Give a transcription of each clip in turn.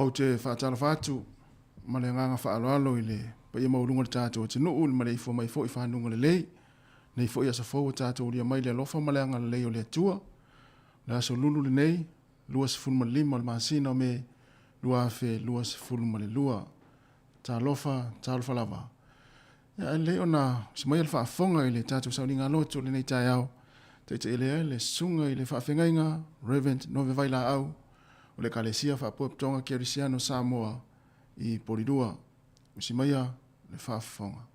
Ou te faatalofa atu ma le agaga faaaloalo i le paia maualuga o le tatou atunuu i le maleifua mai foi i fanuga lelei. Nei foi aso fou ua tatou ulia mai le alofa ma le agalelei o le Atua. O le aso lulu lenei, 25 o le masina o Me 2022. Talofa, talofa lava. Ia, ae lelei ona usi maia le faafofoga i le tatou sauniga lotu o lenei taeao. Taitaia ai le susuga i le faafeagaiga Reverend Nove Vailaau o le Ekalesia Faapotopotoga Kerisiano Samoa i Polilua. Usi maia le faafofoga.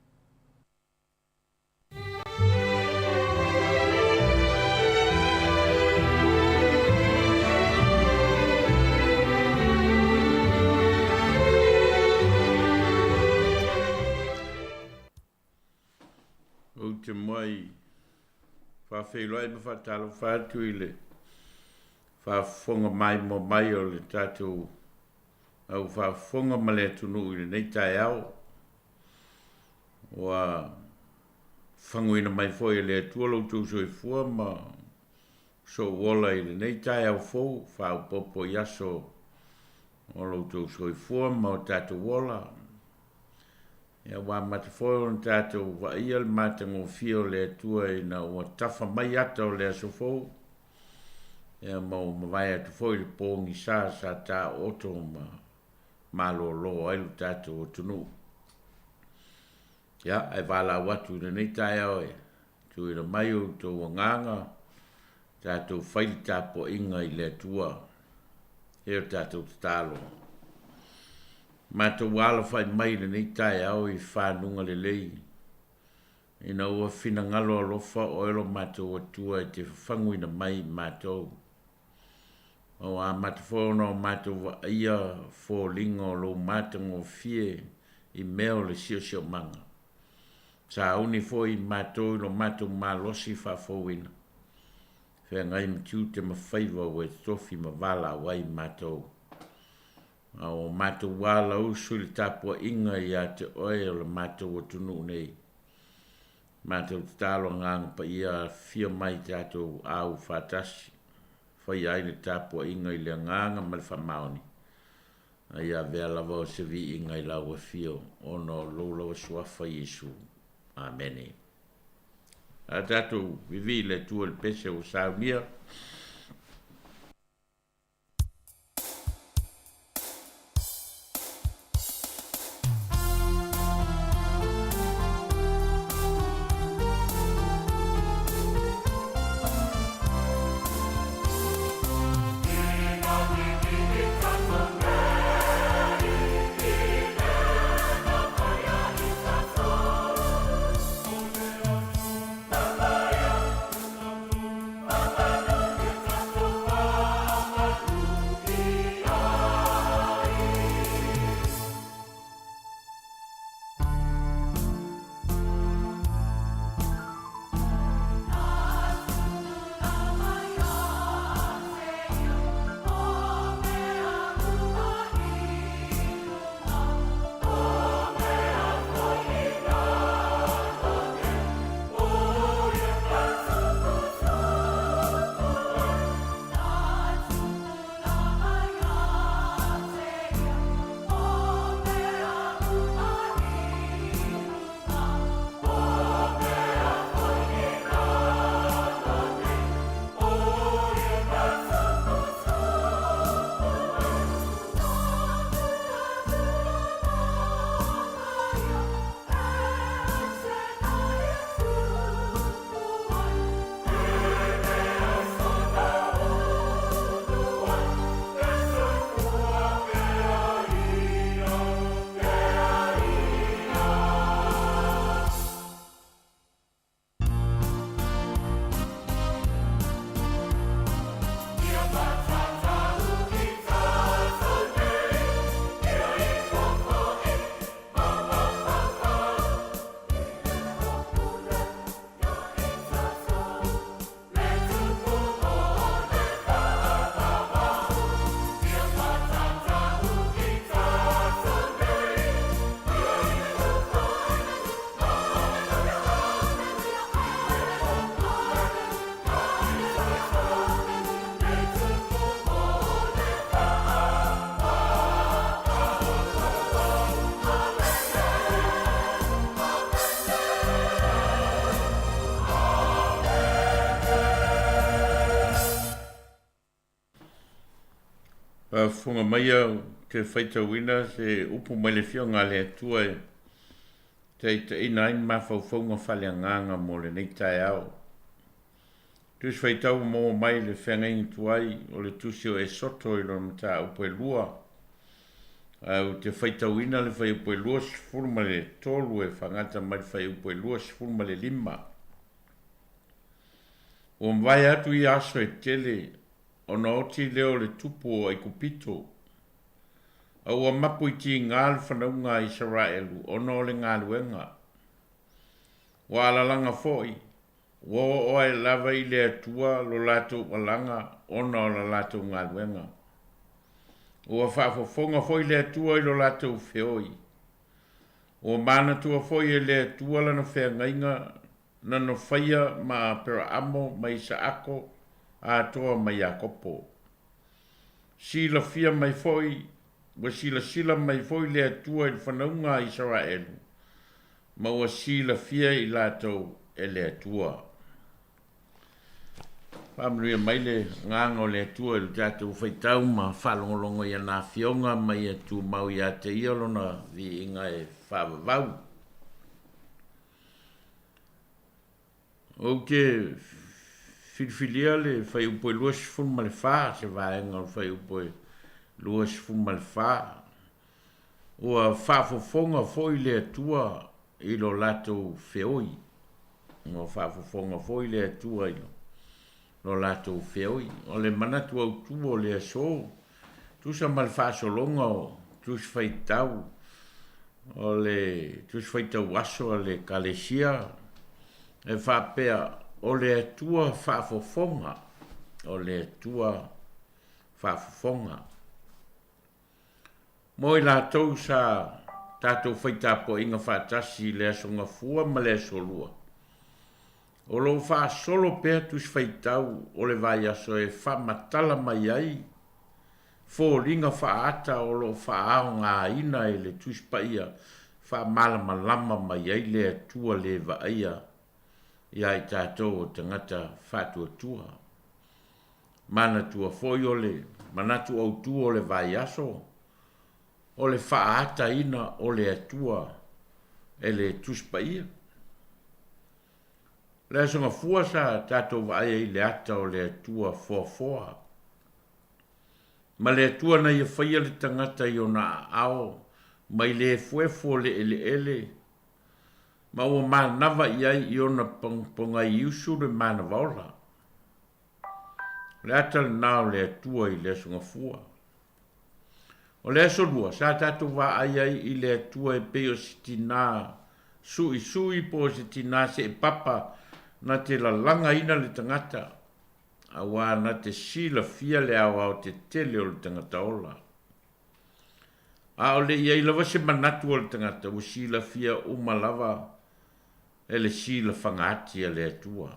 Ou te muai faafeiloai ma faatalofa atu i le faafofoga maimoa mai o le tatou au faafofoga ma le atunuu i lenei taeao. Ua faguina mai foi e le Atua lo outou soifua ma sou ola i lenei taeao fou, faaopoopo i aso o lo outou soifua ma o tatou ola. Ia ua amata foi ona tatou vaaia le matagofie o le Atua ina ua tafa mai ata o le aso fou, ia ma ua mavae atu foi le pogisa sa taooto ma malōlō ai lo tatou atunuu. Ia, ae valaau atu i lenei taeao e tuuina mai outou agaga, tatou fai le tapuaiga i le Atua. E o tatou tatalo. Matou alafai mai i lenei taeao i fanuga lelei, ina ua finagalo alofa oe lo matou Atua e te fafaguina mai i matou. Ma ua amata foi ona o matou vaaia foliga o lou matagofie i mea o le siosiomaga. Sauni foi i matou i lo matou malosi faafouina, feagai ma tiute ma faiva ua e tofi ma valaau ai matou. A ua matou alausu i le tapuaiga ia te oe o le matou atunuu nei. Matou tatalo Agaga Paia afifio mai tatou au faatasi, faia ai le tapuaiga i le agaga ma le faamaoni, a ia avea lava o se viiga i lau afio ona o lou lava suafa Iesu. Amene. A tatou vivii i le Atua i le pese ua saunia. Faafofoga mai au te faitauina se upu mai le Afioga a le Atua e taitaiina ai ni mafaufauga faaleagaga mo lenei taeao. Tusi faitau ua maua mai le feagaiga tuai o le tusi o Esoto i lona mataupu e lua. Ae ou te faitauina le fuaiupu e 23 e faagata mai le fuaiupu e 25. Ua mavae atu ia aso e tele ona oti lea o le tupu o Aikupito, a ua mapu i tiga le fanauga a Isaraelu ona o le galuega. Ua alalaga foi, ua oo ae lava i le Atua lo latou alaga ona o la latou galuega. Ua faafofoga foi le Atua i lo latou feoi. Ua manatua foi e le Atua lana feagaiga na na faia ma Aperaamo ma Isaako atoa ma Iakopo. Silafia mai foi, ua silasila mai foi le Atua i le fanauga a Isaraelu, ma ua silafia i latou e le Atua. Faamanuia mai le Agaga o le Atua i lo tatou faitau ma faalogologo i ana Afioga ma ia tumau ia te Ia Lona viiga e faavavau. Ou te filifilia le fuaiupu e 24, se vaega o le fuaiupu e 24, ua faafofoga foi le Atua i lo latou feoi. Ua faafofoga foi le Atua i lo latou feoi. O le manatu autu o le aso, tusa ma le faasologa o Tusi Faitau, o le Tusi Faitau Aso a le Ekalesia, e faapea, O le Atua faafofoga, o le Atua faafofoga. Mo i latou sa tatou fai tapuaiga faatasi i le Aso Gafua ma le Aso Lua, o lo o faasolo pea tusi faitau o le vaiaso e faamatala mai ai foliga faaata o lo o faaaogaina e le Tusi Paia faamalamalama mai ai le Atua le vaaia iā i tatou o tagata faatuatua. Manatua foi o le manatu autu o le vaiaso, o le faaataina o le Atua e le Tusi Paia. O le Aso Gafua sa tatou vaai ai i le ata o le Atua foafoa, ma le Atua na ia faia le tagata i ona aao mai le efuefu o le eleele, ma ua manava i ai i ona pogaiusu le manava ola. O le ata lena o le Atua i le Aso Gafua. O le Aso Lua, sa tatou vaai ai i le Atua e pei o se tinā suisui po o se tinā seepapa na te lalagaina le tagata, auā na te silafia le aoao tetele o le tagata ola. A o le i ai lava se manatu o le tagata, ua silafia uma lava e le silafagaati a le Atua.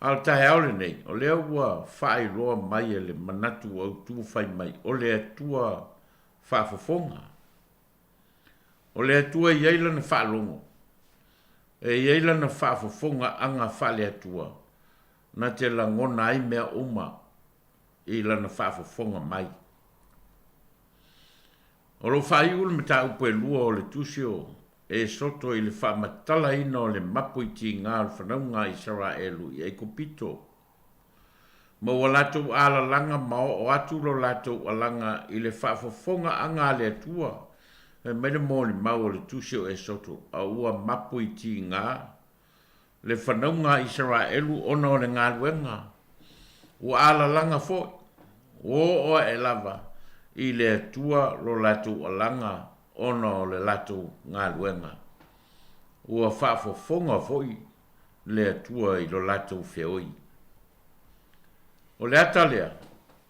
A o le taeao lenei, o lea ua faailoa mai e le manatu autu fai mai, o le Atua faafofoga. O le Atua e i ai Lana faalogo, e i ai Lana faafofogaaga faale-Atua, na te lagona ai mea uma i Lana faafofoga mai. O lo o faaiu le mataupu e lua o le tusi o Esoto i le faamatalaina o le mapu i tiga o le fanauga a Isaraelu i Aikupito, ma ua latou alalaga ma oo atu lo latou alaga i le faafofogaaga a le Atua, fai mai le molimau o le tusi o Esoto, a ua mapu i tiga le fanauga a Isaraelu ona o le galuega, ua alalaga foi, ua oo ae lava i le Atua lo latou alaga ona o le latou galuega. Ua faafofoga foi le Atua i lo latou feoi. O le ata lea,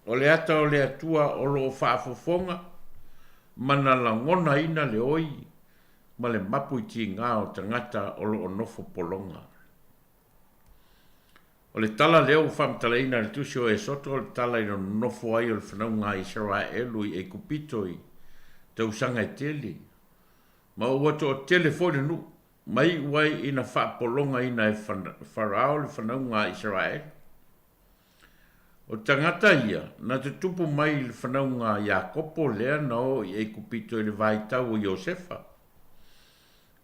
o le ata o le Atua o lo o faafofoga ma na lagonaina le oi ma le mapu i tiga o tagata o lo o nofo pologa. O le tala lea ua faamatalaina e le tusi o Esoto, o le tala i le nonofo ai o le fanauga a Isaraelu i Aikupito i tausaga e tele, ma ua toatele foi le nuu, ma iu ai ina faapologaina e Farao le fanauga a Isaraelu. O tagata ia, na tutupu mai i le fanauga a Iakopo lea na oo i Aikupito i le vaitau o Iosefa.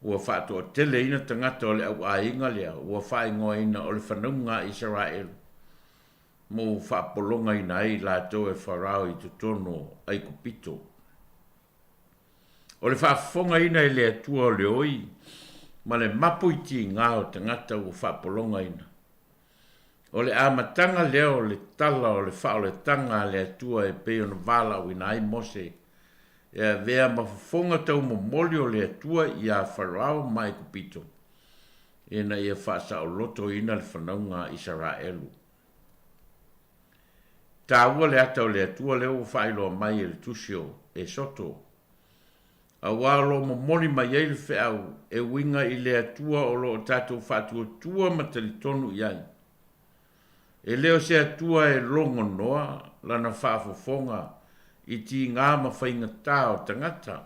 Ua faatoateleina tagata o le auaiga lea ua faaigoaina o le fanauga a Isaraelu, ma ua faapologaina ai i latou e Farao i totonu o Aikupito. O le faafofogaina e le Atua o le oi ma le mapu i tiga o tagata ua faapologaina. O le amataga lea o le tala o le faaoletaga a le Atua e pei ona valaauina ai Mose e avea ma fofoga taumomoli o le Atua iā Farao ma Aikupito, ina ia faasaolotoina le fanauga a Isaraelu. Taua le ata o le Atua lea ua faailoa mai e le tusi o Esoto, auā o lo o momoli mai ai le feau e uiga i le Atua o lo o tatou faatuatua ma talitonu i ai. E le o se Atua e logonoa lana faafofoga i tiga ma faigata o tagata.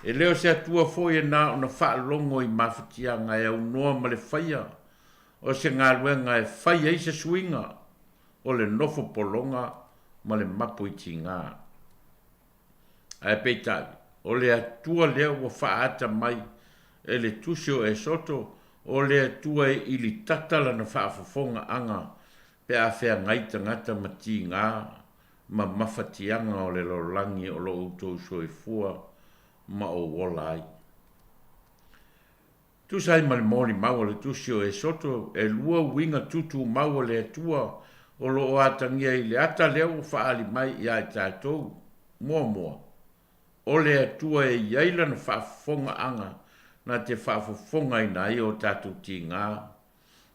E le o se Atua foi e na ona faalogo i mafatiaga e aunoa ma le faia o se galuega e fai ai se suiga o le nofo pologa ma le mapu i tiga. Ae peitai, o le Atua lea ua faaata mai e le tusi o Esoto, o le Atua e ilitata lana faafofogaaga pe a feagai tagata ma tiga ma mafatiaga o le lalolagi o lo outou soifua ma ou ola ai. Tusa ai ma le molimau a le tusi o Esoto, e lua uiga tutumau o le Atua o lo o atagia i le ata lea ua faaali mai iā i tatou. Muamua, o le Atua e i ai lana faafofogaaga na te faafofogaina ai o tatou tiga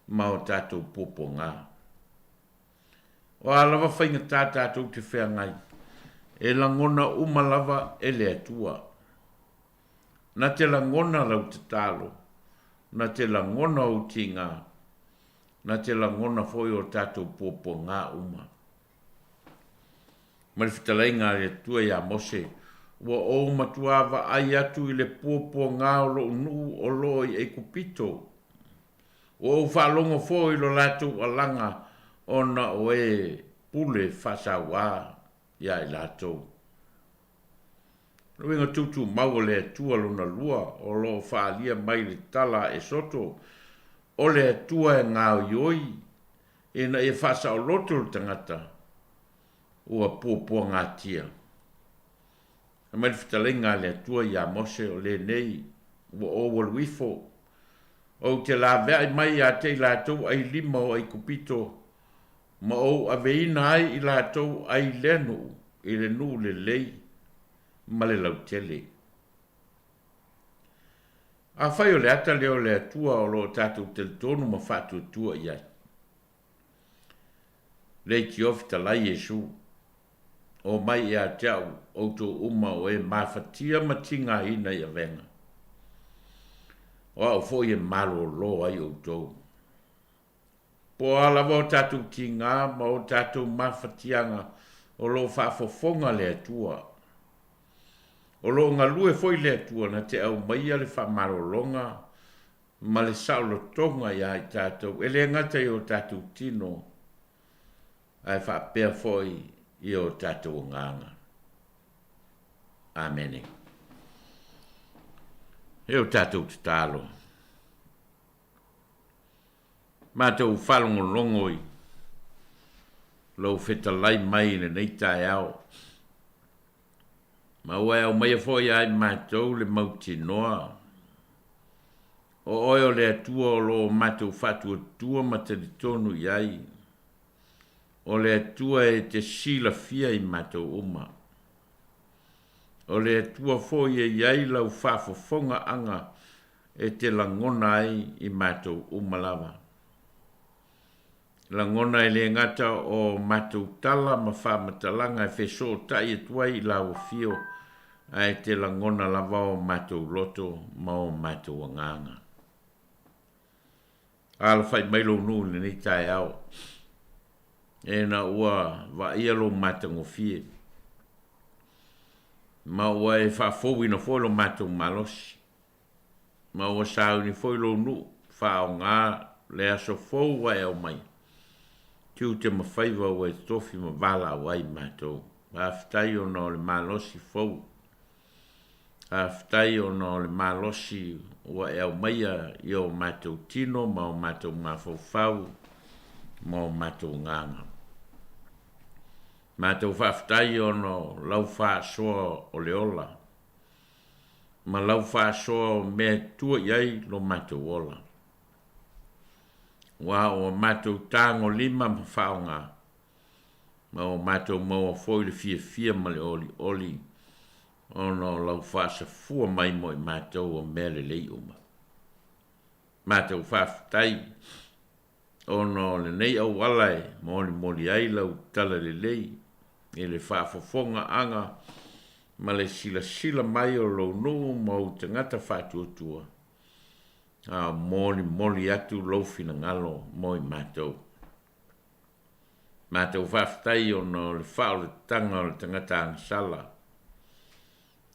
ma o tatou puapuaga. O a lava faigata tatou te feagai, e lagona uma lava e le Atua. Na te lagona lau tatalo, na te lagona ou tiga, na te lagona foi o tatou puapuaga uma. Ma le fetalaiga a le Atua iā Mose, Ua ou matuā vaai atu i le puapuaga o lou nuu o lo o i Aikupito. Ua ou faalogo foi i lo latou alaga ona o e pule faasauā iā i latou. O le uiga tutumau o le Atua lona lua o lo o faaalia mai i le tala a Esoto, o le Atua e gaoioi ina ia faasaoloto le tagata ua puapuagatia. Fai mai le fetalaiga a le Atua iā Mose, O lenei ua ou alu ifo, ou te laveai mai ia te i latou ailima o Aikupito, ma ou aveina ai i latou ai lea nuu i le nuu lelei ma le lautele. Afai o le ata lea o le Atua o lo o tatou talitonu ma faatuatua i ai. Leitio fetalai Iesu, O mai ia te au outou uma o e mafatia ma tigaina i avega, o au foi e malōlō ai outou. Po o a lava o tatou tiga ma o tatou mafatiaga o lo o faafofoga le Atua. O lo o galue foi le Atua na te aumaia le faamalologa ma le saolotoga iā i tatou, e le gata i o tatou tino, ae faapea foi i o tatou agaga. Amene. E o tatou tatalo. Matou faalogologo i lou fetalai mai i lenei taeao, ma ua e aumaia foi ia i matou le mautinoa o oe o le Atua o lo o matou faatuatua ma talitonu i ai, o le Atua e te silafia i matou uma. O le Atua foi e i ai lau faafofogaaga e te lagona ai i matou uma lava. Lagona e le gata o matou tala ma faamatalaga e fesootai atu ai i lau afio, ae te lagona lava o matou loto ma o matou agaga. Alafai mai lou nuu i lenei taeao, ina ua vaaia lou matagofie, ma ua e faafouina foi lo matou malosi. Ma ua sauni foi lou nuu, faaaoga le aso fou ua e aumai. Tiute ma faiva ua e tofi ma valaau ai matou. Faafetai ona o le malosi fou. Faafetai ona o le malosi ua e aumaia i o matou tino ma o matou mafaufau ma o matou agaga. Matou faafetai ona o lau faasoa o le ola ma lau faasoa o mea e tua i ai lo matou ola. Aua ua matou tagolima ma faaaoga, ma ua matou maua foi le fiafia ma le olioli ona o lau faasafua mai mo i matou o mea lelei uma. Matou faafetai ona o lenei auala e molimoli ai lau talalelei i le faafofogaaga ma le silasila mai o lou nuu ma ou tagata faatuatua, a o molimoli atu lou finagalo mo i matou. Matou faafetai ona o le faaolataga o le tagata agasala,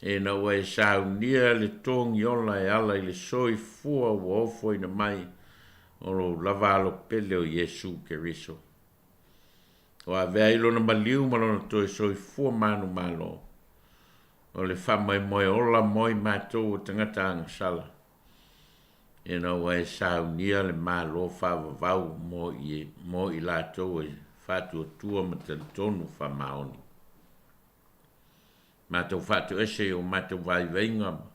ina ua e saunia le togiola e ala i le soifua ua ofoina mai o lou lava alo pele o Iesu Keriso. Ua avea ai lona maliu ma lona toe soifua manumalo, o le faamoemoe ola mo i matou o tagata agasala, ina ua e saunia le Malo faavavau mo i, mo i latou e faatuatua ma talitonu faamaoni. Matou faatoese i o matou vaivaiga ma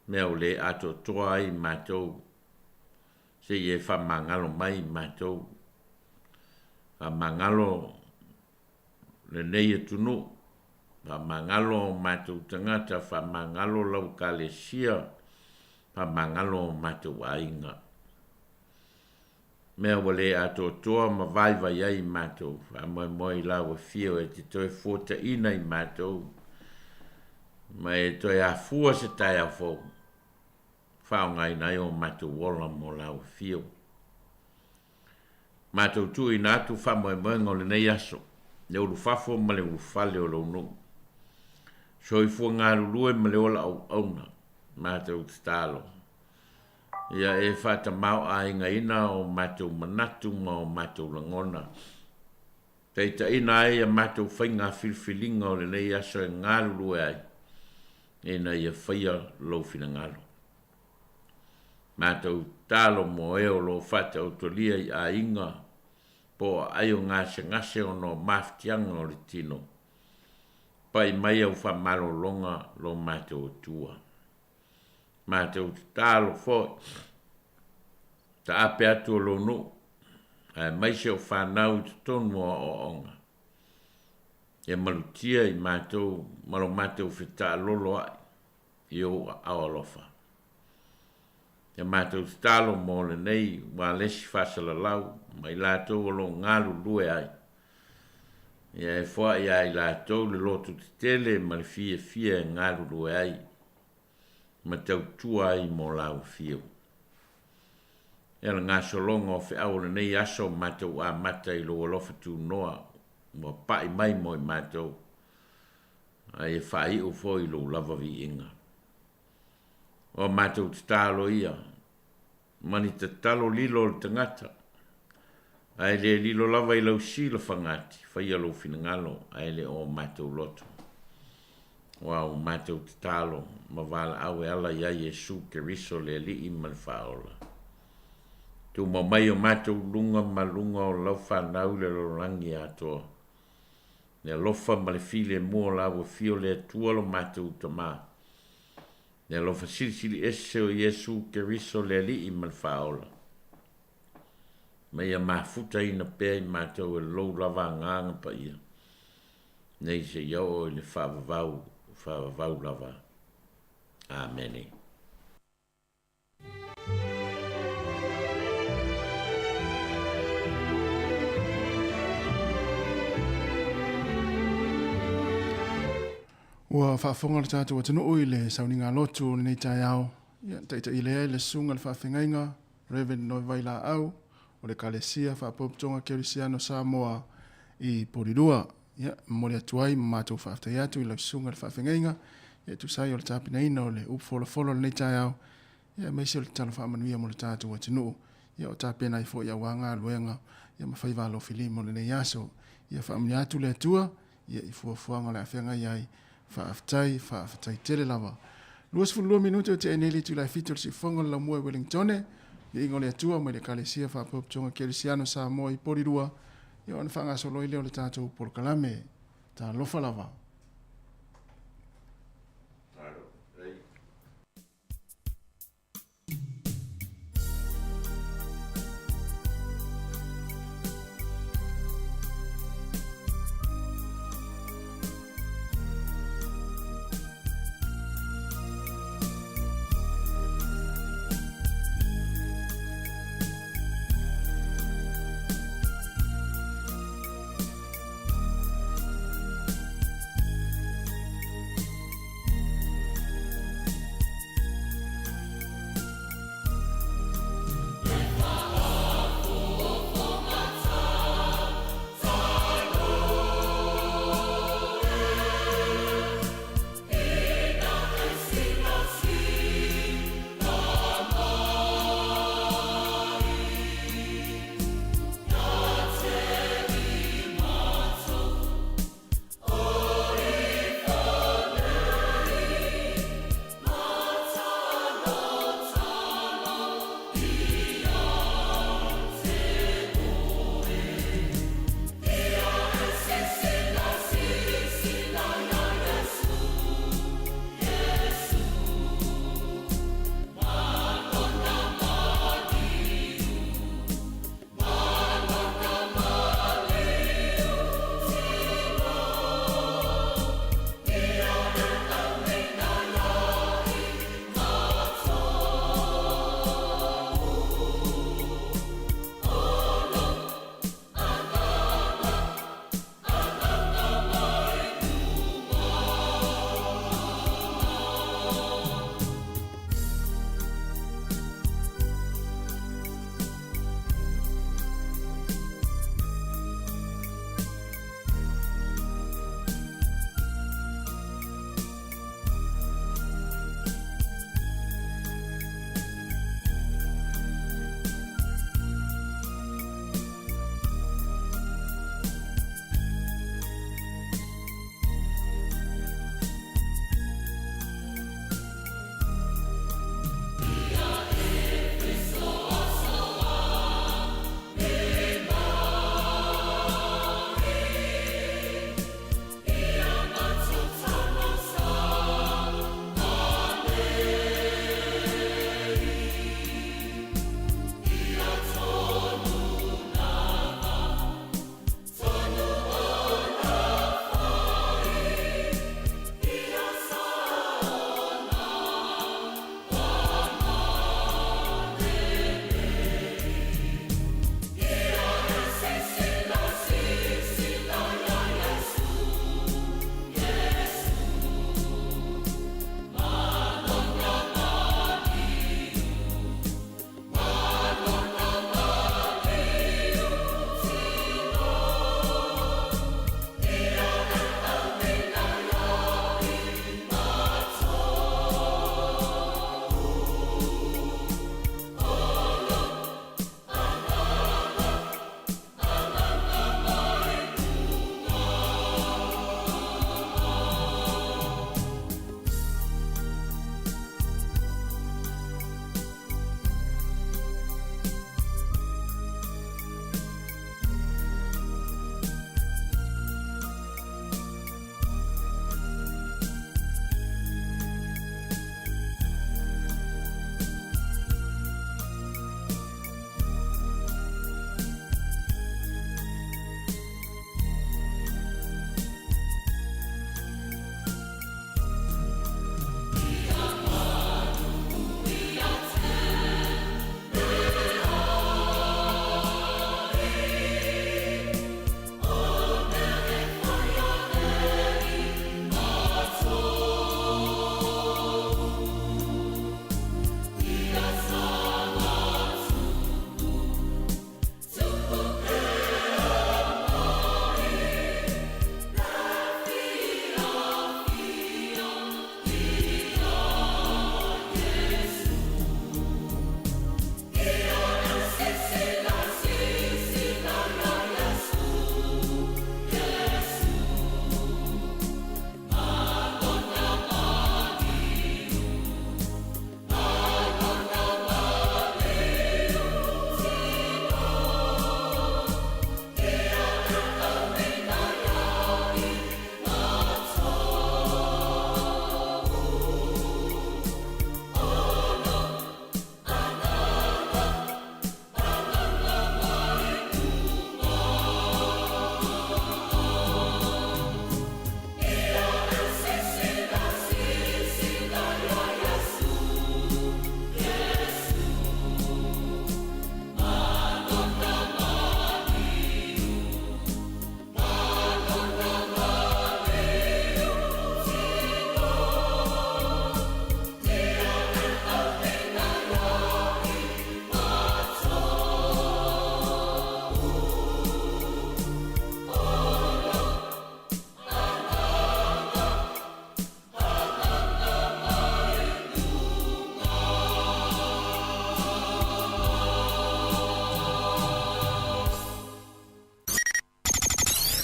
mea o le atoatoa ai matou, se i e faamagalo mai matou. Faamagalo lenei atunuu, faamagalo o matou tagata, faamagalo lau Ekalesia, faamagalo o matou aiga. Mea ua le atoatoa ma vaivai ai matou, faamoemoe i lau afio e te toe fuataina i matou, ma e toe afua se taeao fou, faaaogaina ai o matou ola mo lau afio. Matou tuuina atu faamoemoega o lenei aso, le ulufafo ma le ulufale o lou nuu. Soifua galulue ma le ola auauna, matou tatalo. Ia e faatamaoaigaina o matou manatu ma o matou lagona. Taitaiina ai a matou faiga filifiliga o lenei aso e galulue ai, ina ia faia lou finagalo. Matou tatalo mo e o lo o faataotolia i aiga po o aai o gasegase ona o mafatiaga o le tino. Pai mai au faamalologa lo matou Atua. Matou tatalo foi, taape atu o lou nuu, aemaise o fanau i totonu o aoaoga. Ia malutia i matou ma lo matou fetaalolo ai i ou aao alofa. Ia matou tatalo mo lenei ualesi faasalalau ma i latou o lo o galulue ai. Ia e foai ia i latou le loto tetele ma le fiafia e galulue ai ma tautua ai mo lau afio. Ia le gasologa o feau o lenei aso matou amata i lou alofa tunoa ua pai mai mo i matou, a ia faaiu foi i lou lava viiga. O a matou tatalo ia, ma ni tatalo lilo o le tagata, ae le lilo lava i lau silafagati, faia lou finagalo, ae le o matou loto. Aua ua matou tatalo ma valaau e ala iā Iesu Keriso le Alii ma le Faaola. Tumau mai o matou luga ma luga o lau fanau i le lalolagi atoa. Le alofa ma le filemu o lau Afio le Atua lo matou Tama. Le alofa silisili ese o Iesu Keriso le Alii ma le Faaola. Ma ia mafutaina pea i matou e lou lava Agaga Paia, nei seia oo i le faavavau, faavavau lava. Amene. Ua faafofoga le tatou atunuu i le sauniga lotu o lenei taeao. Ia, taitailea ai le susuga i le faafegaiga Rev. Noe Vailaau o le Ekalesia Faapotopotoga Kerisiano Samoa i Polilua. Ia, momoli atu ai ma matou faafetai atu i lau susuga i le faafegaiga, ia e tusa ai o le tapenaina o le upu folafolo o lenei taeao, ia aemaise o le tatalo faamanuia mo le tatou atunuu. Ia o tapena ai foi aua galuega ia ma faiva alofilima o lenei aso. Ia faamanuia atu le Atua ia i fuafuaga o le a feagai ai. Faafetai, faafetai tele lava. 22 minute o tea nei le itula e 7 o le siufofoga o le Laumua i Wellingtone. Viiga o le Atua mai le Ekalesia Faapotopotoga Kerisiano Samoa i Polirua, ia ona faagasolo ai lea o le tatou polokalame. Talofa lava.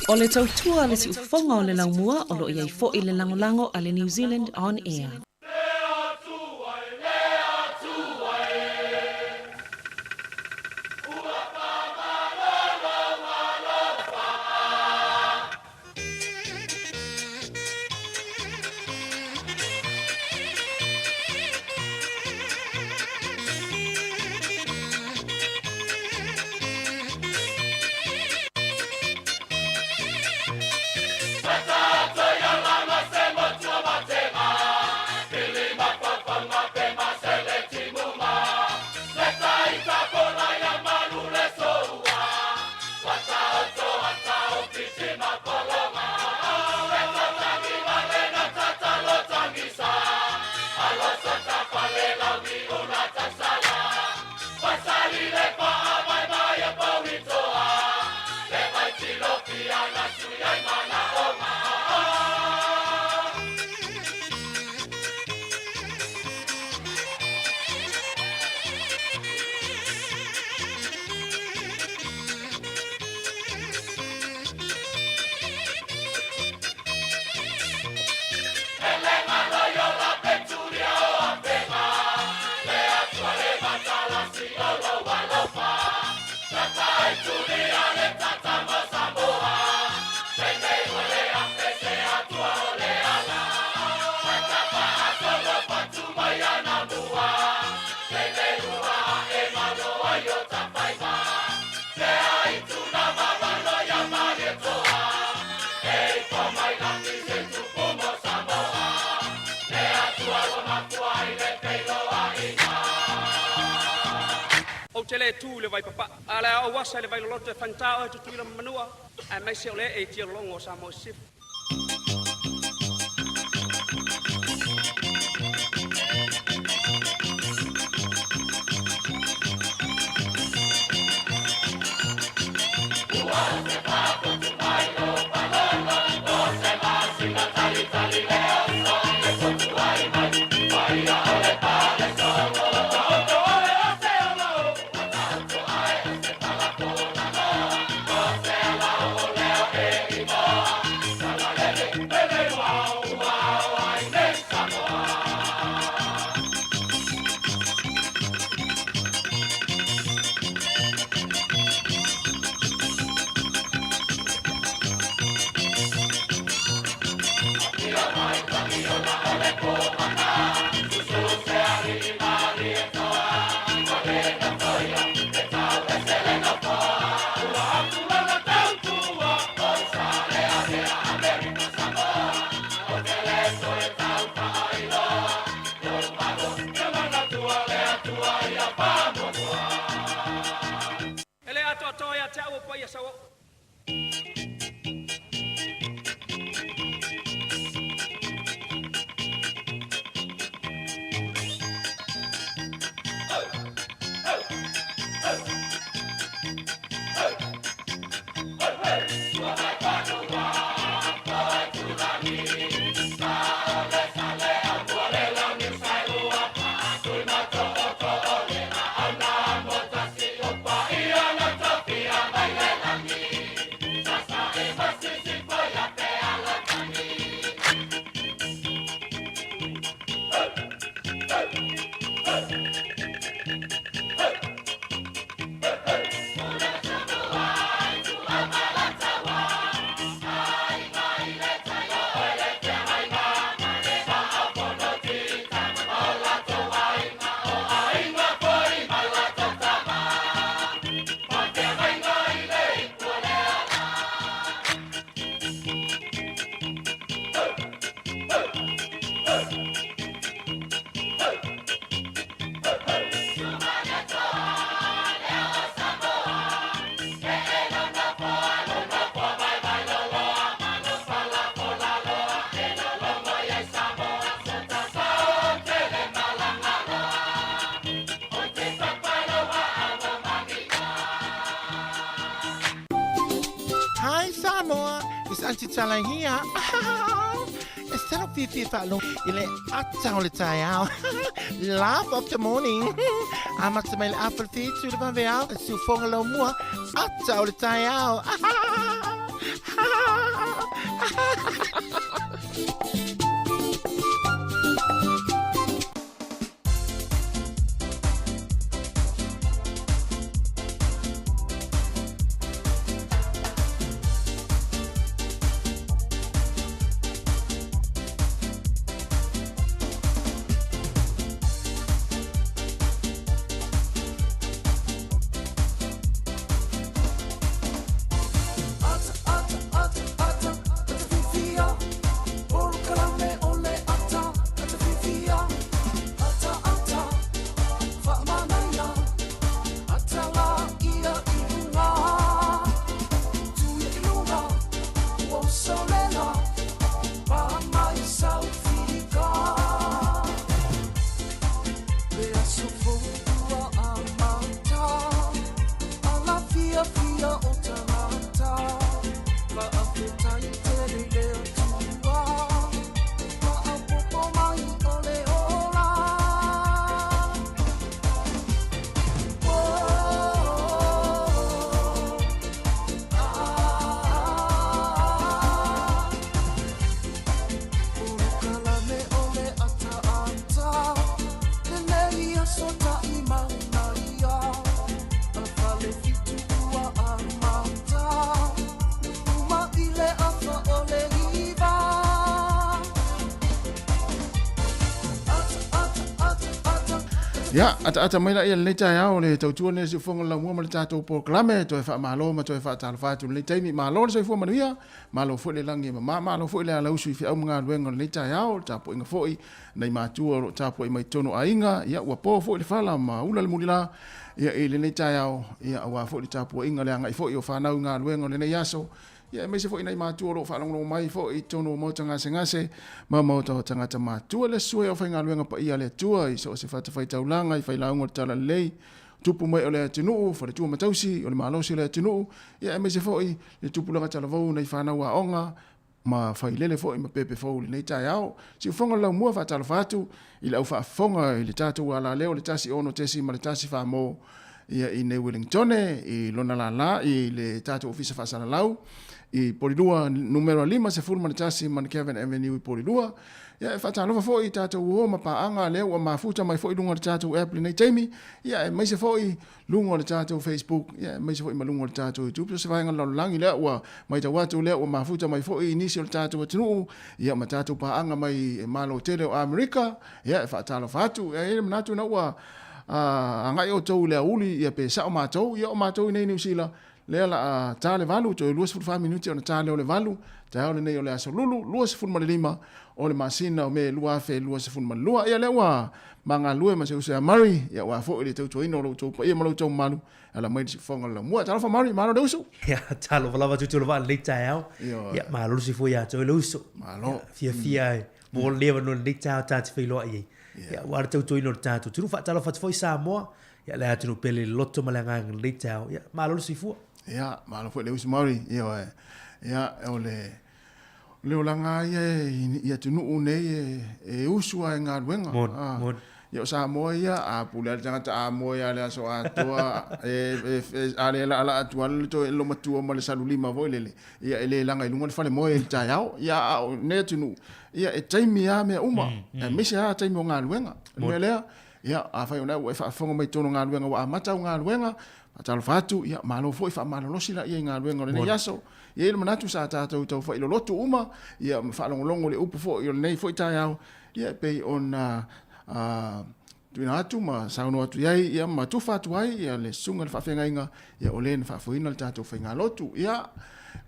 O le tautua a le siufofoga o le laumua o lo o i ai foi le lagolago a le New Zealand On Air. Ou te le tu i le Vaipapaa, a o le a ou asa i le Vailoloto e faigata oe Tutuila ma Manua, aemaise o le ee i tialologo o Samoa i Sisifo. E le atoatoa ia te au o paia sauoo. Hi Samoa, it's Auntie Tala here. E salo fiafia faalogo i le ata o le taeao. Laugh of the morning. Amata mai le afa le fitu le vaveao, le siufoga laumua, ata o le taeao. Ia, ataata mai laia i lenei taeao le tautua lenei o Siufofoga o le Laumua ma le tatou polokalame, toe faamalo ma toe faatalofa atu i lenei taimi. Malo le soifua manuia, malo foi le lagi e mama, malo foi le alausu i feau ma galuega o lenei taeao, le tapuaiga foi nai matua o lo o tapuai mai totonu o aiga, ia ua po foi le fala ma ula le mulila ia i lenei taeao, ia aua foi le tapuaiga le agai foi o fanau i galuega o lenei aso, ia aemaise foi nai matua o lo o faalogologo mai foi i totonu o maota gasegase ma maota o tagata matua. Le susu ai o aufaigaluega paia a le Atua i so o se fatafaitaulaga i failauga o le Talalelei, tupu mai o le atunuu, faletua ma tausi o le malosi o le atunuu, ia aemaise foi le tupulaga talavou nai fanau aoga ma failele foi ma pepe fou i lenei taeao. Siufofoga o le Laumua faatalofa atu i le au faafofoga i le tatou alaleo le 106.1 Famo ia i nei Wellingtone i lona lala i le tatou ofisa faasalalau i Polilua numera 51 Mount Avenue i Polilua. Ia e faatalofa foi i tatou uo ma paaga lea ua mafuta mai foi i luga o le tatou app lenei taimi, ia aemaise foi luga o le tatou Facebook, ia aemaise foi ma luga o le tatou YouTube. So se vaega o le lalolagi lea ua matau atu lea ua mafuta mai foi nisi o le tatou atunuu, ia ma tatou paaga mai Malo tele o Amerika, ia e faatalofa atu. E i ai le manatu ina ua agai outou i le aoauli, ia pe sao matou, ia o matou i nei Niu Sila, lea la a ta le 8, toe 24 minute ona ta lea o le 8, taeao lenei o le aso Lulu, 25 o le masina o Me 2022. Ia lea ua magalue ma se uso ia Murray, ia aua foi le tautuaina o lo outou paia ma lo outou mamalu, e ala mai le siufofoga o le laumua. Talofa Murray, malo le uso. Ia, talofa lava Tutu o le vaa lenei taeao. Ia, malo le soifua ia te oe le uso. Malo. Ia, fiafia e mo le avanoa i lenei taeao ta te feiloai ai. Ia, aua le tautuaina o le tatou atunuu. Faatalofa atu foi Samoa, ia le atunuu pele i le loto ma le agaga i lenei taeao. Ia, malo le soifua. Ia, malo foi le uso Murray. Ioe. Ia, o le O le olaga lava ia i atunuu nei e usu lava i galuega. Moni, moni. Ia o Samoa ia, a pule lava le tagata a moe lava i le aso atoa, a le laalaa atu lava le toe lomatua ma le salulima foi lele, ia e le laga i luga le falemoe i le taeao. Ia a o nei atunuu, ia e taimi lava mea uma, aemaise lava taimi o galuega. O le mea lea, ia afai o lea ua e faafofoga mai i totonu o galuega ua amata au galuega, faatalofa atu, ia malo foi faamalolosi laia i galuega o lenei aso. E i ai le manatu sa tatou tau failolotu uma, ia ma faalogologo i le upu foi o lenei foi taeao, ia e pei ona tuuina atu ma saunoa atu i ai, ia ma tufa atu ai ia le susuga i le faafeagaiga, ia o le na faafoeina le tatou faigalotu. Ia,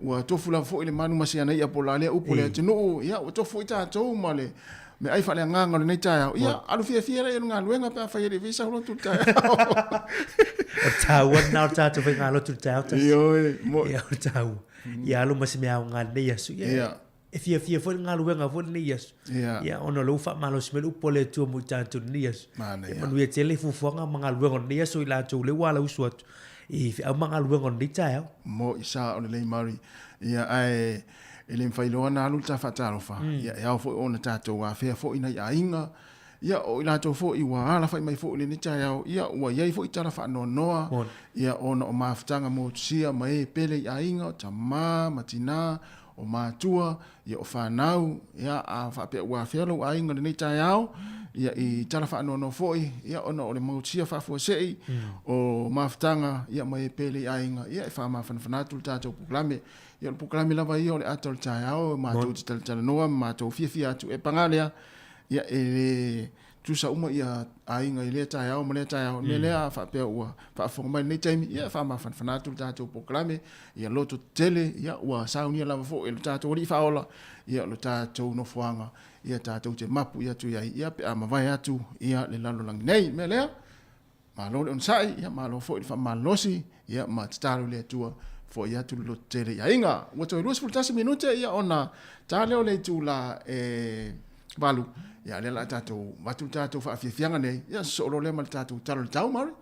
ua tofu lava foi le manu ma si ana i'a po o la lea upu a le atunuu, ia ua tofu foi tatou ma le meaai faaleagaga o lenei taeao. Ia, alu fiafia laia i le galuega pe afai e le i faia sau lotu i le taeao. O le taua lena o le tatou faigalotu i le taeao tasi. Ioe, mo. Ia, o le taua. Ia alu ma se mea aoga i lenei aso. Ia, e fiafia foi le galuega foi lenei aso. Ia. Ia, ona o lea ua faamalosi mai le upu a le Atua mo i tatou i lenei aso. Manaia. Ia manuia tele fuafuaga ma galuega o lenei aso i latou lea ua alausu atu i feau ma galuega o lenei taeao. Mo i sa o lelei Murray. Ia, ae e le mafai loa ona alu le ta faatalofa, ia e ao foi ona tatou afea foi nai aiga, Ia, o i latou foi ua alafai mai foi i lenei taeao, ia, ua i ai foi tala faanoanoa, ia, ona o mafutaga motusia ma e pele i aiga, o tama ma tina, o matua, ia, o fanau, ia, a faapea ua afea lou aiga i lenei taeao, ia, i tala faanoanoa foi, ia, ona o le motusia faafuasei, o mafutaga, ia, ma e pele i aiga, ia, e faamafanafana atu le tatou polokalame. Ia, o le polokalame lava ia o le ata o le taeao, matou te talatalanoa ma matou fiafia atu. E paga lea, Ia, e le tusa uma ia aiga i lea taeao ma lea taeao. O le mea lea a faapea ua faafofoga mai i lenei taimi, ia e faamafanafana atu le tatou polokalame, ia loto tetele, ia ua saunia lava foi e lo tatou Alii Faaola, ia lo tatou nofoaga, ia tatou te mapu i atu i ai, ia pe a mavae atu ia le lalolagi nei. O le mea lea, Malo le onosai, ia malo foi le faamalolosi, ia ma tatalo i le Atua, foai atu le lototele i aiga. Ua toe 21 minute ia ona ta lea o le itula e 8, ia lea la tatou avatu le tatou faafiafiaga nei, ia sosoo loa lea ma le tatou tala o le tau, Mary.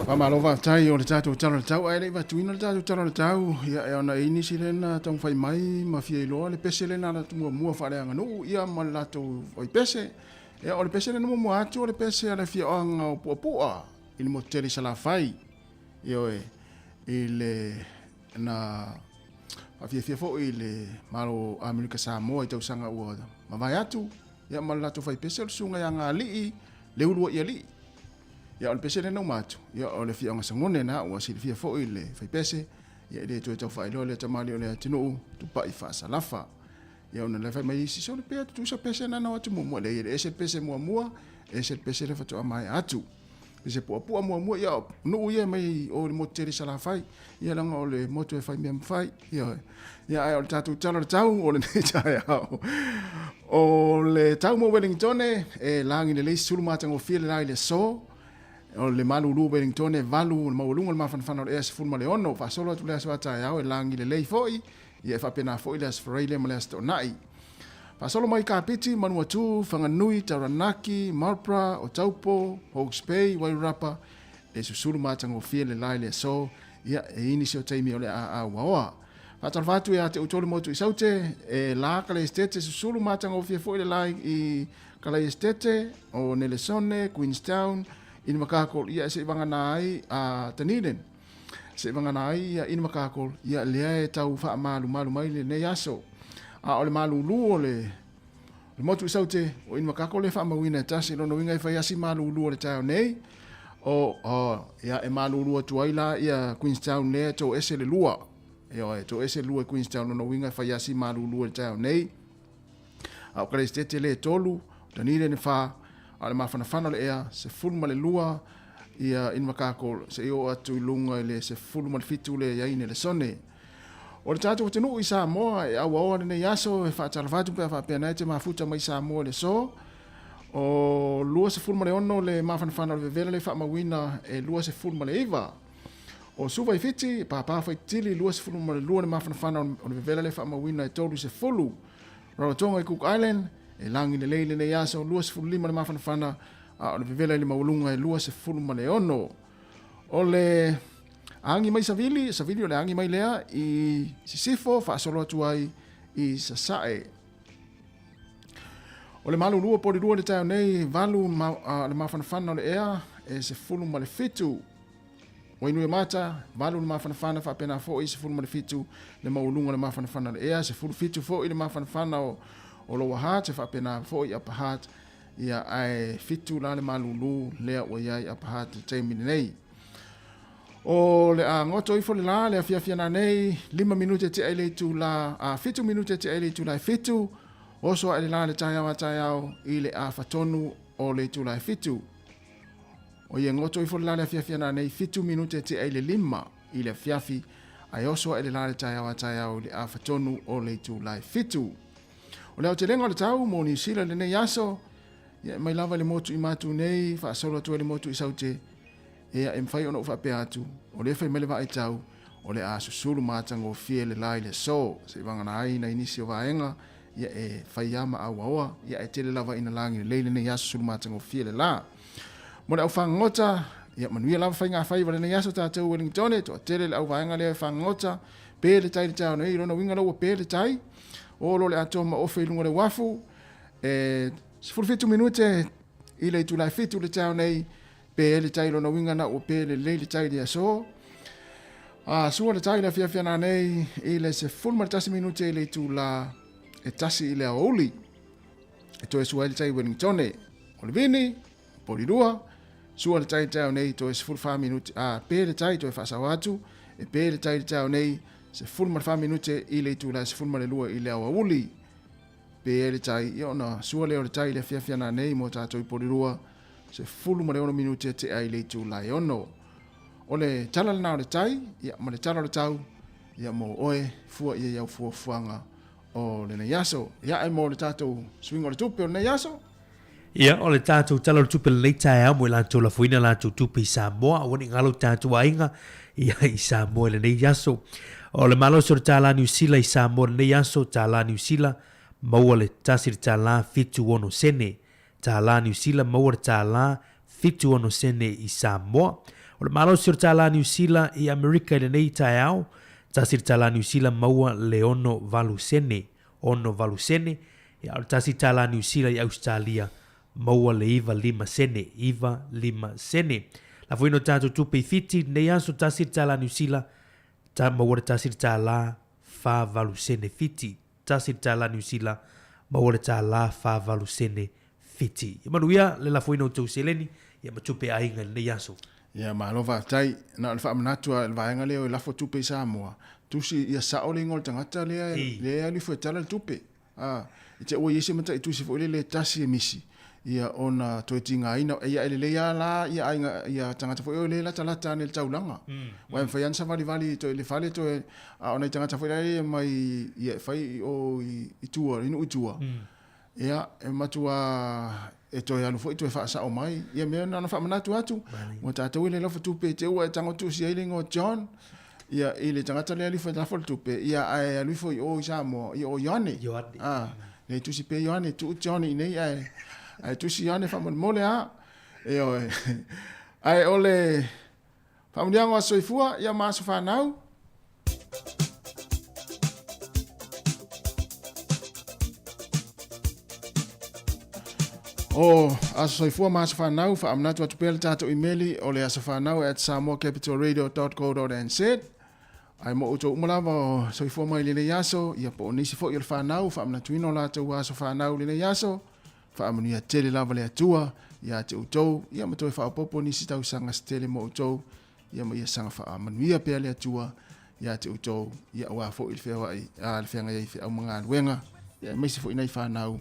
Faamalo faafetai o le tatou tala o le tau, ae le i vatuina le tatou tala o le tau, ia e ona e i nisi lena taumafai mai ma fia iloa le pese lena la muamua faaleaganuu ia ma le latou faipese. Ia o le pese lena muamua atu o le pese a le afioaga o Puapua i le motu tele i Salafai. Ioe, i le na faafiafia foi i le Malo o Amerika Samoa i tausaga ua mavae atu, ia ma le latou faipese o le susuga ia Galii Leuluaialii. Ia o le pese lea na uma atu, ia o le afioaga Sagone na ua silafia foi le faipese, ia e le toe tau faailoa lea tamalii o le atunuu Tupai Faasalafa. Ia ona lea fai mai isi, sole pea tutusa pese na na o atu muamua. Leai, e le ese le pese muamua, ese le pese lea faatoa maea atu. Pese puapua muamua, ia nuu ia mai o le motu tele i Salafai. Ia leaga o le motu e fai mea mafai. Ia, ia ae o le tatou tala o le tau o lenei taeao. O le tau mo Wellingtone, e lagi lelei sulu matagofie le la i le aso. O le malulu o Wellingtone e 8, o le maualuga o le mafanafana o le ea 16. Faasolo atu le aso a taeao e lagi lelei foi. Ia e faapena foi le Aso Faraile ma le Aso Toonai. Faasolo mai Kapiti, Manuatū, Whanganui, Taranaki, Marlborough, Otaupo, Hawke's Bay, Wairarapa, e susulu matagofie le la i le aso, ia e i nisi o taimi o le a auaoa. Faatalofa atu ia te outou le motu i Saute, e la Kalaesetete, susulu matagofie foi le la i Kalaesetete, o Nelesone, Queenstown, Invercargill, ia e se i vagana ai a Dunedin. Se i vagana ai ia Invercargill, ia lea e tau faamalumalu mai lenei aso. A o le malulu o le le motu i Saute, o Invercargill e faamauina e tasi, lona uiga e fai asi malulu o le taeao nei, o, o, ia e malulu atu ai la ia Queenstown lea e toese le lua. Ioe, e toese le lua i Queenstown, lona uiga e fai asi malulu o le taeao nei. A o Kalaesetete le e tolu, o Dunedin e fa, a o le mafanafana o le ea, 12 ia Invercargill se i oo atu i luga i le 17 le i ai Nelesone. O le tatou atunuu i Samoa e auaoa lenei aso e faatalofa atu pe a faapea na e te mafuta mai Samoa i le aso. O 26 le mafanafana o le vevela le faamauina e 29. O Suva i Fiti, Pāpā Faitili, 22 le mafanafana o le vevela le faamauina e 30. Rarotonga i Cook Island, e lagi lelei lenei aso, 25 le mafanafana, a o le vevela i le maualuga e 26. O le agi mai Savili, Savili o le agi mai lea i Sisifo, faasolo atu ai i Sasae. O le malulu o Polilua le taeao nei, 8 ma, le mafanafana o le ea, e 17. Wainuiomata, 8 le mafanafana faapena foi 17 le maualuga o le mafanafana o le ea, 17 foi le mafanafana o, o Lower Hutt, e faapena foi Upper Hutt, ia ae 7 la le malulu lea ua i ai Upper Hutt i le taimi lenei. O le a goto ifo le la le afiafi ana nei, 5 minute tea i le itula, a 7 minute tea i le itula e 7, oso ae le la le taeao a taeao i le afatonu o le itula e 7. O ia goto ifo le la le afiafi ana nei, 7 minute tea i le 5 i le afiafi, ae oso ae le la le taeao a taeao i le afatonu o le itula e 7. O le aotelega o le tau mo Niu Sila i lenei aso, ia e mai lava i le motu i Matu nei, faasolo atu ai le motu i Saute, ia e mafai ona ou faapea atu, o lea e fai mai le vaaitau, o le a susulu matagofie le la i le aso, se i vagana ai nai nisi o vaega, ia e fai lava ma auaoa, ia ae tele lava ina lagi lelei lenei aso susulu matagofie le la. Mo le au fagogota, ia manuia lava faigafaiva lenei aso tatou Wellingtone, toatele le au vaega lea e fagogota, pe le tai i le taeao nei, lona uiga la ua pe le tai, o lo le atoa ma ofe i luga o le uafu, e 17 minute i le itula e 7 le taeao nei, pe ai le tai lona uiga na ua pe lelei le tai i le aso. A sua le tai i le afiafi ana nei i le 11 minute i le itula e 1 i le aoauli. E toe sua ai le tai i Wellingtone. O le vini, Porirua, sua le tai i le taeao nei toe 14 minute, a pe le tai toe faasao atu, e pe le tai i le taeao nei 14 minute i le itula e 12 i le aoauli. Pe ai le tai, ia ona sua lea o le tai i le afiafi ana nei mo tatou i Porirua, 16 minute tea i le itula e 6. O le tala lena o le tai, ia, ma le tala o le tau, ia mo oe, fua ia i au fuafuaga o lenei aso. Ia, e mo le tatou suiga o le tupe o lenei aso. Ia, o le tatou Tala o le Tupe lenei taeao mo i latou lafoina latou tupe i Samoa, aua ne i galo tatou aiga ia i Samoa i lenei aso. O le malosi o le tālā Niu Sila i Samoa i lenei aso, tālā Niu Sila, maua le tasi le tālā 76 sene. Tālā Niu Sila, maua le tālā 76 sene i Samoa. O le malosi o le tālā Niu Sila i Amerika i lenei taeao, tasi le tālā Niu Sila maua le 68 sene, 68 sene, ia, a o le tasi tālā Niu Sila i Ausetalia maua le 95 sene, 95 sene. Lafoina o tātou tupe i Fiti i lenei aso, tasi le tālā Niu Sila, ta, maua le tasi le tālā 48 sene Fiti. Tasi le tālā Niu Sila, maua le tālā 48 sene Fiti. Ia manuia le lafoina o tou seleni, ia ma tupe aiga i lenei aso. Ia malo faafetai. Na o le faamanatu lava i le vaega lea o e lafo tupe i Samoa, tusi ia sao le igoa o le tagata lea lea e alu ifo e tala le tupe. A, i te ua i ai se mataitusi foi lele e tasi e misi, ia ona toe tigaina, ia e lelei lava la ia aiga ia tagata foi o le latalata ane i le taulaga. Aua e mafai lava ona savalivali toe i le fale toe, a o nai tagata foi la ia mai ia e fai i o i tua, i nuu i tua, ia e matua e toe alu foi toe faasao mai. Ia mea na ona faamanatu atu, ua tatou e le alofa tupe i te ua e tago tusi ai le igoa o John, ia i le tagata lea e alu ifo e lafo le tupe, ia ae alu ifo i o i Samoa, ia o Ioane. Ioane. A, le tusi pea Ioane, tuu John i inei ae ae tusi Ioane faamolemole a. Ioe. Ae o le faamanuiaga o aso soifua, ia ma aso fanau. O aso soifua ma aso fanau, faamanatu atu pea le tatou imeli o le asofanau at samoacapitalradio.co.nz. Ae mo outou uma lava o soifua mai i lenei aso, ia po o nisi foi o le fanau, faamanatuina o latou aso fanau i lenei aso, faamanuia tele lava le Atua ia te outou, ia ma toe faaopoopo nisi tausaga se tele mo outou, ia ma ia saga faamanuia pea le Atua ia te outou, ia aua foi le feoai, a, le feagai ai i feau ma galuega, ia aemaise foi nai fanau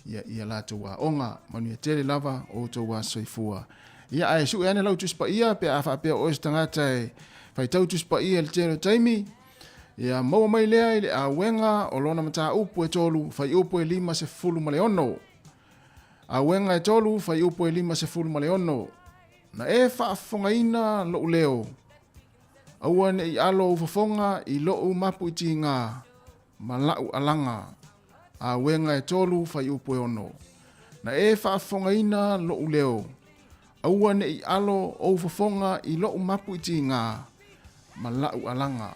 ia i a latou aoga. Manuia tele lava o outou aso soifua. Ia ae sue ane lau Tusi Paia pe a faapea o oe se tagata e faitau Tusi Paia i le tele o taimi, ia maua mai lea i le auega o lona mataupu e tolu, fuaiupu e 56. Auega e tolu, fuaiupu e 56. Na e faafofogaina lou leo, aua ne i alo ou fofoga i lou mapu itiga ma la'u alaga. Auega e tolu, fuaiupu e ono. Na e faafofogaina lou leo, aua ne i alo ou fofoga i lou mapu itiga ma la'u alaga.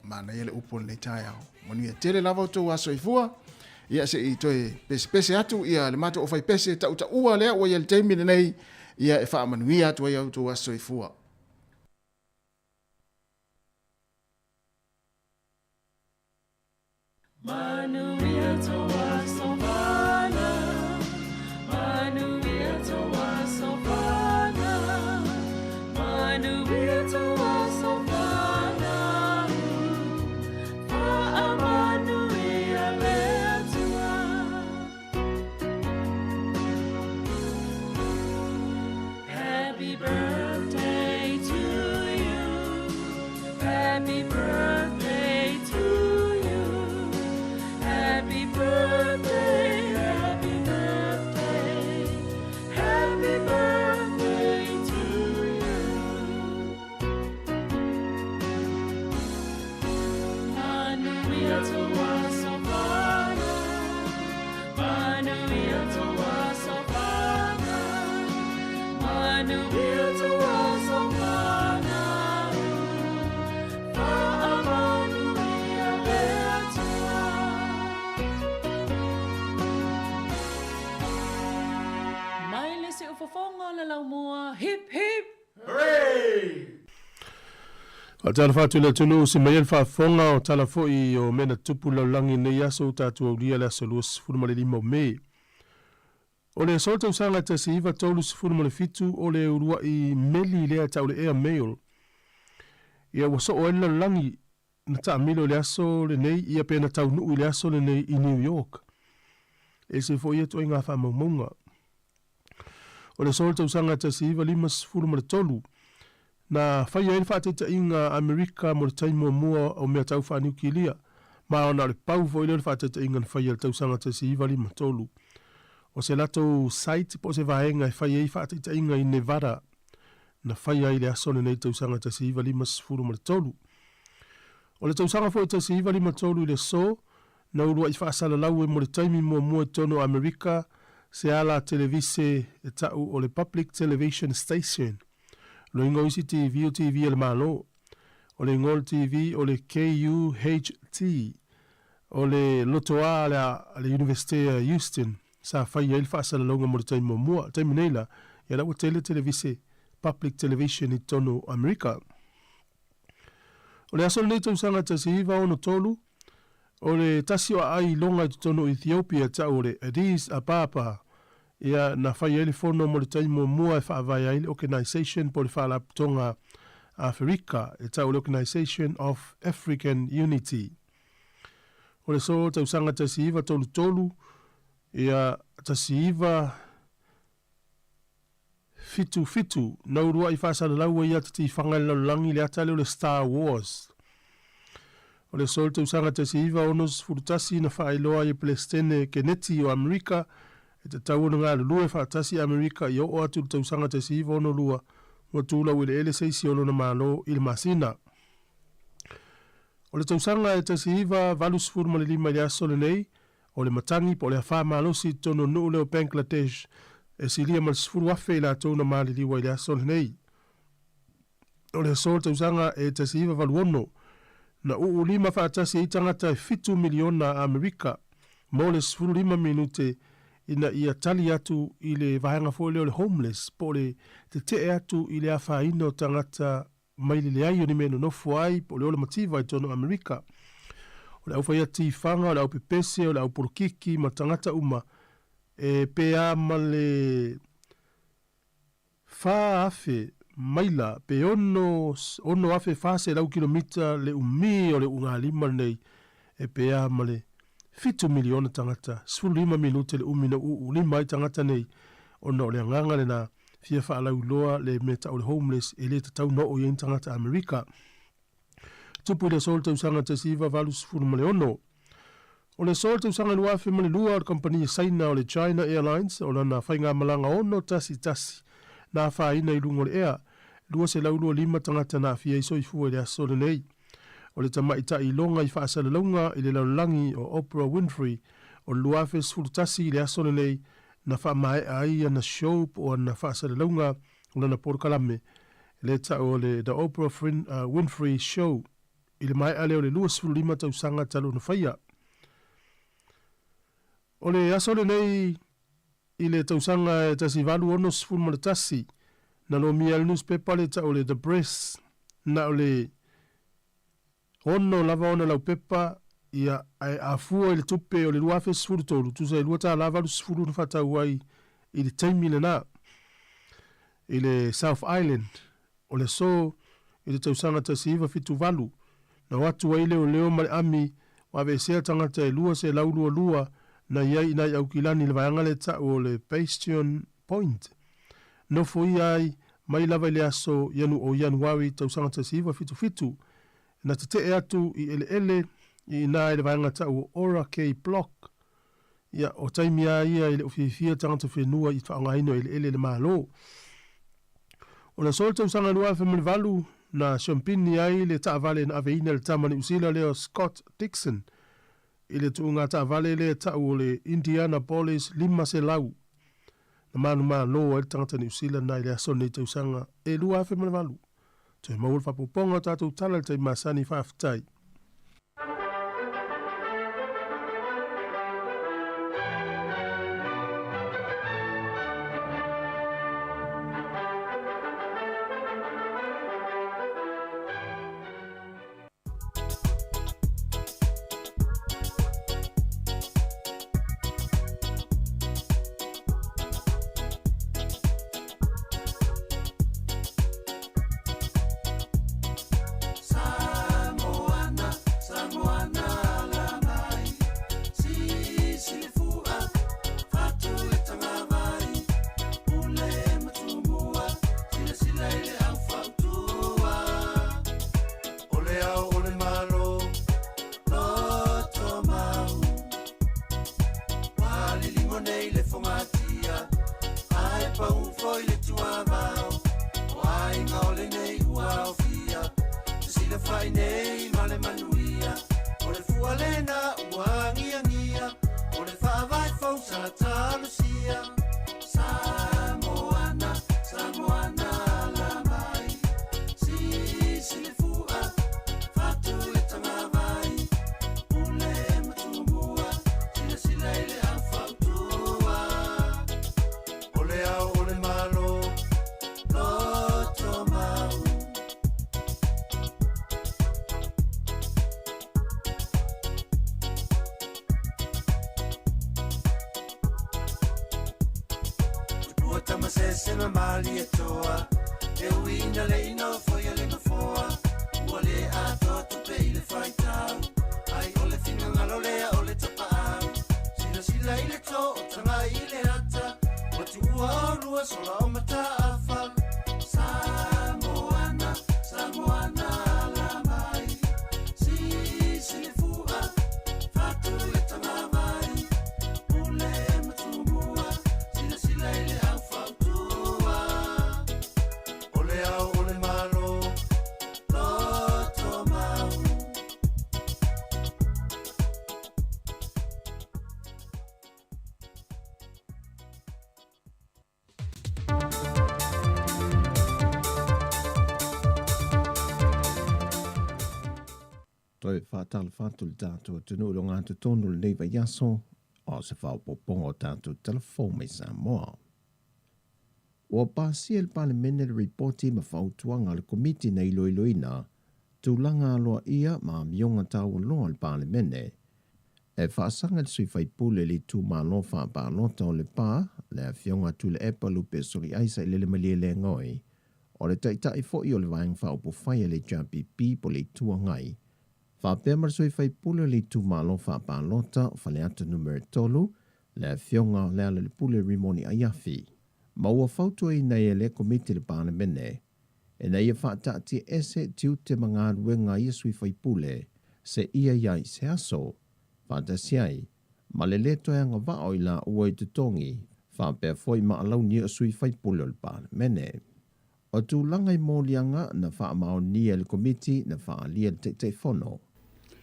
Manaia le upu o lenei taeao. Manuia tele lava outou aso soifua. Ia se i toe pesepese atu ia le matou aufaipese tautaua lea ua i ai le taimi lenei ia e faamanuia atu ai outou aso soifua. Manuia tou aso fanau, manuia tou aso fanau, manuia tou aso fanau, faamanuia le Atua. Happy birthday to you, happy birthday to you, happy birthday, happy birthday, happy birthday to you. Manuia tou aso fanau, manuia tou aso fanau, manuia tou aso fanau, faamanuia le Atua. Mai le siufofoga o le laumua, hip hip! Faatalofa atu i le atunuu se mai ai le faafofoga o tala foi o mea na tutupu i le lalolagi i lenei aso ua tatou aulia le aso 25 o Me. O le aso tausaga 1937 o le uluai meli lea e tau le Air Mail ia ua soo ai le lalolagi na taamilo i le aso lenei ia pe na taunuu i le aso lenei i New York. E ese foi ia ituaiga faamaumauga. O le aso o le tausaga 1953, na faia ai le faataitaiga a Amerika mo le taimi muamua o mea tau faaniukilia, ma ona o le pau foi lea o le faataitaiga na faia i le tausaga 1953. O se latou site po o se vaega e fai ai faataitaiga i Nevada na faia ai i le aso lenei i le tausaga 1953. O le tausaga foi 1953 i le aso, Na uluai faasalalau e mo le taimi muamua i totonu o Amerika se ala televise e ta'u o le Public Television Station. Loiga o isi TV o TV a le Malo. O le igoa o le TV o le KUHT. O le lotoa a le Iunivesite a Houston sa faia ai le faasalalauga mo le taimi muamua. O le taimi nei la, ia la ua tele televise, public television i totonu o Amerika. O le aso lenei tausaga 1963, o le tasi o aai iloga i totonu o Ethiopia tau o le Addis Ababa, ia na fai ai le fono mo le taimi muamua e faavae ai le Organisation po o le Faalapotopotoga a Aferika e tau o le Organisation of African Unity. O le aso tausaga 1933, ia 19 7, 7, na ulua'i faasalalau ai ata tifaga i le lalolagi i le ata lea o le Star Wars. O le aso o le tausaga 1961 na faailoa ai e Pelesitene Keneti o Amerika e tatau ona galulue faatasi Amerika ia oo atu i le tausaga 1962 ua tu laueleele se isi o lona Malo i le masina. O le tausaga e 1985 i le aso lenei, O le matagi po o le afā malosi i totonu o le nuu lea o Bangladesh e silia ma le 10,000 i latou na maliliu ai i le aso lenei. O le aso o le tausaga e 1986, na uulima faatasi ai tagata e fitu miliona a Amerika mo le 15 minute ina ia tali atu i le vaega foi lea o le homeless po o le tetee atu i le afaina o tagata mai le leai o ni mea e nonofo ai po o le ola mativa i totonu o Amerika. O le aufaiatifaga, o le aupepese, o le aupolokiki ma tagata uma e pe a ma le 4,000 maila pe 6,400 kilomita le umi o le ugalima lenei e pe a ma le 7 miliona tagata, 15 minute le umi na uulima ai tagata nei ona o le agaga lena fia faalauiloa le mea tau o le homeless e le tatau ona oo i ai ni tagata Amerika. Tupu i le aso o le tausaga 1986. O le aso o le tausaga 2002 o le kamupani a Saina o le China Airlines o lana faigamalaga 611 na afaina i luga o le ea, 225 tagata na aafia ai soifua i le aso lenei. O le tamaitai iloga i faasalalauga i le lalolagi o Oprah Winfrey o le 2011 i le aso lenei na faamaea ai ana show po o ana faasalalauga o lana polokalame lea tau o le The Oprah Winfrey Show i le maea lea o le 25 tausaga talu ona faia. O le aso lenei i le tausaga e 1861, na lomia ai le nusipepa lea tau o le The Press, na o le 6 lava ona laupepa, ia, ae a fua i le tupe o le 2013, tusa e $2.80 na faatau ai i le taimi lena i le South Island. O le aso i le tausaga 1978, na o atu ai leoleo ma le ami ua aveesea tagata e 222 na i ai i nai Aukilani i le vaega lea tau o le Bastion Point. Nofoia ai mai lava i le aso o Ianuari tausaga 1977, na tetee atu i eleele i ina i le vaega tau o Orakei Block. Ia, o taimi a ia e le o fiafia tagata whenua i faaaogaina o eleele e le Malo. O le aso o le tausaga 2008, na siampini ai le taavale na aveina e le tama Niu Sila lea o Scott Dixon i le tuuga taavale lea tau o le Indianapolis 500. Na manumalo ai le tagata Niu Sila na i le aso o lenei tausaga e 2008. Toe maua le faaopoopoga o tatou tala i le taimi masani. Faafetai. masese ma Malietoa E ui ina le i nofoia le nofoa Ua le atoa tupe i le faitau Ai o le finagalo lea o le tapaau Silasila i le to o taga i le ata Ua tuua oulua sola o Mataafa Samoana, Samoana ala mai Sisi le fua, fatu i le tagavai Pule ma Tumua, silasila i le au fautua O le ao o le Malo, loto mau. Toe faatalofa atu le tatou atunuu i le ogatotonu o lenei vaiaso o se faaopoopoga o tatou tala fou mai Samoa. Ua pasia e le Palemene le Ripoti ma Fautuaga a le Komiti na iloiloina tulaga aloaia ma amioga taualoa a le Palemene. E faasaga i le sui faipule i le itumalo faapalota o Lepa, le Afioga a Tuilaepa Lupe Soliai Sailele Malielegaoi, o le Taitai foi o le Vaega Faaupufai a le HRPP po o le Itu Agai, faapea ma le sui faipule o le itumalo faapalota o Faleata Numera 3, le Afioga o Lealailepule Rimoni Aiafi, ma ua fautuaina ai e lea Komiti le Palemene ina ia faataatiaese tiute ma galuega a ia sui faipule seia i ai se aso, faatasi ai ma le lē toe agavaa o i laua i totogi faapea foi ma alauni o sui faipule o le Palemene. O tulaga i moliaga na faamaonia e le Komiti na faaalia e le Taitaifono.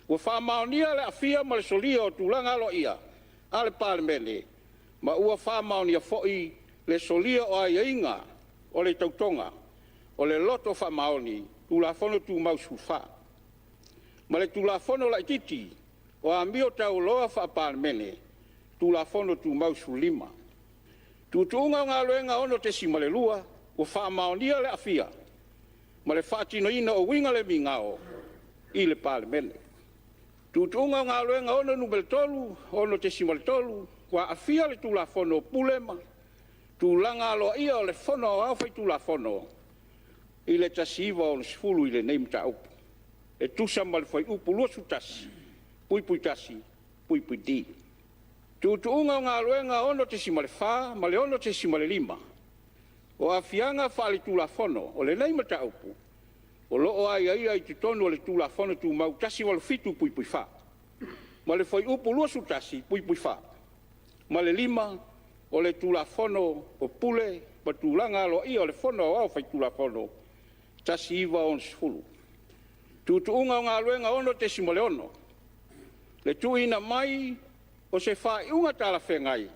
Ua faamaonia le aafia ma le solia o tulaga aloaia a le Palemene ma ua faamaonia foi le solia o aiaiga o le tautoga o le loto faamaoni, Tulafono Tumau 14, ma le Tulafono Laitiiti o Amio Taualoa Faa-Palemene, Tulafono Tumau 15. Tuutuuga o Galuega 6.2, ua faamaonia le aafia ma le faatinoina o uiga le migao i le Palemene. Tuutuuga o Galuega 6.3, 6.3, ua aafia le Tulafono o Pule ma Tulaga Aloaia o le Fono Aoao Faitulafono i le 1960 i lenei mataupu, e tusa ma le Fuaiupu 21(1)(d). Tuutuuga o Galuega 6.4 ma le 6.5, o aafiaga faaletulafono o lenei mataupu o lo o aiaia i totonu o le Tulafono Tumau 187(4) ma le Fuaiupu 21(4) ma le 5 o le Tulafono o Pule ma Tulaga Aloaia o le Fono Aoao Faitulafono 1960. Tuutuuga o Galuega 6.6, le tuuina mai o se faaiuga talafeagai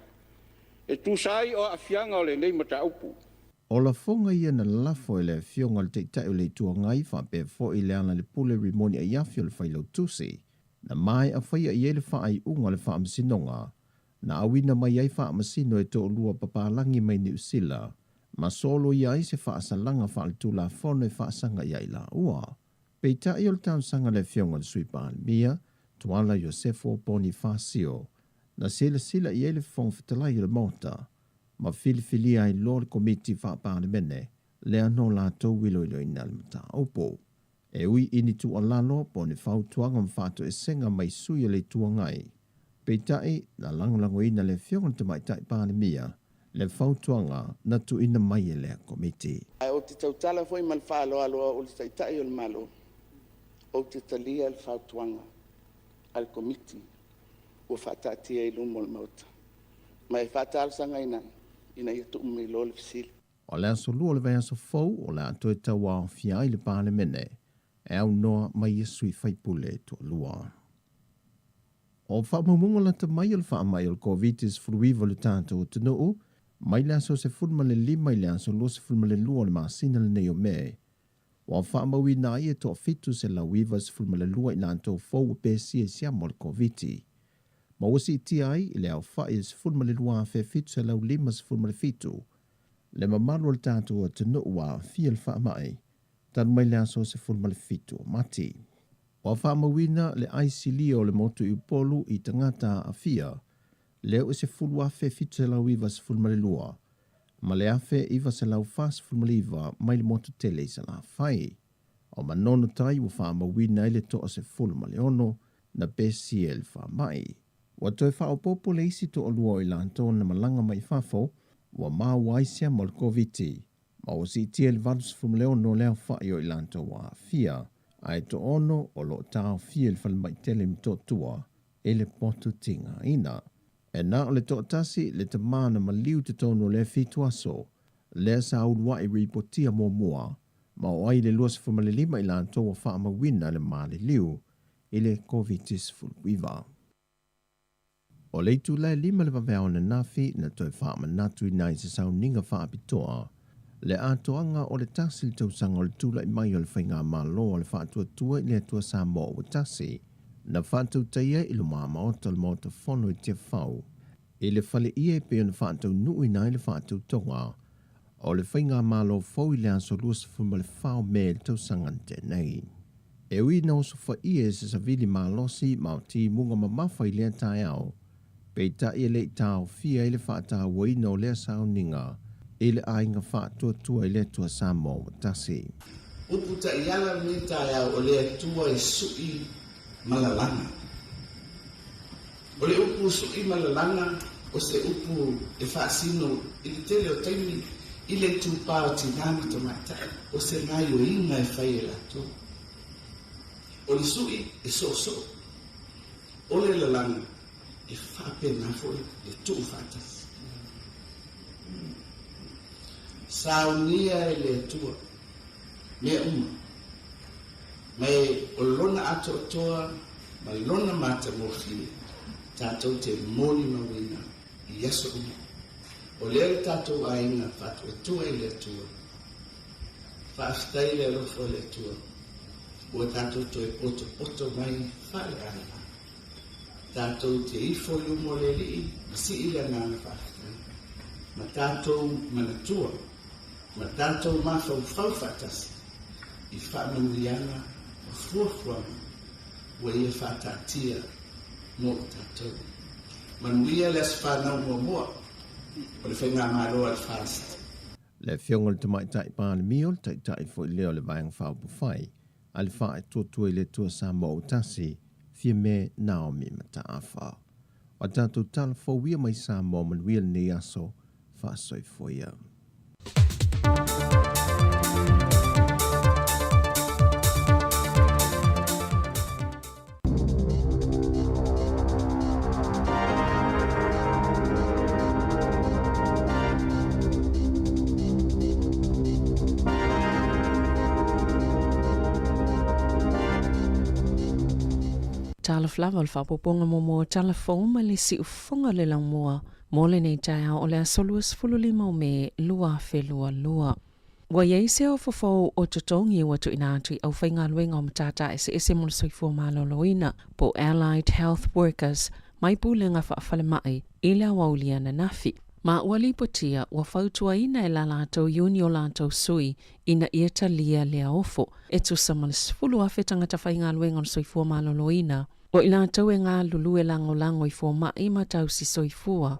e tusa ai o aafiaga o lenei mataupu. O lafoga ia na lafo e le Afioga i le Taitai o le Itu Agai faapea foi Lealailepule Rimoni Aiafi o le Failautusi, na maea faia i ai le faaiuga o le Faamasinoga na auina mai ai faamasino e toalua papalagi mai Niu Sila ma soloia ai se faasalaga faaletulafono e faasaga i ai laua. Peitai o le talosaga a le Afioga i le Sui Palemia, Tuala Iosefo Ponifasio, na silasila i ai le Fofoga Fetalai o le Maota ma filifilia ai loa le Komiti Faa-Palemene lea no latou iloiloina le mataupu. E ui i ni tuualalo po o ni fautuaga ma faatoesega mai sui o le Itu Agai, peitai na lagolagoina le Afioga i le Tamaitai Palemia le fautuaga na tuuina mai e lea Komiti. Ae ou te tautala foi ma le faaaloalo o au o le Taitai o le Malo, ou te talia le fautuaga a le Komiti ua faataatia i luma o le Maota, ma e faatalosagaina ai ina ia tuu mai loa le fesili. O le aso Lua o le vaiaso fou o le a toe tauaofia ai le Palemene e aunoa ma ia sui faipule e toalua. O faamaumauga lata mai o le faamai o le Koviti-19 i le tatou atunuu, mai le aso 15 i le aso 22 o le masina lenei o Me, ua faamauina ai e toa-792 i latou fou ua pesia i siama o le Koviti, ma ua siitia ai i le aofai e 12,757 le mamalu o le tatou atunuu ua aafia i le faamai talu mai le aso 17 o Mati. Ua faamauina le aisilia o le motu i Upolu i tagata aafia lea ua 10,792. ma le 1949 mai le motu tele i Salafai. O Manono tai ua faamauina ai le 16 na pesia i le faamai. Ua toe faaopoopo le isi toalua o i latou na malaga mai fafo ua maua ai siama o le Koviti, ma ua siitia i le 86 le aofai o i latou ua aafia, ae toaono o lo o taofia i le falemai tele i Motootua i le potu tigaina. E na o le toatasi le tamā na maliu i totonu o lea 7 aso, lea sa uluai ripotia muamua, ma o ai le 25 i latou ua faamauina le maliliu i le Koviti-19. O le itula e 5 le vaveao ananafi na toe faamanatuina i se sauniga faapitoa le atoaga o le tasi le tausaga o le tulai mai o le Faigamalo a le Faatuatua i le Atua Samoa ua Tasi, na faatautaia i luma maota o le Maota Fono i Tiafau i le faleie e pei ona faataunuuina ai le faatautoga o le Faigamalo fou i le aso 24 o Me i le tausaga na tea nei. E ui ina osofaia e se savili malosi ma o timuga mamafa i lea taeao, peitai e le i taofia ai le faatauaina o lea sauniga i le aiga faatuatua i le Atua Samoa ua tasi. Upu taiala lenei taeao o le Atua e suʻi ma lalana. O le upu suʻi ma lalana o se upu e faasino i le tele o taimi i le itupa o tinā ma tamaitai, o se gaioiga e fai e latou. O le suʻi e soosoo, o le lalana e faapena foi le tuu faatasi. Saunia e le Atua mea uma, ma e o Lona atoatoa ma Lona matagofie tatou te molimauina i aso uma. O lea le tatou aiga faatuatua i le Atua. Faafetai le alofa o le Atua ua tatou toe potopoto mai faaleaiga. Tatou te ifo i luma o le Alii ma sii le agaga faafetai, ma tatou manatua ma tatou mafaufau faatasi i faamanuiaga ma fuafuaga ua Ia faataatia mo i tatou. Manuia le aso fanau muamua o le Faigamalo a le FAST. Le Afioga i le Tamaitai Palemia o le Taitai foi lea o le Vaega Faaupufai a le Faatuatua i le Atua Samoa ua Tasi, Fiame Naomi Mataafa. O a tatou tala fou ia mai Samoa manuia lenei aso faasoifua ia. Talofa lava o le faaopoopoga muamua o tala fou ma le siufofoga o le laumua mo lenei taeao o le aso 25 o Me 2022. Ua i ai se ofo fou o totogi ua tuuina atu i aufaigaluega o matata eseese mo le soifua maloloina po o Allied Health Workers mai pulega faafalemai i le aoauli ananafi. Ma ua lipotia ua fautuaina e la latou iuni o latou sui ina ia talia lea ofo e tusa ma le 10,000 tagata faigaluega o le soifua maloloina o i latou e galulue lagolago i fomai ma tausi soifua.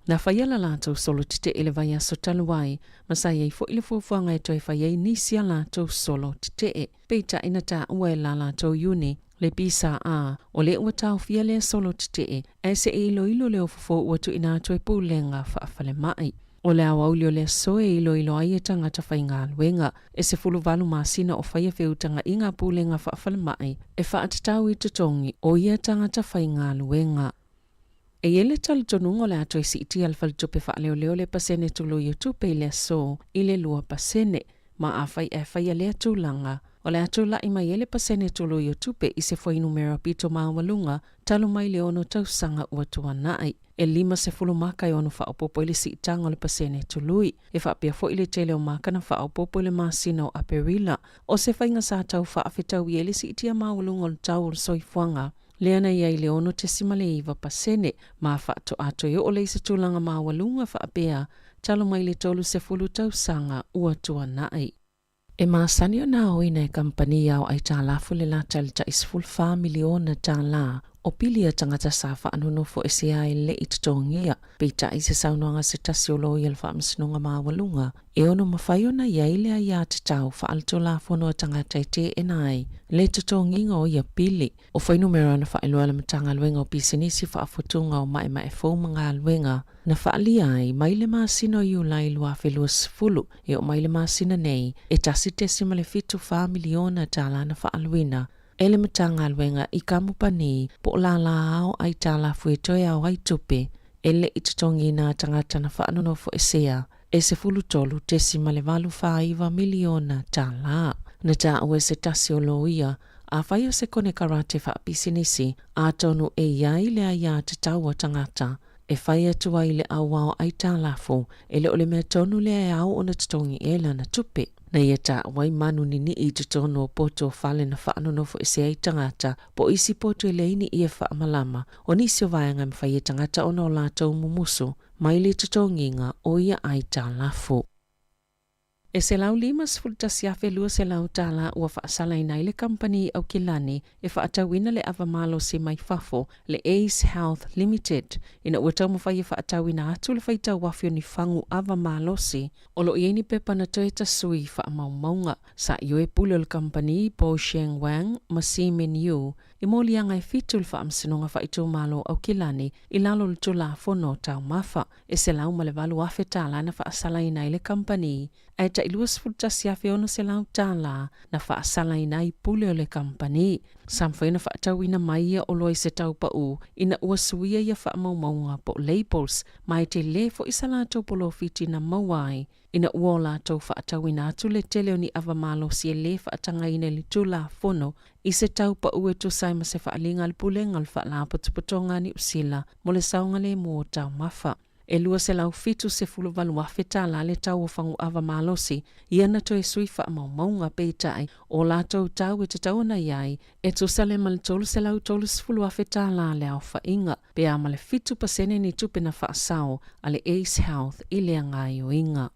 Na faia la latou solo tetee i le vaiaso talu ai, ma sa i ai foi le fuafuaga e toe fai ai nisi a latou solo tetee. Peitai na taua e la latou iuni, le PSA, o lea ua taofia lea solo tetee, ae se i iloilo le ofofo ua tuuina atu e Pulega Faafalemai. O le aoauli o le aso e iloilo ai e tagata faigaluega. E 18 masina o faia feutagaiga a Pulega Faafalemai e faatatau i totogi o ia tagata faigaluega. E i ai le talitonuga o le a toe siitia le faletupe faaleoleo le pasene tului o tupe i le aso i le 2%, ma afai ae faia lea tulaga, o le a tulai mai ai le pasene tului o tupe i se fuainumera pito maualuga talu mai le ono tausaga ua tuanai. E 50 maka e ono faaopoopo ai le siitaga o le pasene tului. E faapea foi le tele o maka na faaopoopo i le masina o Aperila, o se faiga sa tau faafetaui ai le siitia maualuga o le tau o le soifuaga, lea na i ai le 6.9% ma faatoa toe oo lea i se tulaga maualuga faapea talu mai le 30 tausaga ua tuanai. E masani ona aoina e kamupani ao aitalafu le lata i le tai $14 miliona o pili a tagata sa faanonofoesea e le i totogia. Peitai i se saunoaga a se tasi o loia o le Faamasinoga Maualuga, e ono mafai ona i ai le aiatatau faaletulafono a tagata e teena ai le totogiga o ia pili. O fuainumera na faailoa e le Matagaluega o Pisinisi Faafutuga o Maemae Fou ma Galuega na faaalia ai mai le masina o Iulai 2020 e oo mai le masina nei, e $1.74 miliona tālā na faaaluina e le Matagaluega i kamupani po o lālā ao aitalafu e toe ao ai tupe e le i totogiina a tagata na faanonofoesea e $13.849 miliona tālā. Na taua e se tasi o loia, afai o se konekarate faapisinisi, atonu e i ai le aiatatau a tagata e fai atu ai le auao aitalafu, e le o le mea tonu lea e ao ona totogi i ai lana tupe. Na ia taua ai manu ninii i totonu o poto o fale na faanonofoesea ai tagata, po o isi poto e leai ni ie faamalama, o nisi o vaega e mafai e tagata ona o latou mumusu mai le totogiga o ia aitalafu. E $151,200 tālā ua faasalaina ai le kamupani Aukilani e faatauina le ava malosi mai fafo, le Ace Health Limited, ina ua taumafai e faatauina atu le faitau afi o ni fagu ava malosi o lo o i ai ni pepa na toe tasui faamaumauga. Sa ioe pule o le kamupani Bo Sheng Wang ma Si Min Yu i moliaga e fitu i le Faamasinoga Faaitumalo o Aukilani i lalo o le Tulafono Taumafa e $108,000 tālā na faasalaina ai le kamupani, ae tai $21,600 tālā na faasalaina ai pule o le kamupani. Sa mafai ona faatauina mai ia oloa i se tau pau ina ua suia ia faamaumauga po o labels ma e tele foi sa latou polofiti na maua ai ina ua o latou faatauina atu le tele o ni ava malosi e lē faatagaina i le Tulafono i se tau pau e tusa ai ma se faaaliga a le Pulega o le Faalapotopotoga a Niu Sila mo le saogalemu o taumafa. E $278,000 tālā le tau o faguʻava malosi ia na toe sui faamaumauga, peitai, o latou tau e tatau ona i ai, e tusa lea ma le $330,000 tālā le aofaiga, pe a ma le 7% ni tupe na faasao a le Ace Health i lea gaoioiga.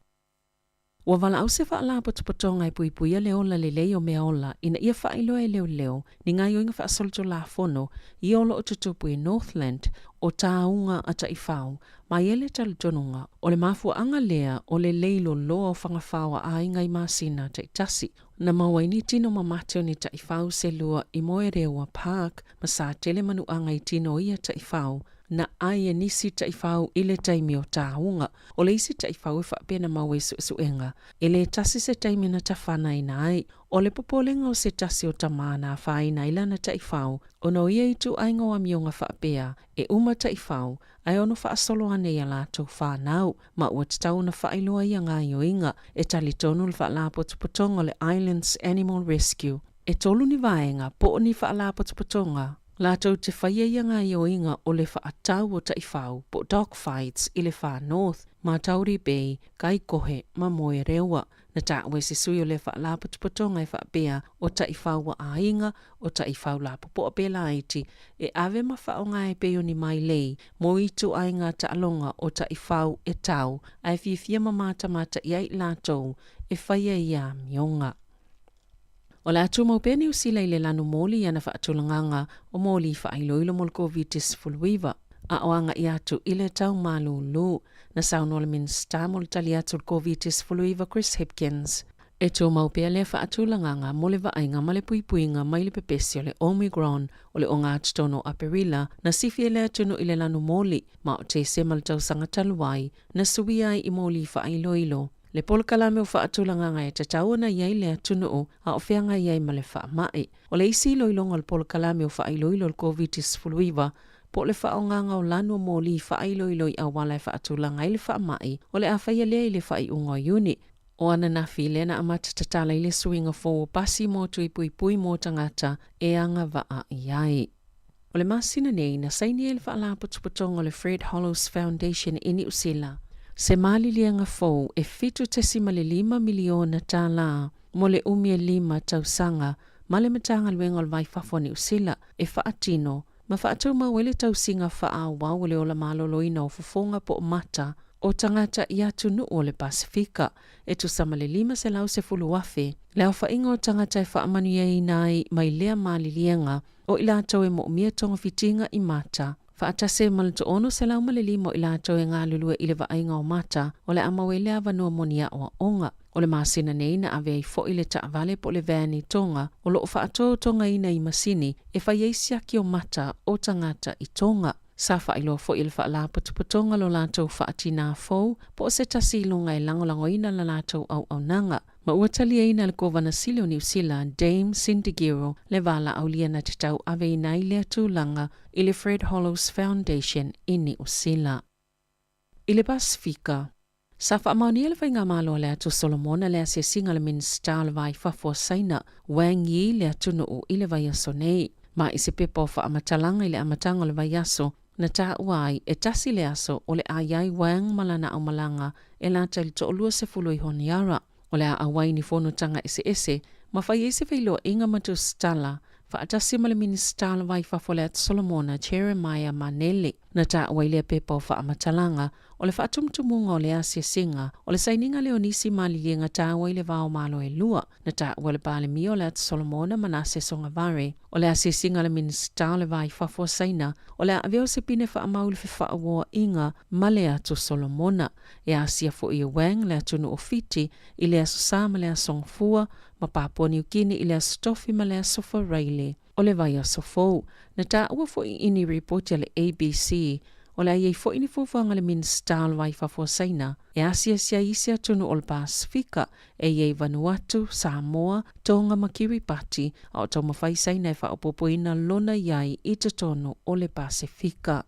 Ua valaau se faalapotopotoga e puipuia le ola lelei o mea ola ina ia faailoa e leoleo ni gaoioiga faasolitulafono ia o lo o tutupu i Northland o tāuga a taifau ma i ai le talitonuga o le mafuaaga lea o le lei loloa o fagafao a aiga i masina taitasi. Na maua ai ni tino mamate o ni taifau se lua i Moerewa Park ma sa tele manuaga i tino o ia taifau na ʻai e nisi taifau i le taimi o tāuga. O le isi taifau e faapea na maua i suesuega, e lē tasi se taimi na tafanaina ai. O le popolega o se tasi o tamā na afaina ai lana taifau, ona o ia ituaiga o amioga faapea, e uma taifau, ae ono faasolo ane i a latou whānau, ma ua tatau ona faailoa ia gaoioiga e talitonu le Faalapotopotoga o le Islands Animal Rescue. E tolu ni vaega po o ni faalapotopotoga latou te faia ia gaoioiga o le faatau o taifau po o dog fights i le Far North, Matauri Bay, Kaikohe ma Moerewa. Na taua e se sui o lea faalapotopotoga e faapea o taifau a aiga, o taifau lapopoa pe laiti e ave ma faaaoga e pei o ni mailei mo ituaiga taaloga o taifau e tau ae fiafia ma matamata i ai i latou e faia ia amioga. O le a tumau pea Niu Sila i le lanu moli i ana faatulagaga o moli faailoilo mo le Koviti-19, a o agaʻi atu i le tau malūlū. Na saunoa le Minisita mo le tali atu i le Koviti-19 Chris Hipkins, e tumau pea lea faatulagaga mo le vaaiga ma le puipuiga mai le pepesi o le Omicron o le ogatotonu o Aperila na sifi ai le atunuu i le lanu moli ma o Tesema le tausaga talu ai na suia ai i moli faailoilo le polokalame o faatulagaga e tatau ona i ai le atunuu a o feagai ai ma le faamai. O le isi iloiloga o le polokalame o faailoilo o le Koviti-19 po o le faaaogaga o lanu o moli faailoilo i auala e faatulaga ai le faamai, o le a faia lea i le faaiuga o Iuni. O ananafi lea na amata tatala ai le suiga fou o pasi mo tui puipui mo tagata e agavaa i ai. O le masina nei, na saini ai le Faalapotopotoga o le Fred Hollows Foundation i Niu Sila se maliliega fou e $7.5 miliona tālā mo le umi e lima tausaga ma le Matagaluega o le Vai Fafo a Niu Sila e faatino ma faatumau ai le tausiga faaauau o le ola maloloina o fofoga po o mata. o tagata i atunuu o le Pasefika, e tusa ma le 510,000 le aofaiga o tagata e faamanuiaina ai mai lea maliliega o i latou e moomia togafitiga i mata, faatasi ai ma le 605 o i latou e galulue i le vaaiga o mata o le a maua ai le avanoa mo ni aoaoga. O le masina nei na ave ai foi le taavale po o le van i Tonga o lo o faatotogaina i masini e fai ai siaki o mata o tagata i Tonga. Sa faailoa foi e le Faalapotopotoga lo latou faatinā fou po o se tasi iloga e lagolagoina la latou auaunaga. Ma ua taliaina e le Kovana Sili o Niu Sila, Dame Cindy Giro, le valaaulia na te tauaveina ai lea tulaga i le Fred Hollows Foundation i Niu Sila. I le Pasefika, sa faamaonia le Faigamalo a le Atu Solomona le asiasiga a le Minisita o le Va i Fafo a Saina, Wang Yi le atunuu i le vaiaso nei. Ma i se pepa o faamatalaga i le amataga o le vaiaso, na taua ai e tasi le aso o le a i ai Wang ma lana aumalaga e lata i le toalua sefulu i Honiara. O le a auai ni fonotaga eseese ma fai ai se feiloaiga ma tusitala faatasi ma le Minisita o le Va i Fafo o le Atu Solomona Jeremiah Manele. Na taua i lea pepa o faamatalaga o le faatumutumuga o le asiasiga o le sainiga lea o nisi maliliega taua i le va o Malo e lua. Na taua le Palemia o le Atu Solomona Manase Sogavare o le asiasiga a le Minisita o le Va i Fafo a Saina o le a avea o se pine faamau i le fefaauoaiga ma le Atu Solomona. E asia foi e Wang le atunuu o Fiti i le Aso Sa ma le Aso Gafua, ma Papua Niu Kini i le Aso Tofi ma le Aso Faraile o le vaiaso fou. Na taua foi i ni ripoti a le ABC, o le a i ai foi ni fuafuaga a le Minisita o le Va i Fafo a Saina e asiasi ai isi atunuu o le Pasefika e i ai Vanuatu, Samoa, Tonga ma Kiribati, a o taumafai Saina e faaopoopoina lona i ai i totonu o le Pasefika.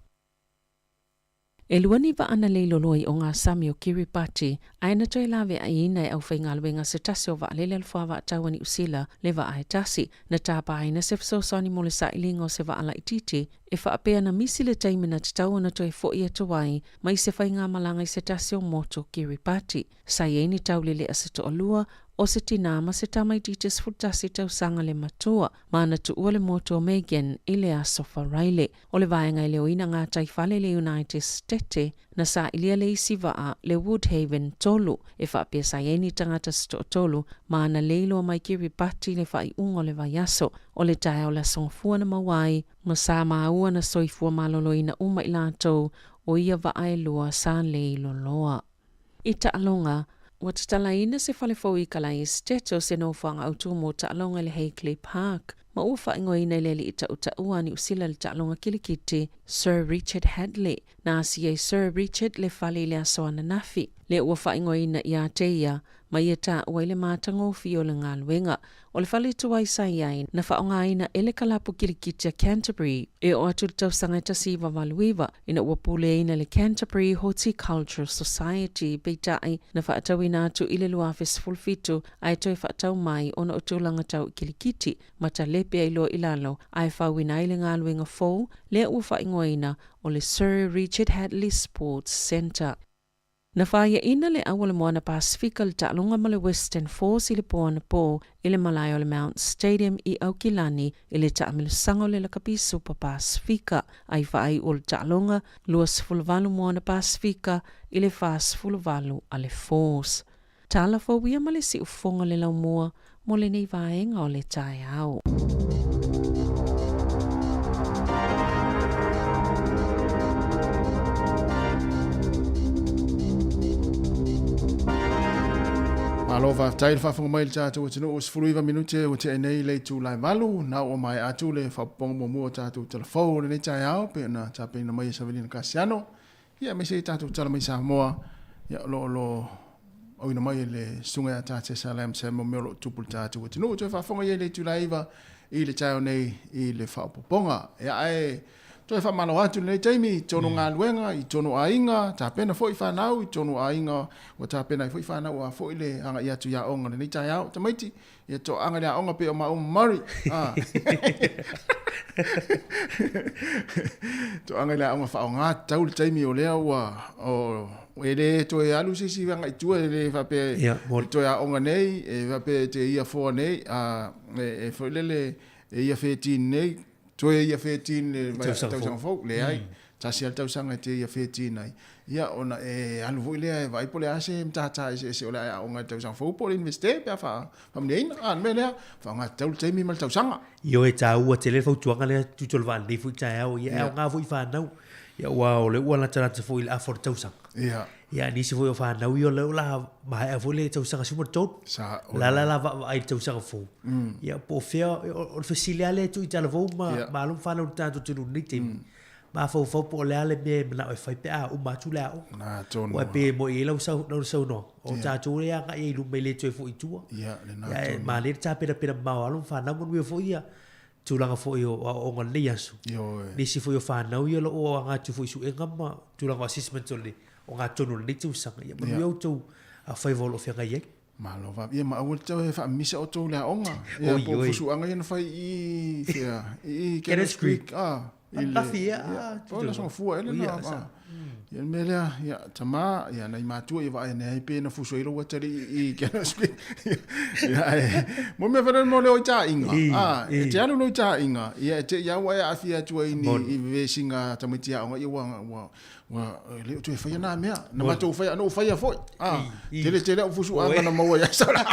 E lua ni vaa na lei loloa i ogasami o Kiribati, ae na toe laveaiina e aufaigaluega se tasi o vaalele a le Fuavaataua Niu Sila le vaa e tasi. Na tapaina se fesoasoani mo le sailiga o se vaa laitiiti e faapea na misi le taimi na tatau ona toe fo'i atu ai mai se faigamalaga i se tasi o motu o Kiribati. Sa i ai ni taulelea se toalua, o se tinā ma se tamaitiiti 11 tausaga le matua, ma na tuua le motu o Megan i le Aso Faraile. O le vaega e leoina gataifale i le United Stete, na sailia le isi vaa, le Woodhaven 3, e faapea sa i ai ni tagata se toatolu, ma na leiloa mai Kiribati i le faaiuga o le vaiaso. O le taeao o le Aso Gafua na maua ai, ma sa maua na soifua maloloina uma i latou o ia vaa e lua sa leiloloa. I taaloga, ua tatalaina se fale fou i Kalai Estate o se nofoaga autu mo taaloga i le Hagley Park, ma ua faaigoaina i le alii tautaua a Niu Sila i le taaloga kilikiti, Sir Richard Hadlee. Na asia ai Sir Richard le fale i le aso ananafi, lea ua faaigoaina ia te ia, ma ia taua i le matagofie o le galuega. O le fale tuai sa i ai, na faaaogaina e le kalapu kilikiti a Canterbury e oo atu i le tausaga e 1989, ina ua puleaina le Canterbury Horticultural Society, peitai, na faatauina atu i le 2017 ae toe faatau mai ona o tulaga tau i kilikiti ma talepe ai loa i lalo ae fauina ai le galuega fou lea ua faaigoaina o le Sir Richard Hadlee Sports Centre. Na faiaina le au o le Moana Pasefika le taaloga ma le Western Force i le po anapō i le malae o le Mount Stadium i Aukilani i le taamilosaga o le Lakapi Super Pasefika. Ai faaiu o le taaloga, 28 Moana Pasefika i le 48 a le Force. Tala fou ia ma le siufofoga o le laumua mo lenei vaega o le taeao. Malo faafetai le faafofoga mai i le tatou atunuu 19 minute ua tea nei le itula e valu na ua maea atu le faapopoga muamua o tatou tala fou o lenei taeao pei ona tapenaina mai e Savelina Kasiano Ia aemaise i tatou tala mai Samoa, ia o lo o lo auina mai e le Susuga ia Tā Tessa Lamb mo mea o lo o tupu i le tatou atunuu. Toe faafofoga i ai le itula e 9 i le taeao nei i le faaopoopoga. Ia ae toe faamalo atu i lenei taimi i tonu galuega, i tonu aiga, tapena foi fanau, i tonu aiga ua tapena ai foi fanau aua foi le agai atu i aoga i lenei taeao. Tamaiti, Ia toaga le aoga pei o maua ma Murray. Ah. toaga i le aoga faaaoga tatau le taimi o lea ua o, e le toe alu se isi agai i tua e le faapea Ia, mo- e toe aoga nei e faapea e te ia four nei a e, e foi lele e ia 13 nei toe ia 13 le Tausaga fou. tausaga fou leai. Tasi lava le tausaga e te ia 13 ai, ia ona e alu foi lea e vaai po o le a se matata eseese o le a e aoga i le tausaga fou po o le Iunivesite pe a faamanuiaina. A, o le mea lea, faaaoga tatau le taimi ma le tausaga. Ioe, e taua tele le fautuaga lea Tuitolovaa i lenei foi taeao, ia e aoga foi i fanau, ia aua o lea ua latalata foi i le afa o le tausaga. Ia. Ia, nisi foi o fanau ia o lea o le a maea foi le tausaga 13. Sa, o la la la vaavaai i le tausaga fou. Ia, po o fea, o le fesili lava lea e tuu i talavou ma, yeah. ma alo ma fanau i le tatou atunuu i lenei taimi. Mafaufau po o le a le mea e manao e fai pe a uma atu le aoga. Na tonu. Aua e pei e moni ai lau sau, lau saunoaga, o yeah. tatou lea e agai ai i luma e le toe foi i tua. Ia, lena Ia, e manaia le tapenapena mamao a alo ma fanau, manuia foi ia tulaga foi o aoaoga i lenei aso. Ioe. Nisi foi o fanau ia o lo o aga atu foi i suega ma tulaga o assessment o le ogatotonu o lenei tausaga. Ia manuia outou faiva o lo o feagai ai. Malo va. Ia ma aua le toe faamimisa outou i le aoga. Ia po o fusuaga ia na fai i fea i Kenneth Creek. Ah, i le Ananafi ia. Ah, o le aso fua ele na. Ah. Ia le mea lea, ia tama, ia nai matua ia vaai ane ai pe na fusu ai lou atalii i Kenneth Creek. Ia ae mo mea fana mo le oi taaiga. Ah, e te alu lou taaiga, ia e te i au e aafia atu ai ni i vesiga tamaiti aoga ia ua ua Ua e le o toe faia nā mea. Na matou faia, na ou faia foi. Ah, tele tele au fusuaga na maua ia sala.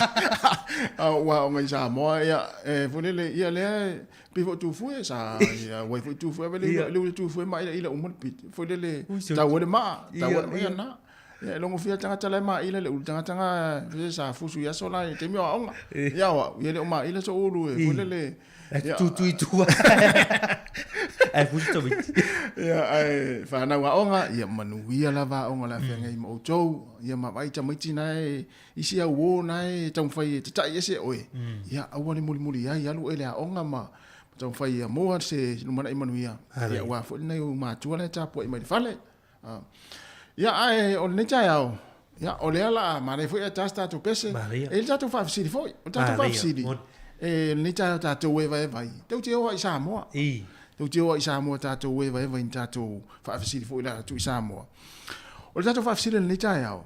Ah, ua aoga i Samoa, ia, e foi lele, ia lea, pei foi o Tufue, sa, ia, uai foi Tufue, ave le, le ule Tufue ma ila ila uma le piti. Foi lele, tau ai le maa, tau ai le maa, ia na. Ia, e logo fia tagata la e maila le ulu tagata nga, se sa fusu i aso la i taimi o aoga. Ia, o au, ia le o maila so ulu e, foi lele, E tutu i tua. Ae fusu tamaiti. Ia, ae whanau aoga, ia manuia lava aoga la whengai ma outou, ia ma vai tamaiti nae, isi au o nae taumafai e tatai ese oe. Ia, aua le mulimuli ai, alu oe le aoga ma taumafai ia maua se lumanai manuia. Ia, aua foi lenei o matua la e tapuai mai le fale. Ia, ae o lenei taeao, ia, o lea la manaia foi ae ta se tatou pese. Manaia. E i ai le tatou faafesili foi. O le tatou faafesili, e lenei taeao tatou evaeva ai, tou te o ai i Samoa. Tou te o ai i Samoa tatou evaeva i ni tatou faafesili foi la atu i Samoa. O le tatou faafesili i lenei taeao,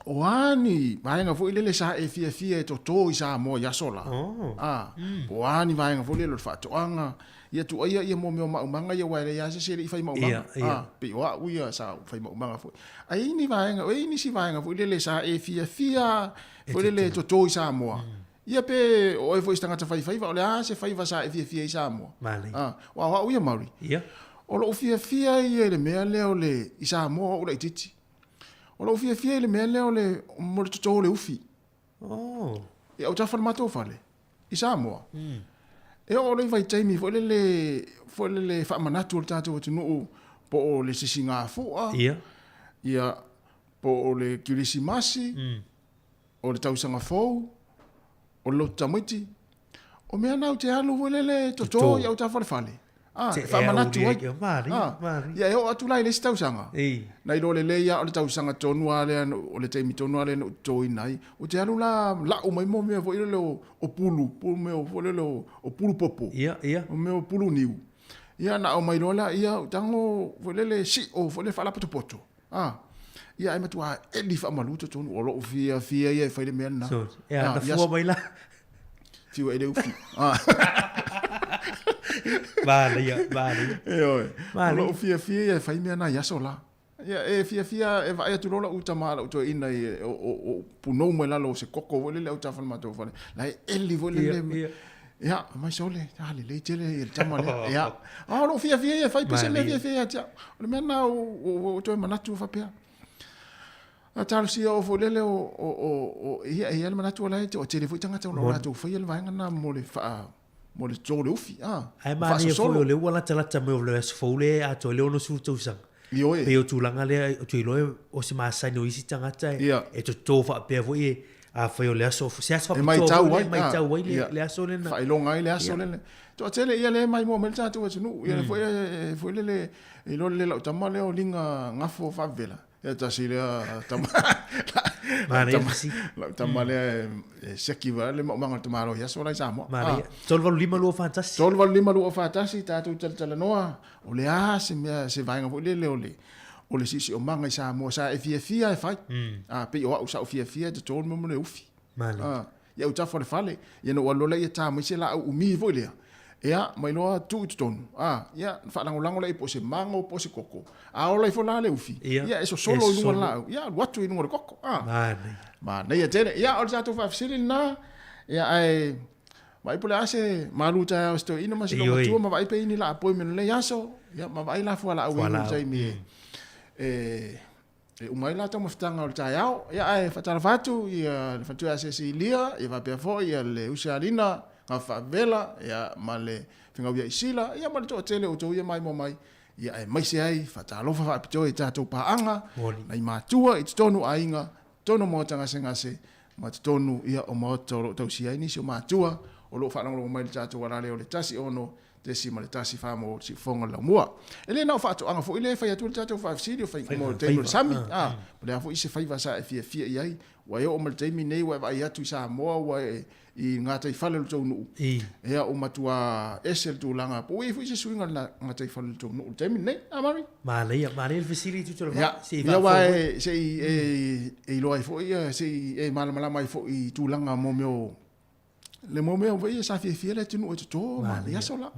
O a ni vaega foi lele sa e fiafia e toto i Samoa i aso la? Oh. A, po o a ni vaega foi lele o le faatoaga, ia tuaia ia mo mea o maumaga ia aua e leai lava se isi e le i fai maumaga. Ia, ia. A, pei o au ia sa ou fai maumaga foi. Ae i ai ni vaega, e i ai nisi vaega foi lele sa e fiafia foi lele e toto i Samoa. Ia pe o oe foi se tagata fai faiva, o le a se faiva sa e fiafia ai i Samoa? Manaia. A, aua o au ia Mauri. Ia. O lou fiafia ia i le mea lea o le, i Samoa o au laitiiti. O lou fiafia i le mea lea o le, mo le toto o le ufi. Oh. I autafa o le matou fale, i Samoa. E oo loa i vaitaimi foi lele, foi lele faamanatu o le tatou atunuu po o le sisigafua, Ia. ia, po o le kirisimasi, o le tausaga fou, o le lotu tamaiti, o mea na ou te alu foi lele toto i autafa o le fale. Ah, e faamanatu ai. Ah, ia e oo atu la i le isi tausaga. Na iloa lelei lava o le tausaga tonu lava lea, o le taimi tonu lava lea na ou totoina ai. Ou te alu la lau mai mo mea foi lele o pulu, mea foi lele o pulu popo. O mea o pulu niu. Ia na aumai loa laia, ou tago foi lele sio foi lele faalapotopoto. A, ia ae matua eli faamalu totonu, o lou fiafia ia e fai le mea lena. So, e a, na fua mai la. Fiu ai le ufi. Ah. Manaia, manaia. Ioe. O lou fiafia ia e fai mea na i aso la. Ia, e fiafia e vaai atu loa lau tama lau toeaina i o, o, o punou mai lalo o se koko foi lele autafa o le matou fale. La e eli foi lele. Ia, ia. Ia, mai sole, a lelei tele ia le tama lea. Ia, a o lou fiafia ia e fai pe se mea fiafia ia te au. O le mea lena ua toe manatu faapea. A talosia o foi lele o, o, o, o ia, e i ai le manatu o la e toatele foi tagata o lo o latou faia le vaega lena mo le faa, mo le toto o le ufi, a, Ae manaia foi o lea ua latalata mai o le aso fou lea e atoa ai le 60 tausaga. Ioe. Pei o tulaga lea ou te iloa o se masani o isi tagata e, Ia. e toto faapea foi e afai o le aso, se aso E faapitoa maitau foi lea ai, e maitau ai le, ia. le aso lena. Faailoga ai le aso Ia. lena. Toatele ia lea e maimoa mai le tatou atunuu. Ia lea foi e, foi lele, e iloa lelei lau tama lea o Liga Gafo Faavela. Ia tasi lea tama. Manaia tasi. Lau tama lea e seki vae le maumaga o le tamaloa i aso la i Samoa. Manaia. 385 241. 385 241, tatou talatalanoa, o le a se mea, se vaega foi lele o le, o le siosiomaga i Samoa sa e fiafia e fai. A, pei o au sa ou fiafia e toto le mea mo le ufi. Manaia. A, i autafa o le fale, ia na ou alu loa lea ia ta mai se laau umi foi lea. Ia, ma iloa tuu i totonu, a, ia, ona faalagolago lea po o se mago po o se koko. A ola ifo la le ufi, ia, e sosolo i luga o le laau, ia, alu atu i luga o le koko, a. Manaia. Manaia tele. Ia, o le tatou faafesili lena, ia, ae vaai po o le a se malu taeao i se toeaina ma se loomatua ma vaai pe i ai ni laapoi mo lenei aso, ia, ma vaai la fualaau e inu i le taimi e, e uma ai la taumafataga o le taeao. Ia ae faatalofa atu ia le faletua ia Sesilia, ia faapea foi ia le uso ia Lina, Gafafaavela, ia ma le Fegau ia Isila, ia ma le toatele o outou ia maimoa mai. Ia aemaise ai faatalofa faapitoa i tatou paaga, nai matua i totonu o aiga, totonu o maota gasegase, ma totonu ia o maota o lo o tausia ai nisi o matua o lo o faalogologo mai i le tatou alaleo i le 106.1 mo le siufofoga o le laumua. E le na o faatoaga foi lea e fai atu ai le tatou faafesili o fai mo le taimi o le sami, a, po o le a foi se faiva sa e fiafia i ai. Ua e oo mai le taimi nei ua e vaai atu i Samoa ua e i gataifale o le tou nuu, ia ua matua ese le tulaga, po ua i ai foi se suiga i le gataifale o le tou nuu i le taimi lenei. A Mary? Manaia, manaia le fesili Tutuila Ia, se i faafofoga. Ia, aua se i e iloa ai foi, se i e malamalama ai foi i tulaga mo mea o le mo mea foi sa fiafia le atunuu e toto ma le aso la.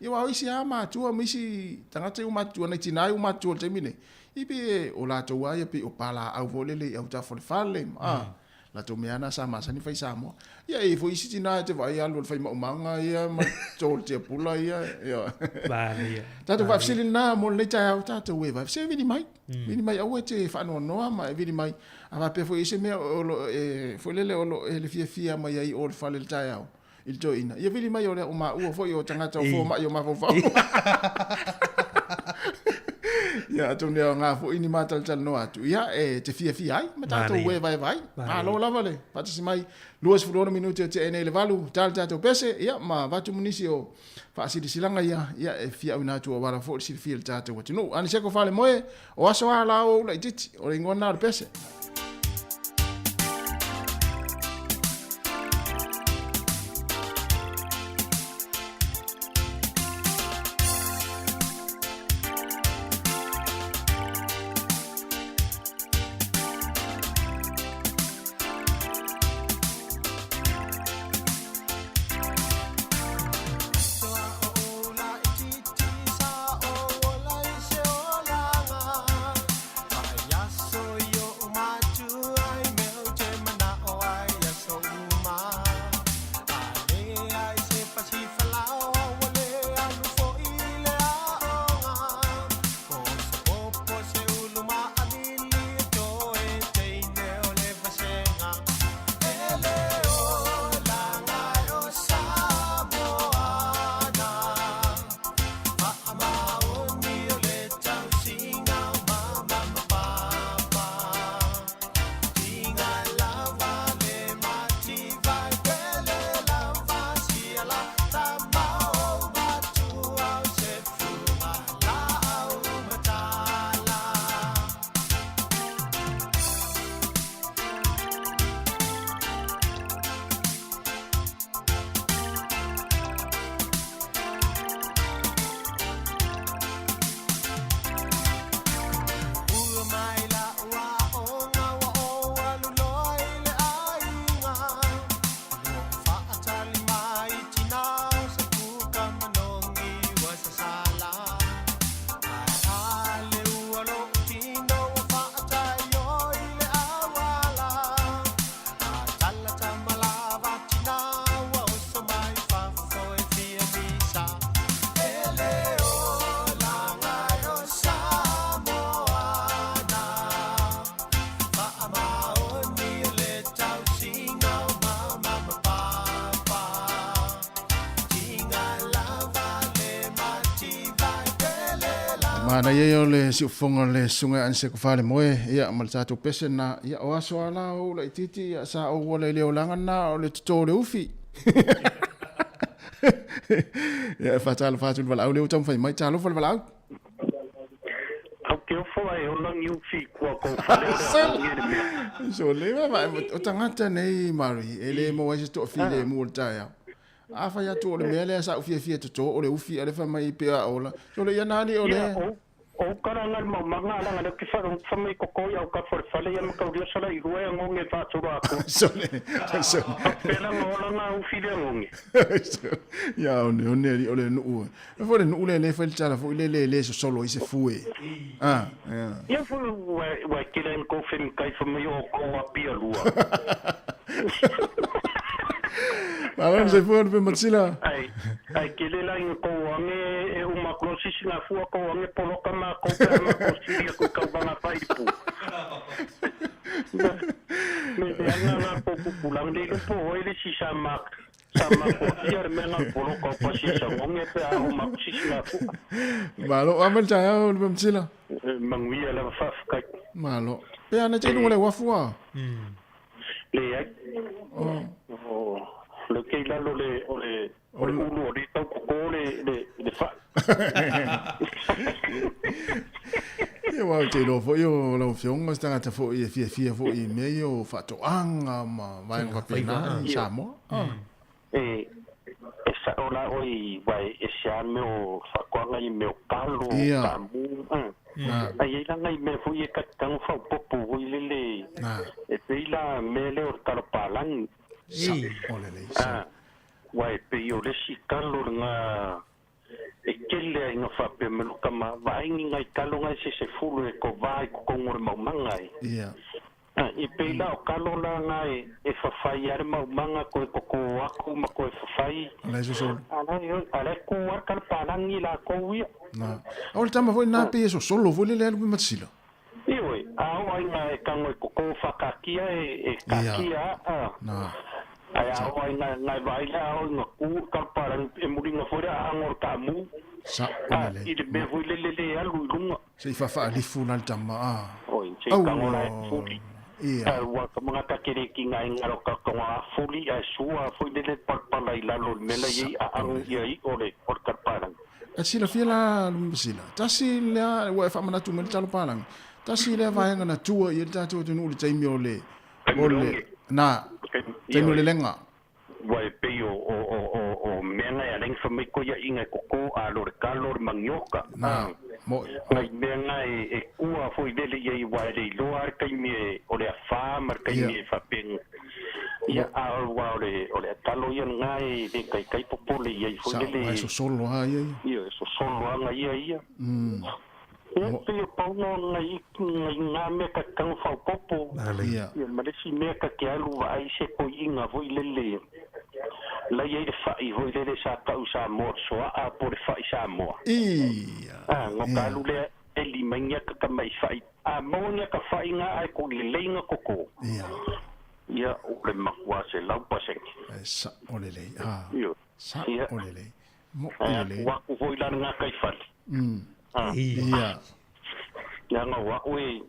Ia aua o isi lava matua ma isi tagata ua matutua, nai tina ua matutua i le taimi nei, ia pei o latou lava ia pei o palaau foi lele i autafa o le fale ma latou mea lava na sa masani fai i Samoa. Ia e i ai foi isi tina e te vaai alu i le fai maumaga ia ma toto i le tiapula ia. Manaia. Tatou faafesili lena mo lenei taeao, tatou e vave. Se vili mai. Vili mai aua e te faanoanoa ma e vili mai. A faapea foi e i ai se mea o lo o e, foi lele o lo o e le fiafia mai ai i o i le fale i le taeao, i le toeaina, ia vili mai o lea o maua foi o tagata o fomai o mafaufau. Ia atonu e aoga foi ni matalatalanoa atu, ia e te fiafia ai ma tatou e vaevae. Malo lava le faatasi mai, 26 minute o tea nei i le 8, ta le tatou pese, ia ma avatu ma nisi o faasilasilaga ia, ia e fia auina atu aua lava foi le silafia i le tatou atunuu. Aniseko Falemoe, o aso a la o ou laitiiti, o le igoa lena o le pese. Manaia ia o le siufofoga o le susuga ia Aniseko Falemoe, ia ma le tatou pese lena, ia o aso lava la o ou laitiiti, ia sa ou ola i le olaga lena o le toto o le ufi. Ia e faatalofa atu i le valaau lea ua taumafai mai. Talofa le valaau. Au te ofo ae ola ni ufi kua kou fale o le aho nge le mea. So le ma o tagata nei Mary e le maua ai se toafilemu o le taeao. Afai atu o le mea lea sa ou fiafia e toto o le ufi a le fai mai pea ola. So le ia na ali o le. Ia, O uka la nga le maumaga a laga lea ou te faalogo atu fai mai koko i autafa o le fale ia ma taulia sala i lua e agoge e faasolo atoa. Sole, sole. Faapea la nga ola nga ufi le agoge. Ia one one ali o le nuu. E foi le nuu le le fai le tala foi le le le sosolo i se fue. Ah, ia. Ia foi ua ua e tele ai na tou femikai fai mai o tou apia lua. Malo se fua pe matsila. Ai, ai tele la ina tou ange e uma atu loa sisi gafua tou ange poloka matou pe a matou sili atu i tauvaga fai i pu. Me leaga nga tou tupulaga le iloa po o ai le isi sa ma sa matou afia le mea nga poloka o pasi e sagoge pe a uma atu sisi gafua. Malo, a mai le taeao le Matsila. Manuia lava faafetai. Malo. Pe ana te luga le uafu a? Leai. O le ke i lalo le o le o le ulu o le tau koko le le le fai. Ia aua ou te iloa foi o lau Afioga o se tagata foi e fiafia foi i mea ia o faatoaga ma vaega faapena i Samoa. E e sao la oe aua e ese lava mea o faatoaga i mea o kalo, pamu, a i ai la nai mea foi ia e ta te tago faaopoopo foi lele e pei la mea lea o le kalo palagi. Aua e pei o le isi kalo lena e tele lava ina faapea mai lou tama, vaai ni nai kalo na e se sefulu e kovā i totonu o le maumaga e. I pei la o kalo la na e fafai a le maumaga toe toto atu ma toe fafai. Ala e sosolo. Ala e tu a le palagi latou ia. Na. A o le tama foi na pei e sosolo foi lele alu pe matasila. Ioe, a oo ai na e tago e toto faakatia e katia a. Na. Ae a oo ai na e vaai lea a oo ina tu le kalo palagi e muliga foi le aaga o le taamu. Sa o lelei. I le mea foi lele le alu i luga. Se i faafaalifu la le tama a. Oi, se i tango la e fuli. Ia. Ua ka mangata kere ki nga inga ro ka tonga a fuli ae sua foi lele palapala i lalo le mea la iai a agu ia i o le o le talopalangi. E silafia la Lumasila, tasi lea ua e faamanatu mai le talopalangi, tasi lea vaega na tua i ai le tatou atunuu i le taimi o le, o le, na, taimi o le lega. Ua e pei o, o, o, o, o mea ngai a lengi fai mai koia inga e koko a lo le kalo le mangioka. Na, mo. Ngai mea ngai e kua foi lele ia i wa e le iloa a le taimi e o le afa ma le taimi e faapea ia a o wa o le o le atalo ia ngai le kaikai popole ia i foi lele. Sa, wa e sosolo a ia ia. Ia e sosolo a ngai ia ia. Ia, pei o pau nō ngai, ngai ngā mea ka te tango whaopopo. Ia. Ia, ma le isi mea ka te alu vaai se koiinga foi lele, lai ai le whai foi lele sa tau Samoa soaa po le whai Samoa. Ia. Ah, ngo ka alu lea eli mai nia ka tamai whai. A maua nia ka whai ngā ai ko lelei nga koko. Ia. Ia, o le makua se lau pasenge. E sa o lelei. Ah. Ia. Sa Ia. o lelei. Mo i lelei. Waku foi la ngā kai whale. Ia. Leaga o a'u e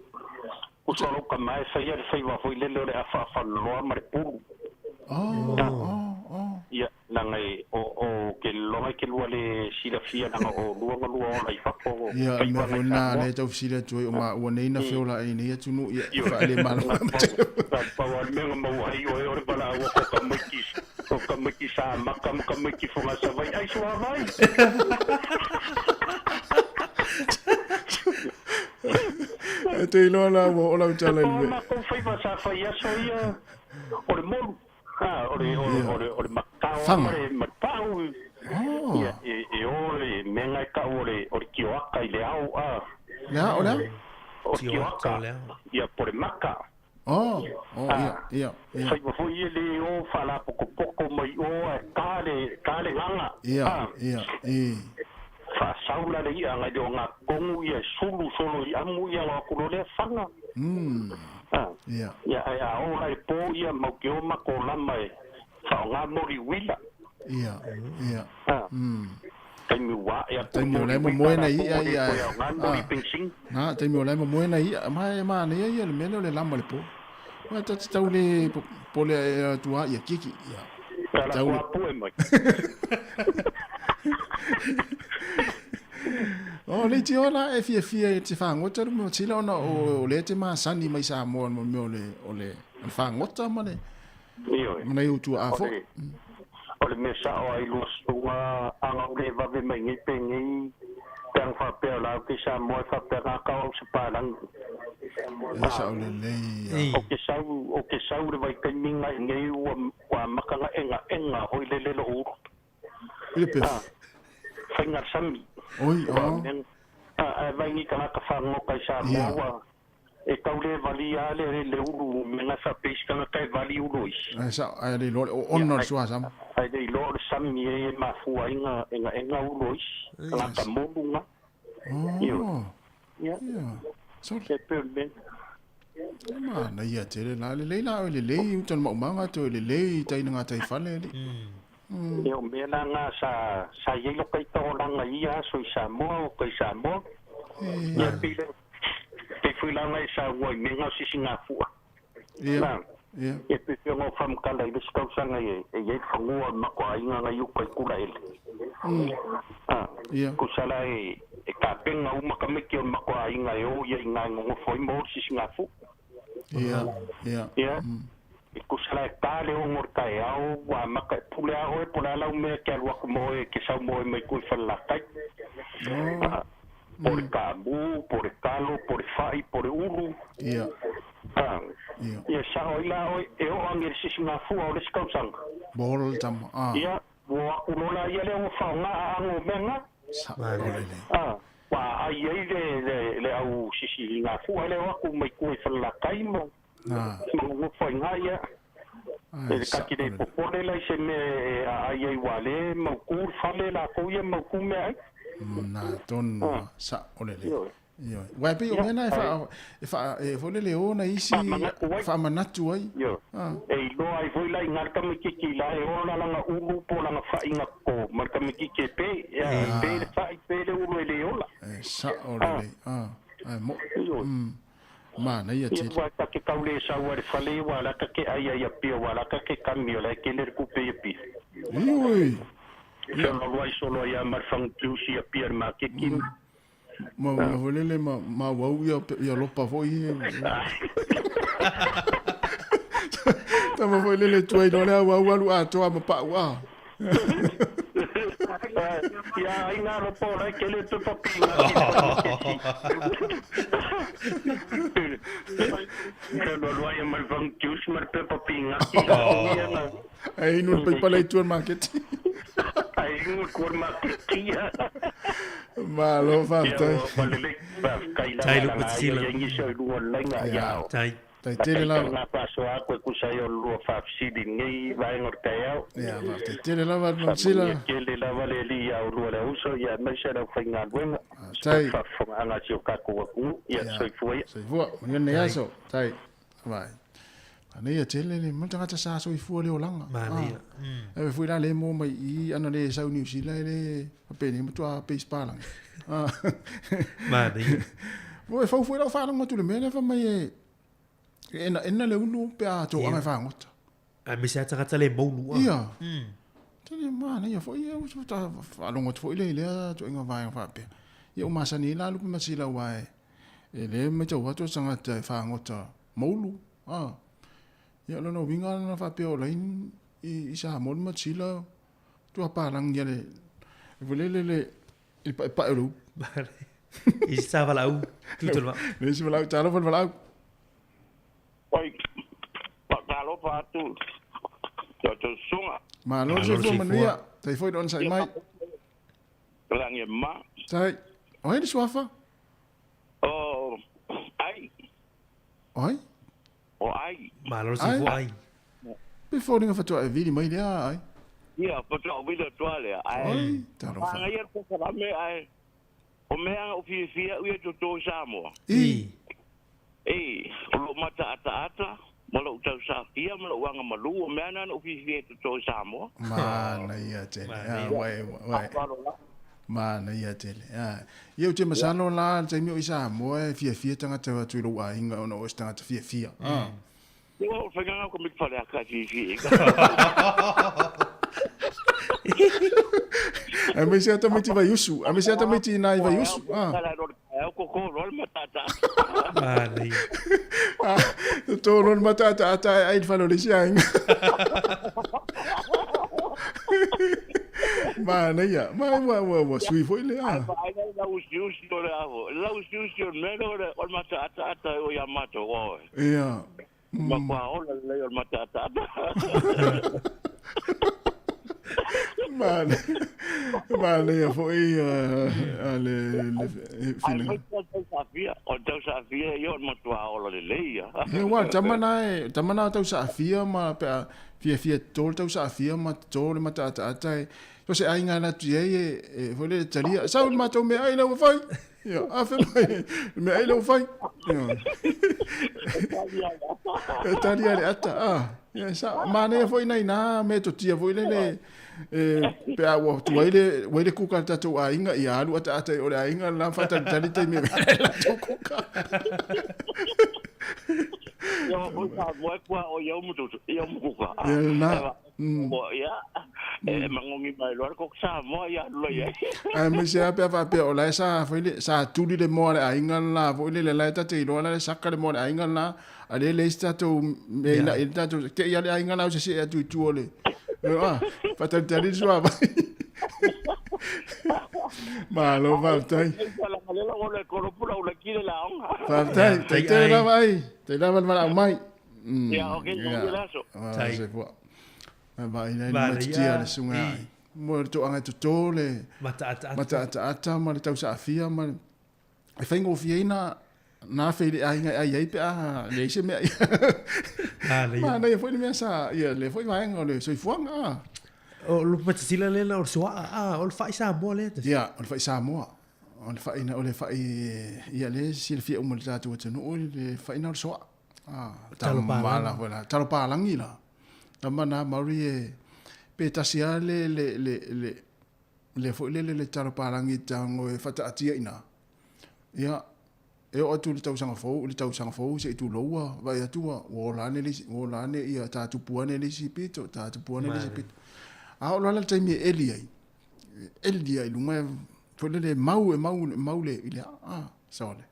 uso lou tama e faia le faiva foi lele o le afaafa loa ma le pulu. Oh, oh, oh. Ia, leaga e o o ke lologa i ke lua le silafia leaga o lua nga lua ola i fafo Ia, o le mea faiva foi nai lena Samoa. lea e tau fesili atu ai, o maua nei na feola ai nei atunuu, ia, Ioe, faalemalama na tele. pau, pau lava le mea na maua ai oe o le valaau atu o tamaiti, o tamaiti sa maka ma tamaiti fogasavai, ai suavai! E te iloa la ua oo lau tala i E pau le a matou faiva sa fai aso ia o le molu, a, o le, o le, o le, o le makao a ma le, ma le pau. Oh. Ia, e, e o le mea nga e tau o le, o le tioaka i le ao, a. Le a, o le a? O le tioaka, ia, po o le maka. Oh, oh, ia, ia, ia. Faiva foi ia le o faalapokopoko mai o ae ka le, ka le gaga. Ia, ia, i. Faasaula le i'a ngai le o ngā kongu ia e sulu solo i amu ia ngā kulo lea whanga. Ia. Ia, ae a o la e pō ia mau ke o mako lama e whao ngā mori uila. Ia, ia. Taimi wā e a Taimi o mori la e uila momoe na la i'a pō le ia. koe au ngā mori pensing. Nā, taimi o la e momoe na i'a, ma e mānaia ia le mea lea o le lama le pō. Ua ta te tau le pole e atu a ia kiki, ia. Ka la Tau le. kua pue mai. O le iti ona e fiafia i te fagota le mea tila ona o lea te masani mai Samoa mo mea o le o le o le fagota ma le Ioe. ma nai o tuaa O foi. le, o le mea sao ai lua susuga aga o le vave mai nei penei Pe ana faapea o la au ke Samoa e faapea ka kau au se palangi. E sao lelei ia. O ke sau, o ke sau le vaitaimi ngai nei ua, ua amata na egaega hoi lele lou ulu. I le pefu. Ah, faiga le sami. Oi, Ua oh. mea, ah, ae vai ni tagata fagota i Samoa Ia. ua e tau le valia le, le ulu mea na faapea isi tagata e vali ulu isi. Ae sao, ae le iloa le Ia, oona o le ae, suasama. ae le iloa o le sami e mafua ai na egaega ulu isi. Tagata molu na. Ioe. Oh. Ia. Ia. Sorry. E pei o le mea. Manaia tele la lelei la o lelei uta le maumaga toe lelei tai na gatai fale alii. Ia o mea la na sa sa i ai lo kai taolaga i ia aso i Samoa o kai Samoa. Ia pei le pei foi la e saunoa i mea na o sisigafua. Ia. Na. Ia. Ia pei foi ona faamatala i le isi tausaga e e i ai le fanua o le makuaaiga na i uka i Kulaele. Ah. Ia. Kusa la e e tapena uma tamaiti o le makuaaiga e o ia i ina e nonofo ai ma o le sisigafua. Ia. Ia. Ia. E tusa la e ta le ono o le taeao, ua amata e pule a oe po o le a lau mea e te alu atu ma oe e te sau ma oe mai tua i Falelatai. Oh. Po o le taamu, po o le talo, po o le fai, po o le ulu. Ia. Ia. Ia sao ai la oe e oo ane i le sisigafua o le isi tausaga. Bolo le tama. Ah. Ia, ua o atu loa la ia lea ua faaaoga aano o mea na. Sao lelei. Ah, ua aai ai le, le, le au sisigafua lea o atu mai tua i Falelatai ma Ah. ma nonofo ai ina ia. Ai, E le sao kati le lelei. popole la i se mea e aai ai ua le mautu le fale latou ia mautu mea ai. Na tonu Ah. sao lelei. Ioe. Ioe. Uae e pei o Ia, mea na e ai. faa e faa e foi lele o na isi Faamanatu ai. faamanatu ai. Ioe. Ah. E iloa ai foi la i ina le tamaitiiti la e ola lana ulu po o lana faaiga toto ma le tamaitiiti e pe. Ia, e pe le fai, pe le ulu e le ola. E sao Ah. lelei. Ah. Ai mo. Ioe. Manaia Ia, tele. ua ta ke tau le sau ai le fale, ua la ta ke ai ai Apia, ua la ta ke kami, o la e kele le kupe i Apia. Ioe. Ia lua i solo ai a ma le fagupiusi i Apia i le maketi. Ma ma foi lele ma ma wau ia ia lopa foi e. Tama foi lele tuai no le au alu atoa ma pau a. Ia ai ngā ropo o lai kele te papi ngā ki Te lua ia ma le fagupiusi ma le pepa pingā ki ia na. Ai inu le paipa le tua maketi. Ai inu le tua maketi ia. Malo faafetai. Ia ua lelei faafetai Tai lava lu langa ai patsila. ia nisi o i lua o le laina Ia. ia o. Tai. Tai tele lava. Ngā faasoa atu e tusa ai o le lua faafesili lenei vaega o le taeao. Ia, faafetai tele lava le Mansila. Faamanuia tele lava le Alii ia oulua le auso, ia aemaise le aufaigaluega. Tai. Faafofogaaga a si o tatou atunuu. Ia, soifua ia. Soifua, manuia lenei aso. Tai. Vai. Manaia tele le mo tagata sa soifua le olaga. Manaia. Ah. E foi la le mo mai i ana le sau New Zealand e le pene matua peace palangi. Ah. Manaia. Mo e fau foi lau faalogo atu le mea lea fai mai e e ena ena le ulu pe a toaga e fagota. Aemaise lava tagata le moulu a. Ia. Tele manaia foi ia ta faalogo atu foi le i lea ituaiga vaega faapea. Ia ua masani ai la lupe ma sila aua e e le matau atu o se tagata e fagota moulu. Ah. Ia o lona uiga lena faapea o lain i i Samoa le matasila tua palangi ia le foi lele le i le paepae o le upu. I se sa valaau, tutu le vaa. Le isi valaau, talofa le valaau. Oi, faatalofa atu i a outou susuga. Malo le soifua manuia. Tai foi le onosai mai. Lagi e ma. Tai. O ai le suafa? O ai. O ai? O ai. Malo le soifua ai. Pe foliga faatoa e vili mai lea ai. Ia, faatoa ou vili atu lava lea. Ae, Ai, talofa. Pagaia le polokalame ae o mea na ou fiafia au ia toto i Samoa. I. E, o lou mataataata ma lou tausafia ma lou agamalu, o mea na na ou fiafia e toto i Samoa. Manaia tele. Ah, uai, uai. Manaia tele. Ah. Ia ou te masalo la le taimi o i Samoa e fiafia tagata o atu i lou aiga ona o se tagata fiafia. Ah. Ua o whainganga ko miti whare aka si si. Aemaise lava tamaiti vaiusu. Aemaise lava tamaiti ina i vaiusu. Ah. Ko ko rol matata. Manaia. Ah, toto loa le mataataata ae ai le fale o le isi aiga. Manaia. Ma ua ua ua sui foi le ah. Ai Lausiusi o le aho. Lausiusi o le mea lea o le mataataata e o ia matou oe. Ia. Ma kua ola lelei o le mataataata. Manaia foi a le fina. Ai foi tau saafia, o le tau saafia ia o le matua ola lelei ia. Ia aua o le tama na e, tama na o tau saafia ma pe a fiafia toto le tau saafia ma toto le mataataata e so se aiga alu atu i ai e foi lele talia, sau le matou meaai lea ua fai. Ia, a fai mai le meaai lea ua fai. Ia. E tali a le ata, a. Ia, sa, manaia foi nai nā metotia foi lele, e, pe a ua tuai le, ua i le kuka le tatou aiga, ia alu ataata i o le aiga la whaatalitali taimi e mea latou kuka. Ia, foi sa moe kua o ia umu tutu, ia umu kuka. Ia, na. Ia, e magogi mai loa le koko Samoa ia alu loa i ai. Aemaise lava pe a faapea o la e sa foi le, sa tuli le moa a le aiga le la foi lele, la e ta te iloa la le saka le moa a le aiga le la, a lea e leai se tatou mea ina i le tatou, te i a le aiga la o se see atu i tua o le, a, faatalitali le suavai. Malo faafetai. Faafetai, tai lava ai, tai lava le valaau mai. Ia, ok, manuia le aso. Tai. Ae vaai la i le matutia a le susuga ia ai. Mo le toaga e toto le mataataata ma le tausaafia ma le e faigofie ai na na afe i le aiga e ai ai pe a leai se mea. Manaia foi le mea sa ia le foi vaega o le soifuaga a. O le matasila lea o le soaa a o le fai Samoa lea. Ia, o le fai Samoa. O le fai o le fai ia le silafia uma le tatou atunuu le fai na o le soaa. Ah, talo palagi. Talo palagi la. Tama na Maori e pe tasi a le le le le le foi le le le talo palagi tango e whataatia ina. Ia, e o atu le tausaga fou, le tausaga fou se i tuloua, vai atu ua ola ane le isi, ua ola ane ia tatupu ane le isi pito, tatupu ane le isi pito. A oo loa la le taimi e eli ai, e eli ai i luga e foi lele e mau, e mau, e mau le i le a, sole.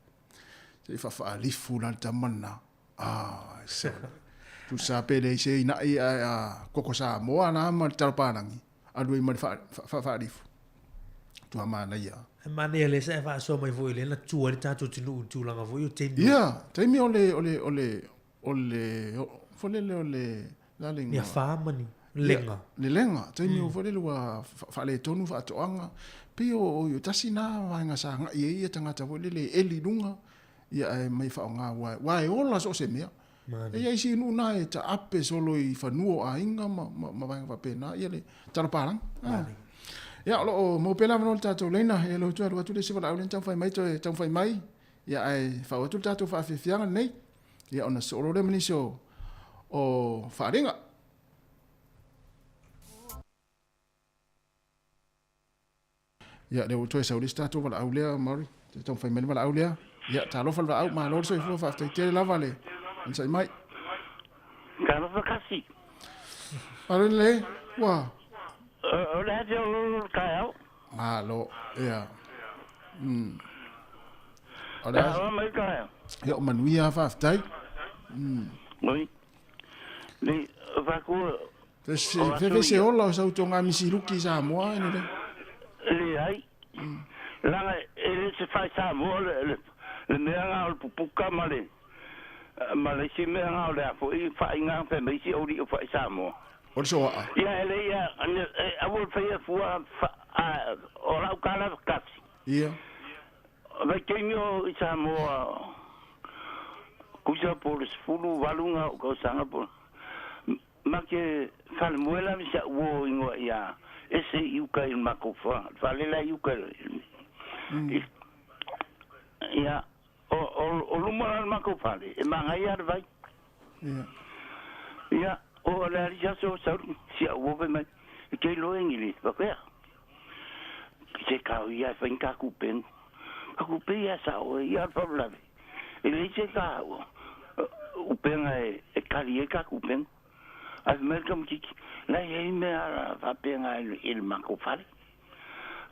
Se i faafaalifu la le tama lena. Ah, sole. Tusa pe leai se ina'i ae a koko Samoa la ma le talo palagi, alu ai ma le faafaalifu. Tua manaia. E manaia lea sa e faasoa mai foi lea na tua ai le tatou atunuu i le tulaga foi o taimi o. Ia, taimi o le, o le, o le, o le, foi lele o le, la le igoa. Ni afa ma ni lega. Le lega, taimi o foi lele ua faaletonu faatoaga. Pei o, o tasi na vaega sa agai ai ia tagata foi lele e eli i luga, ia ae mai faaaoga aua, aua e ola so o se mea. E i ai isi nuu na e taape solo i fanua o aiga ma, ma, ma vaega faapena, ia le talo palagi. Ah. Ia, o lo o mau pea le avanoa i le tatou laina, ia le toe alu atu le isi valaau lea na taumafai mai, toe taumafai mai, ia ae faauu atu le tatou faafiafiaga lenei, ia ona sosoo loa lea ma nisi o, o faaaliga. Ia, lea ua toe sau le isi tatou valaau lea, Maori. Toe taumafai mai le valaau lea. Ia, talofa le valaau, malo le soifua, faafetai tele lava le onosai mai. Talofa kasi. Malo le, ua. O le ati o lolo le taeao. Malo, ia. O le a mai le taeao. Ia, o manuia, faafetai. Oi. Nei, faku Fefe se ola o sau tonga misiluki i Samoa ene le. Leai. Leaga e le se fai Samoa le le mea nga o le pupuka ma le ma le isi mea nga o le a foi faaiga fai mai isi o fai Samoa. O le soaa. Ia e le ia aua le faia fua o lau tala kasi. Ia. Vaitaimi o i Samoa kusa po o le 18 nga o tausaga po Ma ke falemoe la me si a'u uo ingoa ia ese i uka i le makou fale la i uka i ia o o o luma la le makou fale e magaia le vai. Ia o le alii aso o sau si a'u uo fai mai e te iloa e ngili faapea se kao ia e fai ni taku upega. Taku upega ia sa'o e ia le faalavelave e leai se ka upega e kali ai taku upega. Ae fai mai le tamaitiiti, La e i ai mea faapena i le matou fale.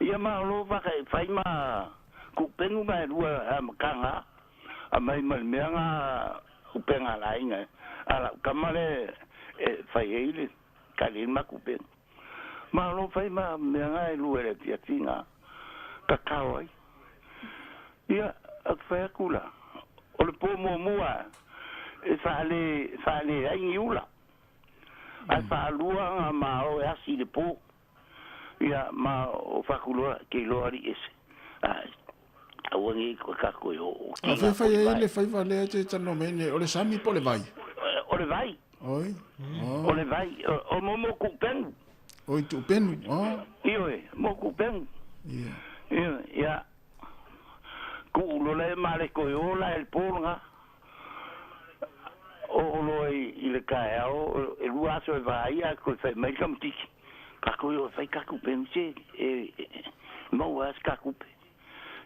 Ia ma o lo fai ma kuupenu ma e lua a mataga aumai ma le mea na upega a le aiga a lau tama lea e fai ai le kali ai le matou upega. Ma o lo fai ma mea na e lua i le afiafi na tatao ai. Ia, ou te fai atu la, o le po muamua e faale, faaleai ni ula, ae faalua na ma o e asi i le po. Ia, ma o fakuloa, ke iloa alii ese. A, aua nei koe kako e oo. A fea fai ai le faiva lea e te talanoa mai nei, o le sami po o le vai? O le vai. Oi. Oh. O le vai, o mo mo kuupenu. Oi, tuupenu, oh. Ioe, mo kuupenu. Ia. Ioe, ia. Kuu lola e male koe o la e le po lena. Oo loa i le taeao, e lua aso e vaai ae toe fai mai le tamaitiiti, Tatou o e fai ka tupe se e maua ai se ka tupe.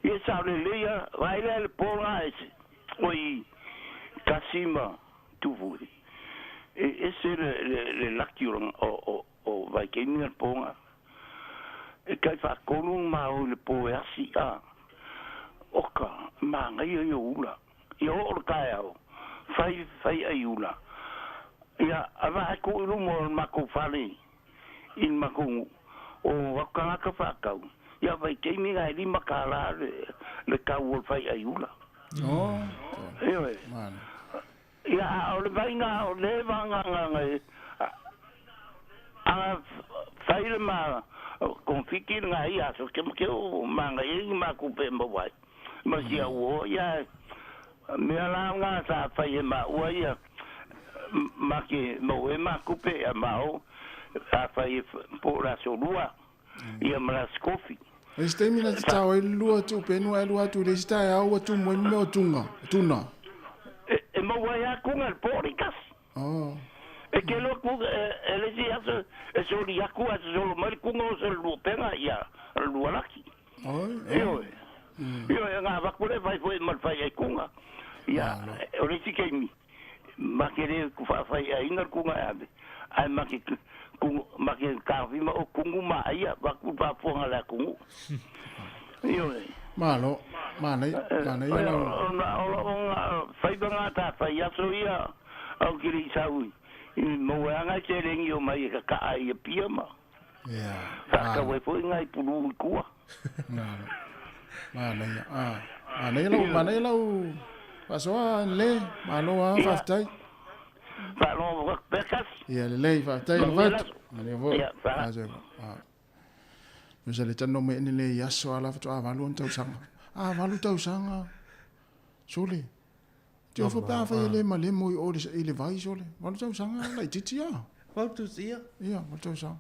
Ia sao lelei a, vaai lea i le po lena e se, oi Kasi ma Tufu e ese le laki o Vaikeini le po lena. E tai faatolu ma o i le po e asi a, oka, manaia ia o ula. Ia oo le taeao, fai, fai ai ula. Ia, a vaai kou i luma o le matou fale i le matou nuu, o aku tagata faatau, ia vaitaimi na e $5 le tau o le fai ai ula. Oh, Ioe. Mano. Ia, a o le vaina o le vagana e, a fai le ma konfiti le nga ia aso, ke ke o manga ia i makou pe maua ai. Ma sia uo ia, mea la nga sa fai e maua ia, ma ke mau e makou pe a mao, a fai e po o le aso lua, ia ma le aso kofi. I se taimi na tatao ai le lua tuupenu ae lua atu i le isi taeao ua tumu ai mea o tunga, tuna. E maua ai a kunga le po o le kasi. Oh. E ke loa ku, e le isi aso e soli aku ae sosolo mai le kunga o se lua pega ia le lua laki. Oi, Ioe. Ioe, nga avaku le fai foi ma le fai ai kunga. Ia, o le isi taimi, ma ke le ku faafai aiga le kunga e ave, ae ma ke ku, ma ke kafi ma o kungu ma aia, vaku le faafofoga a le atunuu. Ioe. Malo, manaia, manaia lau. O loo faiva nga ta fai aso ia au ki le i sau i maua ai ngai seleni o mai e kaka'a i Apia ma Ia, faatau ai foi ngai pulu i tua. Malo. Manaia, ah, manaia lau, manaia lau faasoa le, malo a, faafetai. Faalogo atu pea kasi. Ia, lelei, faafetai Manuia Roberto. le aso. Manuia foi. Ia, faa. Aso, ah. Nusa le talanoa mai ene le i aso ala faatoa valu ona tausaga. A valu tausaga. Sole. Te ofo pe afai e le malemo i o i le vai sole. Valu tausaga laitiiti a. Valu tausaga. Ia, valu tausaga.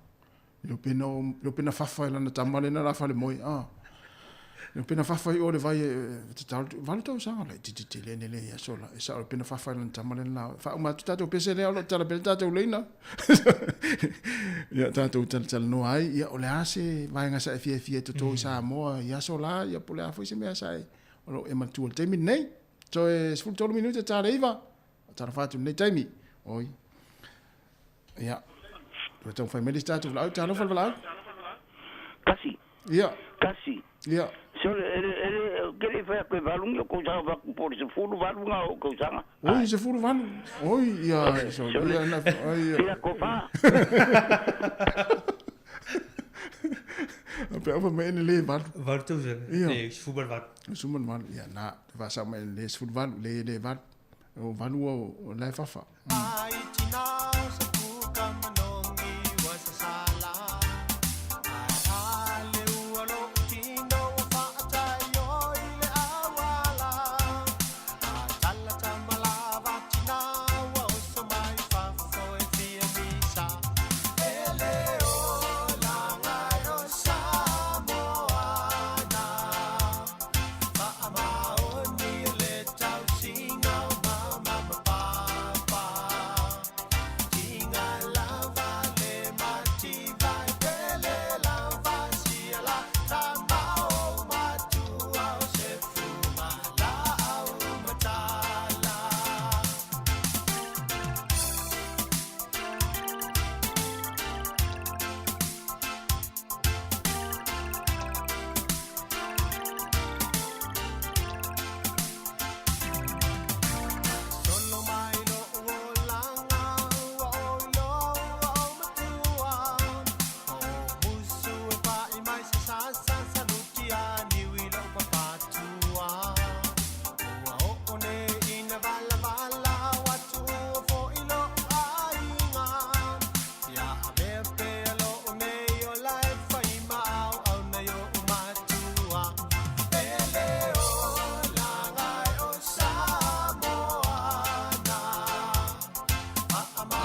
Le pena o le pena fafa i lana tama lena la fale moe a. Le pena fafa i o le vai e te tau valu tausaga laitiiti tele ene le i aso la. E sao le pena fafa i lana tama lena la. Faauma atu tatou pese lea o lo o tala pea le tatou leina. Ia tatou talatalanoa ai, ia o le a se vaega sa e fiafia e toto i Samoa i aso la, ia po o le a foi se mea sa e o lo o e matua i le taimi lenei. Toe 13 minute ta le iva, talofa atu i lenei taimi. Oi. Ia. Toe taumafai mai le isi tatou valaau, talofa le valaau. Kasi. Ia. Kasi. Ia. Sole, ele, ele, ke le fai atu e valu ni o tausaga vaku po o le 18 nga o tausaga. Oi, 18. Oi, ia, so, ia, na, oi, ia. Ia, ko wha. A pe afa mai ene le valu. Valu tausaga. Ia. Le, 18. 18, ia, na, te whasau mai ene le 18, le, le valu. O valu o la e fafa.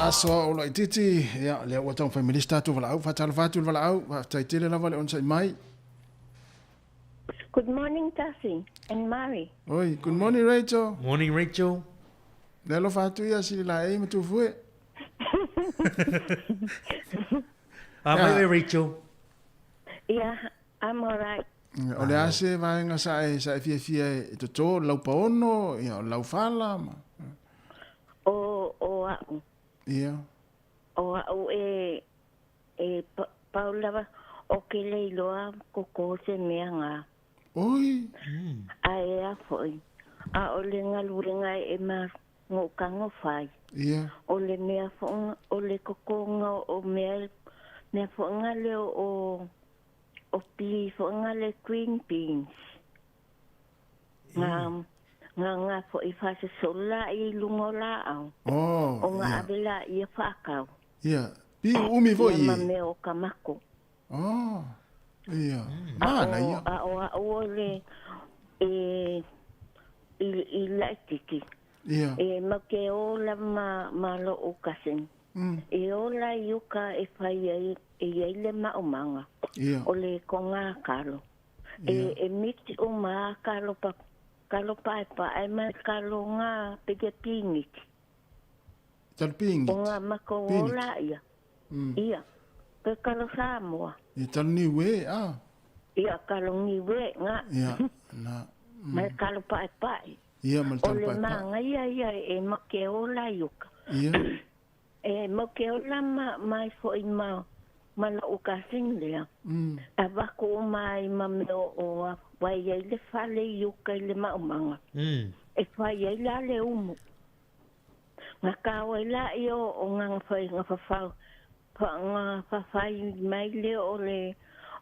Aso a o laitiiti, ia, lea ua taumafai mai le isi tatou valaau. Faatalofa atu i le valaau, faafetai tele lava le onosai mai. Good morning Tasi and Mari. Oi, good morning Rachel. Morning Rachel. Le alofa atu ia sili laei ma Tufue. A mai oe Rachel. Yeah, I'm alright. O le a se vaega sa e, sa e fiafia e toto, lau paono, ia, o lau fala. Ma... O, o a'u. Ia. O a'u e, e pau lava o ke le iloa koko se mea ngā. Oi! A e a foi, a o le galuega e ma ngokango fai. Ia. O le mea foʻi, o le kokoga o mea, mea foʻi nga le o, o pi foʻi nga le green beans. Nga, nga nga foʻi faasosolo laia i luga o laau. Oh, O nga ia. ave laia faakau. Ia. Pi uumi foi Ia ma e. mea o ka mako. Oh, ia. A Manaia. o, a o a'u o le, e, i, i laititi. Ia. E mau ke ola ma, ma lo'u cousin. E ola i uka e fai ai, e iai le maumaga. Ia. O le koga kalo. E, e mix uma a kalo pa, kalo paepae ma kalo nga peke piniti. Talo pingit. O nga mako Piniti. ola ia. Ia. Pe kalo Samoa. Ia talo niue, ah. Ia kalo niue nga. Ia, na. Ma kalo paepae. Ia, ma le O talo le paepae. manga ia ia e ma ke ola i uka. Ia. E mau ke ola ma, mai foi ma, ma lo'u cousin lea. A vaku uma ai ma mea o a wai ai le fale i uka i le maumaga. E fai ai la le umu. Nga kao ai la i o, o nga whai nga whawhau, wha, nga whawhai mai le o le,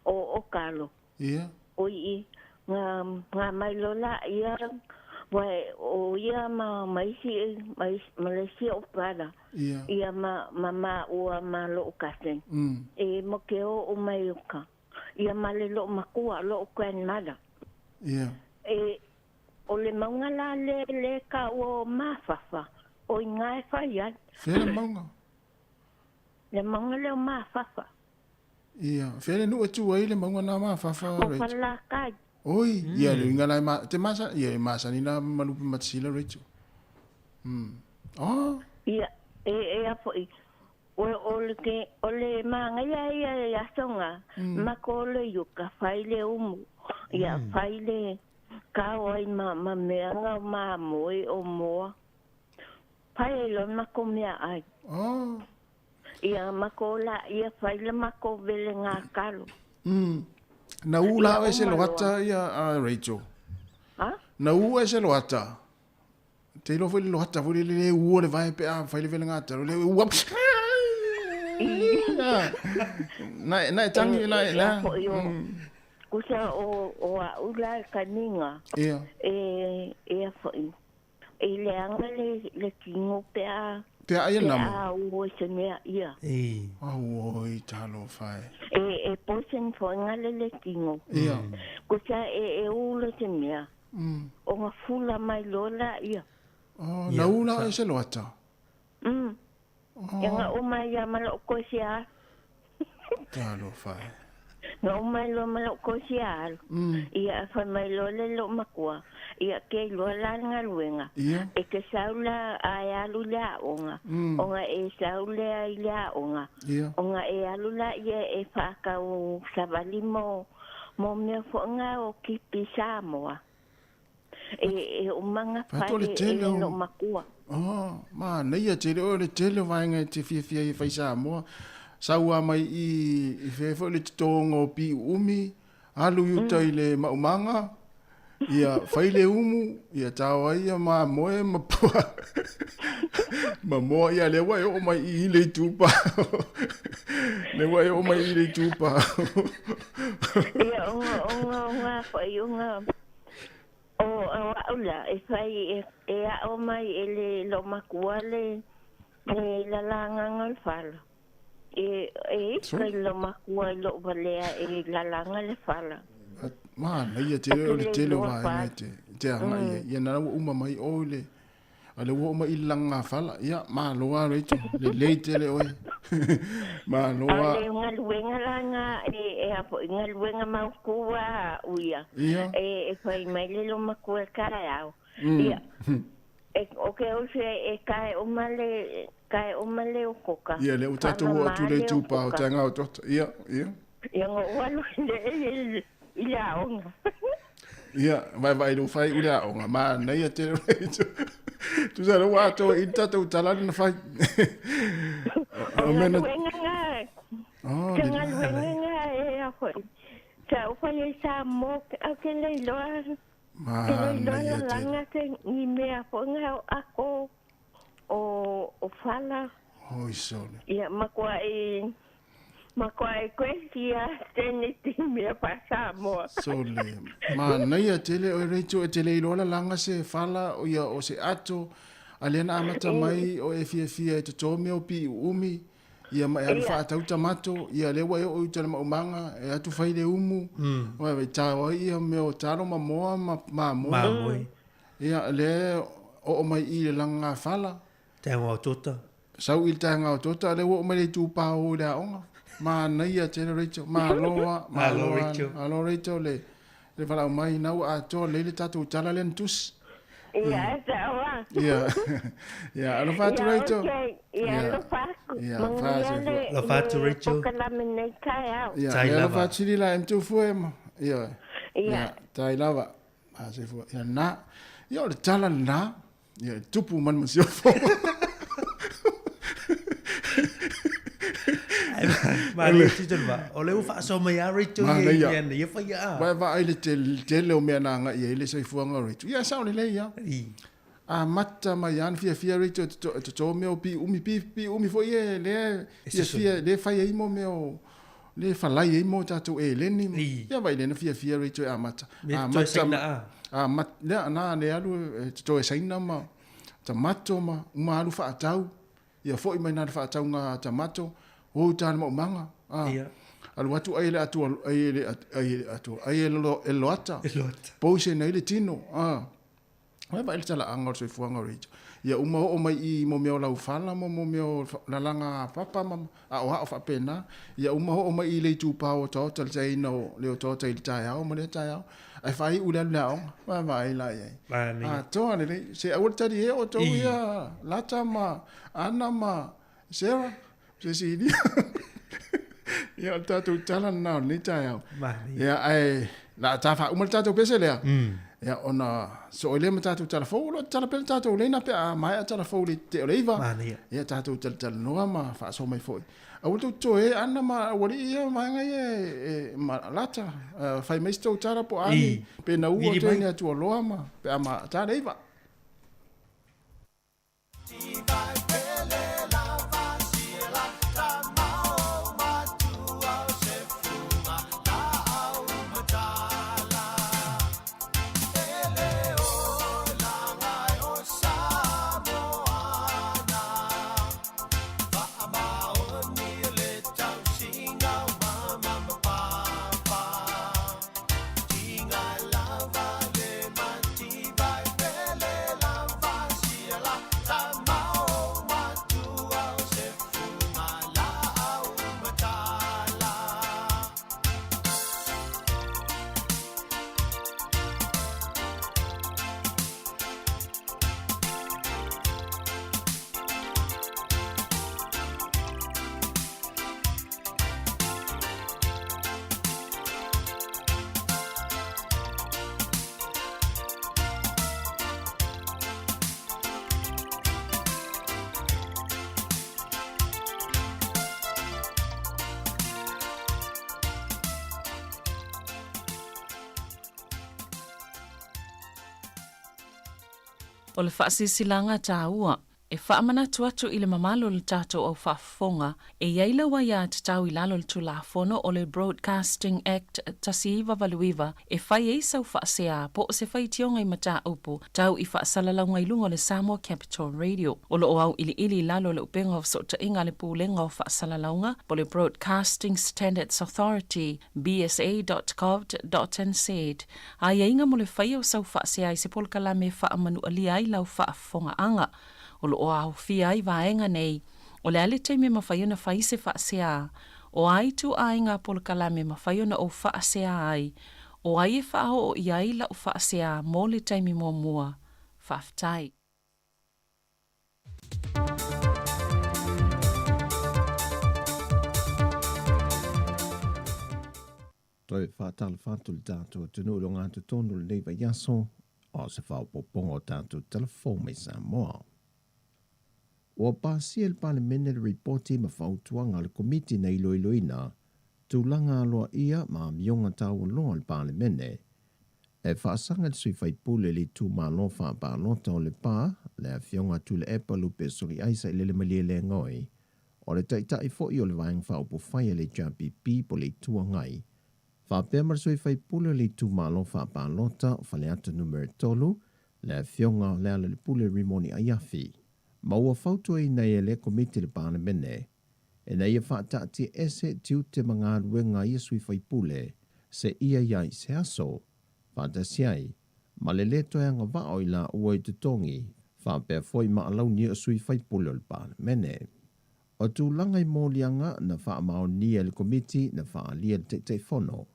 o, o kalo. Ia. O i, nga, nga mai lo la ia, wai, o ia ma, ma isi, ma isi, ma le isi o pala. Ia. Ia ma, ma ma ua ma lo'u cousin. E mo ke o o mai uka. Ia ma le lo'u makua, lo'u grandmother. Ia. E, o le maunga la le, le ka o mafafa. O i ngā e whai ai. Fea le maunga? Le maunga le o mafafa. Ia. Fea le nuu e tu ai le maunga nā mafafa, O Rachel? whalakai. Oi, ia le uiga la e ma, te masa, ia e masani la malupe matasila, Rachel. Oh. Ia, e, e a foi. O, o le ke, o le manga ia ia e asonga. Mako o le iuka, whai le umu. Ia, whai le kao ai ma, ma mea ngā ma moe o moa. Whai e lo mako mea ai. Oh. Ia, mako la, ia whai le mako vele ngā kalo. Na u la Ia, e se uma loata loa. ia a Rachel. Ha? Na u e se loata. Te ilo foi le loata foi le le ua le vai pe a fai le vele ngā talo le ua. Na na e tangi na E, e, na. foi o, kusa o, o a ula e kaninga. Ia. E, e a foi. E le anga le, le kingo pe a. Pe a ia Pe namo. a ua se mea ia. E. Au oi talo fai. E, e poisen foi nga le le kingo. Ia. Kusa e, e ula se mea. O nga fula mai lola ia. Oh, na ula e se loata. E nga uma ia malo ko si a. Talo fai. Nga uma lo malo ko si a. Ia fai mai lo le lo makua. Ia ke lo la nga luenga. Ia. E ke saula a e alu le aonga. Onga e saule a i le aonga. Ia. Onga e alu la ia e whakau savali mo, mo mea whaonga o kipi Samoa. E, e umanga Whato le whai e tele le o- lo makua. Oh, ma nei a tele o le tele o vaenga e te fiafia i whai Samoa. Saua mai i, i whea foi le totonga o pi umi, alu i uta i le maumanga, ia whai le umu, ia tau ai ia ma moe ma pua. Ma moa ia le wai o mai i le tupa. Le wai o mai i le tupa. Ia onga onga onga whai onga o o aula e whai e, e ao mai e le lo makua le le lalanga ngal fala. E e So? ka lo makua i lo valea e lalanga le fala. Ma, nei a tele o le O ke tele o le vaenga e te, te anga ia. Ia nā ua uma mai o le. A lea ua oo mai i le lagagafala. Ia, malo lava Rachel. Lelei tele oe. Malo lava. A o le galuega la na e a foi galuega mautu a au ia. Ia. E fai mai le loomatua e taeao. Ia. E o ke o se e tae uma le tae uma le okoka. Ia, lea ua tatou oo atu i le itupa o taega o tota. Ia, ia. Ia, na ou alu i i le aoga. Ia, vaevae i lou faaiu i le aoga, manaia tele o le itu. Tusa lea ua atoa i le tatou tala na fai. O galuega na, oh, se galuega na e a foi. Sa ou fai ai Samoa, au ke le iloa, ke le iloa lalaga se ni mea foi na o ako o, o fala. Oi sole. Ia, makuai Makuai koe sia teneti mea fa Samoa. Sole. Manaia tele oe Rachel e te le iloa lalaga se fala o ia o se ato a lea na amata mai o e fiafia e toto mea o pii uumi ia ma e alu faatau tamato ia lea ua e oo i uta le maumaga e atu fai le umu mm. Vai tao ai ia mea o talo ma moa ma mamoe. Mamoe. Ia lea oo mai i le lagagafala. Taenga o tota. Sau i le taenga o tota, lea ua oo mai le itupa o i le aoga. Manaia tele Rachel. Malo a, malo Rachel. Malo Rachel le le valaau mai na ua atoa lelei le tatou tala lea na tusi. Ia, e sao a. Ia. Ia, alofa atu Rachel. Ia, alofa atu. Ia, fa se. Alofa atu Rachel. Polokalame nei taeao. Ia, alofa atu sili la M2 fue ma. Ia. Ia, tai lava. A se fua. Ia na. Ia o le tala na. Ia, e tupu mai le masiofo. Malie tito le va. O le ua faasoa mai a Rachel ia i mea nei e faia a. Vae vaai le tele o mea na agai ai le soifuaga o Rachel. Ia, sao lelei ia. Amata mai lava na fiafia Rachel e toto mea o piiumi. Piiumi foi e lea fiafia, lea fai ai mo mea o le falai ai mo tatou eleni. Ia vai lea na fiafia Rachel e amata. Amata amata lea na le alu e toto e saina ma tamato ma uma alu faatau. Ia foi mai na le faatauga tamato o uta le maumaga. A, alu atu ai le atua ai le ai atua ai e lo e loata. Pou se nei le tino. A. Ai vai le talaaga o le soifuaga o Rachel. Ia uma oo mai i mo mea o laufala mo mo mea o lalaga papa ma aoao faapena. Ia uma oo mai i le itupa o otaota le taina o le otaota i le taeao ma lea taeao. Ae faaiu le alu le aoga. Vaavaai la i ai. Atoa lelei. Se aua le talie outou ia Lata ma Ana ma Sarah. Cecilia. Ia, o le tatou tala lena o lenei taeao. Ia, ae la a ta faauma le tatou pese lea. Ia, ona soo ai lea ma tatou tala fou. O lo o tatala pea le tatou leina pe a maea tala fou i le tetee o le 9. Ia, tatou talatalanoa ma faasoa mai foi. Aua tou te toe Ana ma aualii ia vaega ia e ma Lata. Fai mai se tou tala po o a ni pe na ua toe ni atualoa ma pe a ma ta le 9. O le faasilasilaga taua. E faamanatu atu i le mamalu o le tatou au faafofoga, e i ai lau aiatatau i lalo o le Tulafono o le Broadcasting Act 1989 e fai ai sau faasea po o se faitioga i mataupu tau i faasalalauga i luga o le Samoa Capital Radio. O lo o auiliili i lalo o le upega o fesootaiga a le Pulega o Faasalalauga po o le Broadcasting Standards Authority, bsa.govt.nz, aiaiga mo le faia o sau faasea i se polokalame e faamanualia ai lau faafofogaaga. O lo o aofia ai vaega nei, o le a le taimi e mafai ona fai se faasea, o a ituaiga polokalame e mafai ona ou faasea ai, o ai e faaoo i ai lau faasea mo le taimi muamua. Faafetai. Toe faatalofa atu i le tatou atunuu i le ogatotonu o lenei vaiaso, o se faaopoopoga o tatou tala fou mai Samoa. Ua pasia e le Palemene le Ripoti ma Fautuaga a le Komiti na iloiloina tulaga aloaia ma amioga taualoa a le Palemene e faasaga i le sui faipule i le itumalo faapalota o Lepa, le Afioga a Tuilaepa Lupe Soliaisa i Lelemalielegaoi, O le Taitai foi o le Vaega Faaupufai a le HRPP po o le Itu Agai, faapea ma le sui faipule o le itumalo faapalota o Faleata Numera 3, le Afioga Lealailepule Rimoni Aiafi, ma ua fautuaina ai e lea Komiti le Palemene ina ia faataatiaese tiute ma galuega a ia sui faipule seia i ai se aso, faatasi ai ma le lē toe agavaa o i laua i totogi faapea foi ma alauni o sui faipule o le Palemene. O tulaga i moliaga na faamaonia e le Komiti na faaalia e le Taitaifono.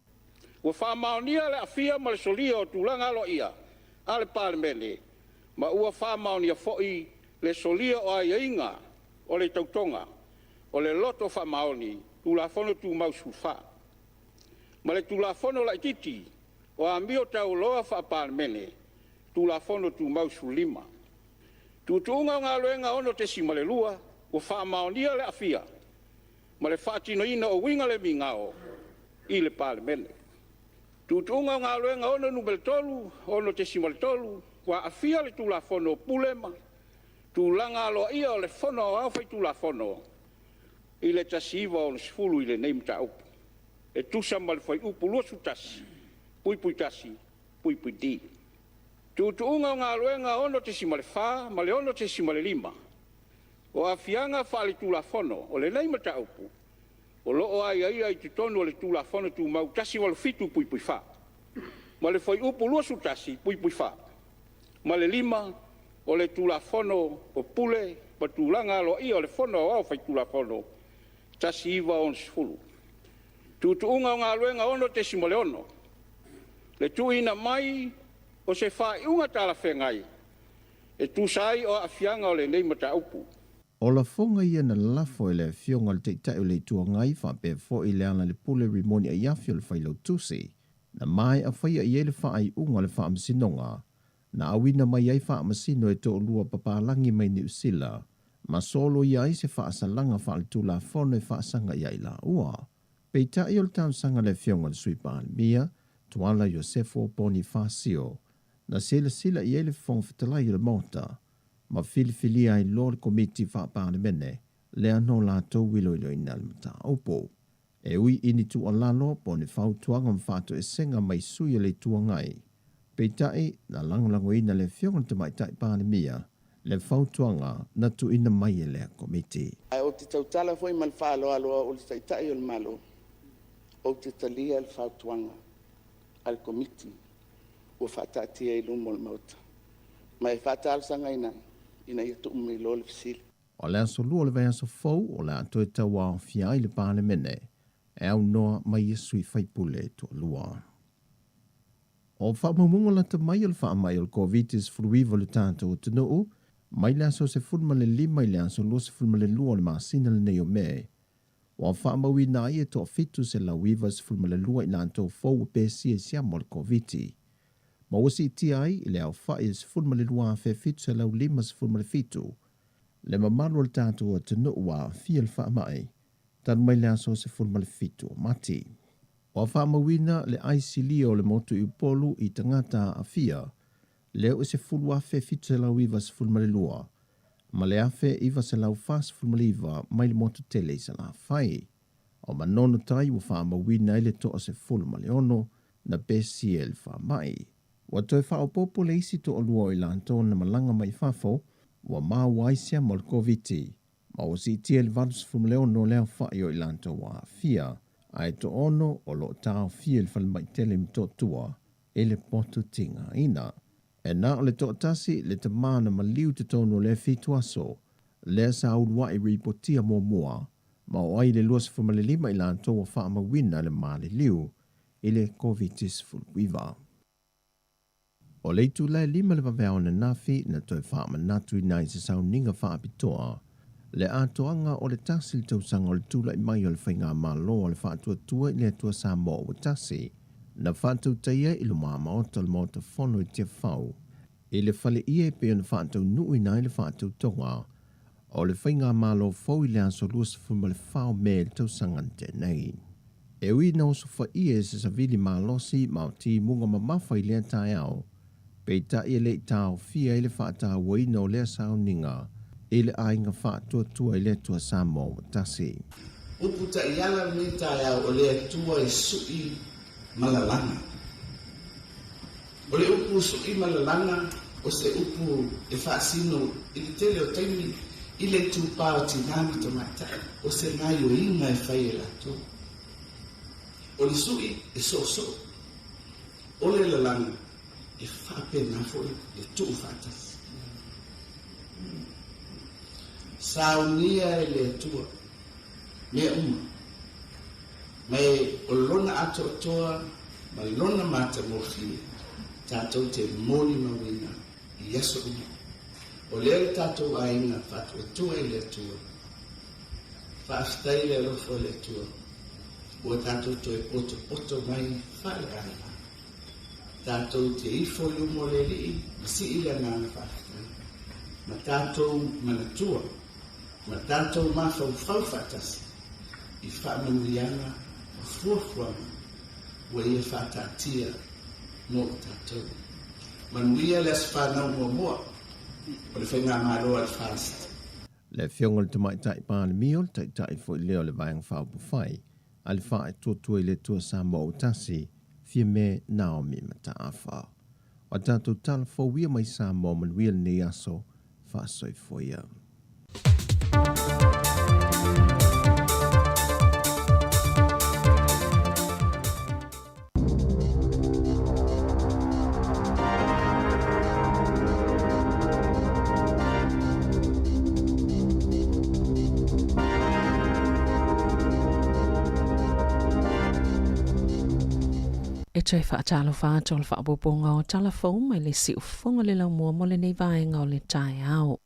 Ua faamaonia le aafia ma le solia o tulaga aloaia a le Palemene ma ua faamaonia foi le solia o aiaiga o le tautoga o le loto faamaoni Tulafono Tumau 14 ma le Tulafono Laitiiti o Amio Taualoa Faa-Palemene, Tulafono Tumau 15. Tuutuuga o Galuega 6.2 Ua faamaonia le aafia ma le faatinoina o uiga le migao i le Palemene. Tuutuuga o Galuega 6 Nu.3, 6.3 Ua aafia le Tulafono o Pule ma Tulaga Aloaia o le Fono Aoao Faitulafono i le 1960 i lenei mataupu. e tusa ma le Fuaiupu 21(1)(d). Tuutuuga o Galuega 6.4 ma le 6.5, o aafiaga faaletulafono o lenei mataupu o lo o aiaia i totonu o le Tulafono Tumau 187(4) ma le Fuaiupu 21(4) ma le 5 o le Tulafono o Pule ma Tulaga Aloaia o le Fono Aoao Faitulafono 1960. Tuutuuga o Galuega 6.6, le tuuina mai o se faaiuga talafeagai e tusa ai o aafiaga o lenei mataupu. O lafoga ia na lafo e le Afioga i le Taitai o le Itu Agai faapea foi Lealailepule Rimoni Aiafi o le Failautusi, na maea faia i ai le faaiuga o le Faamasinoga na auina mai ai faamasino e toalua papalagi mai Niu Sila ma soloia ai se faasalaga faaletulafono e faasaga i ai laua. Peitai o le talosaga a le Afioga i le Sui Palemia, Tuala Iosefo Ponifasio, na silasila i ai le Fofoga Fetalai o le Maota ma filifilia ai loa le Komiti Faa-Palemene lea no latou iloiloina le mataupu. E ui i ni tuualalo po o ni fautuaga ma faatoesega mai sui o le Itu Agai. Peitai, na lagolagoina e le Afioga i le Tamaitai Palemia le fautuaga na tuuina mai e lea Komiti. Ae ou te tautala foi ma le faaaloalo o au o le Taitai o le Malo, ou te talia le fautuaga a le Komiti ua faataatia i luma o le Maota, ma e faatalosagaina ai ina ia tuu mai loa le fesili. O le aso Lua o le vaiaso fou o le a toe tauaofia ai le Palemene e aunoa ma ia sui faipule e toalua. O faamaumauga lata mai o le faamai o le Koviti-19 o le tatou atunuu, mai le aso 15 i le aso 22 o le masina lenei o Me, ua faamauina ai e toa 792 i latou fou ua pesia i siama o le Koviti. Ma ua siitia ai i le aofai e 12,757 le mamalu o le tatou atunuu ua aafia i le faamai talu mai le aso 17 o Mati. Ua faamauina le aisilia o le motu i Upolu i tagata aafia lea ua 10,792. ma le 1949 mai le motu tele i Salafai. O Manono Tai ua faamauina ai le 16 na pesia i le faamai. Ua toe faaopoopo le isi toalua o i latou na malaga mai fafo ua maua ai siama o le Koviti, ma ua siitia i le 86 le aofai o i latou ua aafia, ae toaono o lo o taofia i le falemai tele i Motootua i le potu tigaina. E na o le toatasi le tama na maliu i totonu o lea 7 aso, lea sa uluai ripotia muamua, ma o ai le 25 i latou ua faamauina le maliliu i le Koviti-19. O le itula e 5 le vaveao ananafi na toe faamanatuina ai se sauniga faapitoa le atoaga o le tasi le tausaga o le tulai mai o le Faigamalo a le Faatuatua i le Atua Samoa ua Tasi, na faatautaia i lumamaota o le Maota Fono i Tiafau i le faleie e pei ona faataunuuina ai le faatautoga o le Faigamalo fou i le aso 24 o Me i le tausaga na tea nei. E ui ina osofaia e se savili malosi ma o timuga mamafa i lea taeao, peitai e le i taofia ai le faatauaina o lea sauniga i le aiga faatuatua i le Atua Samoa ua tasi. Upu taiala lenei taeao o le Atua e suʻi ma lalana. O le upu suʻi ma lalana o se upu e faasino i le tele o taimi i le itupa o tinā ma tamaitai, o se gaioiga e fai e latou. O le suʻi e soosoo, o le lalana e faapena foi le tuu faatasi. Saunia e le Atua mea uma, ma e o Lona atoatoa ma Lona matagofie tatou te molimauina i aso uma. O lea le tatou aiga faatuatua i le Atua. Faafetai le alofa o le Atua ua tatou toe potopoto mai faaleaiga. Tatou te ifo i luma o le Alii ma sii le agaga faafetai, ma tatou manatua ma tatou mafaufau faatasi i faamanuiaga ma fuafuaga ua Ia faataatia mo i tatou. Manuia le aso fanau muamua o le Faigamalo a le FAST. Le Afioga i le Tamaitai Palemia o le Taitai foi lea o le Vaega Faaupufai a le Faatuatua i le Atua Samoa ua Tasi, Fiame Naomi Mataafa. O a tatou tala fou ia mai Samoa manuia lenei aso, faasoifua ia. E toe faatalofa atu o le faaopoopoga o tala fou mai le siufofoga le laumua mo lenei vaega o le taeao.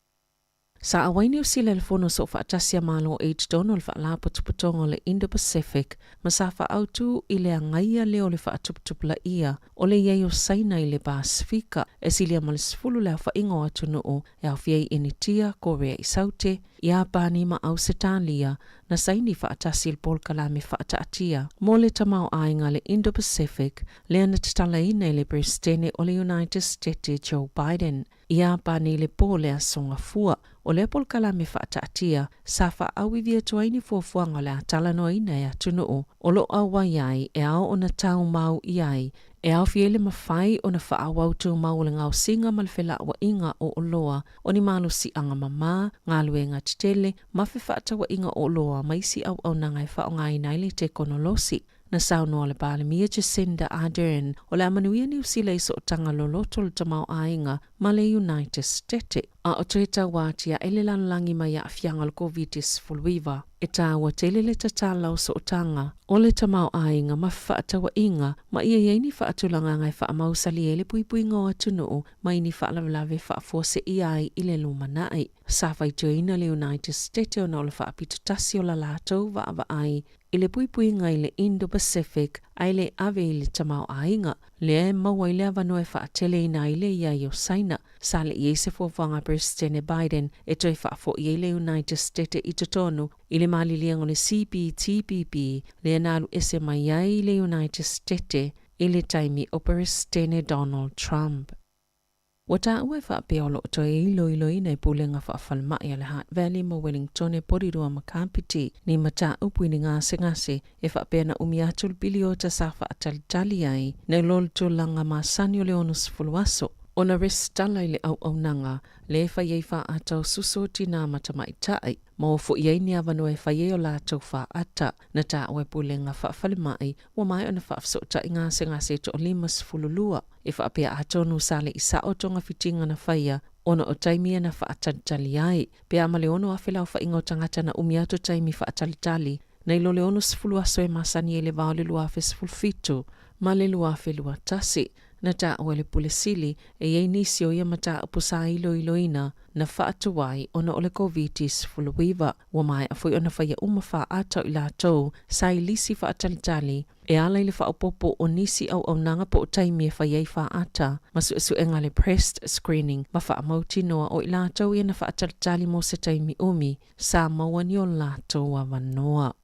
Sa auai Niu Sila i le Fono Soofaatasi a Malo i totonu o le Faalapotopotoga o le Indo-Pacific ma sa faaautu i le agaia lea o le faatuputupulaia o le i ai o Saina i le Pasefika e silia ma le 10 le aofaiga o atunuu e aofia ai Initia, Korea i Saute, Iapani ma Ausetalia na saini faatasi i le polokalame faataatia mo le tamaoaiga le Indo-Pacific lea na tatalaina e le Peresetene o le United Stete Joe Biden. Iapani i le pō le Aso Gafua. O lea polokalame faataatia, sa faaauivi atu ai ni fuafuaga o le a talanoaina e atunuu o lo o auai ai e ao ona tau mau i ai, e aofia ai le mafai ona faaauau tumau o le gaosiga ma le felauaiga o oloa o ni malosiaga mamā, galuega tetele, ma fefaatauaiga o oloa ma isi auaunaga e faaaogaina ai le tekonolosi. Na saunoa le Palemia Jacinda Ardern, o le a manuia Niu Sila i sootaga loloto le tamaoaiga ma le United Stete, a o toe tauatiae le lalolagi mai aafiaga o le Koviti-19. E taua tele le tatala o sootaga o le tamaoaiga ma fefaatauaiga ma ia i ai ni faatulagaga e faamausali ai le puipuiga o atunuu mai ni faalavelave faafuaseia ai i le lumanai. Sa faitioina le United Stete ona o le faapito tasi o la latou vaavaai i le puipuiga i le Indo-Pacific ae le ave i le tamaoaiga, lea e maua ai le avanoa e faateleina ai le i ai o Saina. Sa le i ai se fuafuaga a Peresetene Biden e toe faafoi ai le United Stete i totonu i le maliliega o le CPTPP lea na alu ese mai ai le United Stete i le taimi o Peresetene Donald Trump. Ua taua e faapea o lo o toe iloiloina e Pulega Faafalemai a le Hutt Valley ma Wellingtone Porirua ma Kapiti ni mataupu i ni gasegase e faapea na umi atu le piliota sa faatalitali ai nai lo le tulaga masani o le 60 aso ona resitala i le auaunaga lea e fai ai faata o suso o tinā ma tamaitai ma ua foi ai ni avanoa e fai ai o latou faata. Na taua e Pulega Faafalemai ua maea ona faafesootai gasegase e toa-52 e faapea atonu sa le i sao togafitiga na faia ona o taimi ia na faatalitali ai. Pe a ma le 6,000 le aofaiga o tagata na umi atu taimi faatalitali nai lo le 60 aso e masani ai le va o le 2017 ma le 2021. Na taua e le Pule Sili e i ai nisi o ia mataupu sa iloiloina na faatuai ona o le Koviti-19. Ua maea foi ona faia uma faata o i latou sa i lisi faatalitali e ala i le faaopoopo o nisi auaunaga po o taimi e fai ai faata ma suesuega a le Breast Screening ma faamautinoa o i latou ia na faatalitali mo se taimi umi sa maua ni o latou avanoa.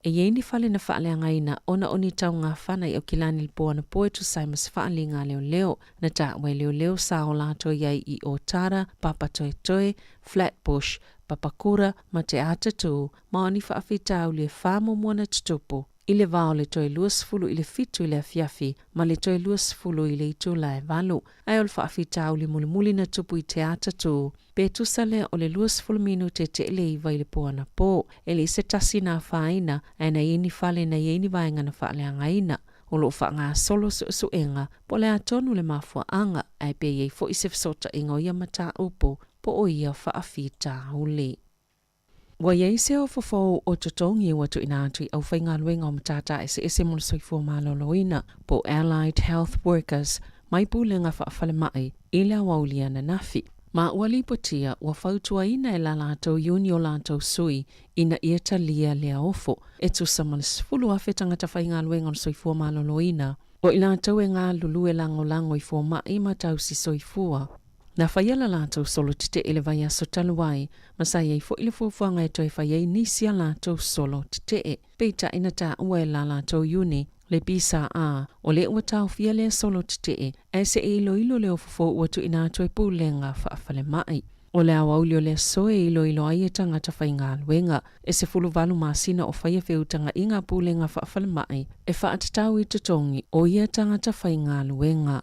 E i ai ni fale na faaleagaina ona o ni taugafana i Aukilani i le po anapo e tusa ai ma se faaliga a leoleo. Na taua e leoleo sa o latou i ai i Otara, Papatoetoe, Flatbush, Papakura ma Te Atatū ma o ni faafitauli e faamuamua na tutupu i le va o le toe 20 i le 7 i le afiafi ma le toe 20 i le itula e 8. Ae o le faafitauli mulimuli na tupu i Te Atatū pe tusa lea o le 20 minute teele 9 i le po anapo. E le i se tasi na afaina, ae na i ai ni fale na i ai ni vaega na faaleagaina. O lo o faagasolo suesuega po o le a tonu le mafuaaga, ae pe i ai foi se fesootaiga o ia mataupu po o ia faafitauli. Ua i ai se ofo fou o totogi ua tuuina atu i aufaigaluega o matata eseese mo le soifua maloloina po o Allied Health Workers mai pulega faafalemai i le aoauli ananafi. Ma ua lipotia ua fautuaina e la latou iuni o latou sui ina ia talia lea ofo e tusa ma le 10,000 tagata faigaluega o le soifua maloloina o i latou e galulue lagolago i fomai ma tausi soifua. Na faia la latou solo tetee i le vaiaso talu ai, ma sa i ai foi le fuafuaga e toe fai ai nisi a latou solo tetee. Peitai na taua e la latou iuni le PSA, o lea ua taofia lea solo tetee, ae se i iloilo le ofofo ua tuuina atu e Pulega Faafalemai. O le aoauli o le aso e iloilo ai e tagata faigaluega e 18 masina o faia feutagaiga a Pulega Faafalemai e faatatau i totogi o ia tagata faigaluega.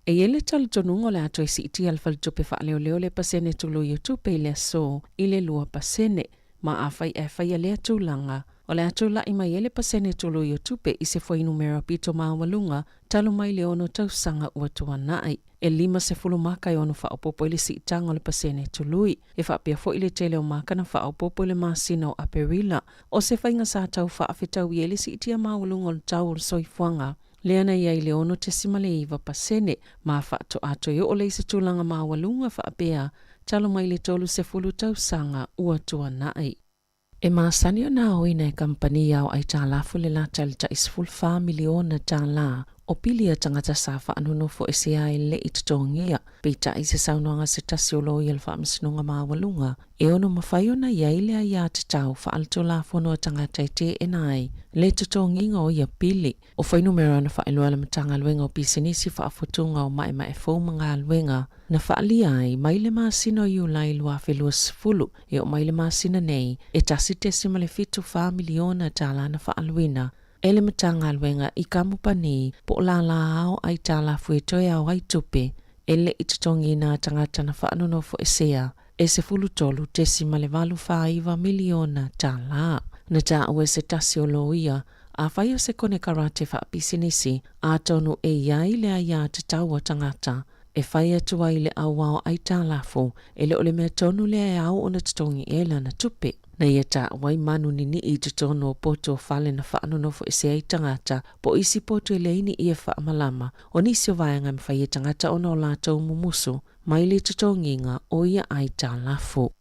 E i ai le talitonuga o le a toe siitia le faletupe faaleoleo le pasene tului o tupe i le aso i le 2%, ma afai ae faia lea tulaga, o le a tulai mai ai le pasene tului o tupe i se fuainumera pito maualuga talu mai le ono tausaga ua tuanai. E 50 maka e ono faaopoopo ai le siitaga o le pasene tului. E faapea foi le tele o maka na faaopoopo i le masina o Aperila, o se faiga sa tau faafetaui ai le siitia maualuga o le tau o le soifuaga. Lea na i ai le 6.9% ma faatoa toe oo lea i se tulaga maualuga faapea talu mai le 30 tausaga ua tuanai. E masani ona aoina e kamupani ao aitalafu le lata i le tai $14 miliona o pili a tagata sa faanonofo ese ai le i totogia. Peitai i se saunoaga a se tasi o loia o le Faamasinoga Maualuga, e ono mafai ona i ai le aiatatau faaletulafono a tagata e teena ai le totogiga o ia pili. O fuainumera na faailoa e le Matagaluega o Pisinisi Faafotuga o Maemae Fou ma Galuega na faaalia ai mai le masina o Iulai 2020 e oo mai le masina nei, e $1.74 miliona na faaaluina e le Matagaluega i kamupani po o lālā ao aitalafu e toe ao ai tupe e le i totogiina a tagata na faanonofoesea e $13.849 miliona. Na taua e se tasi o loia, afai o se konekarate faapisinisi, atonu e i ai le aiatatau a tagata e fai atu ai le auao aitalafu, e le o le mea tonu lea e ao ona totogi i ai lana tupe. Na ia taua ai manu ninii i totonu o poto o fale na faanonofoesea ai tagata, po o isi poto e leai ni ie faamalama, o nisi o vaega e mafai e tagata ona o latou mumusu mai le totogiga o ia aitalafu.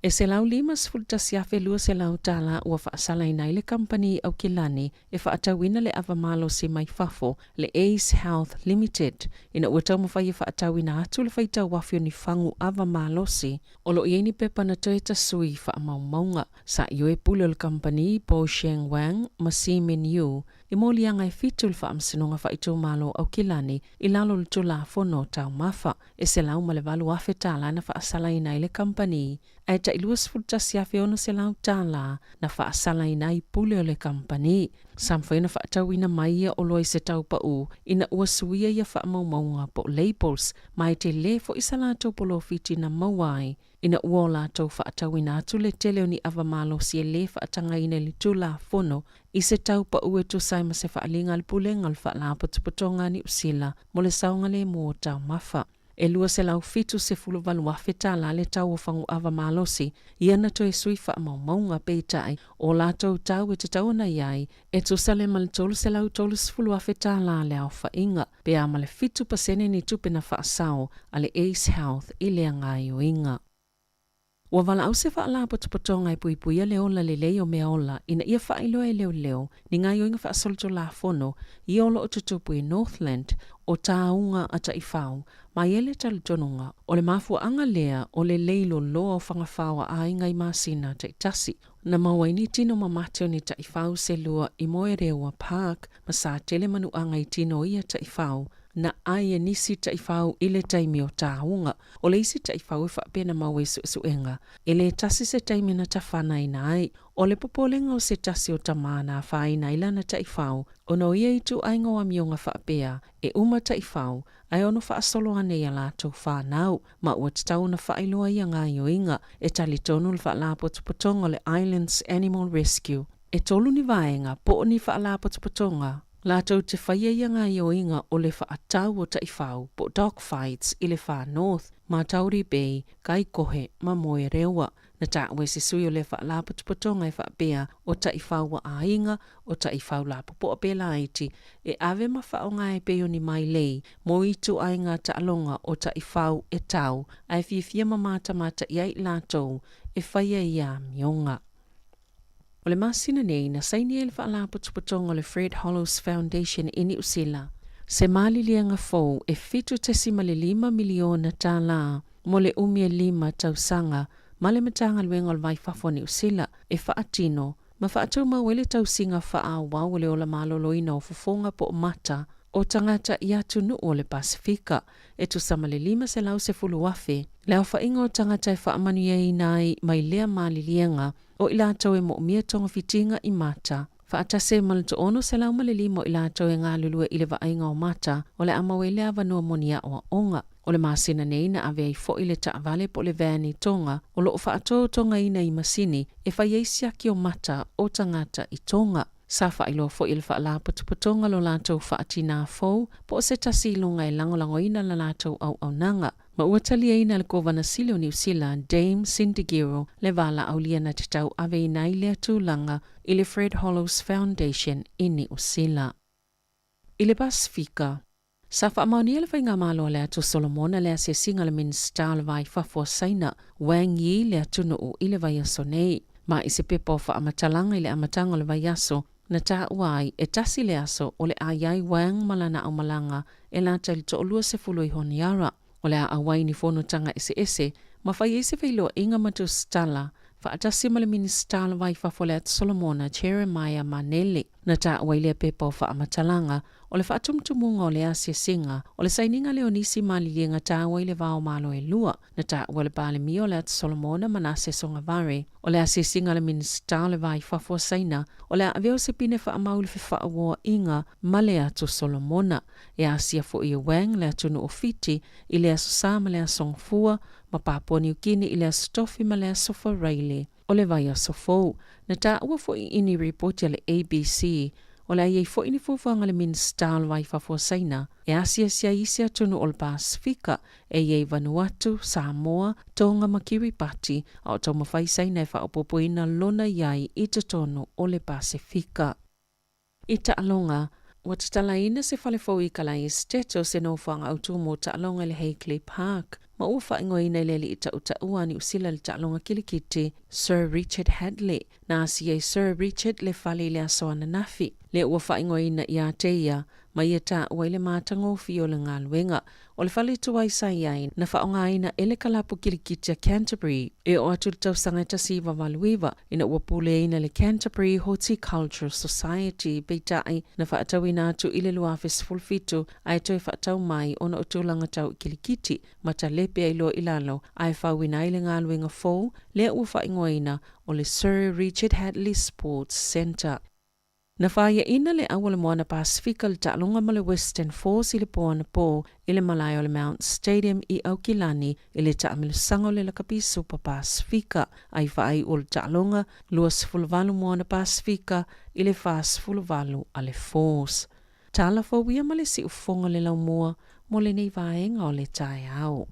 E $151,200 ua faasalaina ai le kamupani i Aukilani e faatauina le ava malosi mai fafo, le Ace Health Limited, ina ua taumafai e faatauina atu le faitau afi o ni fagu ava malosi o lo o i ai ni pepa na toe tasui i faamaumauga. Sa ioe pule o le kamupani, Bo Sheng Wang ma Si Min Yu, i moliaga e fitu i le Faamasinoga Faaitumalo o Aukilani i lalo o le Tulafono o Taumafa e $108,000 tala na faasalaina ai le kamupani ae tai $21,600 tala na faasalaina ai pule o le kamupani. Sa mafai ona faatauina mai ia oloa i se tau pau ina ua suia ia faamaumauga po o labels ma e tele foi sa latou polofiti na maua ai ina ua o latou faatauina atu le tele o ni ava malosi e lē faatagaina i le Tulafono i se tau pau e tusa ai ma se faaaliga a le Pulega o le Faalapotopotoga a Niu Sila mo le Saogalemu o Taumafa. E $278,000 tala le tau o faguava malosi ia na toe sui faamaumauga, peitai, o latou tau e tatau ona i ai, e tusa le ma le $330,000 tala le aofaiga, pe a ma le 7% ni tupe na faasao a le Ace Health i lea gaoioiga. Ua valaau se faalapotopotoga e puipuia le ola lelei o meaola ina ia faailoa e leoleo ni gaoioiga faasolitulafono ia o lo o tutupu i Northland o tāuga a taifau ma i ai le talitonuga o le mafuaaga lea o le lei loloa o fagafao a aiga i masina taitasi. Na maua ai ni tino mamate o ni taifau se lua i Moerewa Park ma sa tele manuaga i tino o ia taifau na ʻai e nisi taifau i le taimi o tāuga. O le isi taifau e faapea na maua i suesuega, e lē tasi se taimi na tafanaina ai. O le popolega o se tasi o tamā na afaina ai lana taifau, ona o ia ituaiga o amioga faapea, e uma taifau, ae ono faasolo ane i a latou fanau, ma ua tatau ona faailoa ia gaoioiga. E talitonu le Faalapotopotoga o le Islands Animal Rescue, E tolu ni vaega po o ni faalapotopotoga latou te faia ia gaoioiga o le faatau o taifau po o dog fights i le Far North, Matauri Bay, Kaikohe ma Moerewa. Na taua e se sui o lea faalapotopotoga e faapea o taifau a aiga, o taifau lapopoa pe laiti e ave ma faaaoga e pei o ni mailei mo ituaiga taaloga o taifau e tau ae fiafia ma matamata i ai i latou e faia ia amioga. O le masina nei, na saini ai le Faalapotopotoga o le Fred Hollows Foundation i Niu Sila se maliliega fou e $7.5 miliona tala mo le umi e lima tausaga ma le Matagaluega o le Vai Fafo a Niu Sila e faatino ma faatumau ai le tausiga faaauau o le ola maloloina o fofoga po o mata o tagata i atunuu o le Pasefika e tusa ma le 510,000 le aofaiga o tagata e faamanuiaina ai mai lea maliliega o i latou e moomia togafitiga i mata, faatasi ai ma le 605 o i latou e galulue i le vaaiga o mata o le a maua ai le avanoa mo ni aoaoga. O le masina nei na ave ai foi le taavale po o le van i Tonga o lo o faatotogaina i masini e fai ai siaki o mata o tagata i Tonga. Sa faailoa foi e le Faalapotopotoga lo latou faatinā fou po o se tasi iloga e lagolagoina la latou auaunaga. Ma ua taliaina e le Kovana Sili o Niu Sila, Dame Cindy Giro, le valaaulia na te tauaveina ai lea tulaga i le Fred Hollows Foundation i Niu Sila. I le Pasefika, sa faamaonia le Faigamalo a le Atu Solomona le asiasiga a le Minisita o le Va i Fafo a Saina, Wang Yi le atunuu i le vaiaso nei. Ma i se pepa o faamatalaga i le amataga o le vaiaso, na taua ai e tasi le aso o le a i ai Wang ma lana aumalaga e lata i le toalua sefulu i Honiara. O le a auai ni fonotaga eseese ma fai ai se feiloaiga ma tusitala faatasi ma le Minisita o le Va i Fafo o le Atu Solomona, Jeremiah Manele. Na taua i lea pepa o faamatalaga, o le faatumutumuga o lea asiasiga, o le sainiga lea o nisi maliliega taua i le va o Malo e lua. Na taua e le Palemia o le Atu Solomona, Manase Sogavare, o le asiasiga a le Minisita o le Va i Fafo a Saina, o le a avea o se pine faamau i le fefaauoaiga ma le Atu Solomona. E asia foi e Wang le atunuu o Fiti i le Aso Sa ma le Aso Gafua, ma Papua Niu Kini i le Aso Tofi ma le Aso Faraile o le vaiaso fou. Na taua foi i ni ripoti a le ABC, o le a i ai foi ni fuafuaga a le Minisita o le Va i Fafo a Saina e asiasi ai isi atunuu o le Pasefika e i ai Vanuatu, Samoa, Tonga ma Kiribati, a o taumafai Saina e faaopoopoina lona i ai i totonu o le Pasefika. I taaloga, ua tatalaina se fale fou i Kalaesetete o se nofoaga autu mo taaloga i le Hagley Park. ma ua faaigoaina i le alii tautaua a Niu Sila i le taaloga kilikiti, Sir Richard Hadlee. Na asia ai Sir Richard le fale i le aso ananafi, lea ua faaigoaina ia te ia ma ia taua ai le matagofie o le galuega. O le fale tuai sa i ai, na faaaogaina e le kalapu kilikiti a Canterbury e oo atu i le tausaga e 1989 ina ua puleaina le Canterbury Horticultural Society, peitai, na faatauina atu i le 2017 ae toe faatau mai ona o tulaga tau i kilikiti ma talepe ai loa i lalo ae fauina ai le galuega fou lea ua faaigoaina o le Sir Richard Hadlee Sports Centre. Na faiaina le au o le Moana Pasefika le taaloga ma le Western Force i le po anapo i le malae o le Mount Stadium i Aukilani i le taamilosaga o le Lakapi Super Pasefika ai faaiu o le taaloga 28 Moana Pasefika i le 48 a le Force. Tala fou ia ma le siufofoga o le laumua mo lenei vaega o le taeao.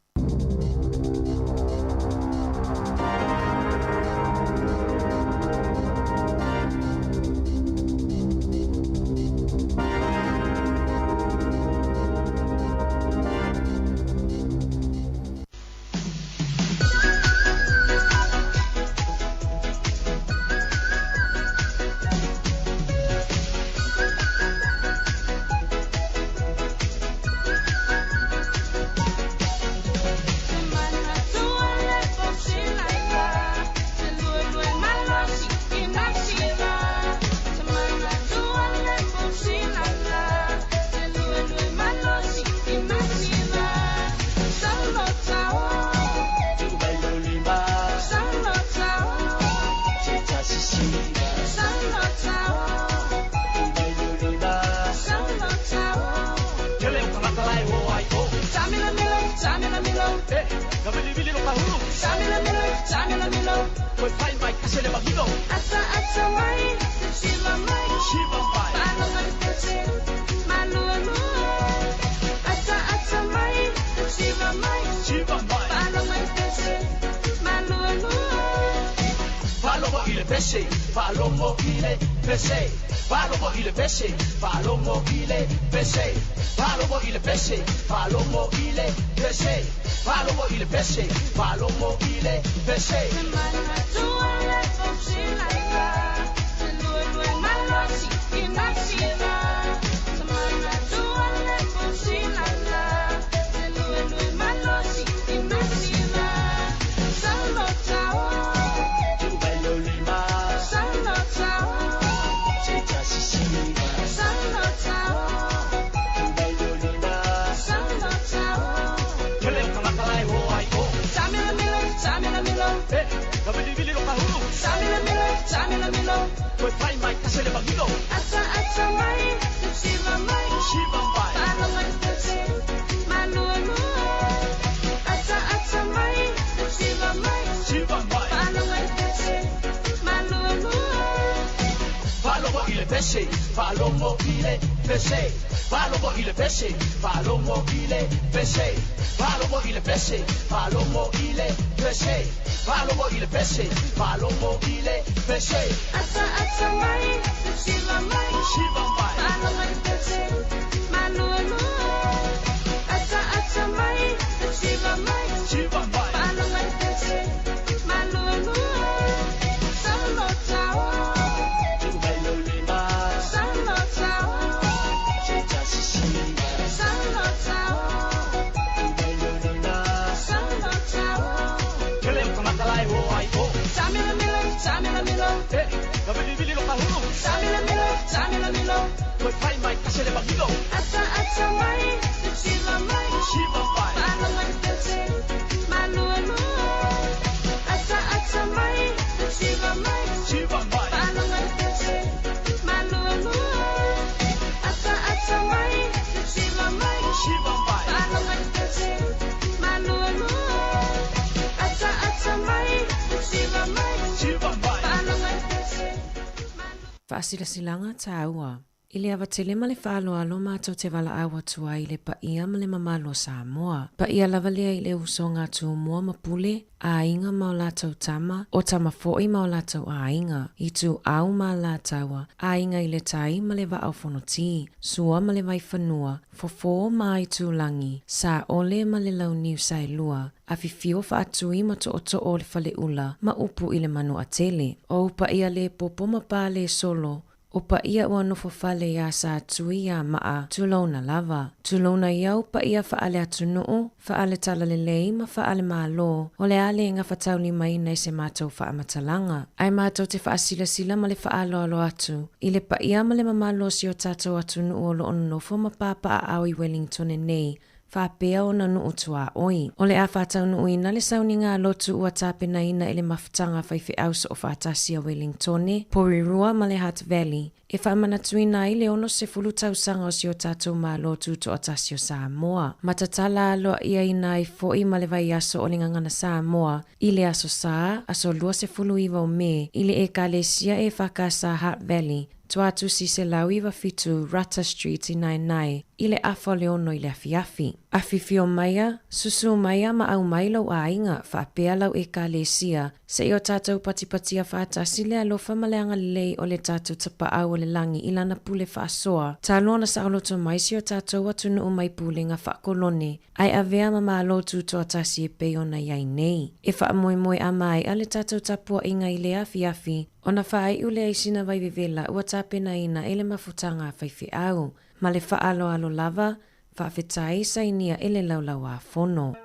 Faasilasilaga taua. I le ava tele ma le faaaloalo matou te valaau atu ai i le paia ma le mamalu o Samoa. Paia lava lea i le usoga a Tumua ma Pule, aiga ma o latou tama, o tama foi ma o latou aiga, Ituau ma Alataua, aiga i le tai ma le vaa o Fonoti, Sua ma le Vaifanua, Fofo ma Aitulagi, Saole ma le Launiu Saelua, Afifio Faatui ma Tootoo o le Faleula ma upu i le Manuatele. O ou paia le popo ma pa le solo, O paia ua nofo fale iā Satui iā Maa, tulouna lava. Tulouna i au paia faale-atunuu, faale-talalelei ma faale-Malo, o le a le gafataulimaina i se matou faamatalaga. Ae matou te faasilasila ma le faaaloalo atu i le paia ma le mamalu o si o tatou atunuu o lo o nonofo ma papaaao i Welingtone nei, faapea ona nuu tuaoi. O le a faataunuuina le sauniga a lotu ua tapenaina i le mafutaga faifeau soofaatasi a Wellingtone, Porirua ma le Hutt Valley, e faamanatuina ai le 60 tausaga o si o tatou Malo Tutoatasi o Samoa. Ma tatala aloaiaina ai foi ma le vaiaso o le Gagana Samoa i le Aso Sa, aso 29 o Me, i le Ekalesia EFKS Hutt Valley, Tuatusi 197 Rata Street i Naenae, i le afa o le ono i le afiafi. Afifio maia, susu maia ma aumai lou aiga, faapea lau Ekalesia, seia o tatou patipatia faatasi le alofa ma le agalelei o le tatou Tapaau o le Lagi i Lana pule faasoa, talu ona saoloto mai si o tatou atunuu mai pulega faakolone, ae avea ma Malo Tutoatasi e pei ona i ai nei. E faamoemoe a maea le tatou tapuaiga i lea afiafi, Ona faaiu lea i sina vai vevela ua tapenaina e le mafutaga a faifeau, ma le faaaloalo lava, faafetai sainia e le Laulau-a-Fono.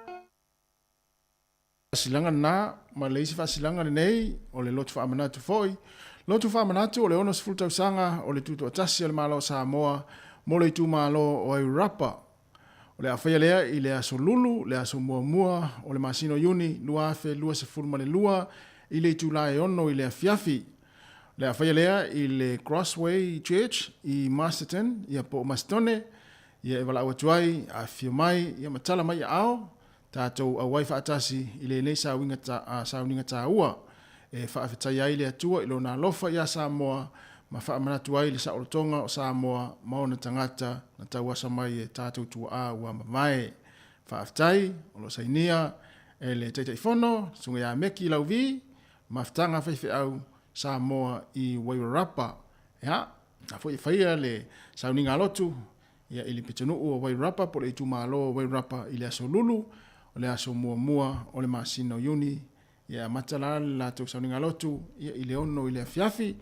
Faasilaga lena, ma le isi faasilaga lenei, o le lotu faamanatu foi. Lotu faamanatu o le 60 tausaga o le Tutoatasi a le Malo o Samoa mo le itumalo o Wairarapa. O le a faia lea i le aso Lulu, le aso muamua o le masina o Iuni 2022 i le itula e 6 i le afiafi. O le a faia lea i le Crossway Church i Masterton, ia po o Masitone, ia e valaau atu ai, afifio mai, ia ma tala mai aao, tatou auai faatasi i lenei sauiga ta, sauniga taua e faafetaia ai le Atua i Lona alofa iā Samoa ma faamanatu ai le saolotoga o Samoa ma ona tagata na tauasa mai e tatou tuaa ua mavae. Faafetai o lo o sainia e le Taitaifono, Susuga ia Meki Lauvi, Mafutaga Faifeau Samoa i Wairarapa. Ia, na foi e faia le sauniga a lotu ia i le pitonuu o Wairarapa po o le itumalo o Wairarapa i le aso Lulu, o le aso muamua o le masina o Iuni. Ia e amata la le latou sauniga lotu ia i le 6 i le afiafi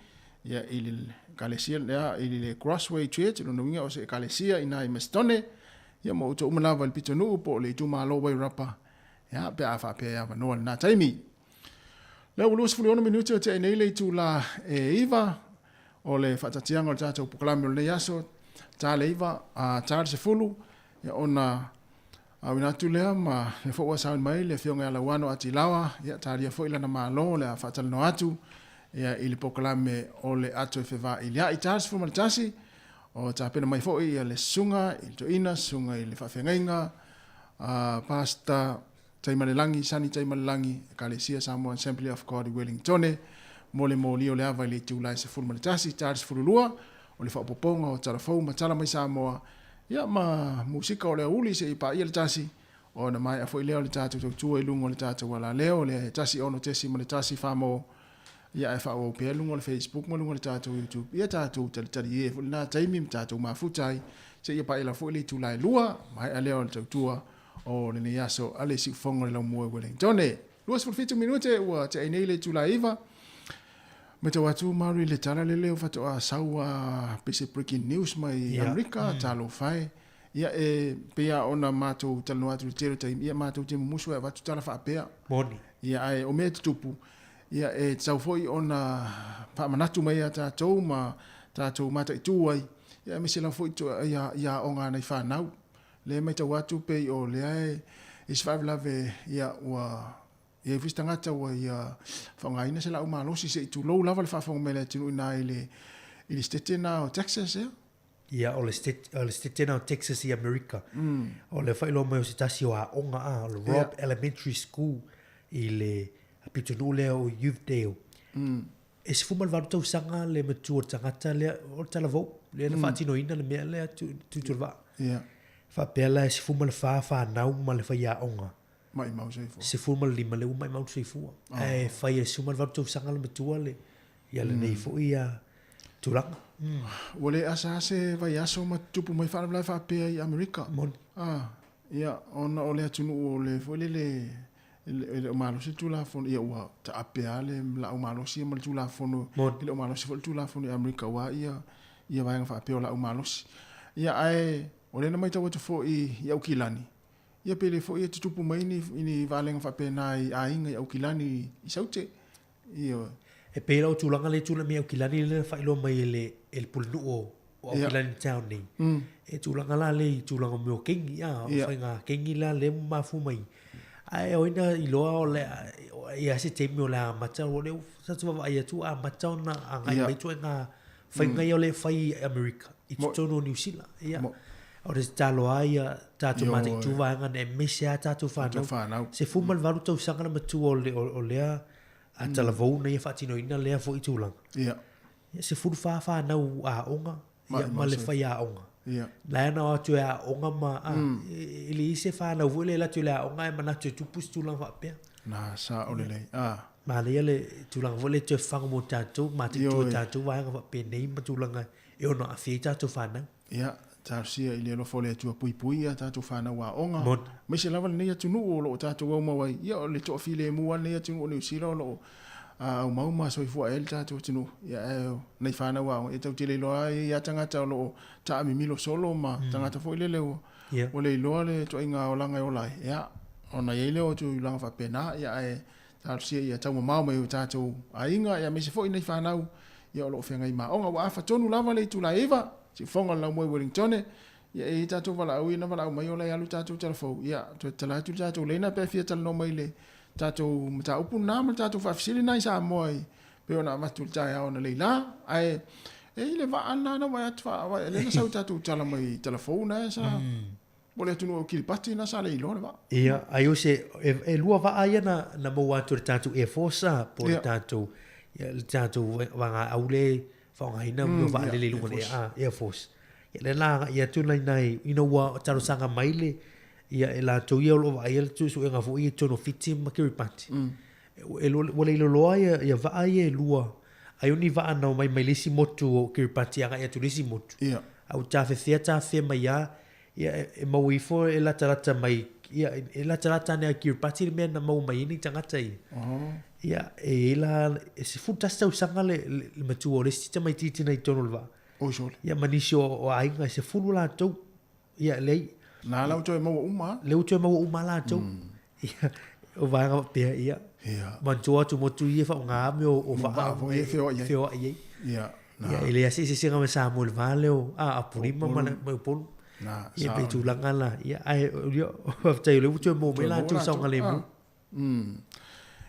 ia i le ekalesia lea i le Crossway Church, lona uiga o se ekalesia i ina i Masetone, ia ma outou uma lava i le pitonuu po o le itumalo o Wairarapa, ia pe a faapea e avanoa i lena taimi. Lea ua 26 minute o tea nei le itula e 9 o le faatatiaga o le tatou polokalame o lenei aso, ta le 9, a ta le 10, ia ona auina atu lea ma le foi ua sauni mai le afioga ia Lauano Atilawa, ia talia foi lana malo o le a faatalanoa atu ia i le polokalame o le ato e fevailia'i. Ta le 11, o tapena mai foi ia le susuga i le toeaina, susuga i le faafeagaiga, a Pastor Taimalelagi, Sonny Taimalelagi, Ekalesia Samoa Assembly of God i Wellingtone, mo le moli o le ava i le itula e 11, ta le 12, o le faaopoopoga o tala fou ma tala mai Samoa, ia ma musika o le aouli seia paia le tasi, ona maea foi lea o le tatou tautua i luga o le tatou alaleo, le 1 6.1 Famo, ia ae faaauau pea luga o le Facebook ma luga o le tatou YouTube, ia tatou talitalie foi lena taimi ma tatou mafuta ai, seia paia lava foi le itula e 2, maea lea o le tautua o lenei aso a le siufofoga o le laumua i Wellingtone. 27 minute ua tea ai nei le itula e 9. Matau atu Mary i le tala lele o faatoa sau a pei se breaking news mai Amerika, talofa e. Ia e pei lava ona matou talanoa atu i le tele o taimi, ia matou te mumusu e avatu tala faapea. Moni. Ia ae o mea e tutupu, ia e tatau foi ona faamanatu mai ia tatou ma tatou mataitu ai, ia aemaise lava foi i aoga a nai fanau. Lea e matau atu pei o lea e i se faalavelave ia ua i ai foi se tagata ua ia faaaogaina se laau malosi se i tulou lava le faafofoga mai a le atunuu i ina i le i le state lena o Texas ea. Ia, o le state, o le state lena o Texas i Amerika. O le faailoa mai o se tasi o aoga a, o le Robb Elementary School i le pitonuu lea o Uvalde. E 18 tausaga le matua o le tagata lea, o le talavou. lea na faatinoina le mea lea tutu le vaa. Ia. Faapea la e 14 fanau ma le faiaoga. Maimau soifua. 15 lea ua maimau le soifua. Ae fai e le 18 tausaga le matua le, ia lenei foi ia tulaga. Ua le asa lava se vaiaso ma tutupu mai faalavelave faapea i Amerika. Moni. Ah, ia, ona o le atunuu o le foi lele e le o malosi le Tulafono, ia ua taape lava le laau malosi ia ma le Tulafono. Moni. E le o malosi foi le Tulafono i Amerika aua ia ia vaega faapea o laau malosi. Ia ae o lea na matau atu foi i Aukilani, ia pe le foi e tutupu mai ni ni valega faapena i aiga i Aukilani i Saute. Ioe. E pei la o tulaga lea e tulai mai i Aukilani lea na faailoa mai e le e le pulenuu o o Aukilani Town nei. E tulaga la lea i tulaga o mea o kengi, a, o faiga kengi la lea ua mafua mai. Ae o ai na iloa o le a i ai se taimi o le a amata, o lea sa ta vaavaai atu ua amata ona agai mai ituaiga faiga ia o lea e fai i Amerika i totonu o Niu Sila. Ia, o le tatalo lava ia tatou mataitu vaega nei aemaise lava tatou fanau. 18 tausaga le matua o lea talavou na ia faatinoina lea foi tulaga. Ia, 14 fanau aoga ia, ma le faiaoga. Ia. La e na o atu e aoga ma, a, e leai se fanau foi lea e alu atu i le aoga ae manatu e tupu se tulaga faapea. Na, sao lelei. A. Manaia le tulaga foi lea e toe faga mo tatou, mataitu e tatou vaega faapenei ma tulaga e ono aafia ai tatou fanau. Ia, talosia i le alofa o le Atua puipui a tatou fanau aoga, Moni. aemaise lava lenei atunuu o lo o tatou aumau ai. Ia, o le toafilemu lava lenei atunuu o Niu Sila o lo o aumau ma soifua ai le tatou atunuu. Ia, ae o nai fanau aoga, ia tatou te le iloa lava e i ai lava tagata o lo o taamimilo solo ma tagata foi lele ua ua le iloa le ituaiga olaga e ola ai. Ia, ona i ai lea o tulaga faapena, ia ae talosia ia taumamao mai o tatou aiga, ia aemaise foi nai fanau ia o lo o feagai ma aoga. Ua afa tonu lava le itula e 9, siufofoga o le laumua i Wellingtone, ia e i ai tatou valaau ia na valaau mai o la e alu tatou talafou, ia toe tatala atu le tatou laina pe a fia talanoa mai i le tatou mataupu lena ma le tatou faafesili lena i Samoa i pei ona avatu i le taeao analeila. Ae e i le vaa lena na vaai atu faa, lea na sau tatou tala mai talafou na sa Po o le atunuu o Kiripati lena sa le iloa le vaa. Ia, ai o se, e, e lua vaa ia na, na maua atu e le tatou Air Force a, po o le tatou, ia, le tatou vagaau le faaaogaina mea o vaalele i luga o le a, Air Force. Ia, lea na agai atu nai nai, ina ua talosaga mai le, ia, e latou ia o lo o vaaia le suesuega foi i totonu o Fiti ma Kiripati. E, ua le iloa ia, ia vaa ia e lua, ai o ni vaa na omai mai le isi motu o Kiripati agai atu i le isi motu. Ia. A ua tafefea tafefea mai lava, Ia, e maua ifo e latalata mai, ia, e latalata ane a Kiribati le mea na maua mai ai nei tagata ia. Oh. Ia, e i ai la, e 11 tausaga le, le, le matua o le isi tamaitiiti na i totonu o le vaa. Oi sole. Ia, ma nisi o, o aiga, e 10 latou. Ia, leai. Na la ua toe maua uma a. Lea ua toe maua uma a latou. Ia, o vaega faapea, ia. Ia. Manatua atu motu ia e faaaoga mea o, o vaa foi e feoai ai. Feoai ai. Ia. Ia, e leai se eseesega ma Samoa i le va lea o a Apolima ma le ma Upolu. Na, Ia, pei tulaga la, ia, ae, ia, faafetai o lea ua toe maua mai latou saogalemu.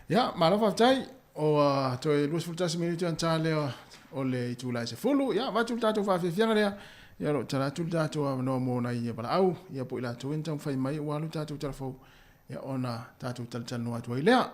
Ia, malo faafetai. O toe 21 minute ona ta lea o le itula e 10. Ia, avatu le tatou faafiafiaga lea. Ia, o lo o tala atu le tatou avanoa mo nai valaau. Ia, po o i latou e na taumafai mai ua alu le tatou talafou. Ia, ona tatou talatalanoa atu ai lea.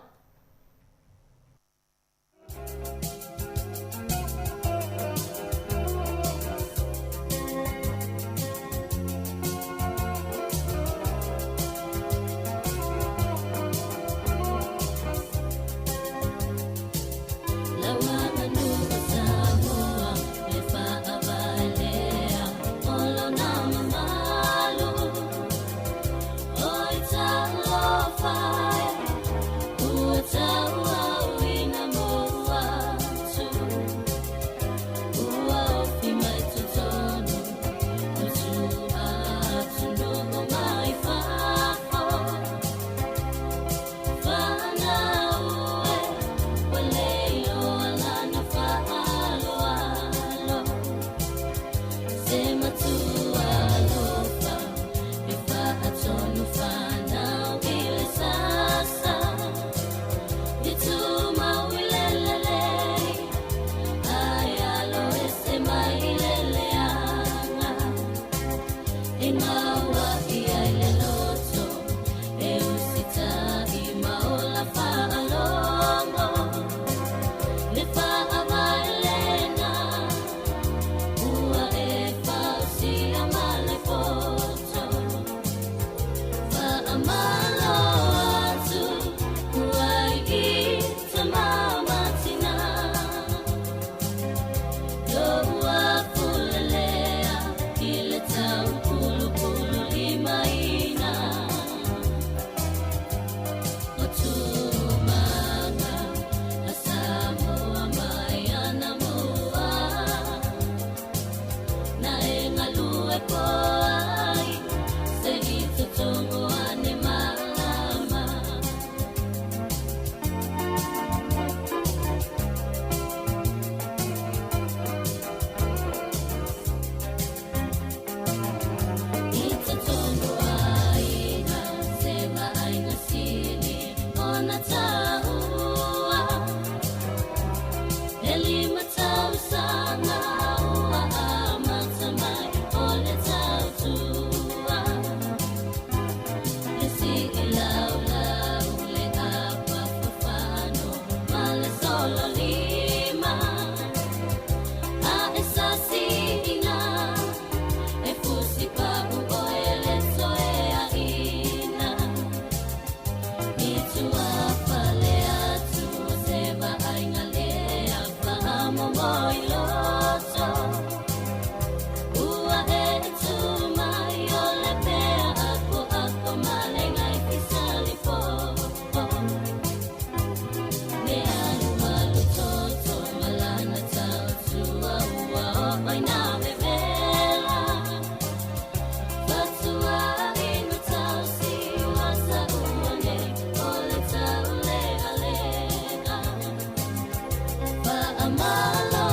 Faamalo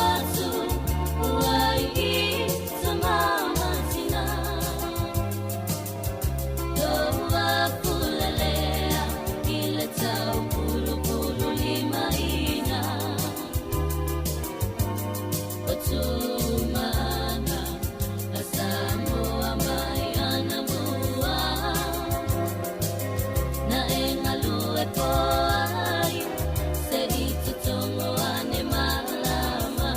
atu ai i tama ma tina. Lou afulelea i le taupulupulu limaina. O Tumana a Samoa mai anamua. Na e galue po ai se i totogo ane malama.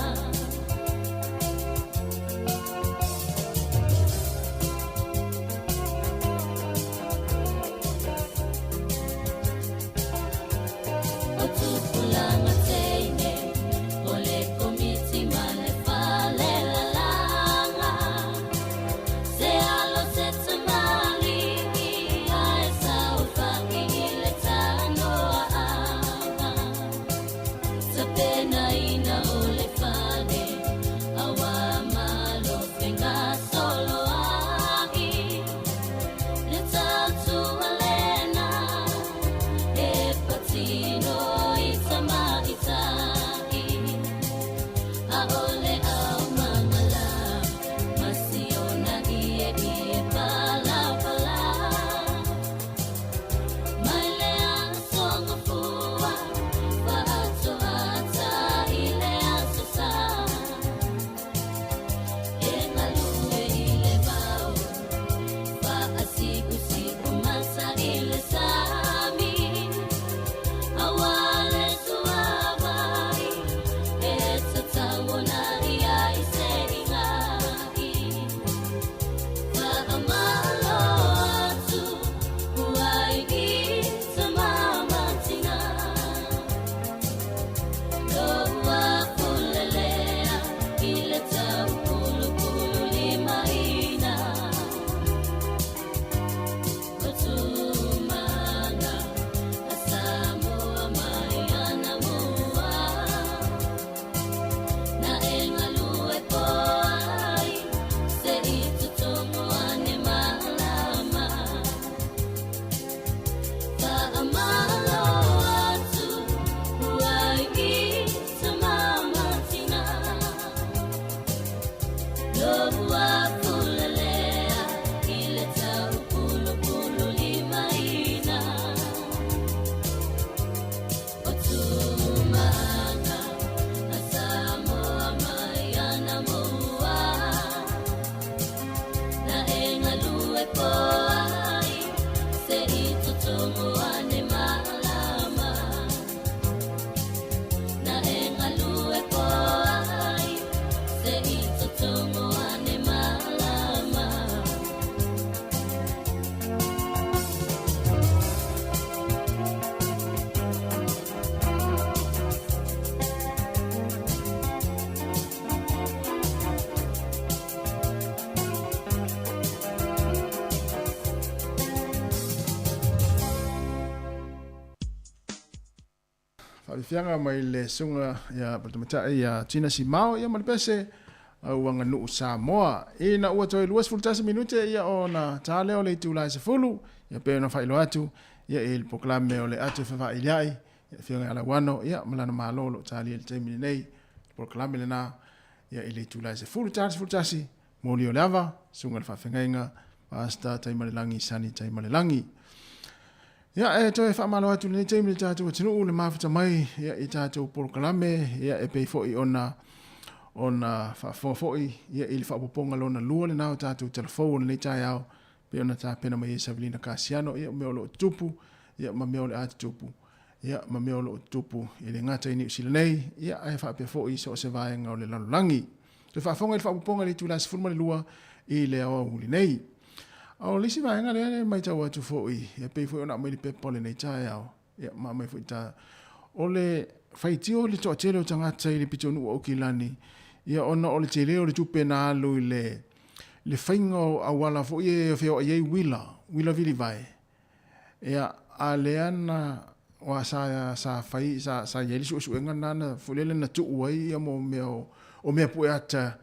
O tupulaga teine o le Komiti ma le Falelalaga. Se alo se tamalii ae saofai i le tanoaaga. Tapenaina o le fale auā malo fegasoloai. Le tautua lena e patino i tamaitai. A o le aumangala ma siona ieie palapala. Mai le aso gafua faatoata i le aso sa. E galue i le vao faasiusiu mata i le sami. Auā le suavai e tatau ona i ai se igai. Faamalo atu ai i tama ma tina. Lou afulelea i le taupulupulu limaina. O Tumana a Samoa mai anamua. Na e galue po ai se i totogo ane malama. Faamalo atu ai i tama ma tina. Lou afulelea i le taupulupulu limaina. O Tumana a Samoa mai anamua. Na e galue po ai se i totogo ane malama. Na e galue po ai se i totogo ane malama. Faafiafiaga mai le susuga ia Paletamaitai ia Tina Simao ia ma le pese au aganuu Samoa. Ina ua toe 21 minute ia ona ta lea o le itula e 10 ia pei ona faailoa atu ia i le polokalame o le atu e fevailiai ia Afioga ia Lauano ia ma lana malo o lo o talia i le taimi lenei. Le polokalame lena ia i le itula e 10 ta le 11 moli o le ava, susuga i le faafeagaiga Pastor Taimalelagi Sani Taimalelagi. Ia, e toe faamalo atu i lenei taimi i le tatou atunuu le mafuta mai ia, i tatou polokalame, ia, e pei foi ona ona faafofoga foi ia, i le faaopoopoga lona lua lena o tatou talafou o lenei taeao, pei ona tapena mai ai Savelina Kasiano, ia, o mea o lo o tutupu, ia, ma mea o le a tutupu, ia, ma mea o lo o tutupu e le gata i Niu Sila nei, ia, ae faapea foi i so o se vaega o le lalolagi. Toe faafofoga i le faaopoopoga i le itula 12 i le aoauli nei. A o le isi vaega lea e matau atu foi, e pei foi ona aumai le pepa o lenei taeao, ia, ma aumai foi ta, o le faitio o le toatele o tagata i le pitonuu o Aukilani, ia, ona o le tele o le tupe na alu i le, le faiga o auala foi e feoai ai uila, uila vilivae. Ia, a lea na, aua sa, sa fai, sa, sa i ai le suesuega lena na, foi lele na tuu ai ia mo mea o, o mea pue ata,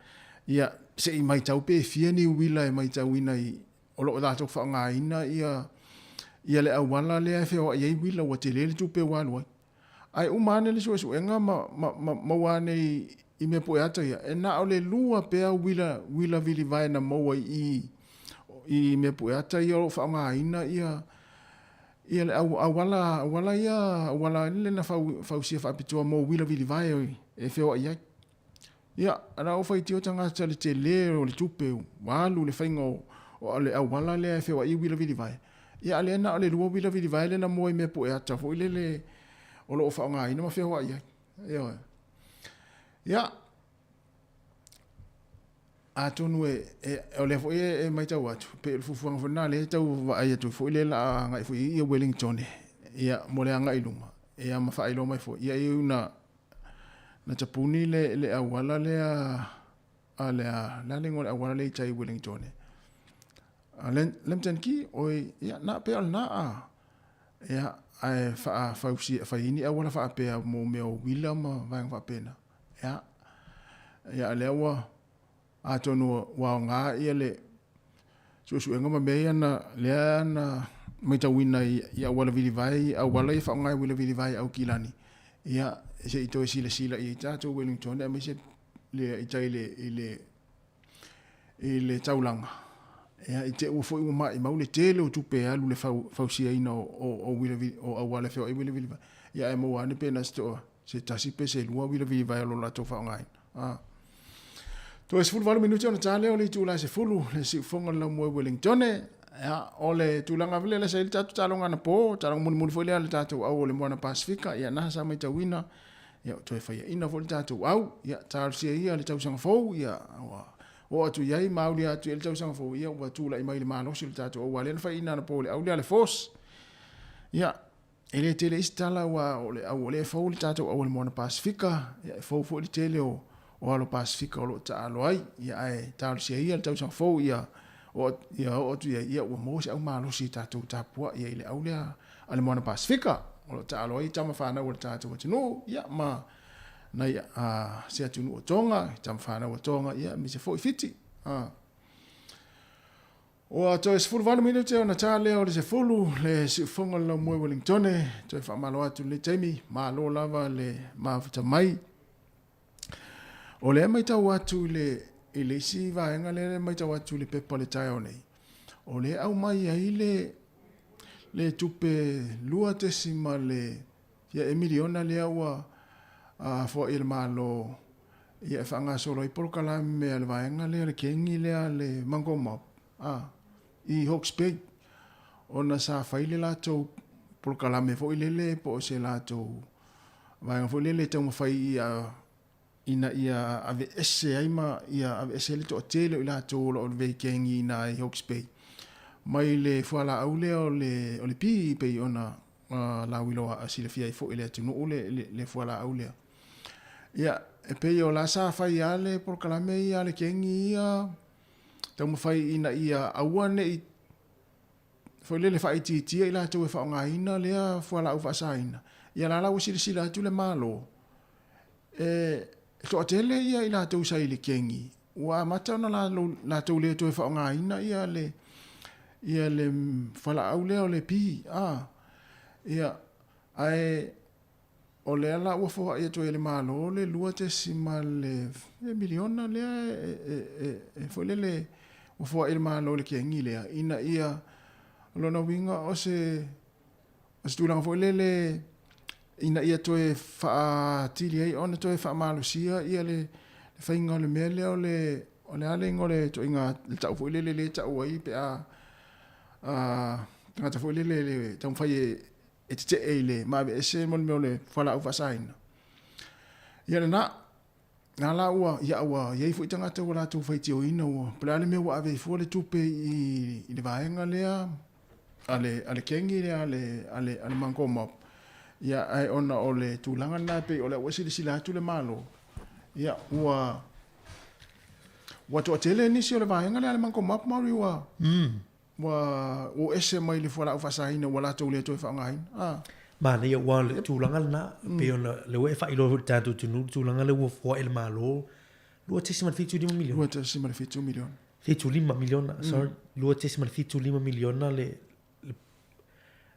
ia, se i matau pe fia ni uila e matauina i, o lo o latou faaaogaina ia, ia le auala lea e feoai ai uila, ua tele le tupe ua alu ai. Ae uma ane le suesuega ma, ma, ma maua ane i, i mea pueata ia, e na o le lua pea uila, uila vilivae na maua i i, i mea pueata ia o lo o faaaogaina ia, ia le au, auala, auala ia, auala le na fau, fausia faapitoa mo uila vilivae e feoai ai. Ia, a la ua faitio tagata le tele o le tupe ua alu i le faiga o, o le auala lea e feoai ai uila vilivae. Ia, a lea na o le lua uila vilivae lea na mua i mea pueata foi lele o lo o faaaogaina ma feoai ai. Ioe. Ia, atonu e, e, o lea foi e, e matau atu, pei o le fuafuaga foi lena lea e tau vaai atu foi lea la agai foi i Wellington, ia, mo le agai i luma, ia ma faailoa mai foi, ia e ui na, Na tapuni le, le auala lea a le a, le a le igoa o le auala lea i tai i Wellington e? A Lambton Quay, oi, ia, na pea o lena a. Ia, ae faafausi, fai ni auala faapea mo mea o uila ma vaega faapena. Ia, ia, lea ua, Atonu ua aoga ia le suesuega ma mea ia na lea na matauina i auala vilivae, i auala ia faaaoga e uila vilivae i Aukilani, ia se i toe silasila i ai tatou Wellington aemaise le i tai i le i le taulaga. Ia i te i ua foi ua maimau le tele o tupe e alu i le fausiaina o uila o auala e feoai ai uila vilivae. Ia ae maua ane pe na se toa se tasi pe se lua uila vilivae o lo latou faaaogaina. A. Toe 18 minute ona ta lea o le itula e 10, le siufoga o le laumua i Wellingtone. Ia, o le tulaga lea lea sa i le tatou taaloga anapo, taaloga mulimuli foi lea a le tatou au o le Moana Pasifika, ia na sa maitauina, ia ua toe faiaina foi le tatou au, ia talosia ia le tausaga fou, ia ua oo atu i ai ma aulia atu i ai le tausaga fou, ia ua tulai mai le malosi o le tatou au, aua lea na faiaina anapo i le au lea a le Force. Ia, E le tele isi tala aua o le au o lea e fou le tatou au o le Moana Pasifika, ia e fou foi le tele o, o alo Pasifika o lo o taalo ai, ia ae talosia ia le tausaga fou ia oo, ia oo atu i ai, ia ua maua se au malosi e tatou tapuai ai i le au lea a le Moana Pasifika o lo o taalo ai tama fanau a le tatou atunuu, ia ma nai a, se atunuu o Tonga, tama fanau a Tonga, ia aemaise foi Fiti. A. Ua toe 18 minute ona ta lea o le 10, le siufoga o le laumua i Wellingtone. Toe faamalo atu i lenei taimi, malo lava le mafuta mai. O lea e matau atu i le, i le isi vaega lea e matau atu i le pepa o le taeao nei, o lea e aumai ai le, le tupe 2 le, ia e miliona lea ua foai e le Malo ia e faagasolo ai polokalame a le vaega lea, le kengi lea a le Mango Mob a, i Hawke's Bay, ona sa fai le latou polokalame foi lele po o se latou vaega foi lele e taumafai ia ina ia aveese ai ma ia aveese ai le toatele o i latou o lo o veikengi-ina ai Hawke's Bay mai le fualaau lea o le o le pi pei ona lauiloa silafia ai foi e le atunuu le, le, le fualaau lea. Ia, e pei o la sa fai lava le polokalame ia a le kengi ia taumafai ina ia aua ne i foi lele faaitiitia i latou e faaaogaina lea fualaau faasaina. Ia la la ua silasila atu le Malo, e toatele ia i latou sa i le kengi, ua amata ona latou le toe faaaogaina ia le ia le fualaau lea o le pi, a. Ia, ae O lea la ua foai atu ai e le Malo le 2.le miliona lea e foi lele ua foai e le Malo i le kegi lea ina ia, o lona uiga o se o se tulaga foi lele ina ia toe faaatili ai ona toe faamalosia ia le faiga o le mea lea o le o le a le igoa o le ituaiga le tau foi lele lea e tau ai pe a tagata foi lele e taumafai e e tetee i le ma aveese mo le mea o le fualaau faasaina. Ia lena, na la ua, ia ua i ai foi tagata ua latou faitioina ua, po o le a le mea ua ave ai fua le tupe i, i le vaega lea a le, a le kengi lea a le, a le, a le Mango Mob. Ia, ae ona o le tulaga lena e pei o lea ua silasila atu le Malo, ia ua, ua toatele nisi o le vaega lea a le Mango Mob Maori ua, Ua o ese mai le fualaau faasaina ua latou le toe faaaogaina. A. Manaia aua o le tulaga lena, pei ona lea ua e faailoa foi i le tatou atunuu le tulaga lea ua foai e le Malo, $2.75 miliona. $2.7 miliona. 75 miliona, sorry, $2.75 miliona le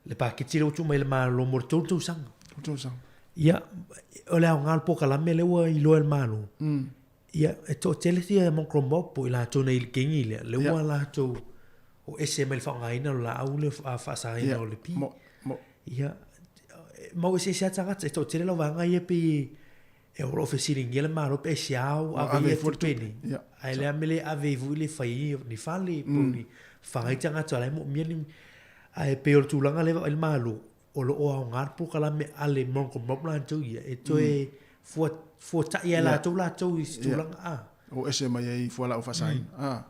le paketi lea ua tuu mai e le Malo mo le tolu tausaga. Tolu tausaga. Ia, o le aoga o le polokalame lea ua iloa e le Malo, ia, e toatele sia mongrel mob po o i latou nei i le kengi lea, lea ua latou o ese mai le faaaogaina o le laau lea faasaina o le pi. Ia, e mau eseese lava tagata, e toatele lau vaega ia pei e o lo o fesiligia le Malo pe aisea ua ave ai tupe nei, ae o le a le mea e le ave ai foi le fai ai ni fale po o ni faga ai tagata o la e moomia ni. Ae pei o le tulaga lea e vaavaai le Malo, o lo o aoga le polokalame a le Mongrel Mob latou ia e toe fuatai ai latou latou i se tulaga a. O ese mai ai i fualaau faasaina. A.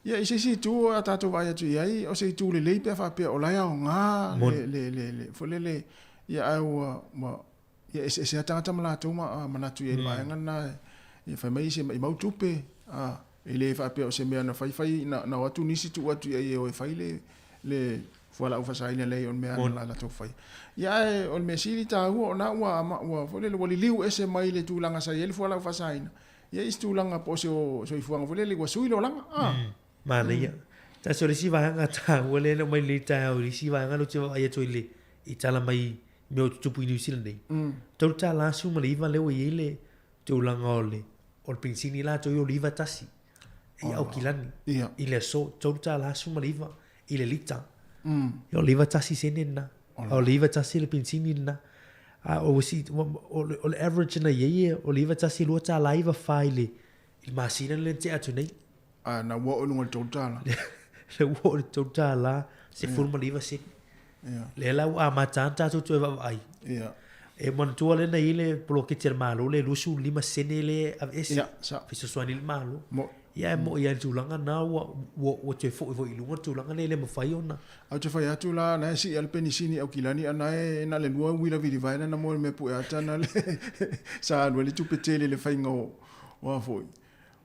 Ia, i se isi itu a tatou vaai atu i ai, o se itu lelei pe a faapea o la e aoga le, le, le, le, foi lele, ia ae ua, ua, ia eseese lava tagata ma latou manatu i ai i le vaega lena, ia fai mai se maimau tupe, a, e le faapea o se mea na fai fai, na o atu nisi tuu atu i ai e o e fai le, le fualaau faasaina leai o le mea na latou faia. Ia ae o le mea sili taua o na ua, ua foi lele ua liliu ese mai le tulaga sa i ai le fualaau faasaina, ia i se tulaga po o se soifuaga foi lele ua sui le olaga, a. Manaia. Tasi o le isi vaega taua lea na aumai i lenei taeao i le isi vaega lea ou te vaavaai atu ai i le i tala mai mea o tutupu i Niu Sila nei. $3.19 lea ua i ai le tulaga o le o le penisini latou ia o le 91 i Aukilani i le aso $3.19 i le lita. Ia o le 91 sene lena. A o le 91 le penisini lena. A o o le average na i ai o le 91 $2.94 i le i le masina lea na tea atu nei. A na ua oo i luga i le $3. Lea ua oo i le $3, 19 sene. Lea la ua amata lava ona tatou toe vaavaai. E manatua lea na i ai le poloketi a le Malo lea e 25 sene lea e aveese. Fesoasoani ai le Malo. Ia ae moni lava i le tulaga lena ua toe foi foi i luga le tulaga lea e le mafai ona. Ae ou te fai atu la, na e sii lava le penisini i Aukilani a na e na o le lua uila vilivae lena mo le mea pue ata na le sa alu ai le tupe tele i le faiga o a foi.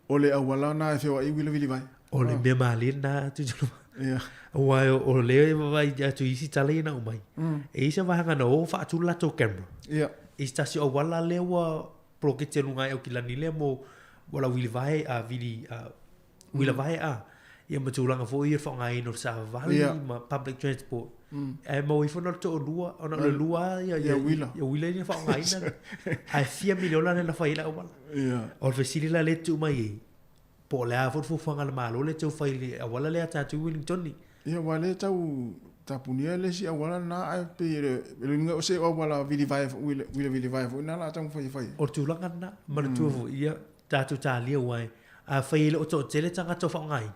O le auala na e feoai ai uila vilivae. O le mea malie lena Tuitama. Ia. Aua o lea e vaavaai atu i isi tala ia na aumai. E i ai se vaega na o faatu le latou camera. Ia. I se tasi o auala lea ua poloketi a luga i Aukilani lea mo mo la vilivae a vili a uila vae a. Ia ma tulaga foi ia o le faaaogaina o le savavali ma public transport. Ae maua ifo na o le toalua, ona o le lua lava ia, ia, uila. Ia uila ia faaaogaina. Ae fia miliona lea na fai ai le auala. Ia. O le fesili la lea e tuu mai ai, po o le a foi le fuafuaga a le Malo lea e tau fai i le auala lea a tatou i Wellingtoni. Ia aua lea e tau tapunia le isi auala lena ae pei e le uiga o se auala vilivae foi, uila vilivae foi lena o le a taumafai e fai ai. O le tulaga lena, manatua foi, ia tatou talia aua afai e le o toatele tagata o faaaogaina,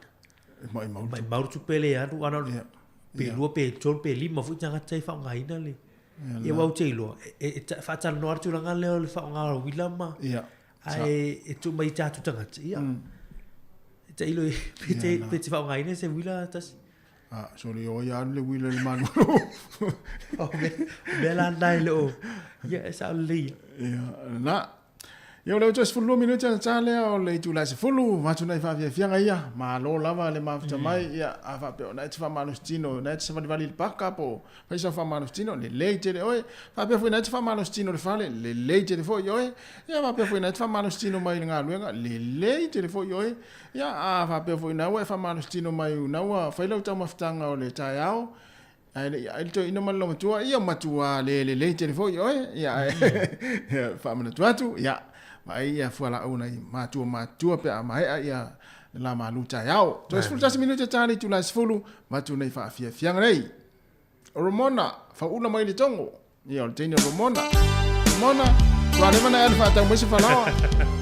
E maimau le tupe. Maimau le tupe lea e alu, ana yeah. pe lua, pe tolu, pe lima foi tagata e faaaogaina le... Yeah, aua ou te iloa, e, e, e faatalanoa le tulaga lea o le faaaoga o uila ma... Yeah. Ae e tuu mai i tatou tagata, ia. E tailo pe te, pe te faaaogaina se uila tasi. Ah, sorry, o ia alu le uila i le malualu. O mea la lena e le o... Ia, e sao lelei. Ia, na. Ia o lea ua toe 12 minute ona ta lea o le itula e 10, avatu nai faafiafiaga ia, malo lava le mafuta mai, ia a faapea o na e te faamalosi tino, na e te savalivali i le paka po o fai sau faamalosi tino, lelei tele oe, faapea foi na e te faamalosi tino i le fale, lelei tele foi oe, ia faapea foi na e te faamalosi tino mai i le galuega, lelei tele foi oe, ia a faapea foi na ua e faamalosi tino mai na ua fai lau taumafataga o le taeao, Ae le i ae le toeaina ma le loomatua, ia matua le lelei tele foi oe, ia ae faamanatu atu, ia vaai ia fualaau nai matua matutua pe a maea ia le la malu taeao. Toe 11 minute ta le itula e 10, avatu nei faafiafiaga nei. O Ramona, fauula mai le togo. Ia o le teine o Ramona. Ramona, ua leva na e alu faatau mai se falaoa.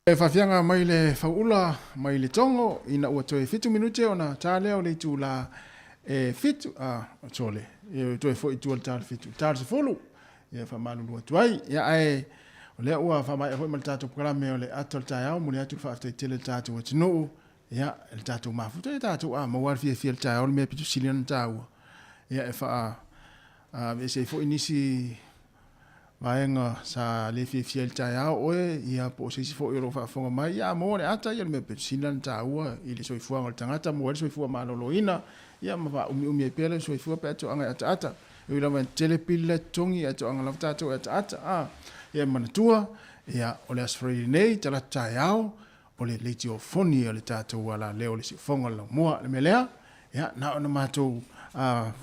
E faafiaga mai le fauula mai le Togo ina ua toe fitu minute ona ta lea o le itulā e fitu, a, sole, e toe foi i tua le ta o le fitu, ta o le sefulu, ia faamalulu atu ai. Ia, ae o lea ua faamaea foi ma le tatou polokalame o le ata o le taeao, momoli atu le faafetai tele i le tatou atunuu, ia, i le tatou mafuta, ia tatou a maua lava le fiafia i le taeao, le mea pito sili ona taua, ia, e faa, aveese ai foi nisi vaega sa le fiafia i le taeao oe, ia po o se isi foi o lo o faafofoga mai, ia a maua le ata, ia o le mea pito sili ona taua i le soifuaga o le tagata, maua ai le soifua maloloina, ia ma faaumiumi ai pea le soifua pe a toaga e ataata. E ui lava ina tele pili la e totogi, ae toaga lava tatou e ataata. A, ia e manatua, ia o le Aso Faraile nei, Talata taeao, o le leitiofoni o le tatou alaleo o le siufofoga o le laumua. O le mea lea, ia, na ona matou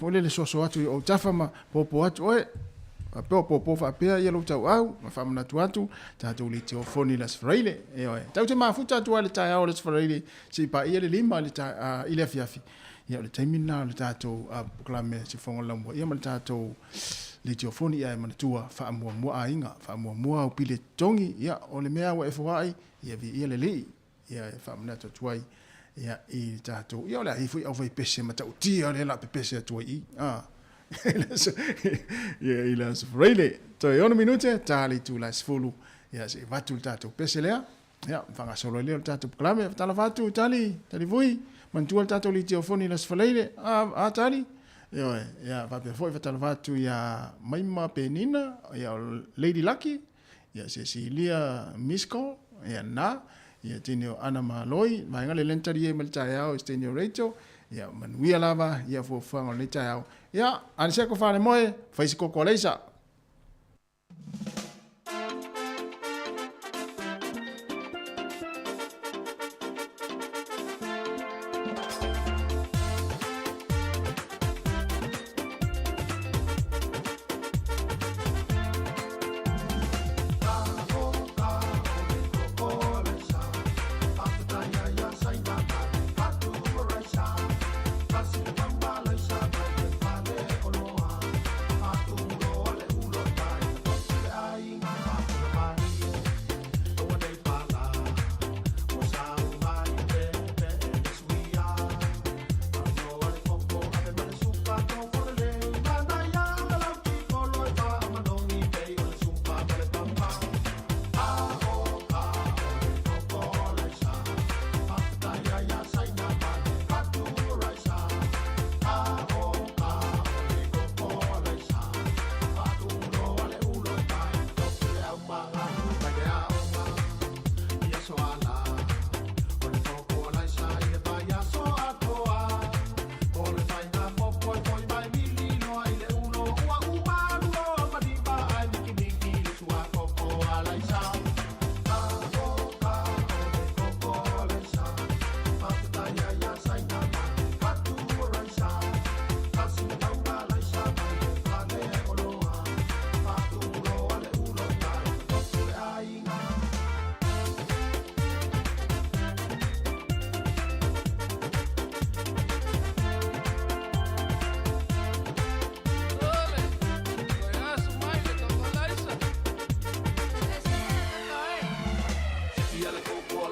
foi lele soso atu i ou tafa ma popo atu oe, faapea o popo faapea ia lou tauau, ma faamanatu atu, tatou leitiofoni i le Aso Faraile. Ioe, tatou te mafuta atu lava i le taeao o le Aso Faraile seia paia le 5 i le afiafi. Ia, o le taimi lena o le tatou polokalame siufofoga o le laumua, ia ma le tatou leitiofoni, ia e manatua, faamuamua aiga, faamuamua au pili e totogi, ia, o le mea ua e foai, Ia viia le Alii, ia e faamanatu atu ai ia i tatou. Ia o le a i foi au fai pese matautia lea la pepese atu ai i. Ah. Ia i le aso Faraile. Toe ono minute, ta le itula e 10. Ia se i vatu le tatou pese lea. Ia, faagasolo ai lea o le tatou polokalame. Fatalofa atu, Tali, Tali Vui. Manatua le tatou litiofoni i le aso Faraile. Ah, ah Tali. Ioe, ia faapea foi fatalofa atu ia Maima Penina, ia o Lady Lucky, ia Cecilia Misko, ia na, ia teine o Ana Maloi, vaega le lena tali ai ma le taeao i se teine o Rachel, ia manuia lava ia fuafuaga o lenei taeao. Ia, ana se ko falemoe, fai se koko a Leisa.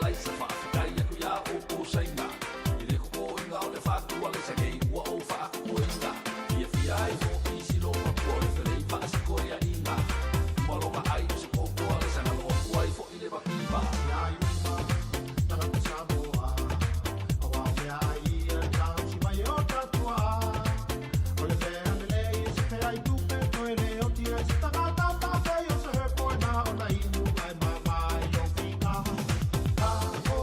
Alaisa Faafetai atu iā oukou Saina I le kokoina o le fatu a Alaisa nei ua ou faakokoina Fiafia ai foʻi si lōmatua o le felei faasikoiaʻiga Uma lona ʻai o se koko a Alaisa galo aku ai foʻi le mativa Tagata Samoa, aua o meaai ia e tausi mai e o tatou O le mea lelei e se fea i tupe toe le oti ai se tagata ma fei o se herb o e na ona inu ae mama i lou fika. Ka o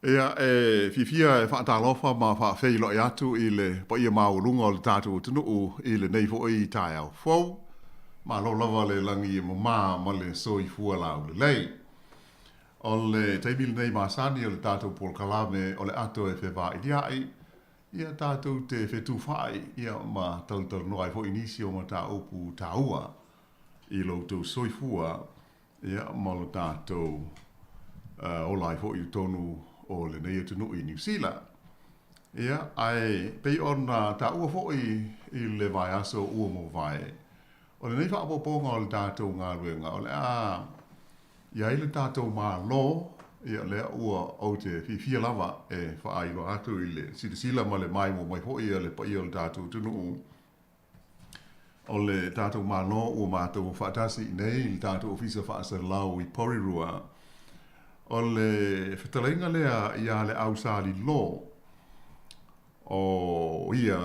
Ia, e fiafia e faatalofa ma faafeiloai atu i le paia maualuga o le tatou atunuu i lenei foi taeao fou. Malo lava le lagi e mama ma le soifua laulelei. O le taimi lenei masani o le tatou polokalame o le ato e fevailia'i, ia tatou te fetufaai ia ma talatalanoa ai foi i nisi o mataupu taua i lo outou soifua Ia, ma lo tatou ola ai foi i totonu o lenei atunuu i Niu Sila. Ia, ae pei ona taua foi i le vaiaso ua mavae, o lenei faaopoopoga o le tatou galuega, o le a i ai le tatou Malo, ia lea ua ou te fiafia lava e faailoa atu i le silasila ma le maimoa mai foi a le paia o le tatou atunuu, O le tatou Malo ua matou faatasi i inei i le tatou Ofisa Faasalalau i Porirua. O le fetalaiga lea ia Leausali Law, o ia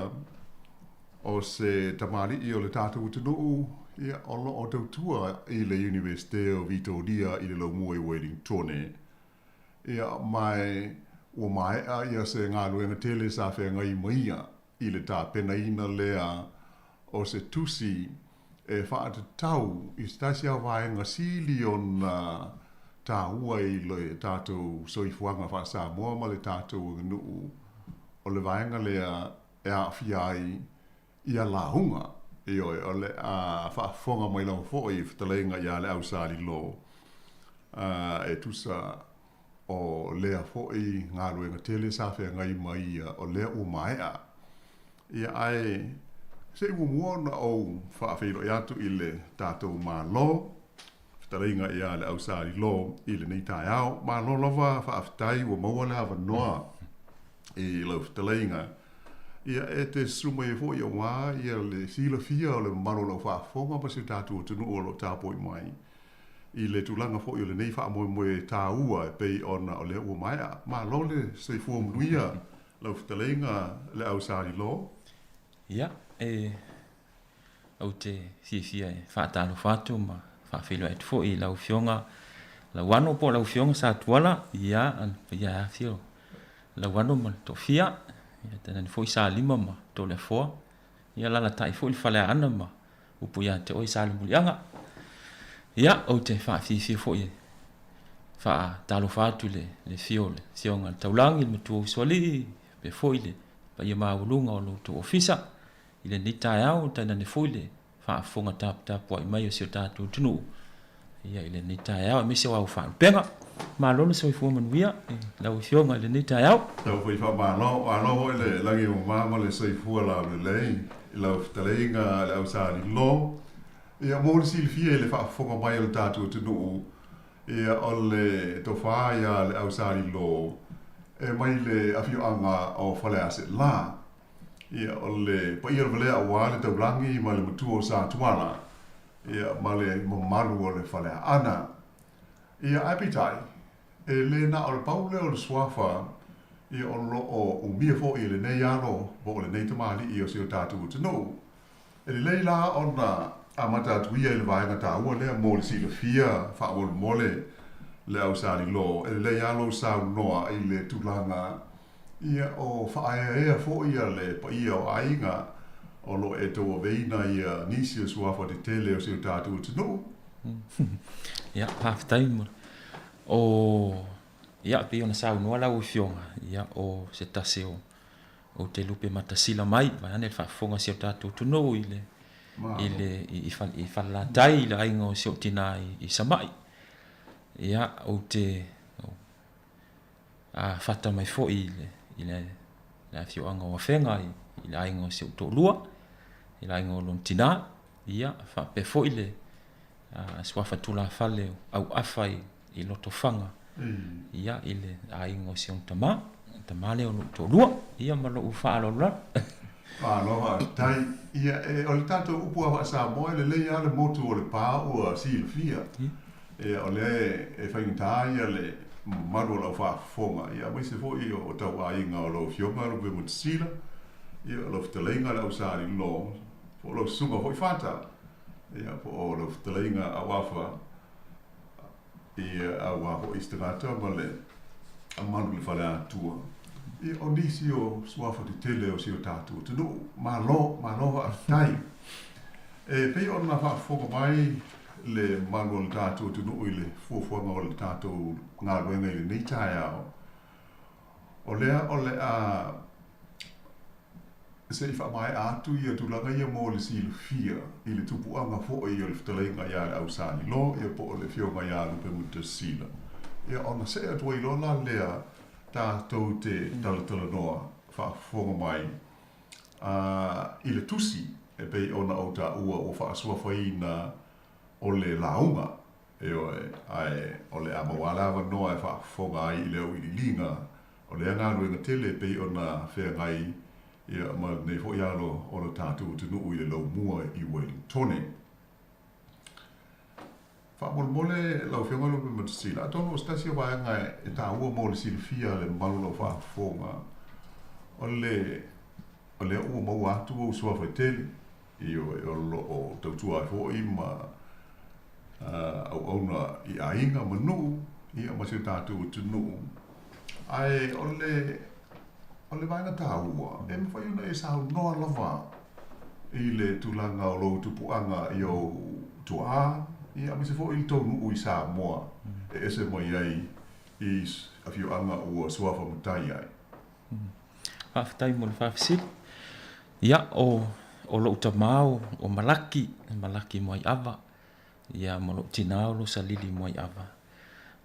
o se tamalii o le tatou atunuu, ia, o lo o tautua i le Iunivesite o Vitoria i le Laumua i Welingtone. Ia, ma ua maea ia se galuega tele sa feagai ma ia i le tapenaina lea o se tusi e faatatau i se tasi lava o vaega sili ona taua i le tatou soifuaga faa-Samoa ma le tatou aganuu, o le vaega lea e aafia ai ia lauga. Ioe, o le a faafofoga mai lava foi i fetalaiga ia Leausali Law, e tusa O lea foi galuega tele sa feagai ma ia, o lea ua maea. Ia, ae se i muamua ona ou faafeiloai atu i le tatou Malo, fetalaiga ia Leausali Law i lenei taeao. Malo lava faafetai ua maua le avanoa i lau fetalaiga. Ia, e te susu mai ai foi aua ia le silafia o le mamalu o lau faafofoga ma si o tatou atunuu o lo o tapuai mai. i le tulaga foi o lenei faamoemoe taua e pei ona o lea ua maea. Malo le soifua manuia lau fetalaiga Leausali Law. Ia, e, ou te fiafia e faatalofa atu ma faafeiloai atu foi i lau Afioga Lauano po o lau Afioga Satuala, ia, le paia e afio Lauano ma le Toafia, ia tainane foi Salima ma Toleafoa, ia alaalatai foi le Faleaana ma Upu ia te oe Salemuliaga. Ia, ou te faafiafia foi e faatalofa atu i le, le afio o le Afioga i le Taulagi, le Matua Usoalii, faapea foi le paia maualuga o lo outou ofisa i lenei taeao, tainane foi le faafofoga taputapuai mai o si o tatou atunuu ia i lenei taeao, aemaise o au faalupega. Malo le soifua manuia i lau Afioga i lenei taeao. Tau foi faamalo, malo foi le lagi e mama ma le soifua laulelei i lau fetalaiga le Ausali Law. Ia mo le silafia i le faafofoga mai o le tatou atunuu, ia o le tofa ia le Ausali Law e mai le afioaga o Faleaseela. Ia o le paia lava lea aua le taulagi ma le matua o Satuala. Ia, ma le mamalu o le Faleaana. Ia, ae peitai, e le na o le pau lea o le suafa, ia, o lo o umia foi e lenei alo po o lenei tamalii o si o tatou atunuu. E lelei la ona amata atu ia i le vaega taua lea mo le silafia faamolemole le au salilo. E lelei lava lou saunoa i le tulaga Ia, o faaeaea foi ia le paia o aiga o lo o e tauaveina ia nisi o suafa tetele o si o tatou atunuu. Ia, faafetai mo le. O, ia, pei ona saunoa lau Afioga, ia, o se tasi o, ou te lupe matasila mai, vaeane le faafofoga a si o tatou atunuu i le, i le, i, i Falelatai, i le aiga o si ou tina i, i Sama'i. Ia, ou te, A fata mai foi i le, i le, le afioaga o Afega i, i le aiga o si ou toalua, i le aiga o lona tinā, ia, faapea foi le a, suafa tulafale o Auafa i, i Lotofaga, ia, i le aiga o si ona tamā, le tamā lea o lou toalua, ia ma lou faaaloalo lava. Malo faafetai. Ia, e, o le tatou upu lava faa-Samoa, e lelei lava le motu o le pa ua silafia. Ia, o lea e faigata ia le mamalu o lau faafofoga, ia aemaise foi o tau aiga o lau Afioga Lupematasila, ia o lau fetalaiga le Ausalilo, po o lau susuga foi Fata, ia po o lau fetalaiga Auafa, ia aua foi se tagata ma le malu i le faleatua. Ia, o nisi o suafa tetele o si o tatou atunuu. Malo, malo faafetai. E pei ona faafofoga mai le mamalu o le tatou atunuu i le fuafuaga o le tatou galuega i lenei taeao, o lea o le a se i faamaea atu ia tulaga ia mo le silafia i le tupuaga foi o le fetalaiga ia le Au Salilo ia po o le Afioga ia Lupe Mutesila. Ia ona see atu ai loa la lea tatou te talatalanoa faafofoga mai i le tusi e pei ona ou taua ua faasuafaina o le lauga, ioe, ae o le a maua lava le avanoa e faafofoga ai i le auiliiliga o lea galuega tele e pei ona feagai ia ma lenei foi alo o lo tatou atunuu i le laumua i Uelintone. Faamolemole lau Afioga Lupe Matasila, atonu o se tasi o vaega e taua mo le silafia a le mamalu o lau faafofoga, o le o lea ua maua atu ou suafa e tele, ioe, o lo o tautua ai foi ma auauna i aiga ma nuu, ia ma si o tatou atunuu. Ae o le o le vaega taua, e mafai ona e saunoa lava i le tulaga o lou tupuaga i ou tuaa, ia aemaise foi i le tou nuu i Samoa e ese mai ai i afioaga ua suafa matai ai. Faafetai mo le faafesili. Ia, o, o lou tama o, o Malaki, Malaki Moaiava, ia ma lou tina o Losalili Moaiava,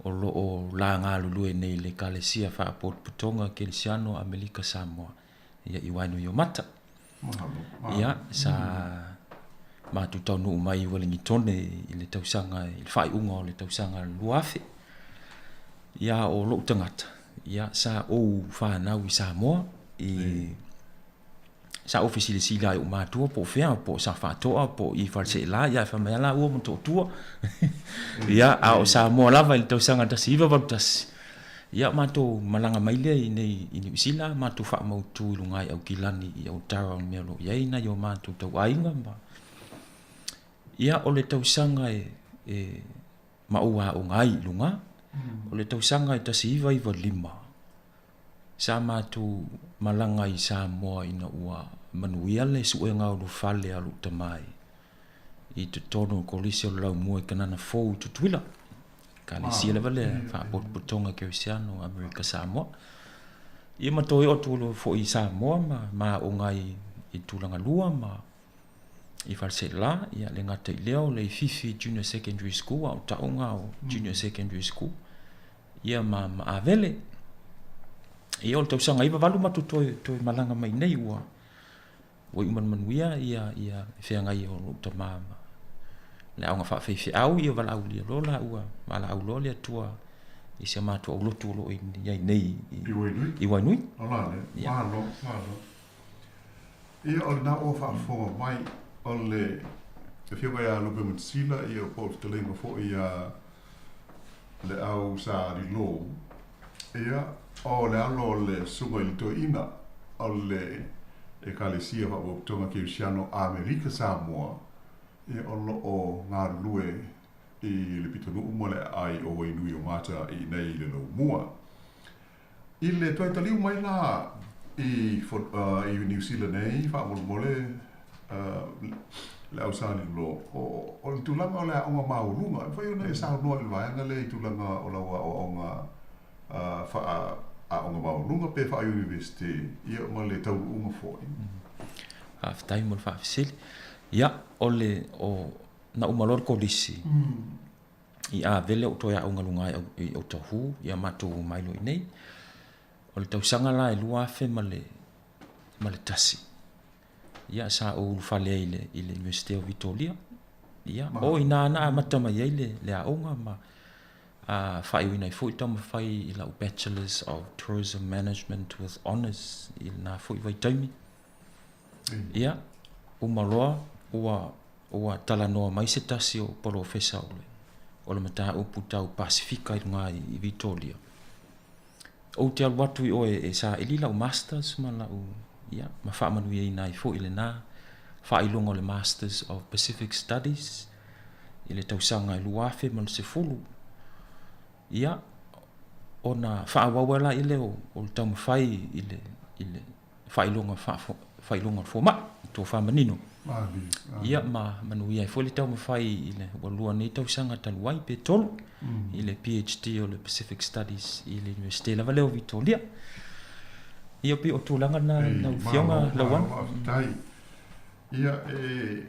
o lo o la galulue nei i le Ekalesia Faapotopotoga Kerisiano Amelika Samoa, ia i Wainuiomata. Ia, sa matou taunuu mai i Ueligitone i le tausaga, i le faaiuga o le tausaga 2000. Ia, o lou tagata, ia, sa ou fanau i Samoa, i sa ou fesilisili lava i ou matua po o fea, po o Safaatoa, po o i Faleseela, ia, e fai mai lava laua ma Motootua. Ia, a o Samoa lava i le tausaga 1981, ia, matou malaga mai lea i inei i Niu Sila, matou faamautu i luga i Aukilani i Aotearoa i le mea o lo o i ai nai o matou tauaiga ma, ia, o le tausaga e, e ma ou aoga ai i luga, o le tausaga e 1995, Sa matou malaga i Samoa ina ua manuia le suega ulufale a lou tama i totonu o le Kolisi o le Laumua i Kanana Fou i Tutuila, Ekalesia lava lea Faapotopotoga Kerisiano Amerika Samoa. Ia ma toe oo atu loa foi i Samoa ma ma aoga ai i Tulagalua ma i Faleseela, ia le gata i lea o le Ififi Junior Secondary School, a o taoga o Junior Secondary School. Ia ma, ma Avele. Ia o le tausaga 98 matou toe, toe malaga mai nei ua, ua iu manumanuia ia, ia feagai o lou tama ma le aoga faafeifeau ia valaaulia loa la ua valaau loa le Atua i si a matou aulotu o lo o i ai nei i, I Wainui. I Wainui. O la le, Ia. malo, malo. Ia o lena ua faafofoga mai o le Afioga ia Lupe Matasila ia po o le fetalaiga foi ia le au sa lilo, ia, o le alo o le Susuga i le Toeaina o le Ekalesia Faapotopotoga Kerisiano Amerika Samoa, ia, o lo o galulue i le pitonuu ma le aai o Wainuiomata i inei i le Laumua. I le toe taliu mai la i i Niu Sila nei, faamolemole le au salilo, o le tulaga o le aoga maualuga, e mafai ona e saunoa i le vaega lea i tulaga o lau aoaoga faa-aoga maualuga pe faa-Iunivesite, ia ma le taunuuga foi. Faafetai mo le faafesili. Ia, o le, o, na uma loa le kolisi, I Avele ou toe aoga luga ai i Otahuhu, ia matou omai loa i inei. O le tausaga la e 2001, ia sa ou ulufale ai i le Iunivesite o Vitoria. Ia, o i ina na amata mai ai le, le aoga ma a faaiuina ai foi taumafai i lau Bachelors of Tourism Management with Honours i lena foi vaitaimi. Ia, uma loa ua Ua talanoa mai se tasi o polofesa o le o le mataupu tau Pasefika i luga i Vitoria. Ou te alu atu i oe e saili lau Masters ma lau, ia, ma faamanuiaina ai foi lena faailoga o le Masters of Pacific Studies i le tausaga e 2010. Ia, Ona faaauau ai laia lea o le taumafai i le i le faailoga faailoga o le fomai, le tofa manino. Ia ma manuia ai foi le taumafai i le ua lua nei tausaga talu ai pe tolu i le PhD o le Pacific Studies i le Iunivesite lava lea o Vitoria. Ia pei o tulaga na lau Afioga Lauano. Faafetai. Ia e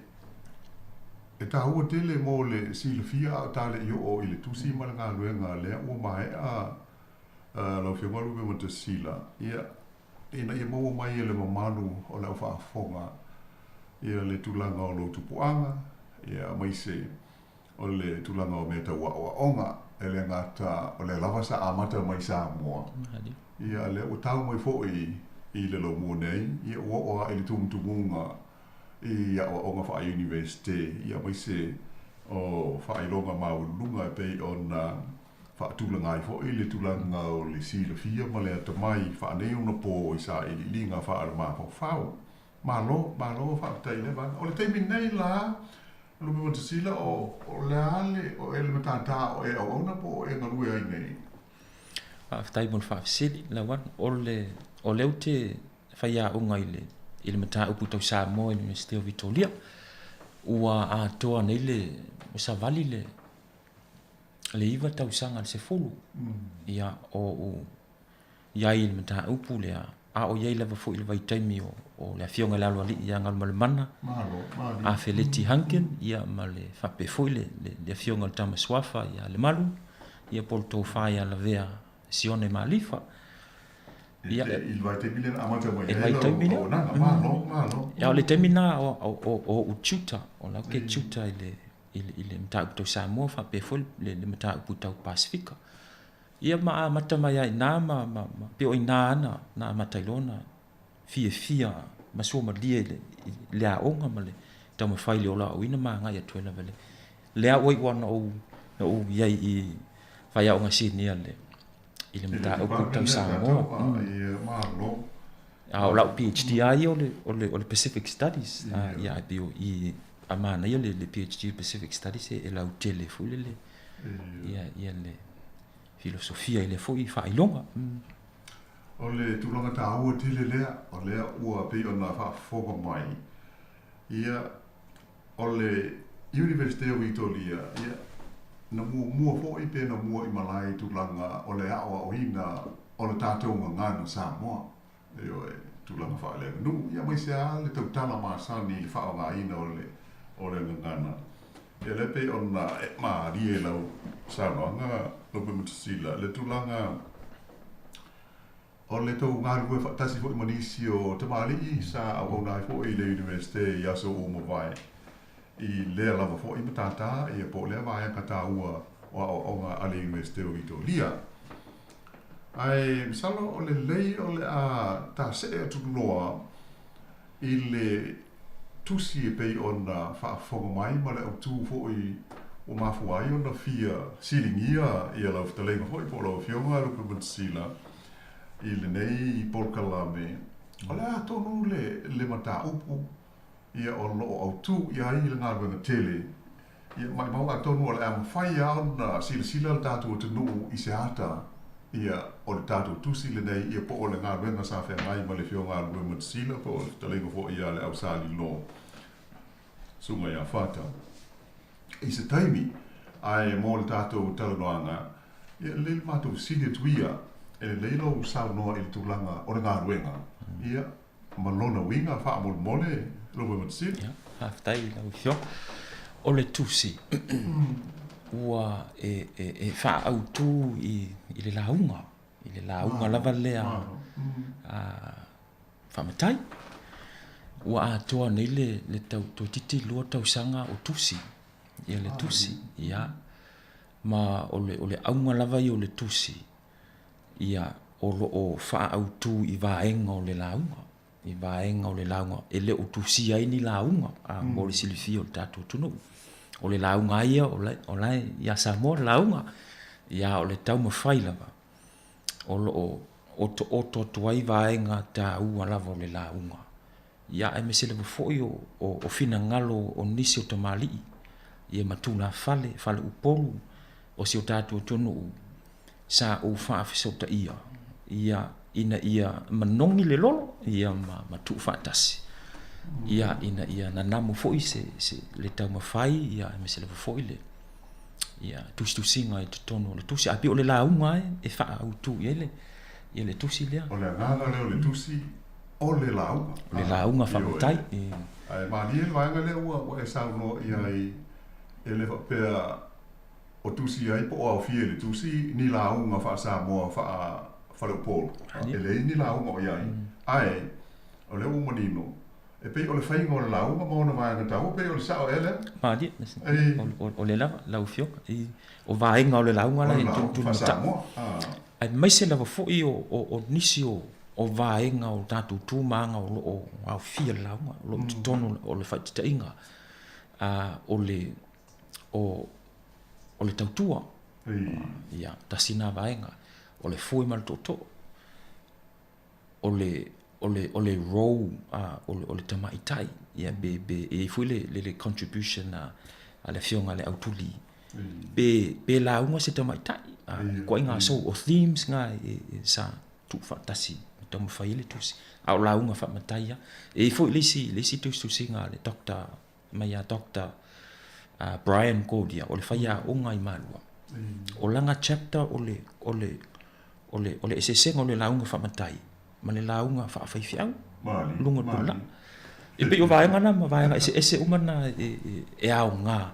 e taua tele mo le silafia a o ta le i oo i le tusi ma le galuega lea ua maea lau Afioga Lupematasila, ia ina ia maua mai e le mamalu o le au faafofoga ia le tulaga o lou tupuaga, ia aemaise o le tulaga o mea tau aoaoga, e le gata o lea lava sa amata mai Samoa, ia a lea ua tau mai foi i le laumua nei, ia ua oo lava i le tumutumuga i aoaoga faa-Iunivesite, ia aemaise o faailoga maualuluga e pei ona faatulaga ai foi le tulaga o le silafia ma le atamai faaneionapo i sailiiliga faale-mafaufau. Malo, malo faafetai i lea vaega. O le taimi nei la, Lupematasila, o, o le a le, o e le matata o e auauna po o e galue ai nei? Faafetai mo le faafesili, Lauano. O le, o lea ou te faiaoga i le, i le mataupu tau Samoa i le Iunivesite o Vitoria. Ua atoa nei le, ua savali le, le 9 tausaga i le 10, ia, o ou i ai i le mataupu lea, a o i ai lava foi i le vaitaimi o, o le Afioga i le Aloalii ia Galumalemana, Afeleti Hunkin, ia, ma le faapea foi le, le, le Afioga i le Tama Suafa ia Lemalu, ia po o le Tofa ia Lavea Sione Malifa. Ia, i le vaitaimi lea na amata mai ai lau auaunaga. Malo, malo. Ia, o le taimi lena o, o, o, o ou tutor, o lau ke tutor i le, i le, i le mataupu tau Samoa faapea foi le, le mataupu tau Pasifika. Ia ma amata mai lava i ina ma, ma, ma pei o i ina lava na, na amata ai loa ona fiafia ma suamalie i le, i le aoga ma le taumafai i le ola aoina ma agai atu ai lava i le, lea ua iu lava ona ou, na ou i ai i faiaoga sinia i le, i le mataupu tau Samoa. A o lau PhD lava ia o le, o le, o le Pacific Studies. Ia, ae pei o i, a manaia le, le PhD Pacific Studies e, e lautele foi le, le, ia, ia le filosofia i lea foi faailoga. O le tulaga taua tele lea, o lea ua pei ona faafofoga mai, ia, o le Iunivesite o Vitoria, ia, na muamua foi pe na mua i malae i tulaga o le aoaoina o le tatou gagana Samoa. Ioe, tulaga faaleaganuu, ia aemaise lava le tautala masani i le faaaogaina o le, o le gagana. Ia lea pei ona e malie i lau saunoaga Lupematasila, le tulaga o le tou galulue faatasi foi ma nisi o tamalii sa auauna ai foi i le Iunivesite i aso ua mavae i lea lava foi matata, ia po o lea vaega taua o aoaoga a le Iunivesite o Vitoria. Ae masalo o lelei o le a ta see atu loa i le tusi e pei ona faafofoga mai ma le autu foi ua mafua ai ona fia siligia ia lau fetalaiga foi po o lau Afioga Lupematasila i lenei polokalame. O le a tonu le le mataupu ia o lo o autu i ai le galuega tele Ia, maumau atonu o le a mafai lava ona silasila le tatou atunuu i se ata, ia, o le tatou tusi lenei, ia, po o le galuega sa feagai ma le Afioga a Lupematasila, po o le fetalaiga foi ia le Ausalilo, Susuga ia Fata, i se taimi. Ae mo le tatou talanoaga, ia, e lelei le matou fesili atu ia, e lelei lou saunoa i le tulaga o le galuega, ia, ma lona uiga faamolemole Lupematasila. Ia, faafetai i lau Afioga. O le tusi ua e, e, e faaautu i, i le lauga, i le lauga lava lea a faamatai. Ua atoa nei le, le tau, toeitiiti lua tausaga o tusi, ia le tusi, ia. Ma o le, o le auga lava ia o le tusi, Ia, o lo o faaautu i vaega o le lauga, i vaega o le lauga e le o tusia ai ni lauga a, mo le silafia o le tatou atunuu. O le lauga lava ia o la, o la e ia Samoa le lauga, ia o le taumafai lava o lo o otooto atu ai vaega taua lava o le lauga. Ia aemaise lava foi o, o, o finagalo o nisi o tamalii, ia ma tulafale, faleupolu o si o tatou atunuu. Sa ou faafesootaia ia ina ia manogi le lolo ia ma, ma tuufaatasi ia ina ia nanamo foi se, se le taumafai ia aemaise lava foi le ia tusitusiga i totonu o le tusi. Ae pei o le lauga e, e faaautu i ai le, ia le tusi lea. O le agaga lea o le tusi, o le lauga. O le lauga faamatai. Ae malie le vaega lea ua, ua e saunoa i ai, e le faapea o tusi ai po o aofia i le tusi ni lauga faa-Samoa faa-faleupolu. E leai ni lauga o i ai, ae o lea ua manino, e pei o le faiga o le lauga ma ona vaega taua, pei o le sao ea lea? Malie, o lea lava lau Afioga, o vaega o le lauga la e tulutulu matau. Aemaise lava foi o nisi o vaega o tatou tu ma aga o lo o aofia i le lauga, o lo o i totonu o le faataitaiga o le o, o le tautua. Ia, tasi na vaega. O le foe ma le tootoo. O le, o le, o le role a, o le, o le tamaitai. Ia, pe, pe, e i ai foi le, le, le contribution a, a le afioga a le Autuli. Pe, pe lauga se tamaitai. A, ituaiga so, o themes nga e, e, sa tuufaatasi e taumafai ai le tusi. A o lauga faamatai lava. E i ai foi le isi, le isi tusitusiga a le Doctor mai ia Doctor Brian Godia, o le faiaoga i Malua. O lana chapter o le, o le, o le, o le eseesega o le lauga faamatai ma le lauga faafaifeau, luga o le pulaa. E pei o vaega na ma vaega eseese uma na e, e, e aoga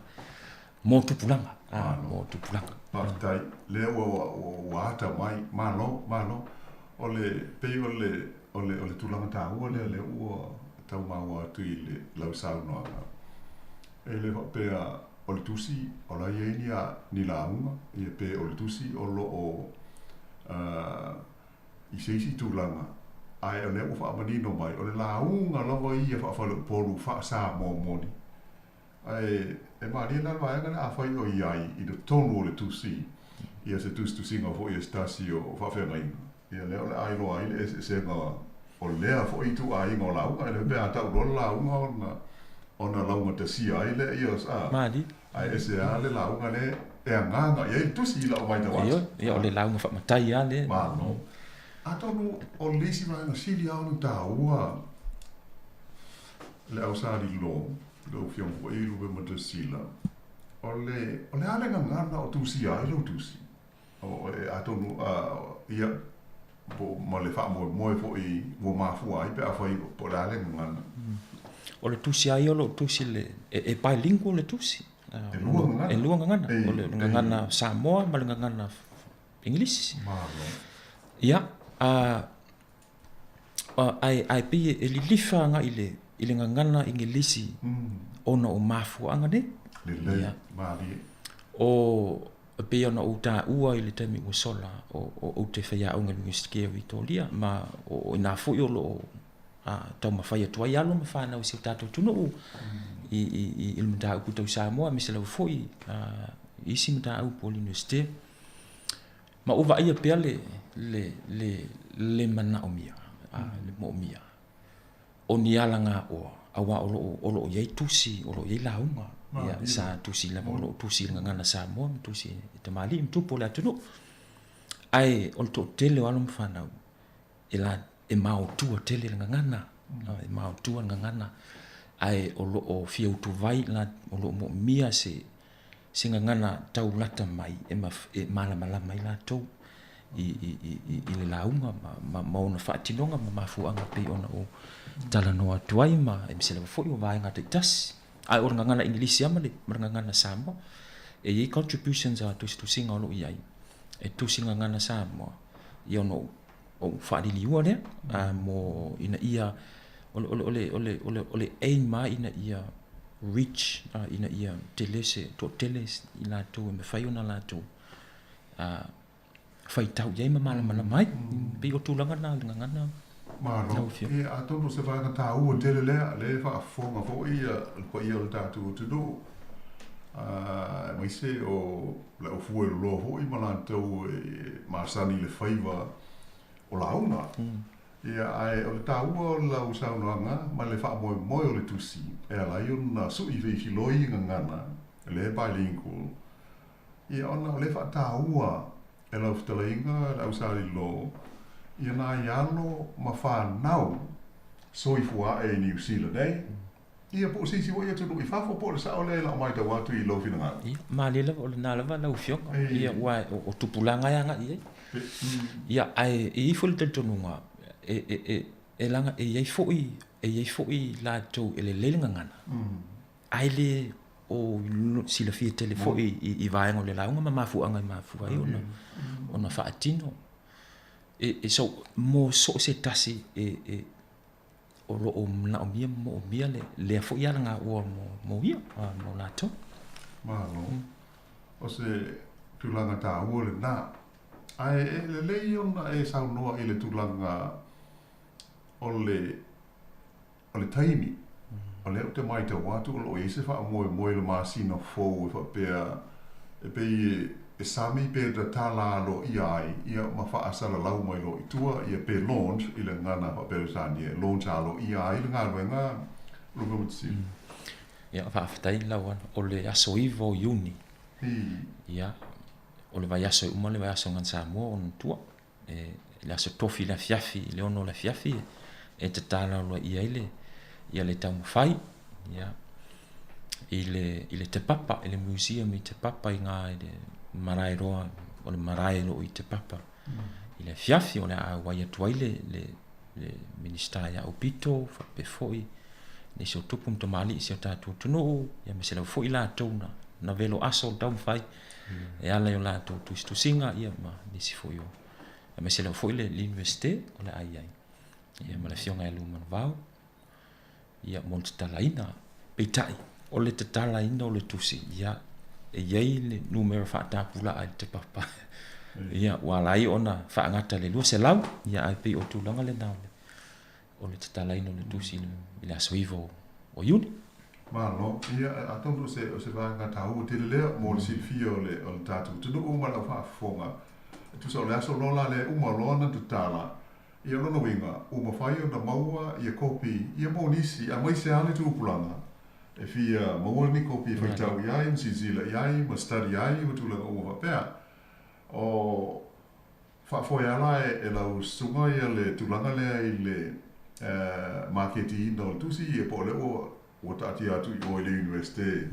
mo tupulaga, a, mo tupulaga. Faafetai, lea ua, ua, ua ata mai, malo, malo. O le, pei o le, O le, o le tulaga taua lea lea ua tau maua atu i le, lau saunoaga, e le faapea o le tusi o la e i ai ni, a, ni lauga, ia pe o le tusi o lo o uh, i se isi tulaga, ae o lea ua faamanino mai, o le lauga lava ia faafaleupolu faa-Samoa moni. Ae e malie la le vaega lea afai o i ai i totonu o le tusi ia se tusitusiga foi a se tasi o faafeagaiga, ia lea o le a iloa ai le eseesega o lea foi ituaiga o lauga. E le faapea a tau loa le lauga ona ona laugatasia ai lea ia a, Malie. ae ese lava le lauga lea e agaga i ai le tusi i lau matau atu. Ioe, ia o le lauga faamatai lava lea. Malo. Atonu o le isi vaega sili lava ona taua le au Sa Lilo, lau Afioga foi Lupe Matasila, o le, o le a le gagana o tusia ai lau tusi? O, e, atonu, a, ia, po, ma le faamoemoe foi ua mafua ai pe afai po o le a le gagana. O le tusi lava ia o lo o tusi le, e, e bilingual le tusi. E lua gagana. E lua gagana. O le gagana Samoa ma le gagana Igilisi. Malo. Ia, a, Ae, ae pei e lilifa agai i le, i le gagana Igilisi ona o mafuaaga nei. Lelei, Ia. malie. O, e pei ona ou taua i le taimi ua sola, o, o ou te faiaoga i le Iunivesite o Vitoria, ma o, o inā foi o lo o a, taumafai atu ai alo ma fanau i si o tatou atunuu i, i, i, i le mataupu tau Samoa, aemaise lava foi a, i isi mataupu o le Iunivesite. Ma ou vaaia pea le, le, le, le manaomia, a, le moomia o ni alagaoa, auā o lo o, o lo o i ai tusi, o lo o i ai lauga. Ia, sa tusi lava, o lo o tusi i le gagana Samoa ma tusi i tamalii ma tupu o le atunuu. Ae o le toatele o alo ma fanau, e la, e maotua tele le gagana, e maotua le gagana, ae o lo o fia utuvai la, o lo o moomia se, se gagana tau lata mai e, maf, e malamalama ai latou i, i, i, i le lauga ma, ma, ma ona faatinoga ma mafuaaga pei ona ou talanoa atu ai ma aemaise lava foi o vaega taitasi. Ae o le gagana Igilisi lava ma le, ma le gagana Samoa. E i ai contributions a tusitusiga o lo o i ai e tusi le gagana Samoa ia ona ou ou faaliliua lea a mo ina ia o le, o le, o le, o le, o le, o le aim lava ina ia reach a ina ia tele se toatele i latou e mafai ona latou a faitau i ai ma malamalama ai. Pei o tulaga na o le gagana. Malo. Lau Afioga. Ia, atonu o se vaega taua tele lea, lea e faafofoga foi le paia o le tatou atunuu, aemaise o le aufue loloa foi ma latou e masani i le faiva o lauga. Ia, ae o le taua o lau saunoaga ma le faamoemoe o le tusi e ala ai ona sui feifiloi gagana, le bilingual, ia ona o lea e faataua. e lau fetalaiga le Ausalilo ia nai alo ma fanau soifua ae i Niu Sila nei, ia po o se isi foi atunuu i fafo, po o le sao lea i lau matau atu i lou finagalo? Ia, malie lava, o lena lava lau Afioga, ia, aua o tupulaga e agai i ai. Ia, ae e i ai foi le talitonuga, e, e, e, e laga, e i ai foi, e i ai foi latou e lelei le gagana, ae le o silafia tele foi i vaega o le lauga ma mafuaaga e mafua ai ona, ona faatino. E, e, so, mo so o se tasi e, e, o lo o manaomia ma moomia le, lea foi alagaoa mo, mo ia, mo latou. Malo. O se tulaga taua lena. Ae e lelei ona e saunoa i le tulaga o le O le taimi, o lea ou te matau atu o lo o i ai se faamoemoe i le masina fou e faapea e pei e sami pe tatala aloaia ai ia ma faasalalau mai loa i tua ia pe launch i le gagana faa-Peretania e launch aloaia ai le galuega Lupe Matasili. Ia, faafetai lau Ana. O le aso 9 o Iuni, ia, o le vaiaso e uma le vaiaso o Gagana Samoa ona tua. E le aso tofi i le afiafi, i le 6 o le afiafi, e tatala aloaia ai le, ia le taumafai, ia, i le, i le Te Papa, i le museum i Te Papa i ngā, i le marae roa, o le marae o lo o i Te Papa. I le afiafi, o le a auai atu ai le, le, le Minisita ia Aupito, faapea foi, nisi o tupu ma tamalii i si o tatou atunuu, ia ma se lava foi latou na, na velo aso o le taumafai, e ala i o latou tusitusiga ia ma nisi foi o aemaise lava foi le Universite o le a i ai ia ma le Afioga ia Lumanuvao ia mo le tatalaina. Peitai, o le tatalaina o le tusi, ia e i ai le numera faatapulaa i le papa ia ua ala ai ona faagata i le 200, ia ae pei o tulaga lena o le o le tatalaina o le tusi i le aso 9 o Iuni. Malo. Ia, atonu o se, o se vaega taua tele lea mo le silafia o le, o le tatou atunuu ma lau faafofoga. E tusa o le aso loa la lea e uma loa ona tatala, ia o lona uiga, ua mafai ona maua ia kopi ia mo nisi, aemaise lava le tupulaga e fia maua ni kopi e faitau i ai ma silasila i ai ma study ai ma tulaga uma faapea. O Faafoe ala e lau susuga ia le tulaga lea i le maketiina o le tusi ia po o lea ua ua taatia atu i o i le Universite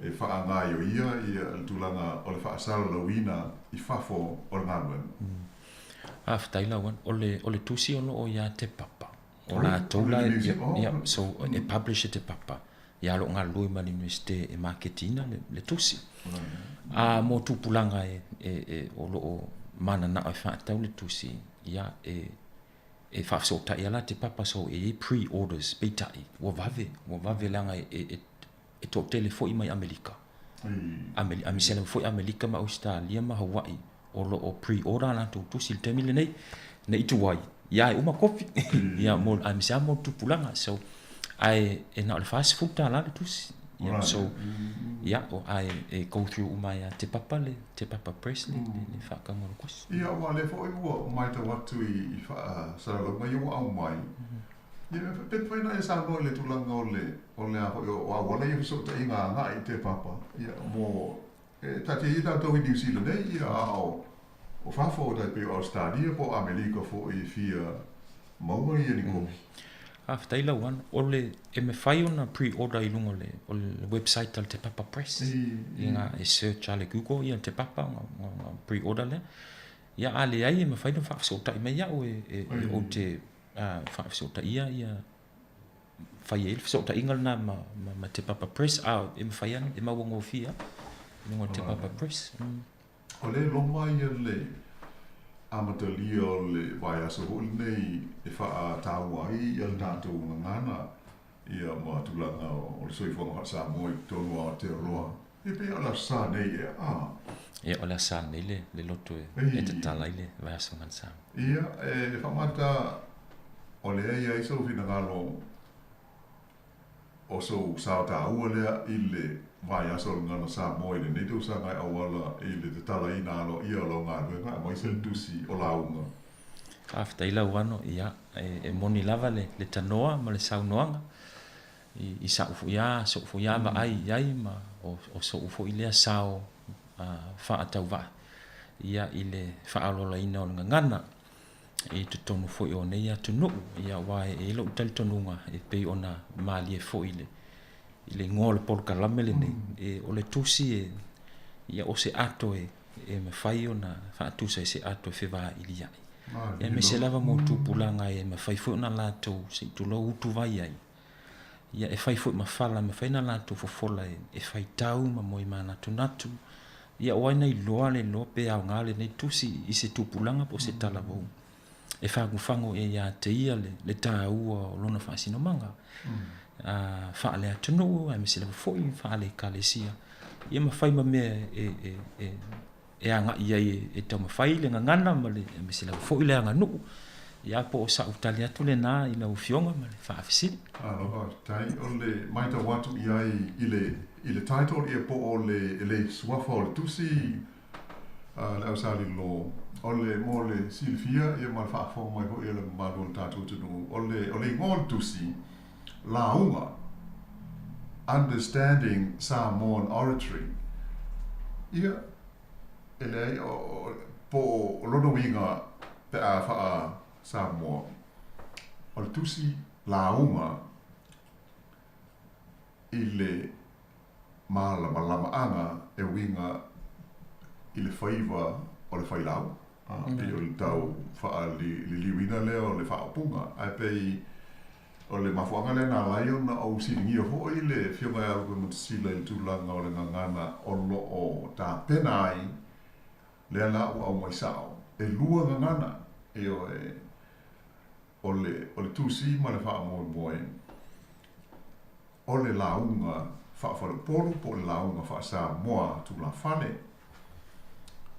e faagaioia ia le tulaga o le faasalalauina i fafo o le galuega. Faafetai Lauana. O le o le tusi o lo o ia te papa. O latou la ia so e publish e te papa. Ia lo o galulue ma le Universite e maketiina le, le tusi. A mo tupulaga e, e, e o lo o mananao e faatau le tusi, ia e e faafesootai ala te papa so e i ai pre-orders, peitai, ua vave, ua vave leaga e, e, e toatele foi mai Amelika. Ameli, aemaise lava foi Amelika ma Ausetalia ma Hawaii o lo o pre-order a latou tusi i le taimi lenei, ne i tuai, ia e uma kopi. Ia mo, aemaise lava mo le tupulaga. So, ae e na o le $40 le tusi. Ia, so, ia, o, ae e go through uma ia Te Papa le, Te Papa Press le, le, le faatauga o le tusi. Ia, aua o lea foi ua matau atu i, i faasalalauga ia ua aumai, ia, pe mafai ona e saunoa i le tulaga o le, o le a foi, o auala ia fesootaiga agai i Te Papa, ia, mo E taatia ia tatou i Niu Sila nei, ia, a o, o fafo tai pei o Ausetalia po o Amelika foi e fia maua ia ni kopi. Faafetai Lauana. O le, e mafai ona pre-order i luga o le, o le website a le Te Papa Press. I ngā, e search a le Google ia Te Papa, nga, nga, nga pre-order lea. Ia, a leai e mafai ona faafesootai mai au e, e, e ou te faafesootaia ia fai ai le fesootaiga lena ma, ma, ma Te Papa Press, a e mafai lava e mauagofie lava i luga o Te Papa Press. O lea e loma ia le amatalia o le vaiaso foi lenei e faataua ai ia le tatou gagana ia ma tulaga o le soifuaga faa-Samoa i totonu o Aotearoa. E pei o le Aso Sa nei ea, a? Ia, o le Aso Sa nei le, le loto e, e tatala ai le vaiaso Gagana Samoa. Ia, e faamata o lea e i ai sou finagalo o sou sao taua lea i le vaiaso o le Gagana Samoa i lenei tausaga e auala i le tatalaina aloaia o lau galuega aemaise le tusi o lauga. Faafetai Lauano, ia, e moni lava le, le tanoa ma le saunoaga i, i sa'u foi a, so'u foi a vaai i ai ma o, o so'u foi lea sao faatauvaa. ia, i le faaaloaloina o le gagana i totonu foi o nei atunuu, ia, aua e i ai lou talitonuga e pei ona malie foi i le i le igoa o le polokalame lenei, e, o le tusi e, ia, o se ato e, e mafai ona faatusa i se ato e fevailiai. Aemaise lava mo tupulaga e mafai foi ona latou, se i tulou, utuvai ai. Ia, e fai foi ma fala e mafai ona latou fofola e, e faitau ma moe manatunatu. Ia, o ai na iloa le iloa pe aoga lenei tusi i se tupulaga po o se talavou e fagufagu ai ia te ia le, le taua o lona faasinomaga faale-atunuu aemaise lava foi faale-ekalesia, ia ma fai ma mea e, e, e, e agai ai e taumafai le gagana ma le aemaise lava foi le aganuu. Ia po o sa'u tali atu lena i lau Afioga ma le faafesili. Malo faafetai. O le maitau atu i ai i le i le title ia po o le le suafa o le tusi a le Ausalilo o le mo le silafia ia ma le faafofoga mai foi a le mamalu o le tatou atunuu o le o le igoa o le tusi lauga, Understanding Samoan Oratory, ia, e leai, o, po o lona uiga pe a faa-Samoa, o le tusi lauga i le malamalamaaga e uiga i le faiva o le failauga, pei o le tau faaliliuina lea o le faaupuga, ae pei O le mafuaaga lea na ala ai ona ou fesiligia foi le Afioga ia Lupematasila i le tulaga o le gagana o lo o tapena ai, lea la ua aumai sao, e lua gagana, ioe, o le, o le tusi ma le faamoemoe. O le lauga faa-faleupolu po o le lauga faa-Samoa tulafale.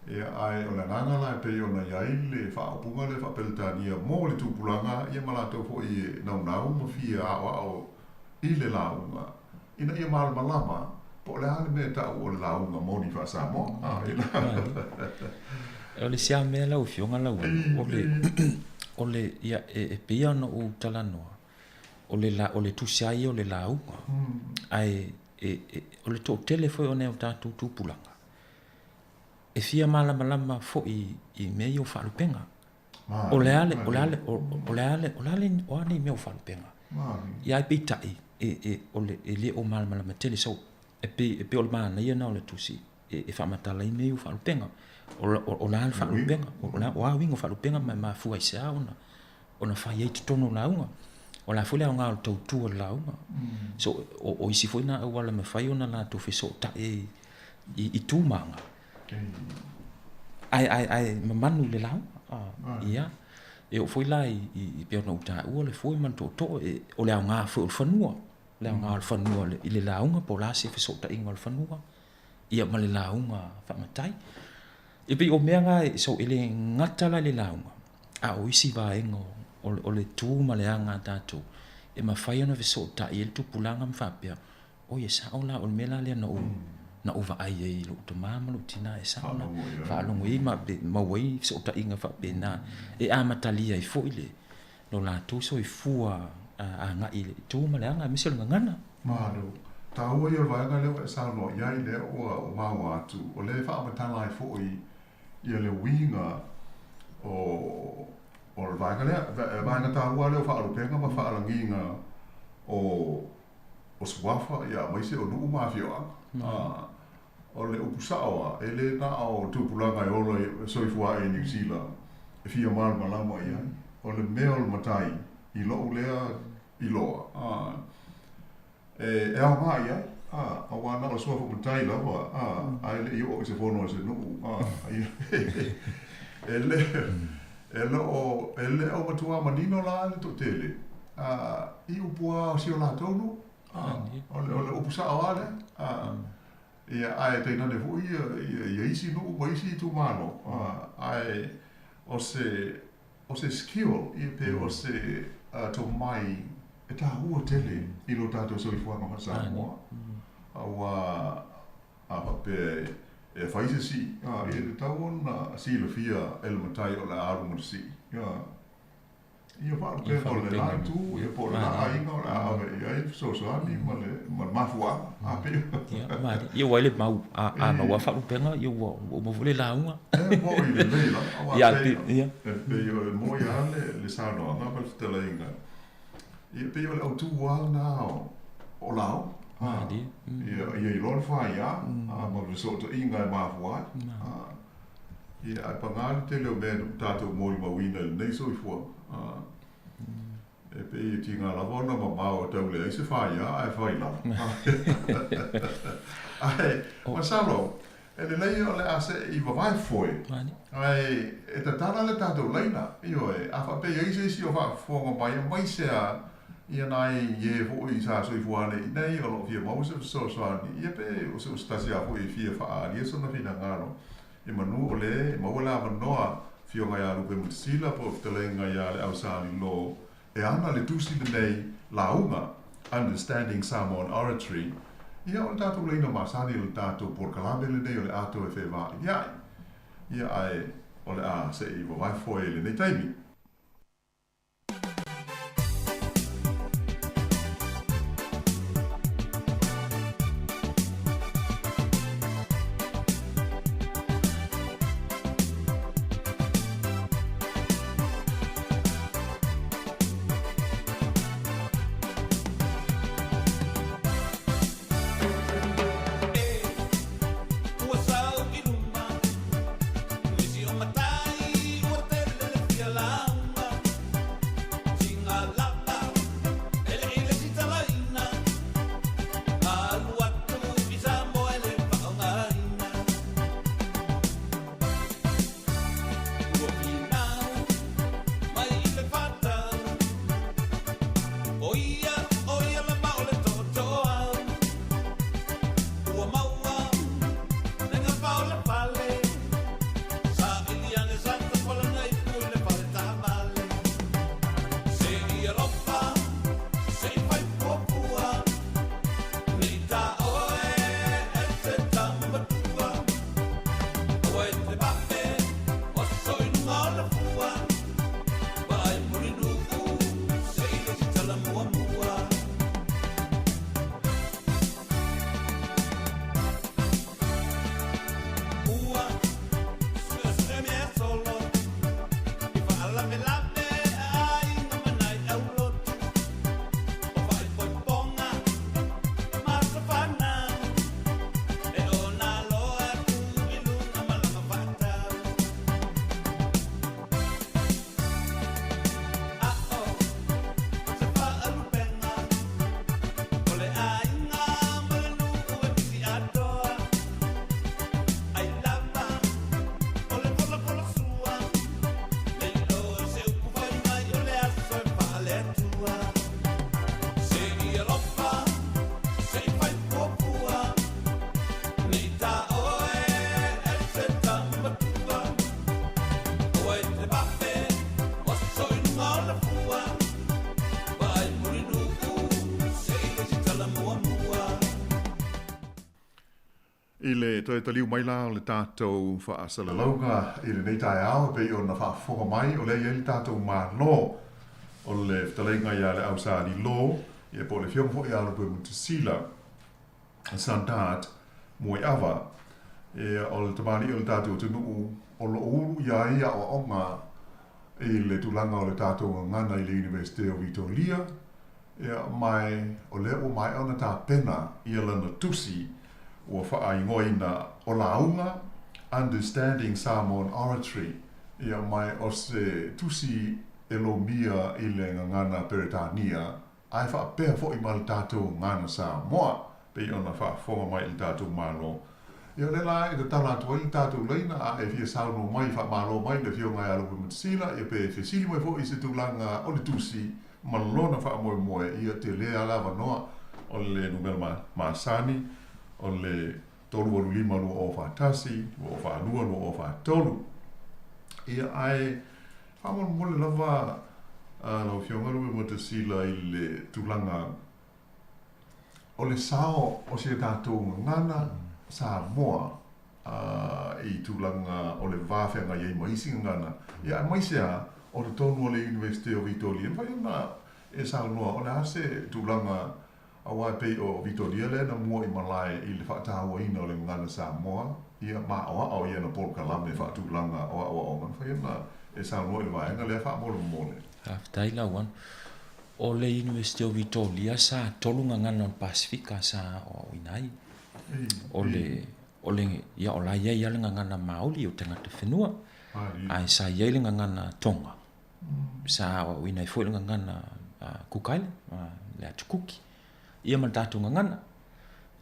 Ia, ae o le agaga la e pei ona i ai le faaupuga lea faa-Peretania mo le tupulaga ia ma latou foi e naunau ma fia aoao i le lauga ina ia malamalama po o le a le mea e tau o le lauga moni faa-Samoa. O le isi lava mea lau Afioga Lauano, o le, o le, ia, e pei lava ona ou talanoa, o le, o le tusi lava ia o le lauga. Ae e, e, o le toatele foi o nai o tatou tupulaga, e fia malamalama foi i mea ia o faalupega. O le a le, o le a le, o le a le, o le a le, o a nei mea o faalupega? Ia ae peitai, e, e, o le, e le o malamalama tele. So, e pei, e pei o le manaia lena o le tusi e, e faamatala ai mea ia o faalupega. O, o, o le a le faalupega? O, o a uiga o faalupega ma e mafua i se a ona ona fai ai totonu o lauga. O le a foi le aoga o le tautu o le lauga. So, o, o isi foi nā auala e mafai ona latou fesootai ai i, i tu ma aga. Ae, ae, ae mamanu i le lauga. Ah, ia. E oo foi la i, i, i pei ona ou taua le foe ma le tootoo, e, o le aoga foi o le fanua. Le aoga o le fanua i le lauga po o le a se fesootaiga o le fanua. Ia ma le lauga faamatai. E pei o mea na, so e le gata la i le lauga, a o isi vaega o, o le tu ma le aga a tatou, e mafai ona fesootai ai le tupulaga ma faapea, oi e sao la, o le mea la lea na ou, na ou vaai ai i lou tama ma lou tina, e sao la, faalogo i ai ma maua ai fesootaiga faapena, e amatalia ai foi le, lo latou soifua agai i le tu ma le aga aemaise o le gagana. Malo. Taua ia o le vaega lea ua e saunoa i ai lea ua maua atu, o lea e faamatala ai foi ia le uiga o o le vaega lea, vaega taua lea o faalupega ma faalagiga o o suafa ia aemaise o nuu ma afioaga. O le upu sao a, e le na o tupulaga e ola e soifua ae i Niu Sila e fia malamalama i ai. O le mea o le matai i lou lea iloa, a, e, e aoga i ai, a, auā na o le suafa matai lava, a, ae le i oo i se fono a se nuu, a, e le, e le o, e le o matuā manino la le toatele, a, i upu a o si o latou nuu, a, o le, o le upu sao a lea, a, Ia, ae tainane foi ia, ia, ia isi nuu ma isi itumalo, ae o se, o se skill, ia pe o se uh, tomai e tāua tele i lo tātou soifuaga faa-Samoa. Auā, a faapea e fai se sii, ia e tatau ona silafia e le matai o le a alu ma le sii. Ia. Ia faalupega o le la itu, ia po o le la aiga o le a ave i ai le fesoasoani ma le ma le mafuaaga. A pei Ia, malie. Ia ua ai le mau, a, a maua faalupega, ia ua, ua uma foi le lauga. E moni lelei lava, aua Ia, pei, ia. e pei o le moni lava le, le saunoaga ma le fetalaiga. Ia pei o le autu lava lena o, o lauga. Malie. Ia, ia iloa le faia, a, ma le fesootaiga e mafua ai. A. Ia, ae paga le tele o mea na tatou molimauina i lenei soifuaga. E pei e tiga lava ona mamao e tau leai se faia ae fai lava. Ae, masalo, e lelei o le a seʻi vavae foe, ae e tatala le tatou laina. Ioe, a faapea i ai se isi o faafofoga mai, aemaise a ia nai e foi sa soifua nei i inei o lo o fia maua se fesoasoani, ia pe o se tasi lava foi e fia faaalia sona finagalo, I manu o le e maua le avanoa Afioga ia Lupe Mutasila po o fetalaiga ia Leausa Lilo e ana le tusi lenei lauga Understanding Samoan Oratory, ia o le tatou laina masani o le tatou polokalame lenei o le ato e fevailia'i. Ia ae o le a se'i vavae foe i lenei taimi. I le toe taliu mai la o le tatou faasalalauga i lenei taeao e pei ona faafofoga mai o lea e i ai le tatou Malo o le fetalaiga ia Leausa Lilo ia po o le Afioga foi ia Lupemutasila Sandat Muaiava ia o le tamalii o le tatou atunuu o lo o ulu i ai aoaoga i le tulaga o le tatou gagana i le Iunivesite o Vitoria Ia, ma o lea ua maea ona tapena ia lana tusi ua faaigoaina o lauga, Understanding Samoan Oratory, ia, ma o se tusi e lomia i le gagana Peretania, ae faapea foi ma le tatou gagana Samoa, pei ona faafofoga mai i le tatou Malo. Ia, o lea la e tatala atu ai le tatou laina, a e fia saunoa mai, faamalo mai i le Afioga ia Lupe Matasila, ia pe fesili mai foi i se tulaga o le tusi, ma lona faamoemoe, ia tele lava le avanoa o le numera masani o le 385 2041 2042 2043. Ia, ae faamolemole lava lau Afioga Lupematasila i le tulaga o le sao o si a tatou gagana Samoa i tulaga o le va feagai ai ma isi gagana, ia aemaise lava o totonu o le Iunivesite o Vitoria. E mafai ona e saunoa o le a se tulaga aua e pei o Vitoria lea na mua i malae i le faatauaina o le gagana Samoa, ia ma aoao i ana polokalame faatulaga o aoaoga. E mafai ona e saunoa i le vaega lea faamolemole. Faafetai Lauano. O le Iunivesite o Vitoria sa tolu gagana o le Pasefika sa aoaoina ai. O le, o le, ia o la e i ai lava le gagana Maoli o tagata whenua, ae sa i ai le gagana Tonga, sa aoaoina ai foi le gagana Cook Island, le Atu Kuki, ia ma le tatou gagana.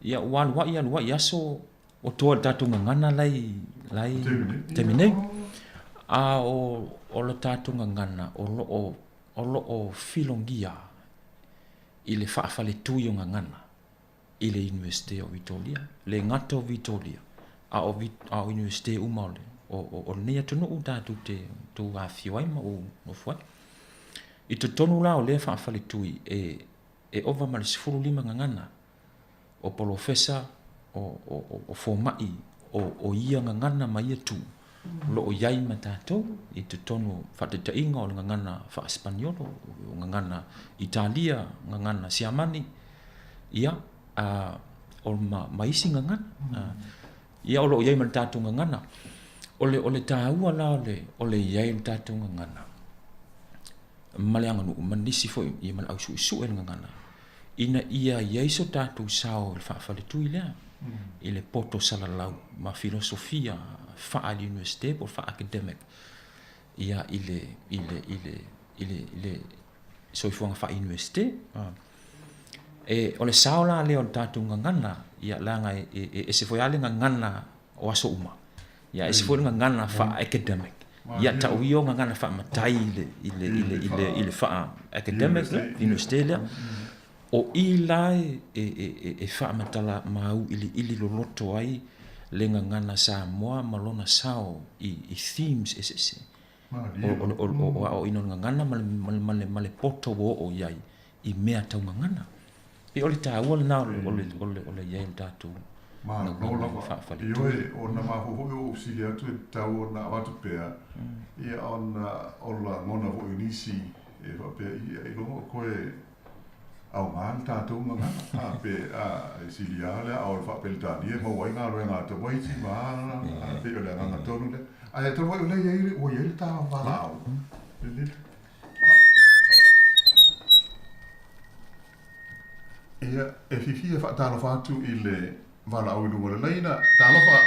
Ia ua aluai aluai aso o toa i le tatou gagana la i, la i taimi nei. A o, o le tatou gagana o lo o, o lo o filogia i le faafaletui o gagana i le Iunivesite o Vitoria, le gata o Vitoria, a o, a o Iunivesite uma o, le, o, o, o lenei atunuu tatou te tou afifio ai ma ou nofo ai. I totonu la o lea faafaletui e, e ova ma le 15 gagana o polofesa, o, o, o, o fomai, o, o ia gagana ma ia tu, o lo o i ai ma tatou i totonu o faataitaiga o le gagana faa-Sipaniolo, o gagana Italia, gagana Siamani, ia, a, o ma, ma isi gagana. A, ia, o lo o i ai ma le tatou gagana. O le, o le taua la o le, o le i ai o le tatou gagana ma le aganuu ma nisi foi ia ma le ausuesue le gagana, ina ia i ai so tatou sao i le faafaletui lea, i le poto salalau ma filosofia faa-Iunivesite po o faa-academic ia i le, i le, i le, i le, i le soifuaga faa-Iunivesite. E, o le sao la lea o le tatou gagana, ia leaga e, e, e ese foi lava le gagana o aso uma, ia ese foi le gagana faa-academic. Ia tau ia o gagana faamatai i le, i le, i le, i le, i le faa-academic lea, Iunivesite lea. O i la e, e, e, e faamatala mauiliili loloto ai le gagana Samoa ma lona sao i, i themes eseese. O, o, o, o, o aoaoina o le gagana ma le, ma le, ma le, ma le poto ua oo i ai i mea tau gagana. Pei o le taua lena o le, o le, o le, o le i ai o le tatou Malo gagana lava. faafaletui. Ioe, o na mafua foi o ou fesili atu e tatau ona avatu pea, ia ona o lagona foi o nisi e faapea, ia ailoga o koe aoga le tatou gagana, a, pe, a, e sili lava le aao o le Faa-Peretania e maua ai galuega a tamaiti ma a, a, pei o le agaga tonu lea. Ae talu ai o lea e i ai le, ua i ai le ta valaau, le, Ia, e fiafia e faatalofa atu i le valaau i luga o le laina. Talofa!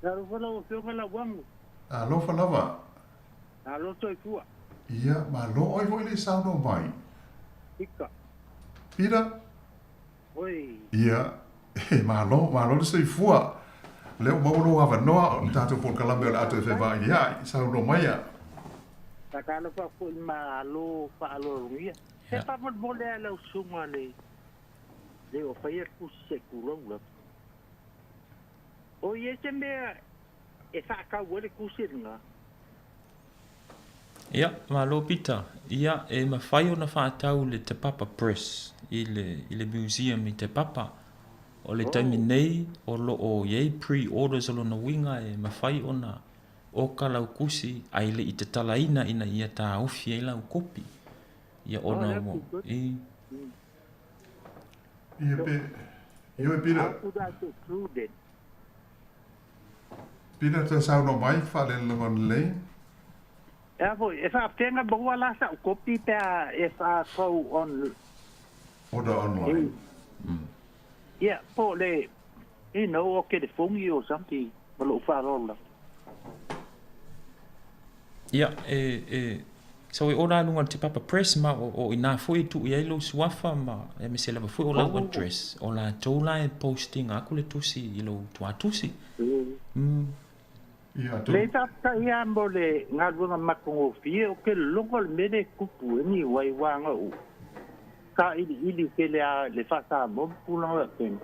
Talofa lau Afioga Lauamu. Alofa lava. Malo soifua. Ia, malo oe foi le saunoa mai. Pita. Pita? Oi. Ia, e malo, malo le soifua. O lea ua maua lou avanoa o le tatou polokalame o le a toe fevailia'i. Saunoa maia. Faatalofa foi malo faaaloalogia. Se faamolemole lava lau susuga le le ua faia le tusi se i tulou lava. O i ai se mea e faatau ai le tusi lena? Ia, malo Pita. Ia, e mafai ona faatau le Te Papa Press i le, i le museum i Te Papa. O le taimi nei, o lo o i ai pre-orders o lona uiga e mafai ona oka lau kusi ae le i tatalaina ina ia taofi ai lau kopi. Ia ona ua, i. Ia pe, ioe Peter. Peter toe saunoa mai, faalelelego lelei. Ea foi, e faapea maua la sa'u kopi pe a if I go on. Order online. Ia, po o le, you know, o telefoni or something ma lo'u faaaloalo lava. Ia, e, e, so e ola i luga o le Te Papa Press ma o, o inā foi e tuu i ai lou suafa ma aemaise lava foi o lau address. O latou la e post ina aku le tusi i lou tuatusi. Mm. Ia, atonu. Lei faafetai lava mo le galuega matagofie, ou te lologo le mea lea e tupu anyway aua na ou sailiili tele lava i le faa-Samoa ma tulaga faapena.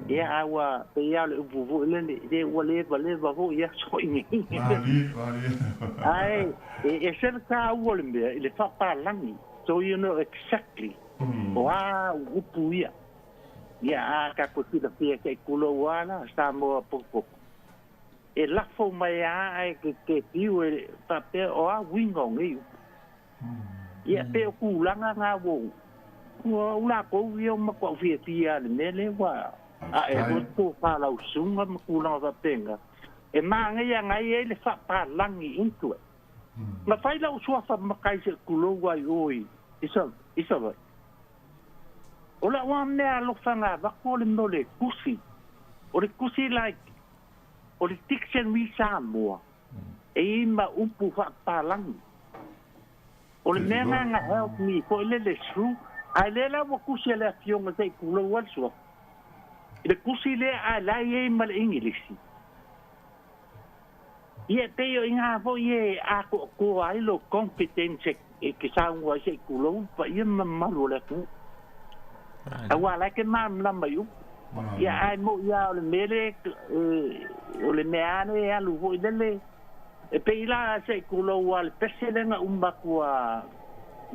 Ia a ua pei lava o le upu foi lele, le ua levaleva foi aso i nei. Malie, malie. Ae e ese le taua o le mea i le faapalagi, so you know exactly o a upu ia. Ia a tatou silafia se i tulou lava la Samoa potopoto. e lafo mai a ae ke ke fiu e faapea o a uiga o nei upu. Ia pei o tulaga na ua ua o lakou ia ua matuai fiafia lava i le mea lea ua ae ai foi le tofa lausuga ma tulaga faapena e manaia nai ai le faapalagi into it. Na fai lau suafa matai seʻi tulou ai o i i Savaii. O lau lava mea alofa na avatu o le mea o le tusi. O le tusi like o le dictionary Samoa e i ai ma upu faapalagi. O le mea lena na help me foi lele through ae lea la ua tusi a le afioga se i tulou ai le suafa i le tusi lea ae la e i ai ma le Igilisi. Ia e pei o i ina foi e atoatoa ai lou confidence e te saunoa ai se i tulou le paia ma mamalu o le atunuu. Aua o la e te malamalama i upu. Ia ae moni lava o le mea lea o le mea lava lea e alu foi lele, e pei la se i tulou lava le pese lea na uma atu a,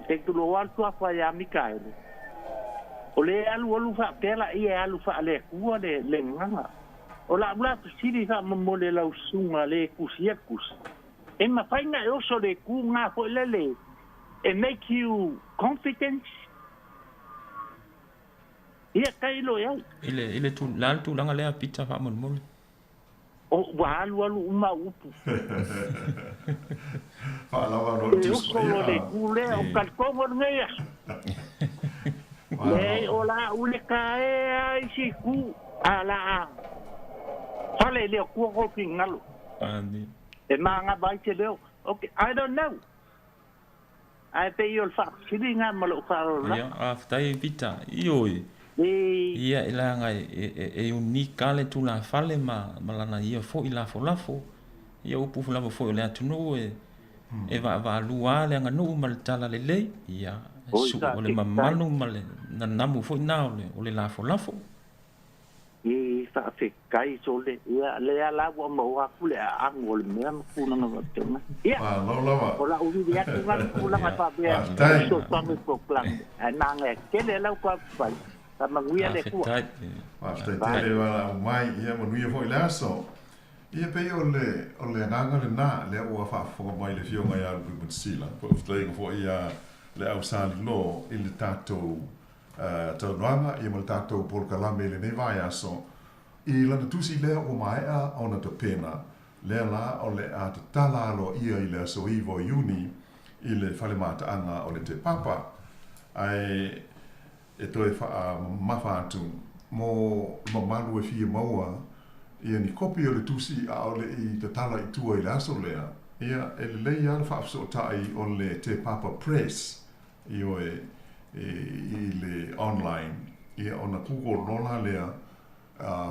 se i tulou lava le tuafa ia Mikaele, o lea e alualu faapea laia e alu faale-Atua le gagana. O la'u la fesili faamolemole lau susuga le tusia le tusi, e mafai na e oso le tu na foi lele e make you confidence? Ia tailo i ai. I le, i le tu, la le tulaga lea Peter faamolemole. O, ua alualu uma au upu. Faalava loa le E tusi oso paia. loa le tu lea, o talitonu lenei aso. Leai, o la'u le taea ai si tu, a la a fale i le Atua kou finagalo. E magava ai se leo. Ok, I don't know. Ae pei o le faafesili lena ma lou faaaloalo Ia, faafetai Peter. Ioe. Ia, e leaga e unique lava le tulafale ma lana ia foi lafolafo. Ia, upu lava foi o le atunuu e E vaavaalua lava le aganuu ma le talalelei, ia, o le mamalu ma le nanamu foi na o le lafolafo. I faafetai sole, ia, lea la ua maua atu le aano o le mea ma tulaga faapena. Ia, Malo lava. o lau vili atu na le tulaga faapea, Faafetai. fesoasoani i polokalame, ae manaia tele lau faaupufai. Faamanuia le Atua. Faafetai. Faafetai tele valaau mai, ia manuia foi le aso. Ia pei o le, o le agaga lena, lea ua faafofoga mai le Afioga ia Lupe Matasila, po o fetalaiga foi ia le Au Sa Lilo i le tatou talanoaga ia ma le tatou polokalame i lenei vaiaso, i lana tusi lea ua maea ona tapena, lea la o le a tatala aloaia i le aso 9 o Iuni i le fale mataaga o le Te Papa. Ae e toe faamamafa atu mo le mamalu e fia maua ia ni kopi o le tusi a o le i tatala i tua i le aso lea, ia e lelei lava le faafesootai o le Te Papa Press, ioe, i le online, ia ona Google loa la lea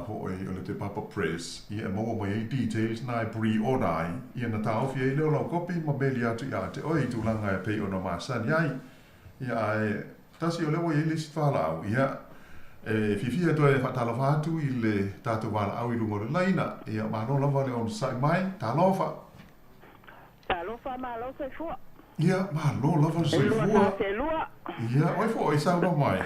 foi o le Te Papa Press, ia e maua mai ai details na e pre-order ai, ia ona taofi ai lea o lau kopi ma meli atu ia te oe i tulaga e pei ona masani ai. Ia, ae tasi o lea ua i ai le isi valaau, ia, e fiafia e toe faatalofa atu i le tatou valaau i luga o le laina. Ia, malo lava le onosai mai. Talofa! Talofa, malo soifua. Ia, malo lava le Elua soifua. sa selua. Ia, oi foi, saunoa mai.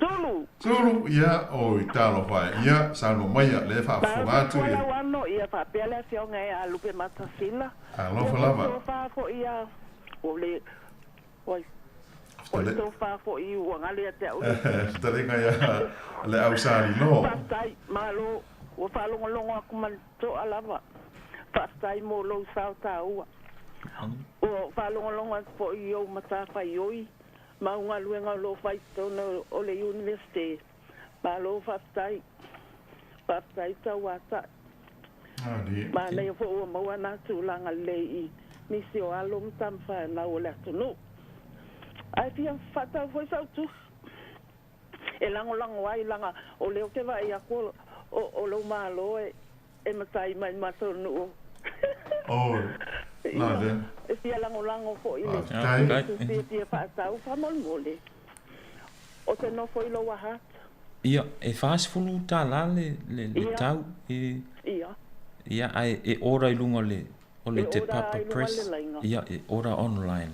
Sulu. Sulu, ia, oi, talofa e. Ia, saunoa maia, lea e Malo faafofoga atu soifua ia. lau ano, ia faapea le afioga ia Lupe Matasila. Ia Alofa po lava. tofa foi ia o le Oi, o le tofa foi ua gale ia te au le. Fetalaiga ia le au Sa Lilo. Faafetai, malo, ua faalogologo atu ma le toa lava. Faafetai mo lou sao taua. Ua faalogologo atu foi i ou matafaioi ma au galuega o lo o fai i totonu o le Iunivesite. Malo faafetai. Faafetai tauatai. Manaia foi ua maua na tulaga lelei i nisi o alo ma tama fanau o le atunuu. Ae fia faatau foi sau tusi e lagolago ai laga o lea ou te vaai atu o lou malo e matai mai matou nuu. Ia, e fia lagolago foi i le tusi e fia faatau faamolemole. Ou te nofo i lou aha atu. Ia, e 40 tala le, le, le tau e, Ia. ia, ae e order i luga o le, o le E Te order Papa ai luga Press. le laina. Ia, e order online.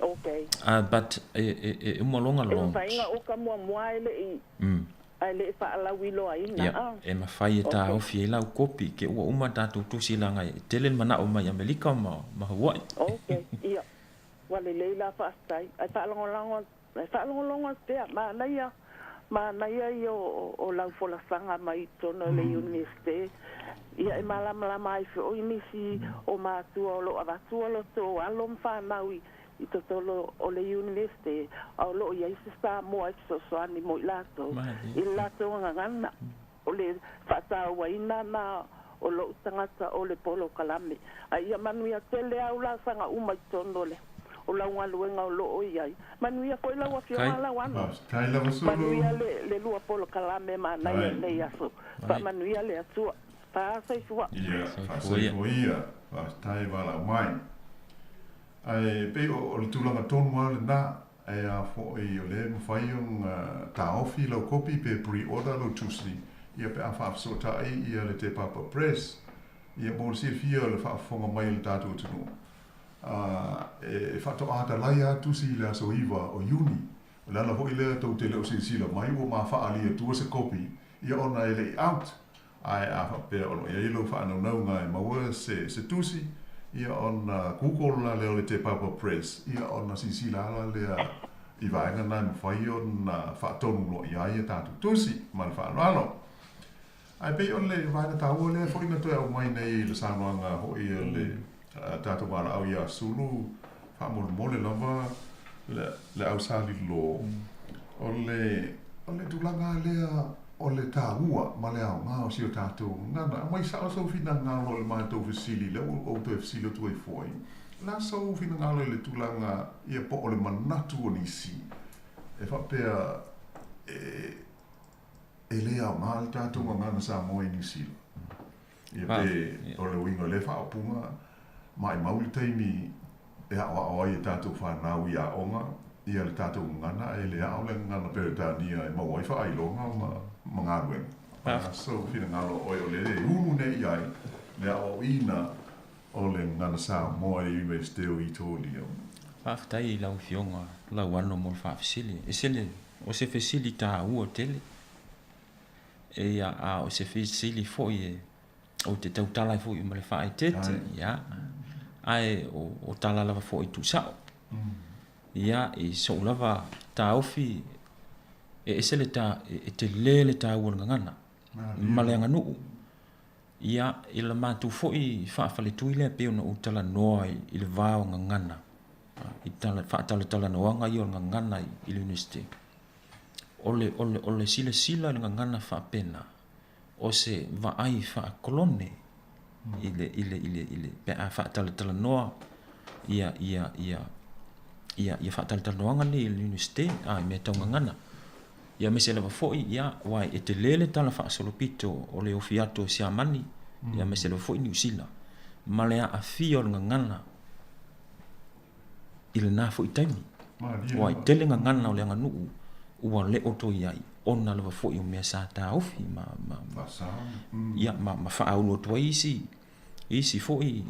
Okay. But e, e, e uma loa ona E launch. mafai ona oka muamua e le i. Ae le i faalauiloaina Ia, a. e mafai e Ok. taofi ai lau kopi, ke ua uma tatou tusi laga e tele le manao mai Amelika ma ma Hawaii. Ok, ia. Ua lelei la faafetai. Ae faalagolago, ae faalogologo atu pea. Manaia, manaia ia o, o lau folasaga mai i totonu o le Iunivesite. Ia e malamalama ai foi nisi o matua o lo o avatua loto o alo ma fanau i, i totonu o le Iunivesite, a o lo o i ai se Samoa e fesoasoani mo i latou i le latou gagana. O le faatauaina na o lou tagata o le polokalame. A ia manuia tele au laasaga uma i totonu o le o lau galuega o lo o i ai. Manuia foi lau Afioga Lauano. Manuia le le lua polokalame manaia i lenei aso. Faamanuia le Atua. Faasoifua. Ia, faasoifua ia. Faafetai valaau mai. Ae pei o le tulaga tonu lava lena, ae a foi o lea e mafai ona taofi lau kopi pe pre-order lau tusi ia pe a faafesootai ia le Te Papa Press ia mo le silafia o le faafofoga mai a le tatou atunuu. E faatoa talai lava tusi i le aso 9 o Iuni. O le ala foi lea tou te le o silasila mai ua ma faaalia atua se kopi ia ona e le i out. Ae a faapea o lo o i ai lou faanaunauga e maua se se tusi, ia ona Google la lea o le Te Papa Press, ia ona silasila ala lea i vaega na e mafai ona faatonu loa i ai a tatou tusi. Ma le faaaloalo. Ae pei o le vaega taua lea foi na toe aumai nei i le saunoaga foi a le tatou valaau ia Sulu, faamolemole lava le le ausalilo, o le o le tulaga lea o le taua ma le aoga o si o tatou gagana. Aumai sao sou finagalo i le matou fesili, lea ua ou toe fesili atu ai foi, o le a sou finagalo i le tulaga ia po o le manatu o nisi e faapea e E le aoga le tatou gagana Samoa i Niu Sila. Ia pe o le uiga o lea faaupuga, maimau le taimi e aoao ai e tatou fanau i aoga ia le tatou gagana ae le ao le gagana Peretania e maua ai faailoga ma galuega. A sou finagalo oe o lea e ulu nei i ai le aoaoina o le gagana Samoa i le Iunivesite o Itolia. Faafetai i lau Afioga Lauano mo le faafesili. E sele O se fesili taua tele. Ia, a o se fesili foi e ou te tautala ai foi ma le faaeteete, ia, ae o, o tala lava foi tuusao. Ia, i sou lava taofi, e ese le ta, e tele le taua o le gagana ma le aganuu. Ia, i la matou foi faafaletui lea pei ona ou talanoa i le va o gagana, i tala, faatalatalanoaga ia o le gagana i le Iunivesite. O le, o le, o le silasila i le gagana faapena, o se vaai faakolone i le, i le, i le, i le, pe a faatalatalanoa ia, ia, ia, ia, ia faatalatalanoaga nei i le Iunivesite, a, i mea tau gagana. Ia aemaise lava foi, ia, aua e tele le tala faasolopito o le ofi atu o Siamani, ia aemaise lava foi Niu Sila, ma le aafia o le gagana i lena foi taimi. Aua e tele gagana o le aganuu ua le o toe i ai, ona lava foi o mea sa taofi ma, ma, ma, ia, ma, ma faaulu atu ai isi, isi foi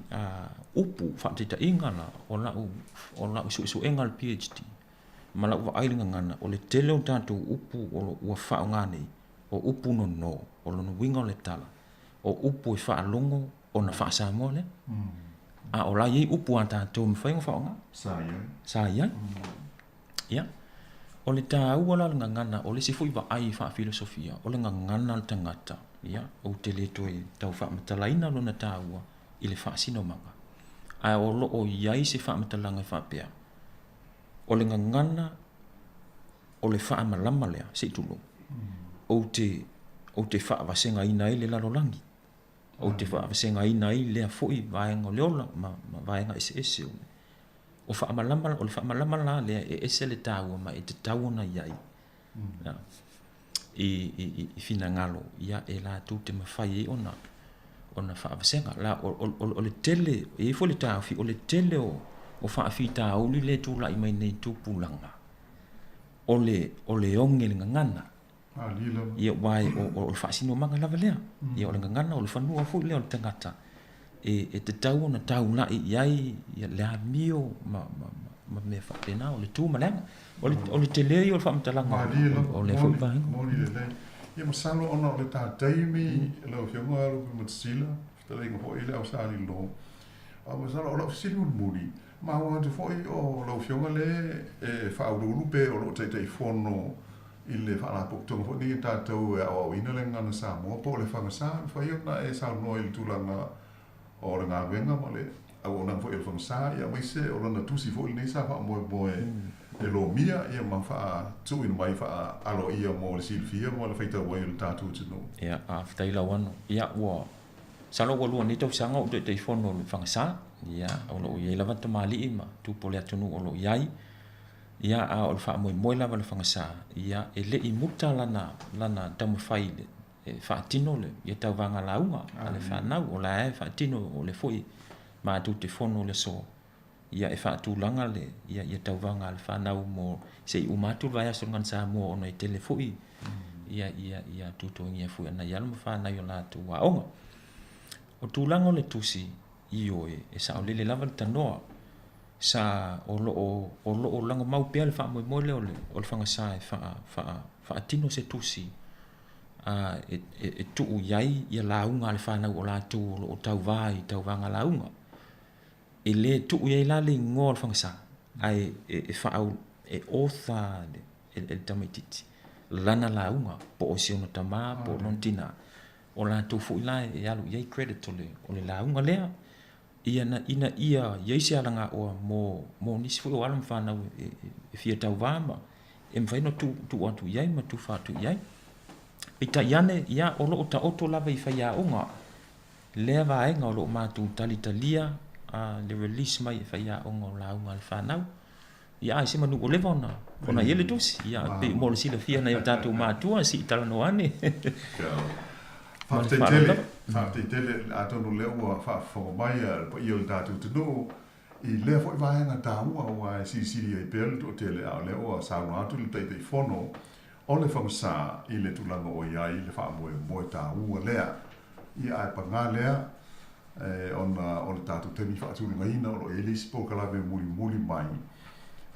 upu faataitaiga la, o lau, o lau suesuega o le PhD. Ma lau vaai i le gagana, o le tele o tatou upu o lo ua faaaoga nei, o upu nono, o lona uiga o le tala, o upu e faalogo ona faa-Samoa lea. A o la e i ai upu a tatou e mafai ona faaaoga. Sa i ai. Sa i ai. Ia. O le taua la o le gagana, o le isi foi vaai faafilosofia, o le gagana o le tagata, ia, ou te le toe tau faamatalaina lona taua i le faasinomaga, ae o lo o i ai se faamatalaga e faapea, O le gagana o le faamalama lea, se i tulou, ou te, ou te faavasegaina ai le lalolagi, ou te faavasegaina ai lea foi vaega o le ola ma, ma vaega eseese o le, o faamalama, o le faamalama la lea e ese le taua ma e tatau ona i ai. I, i, i finagalo, ia, e latou te mafai ai ona, ona faavasega. La, o, o, o, o le tele, e i ai foi le taofi, o le tele o, o faafitauli lea e tulai mai nei tupulaga, o le, o le oge le gagana. Ia, aua o, o, o le faasinomaga lava lea. Ia, o le gagana, o le fanua foi lea o le tagata e, e tatau ona taulai i ai ia, le amio ma, ma, ma, ma mea faapena, o le tu ma le aga. O le, o le tele ia o le faamatalaga o, o lea foi vaega. Moni lelei. Ia masalo ona o le ta taimi lau Afioga Lupe Matasila, fetalaiga foi le Au Sa Lilo. A masalo o lau fesili mulimuli, maua atu foi o lau Afioga le e faauluulu pe o lo o Taitaifono i le Faalapotopotoga foi nei a tatou e aoaoina le gagana Samoa po o le Fagasa, e mafai ona e saunoa i le tulaga o le galuega ma le auaunaga foi a le Fagasa, ia aemaise o lana tusi foi lenei sa faamoemoe e lomia ia ma faatuuina mai faaaloaia mo le silafia ma le faitau ai o le tatou atunuu. Ia, faafetai Lauano. Ia, ua masalo ua lua nei tausaga o ou Taitaifono i le Fagasa. Ia, o lo o i ai lava tamalii ma tupu o le atunuu o lo o i ai. Ia, a o le faamoemoe lava o le Fagasa, ia, e le i muta lana, lana taumafai i le e faatino le ia tauvaga lauga a le fanau, o la e faatino o le foi matou te fono i le aso ia e faatulaga le ia ia tauvaga a le fanau mo se i uma atu le vaiaso i le Samoa ona e tele foi ia ia ia tutogia foi a nai alo ma fanau i o latou aoga. O tulaga o le tusi, ioe, e saolele lava le tanoa sa o lo o o lo o lagomau pea le faamoemoe lea o le o le fagasa e faa faa faatino se tusi a e, e, e tuu i ai ia lauga a le fanau o latou o lo o tauvā i tauvaga lauga. E le tuu i ai la le igoa o le fagasa, ae e, e faaau, e author le, e, e le tamaitiiti lana lauga, po o si ona tamā, po o lona tinā, o latou foi la e alu i ai credit o le, o le lauga lea, ia na, ina ia i ai se alagaoa mo, mo nisi foi o alo ma fanau e, e, e fia tauvā ma e mafai ona tuu, tuu atu i ai ma tufa atu i ai. Peitai ane, ia, o lo o taoto lava i faiaoga lea vaega o lo o matou talitalia a le release mai e faiaoga o lauga a le fanau. Ia, ai se manu ua leva ona, ona i ai le tusi. Ia, pei mo le silafia nai o tatou matua, se i talanoa ane. Ma le Faafetai tele, lava. Faafetai tele, atonu lea ua faafofoga mai le paia o le tatou atunuu i lea foi vaega taua aua e silisili ai pea le toatele, a o lea ua saunoa atu le Taitaifono o le Fagasa i le tulaga ua i ai le faamoemoe taua lea. Ia, ae paga lea, ona o le tatou taimi faatulagaina o lo o i ai le isi polokalame mulimuli mai,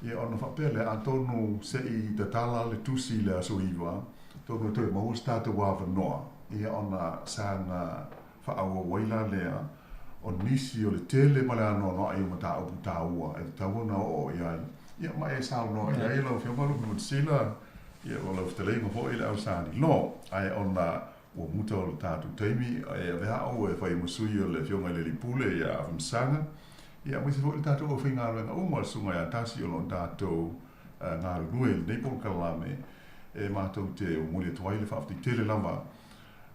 ia ona faapea lea, atonu se i tatala le tusi i le aso 9, atonu e toe maua se tatou avanoa, ia ona saga faaauau ai la lea o nisi o le tele ma le anoanoai o mataupu taua e tatau ona oo i ai, ia ma e saunoa i ai lau Afioga Lupe Matasila, ia o lau fetalaiga foi le Ausani Law, ae ona Ua muta o le tatou taimi, e avea au e fai ma sui o le Afioga i le Alii Pule ia Afamasaga, ia aemaise foi le tatou aufaigaluega uma, le Susuga ia Tasi o lo o tatou galulue i lenei polokalame, e matou te momoli atu ai le faafetai tele lava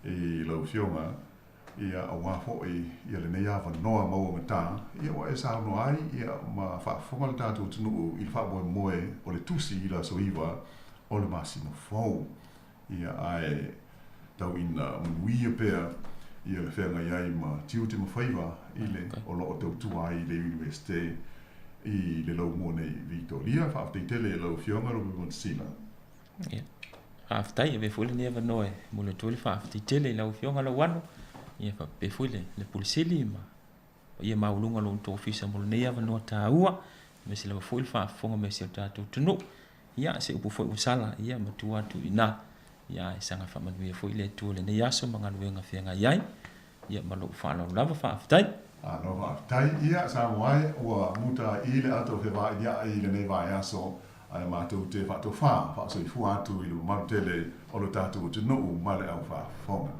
i lau Afioga, ia aua foi ia lenei avanoa mauagata, ia ua e saunoa ai ia ma faafofoga le tatou atunuu i le faamoemoe o le tusi i le aso 9 o le masina fou. Ia, ae tau ina manuia pea ia le feagai ai ma tiute ma faiva i le o lo o tautua ai i le Iunivesite i le laumua nei Vitoria. Faafetai tele i lau Afioga Lupe Matasila. Ia, faafetai, avea foi lenei avanoa e momoli atu ai le faafetai tele i lau Afioga Lauano, ia faapea foi le, le Pule Sili ma paia maualuga o lo outou ofisa mo lenei avanoa taua, aemaise lava foi le faafofoga mai a si o tatou atunuu. Ia, se upu foi ua sala, ia matua atu i ina. Ia, ae saga faamanuia foi le Atua i lenei aso ma galuega feagai ai. Ia, ma lou faaaloalo lava, faafetai. Malo faafetai. Ia, Samoa e, ua muta i le ato fevailia'i i lenei vaiaso, ae matou te faatofā faasoifua atu i le mamalu tele o lo tatou atunuu ma le au faafofoga.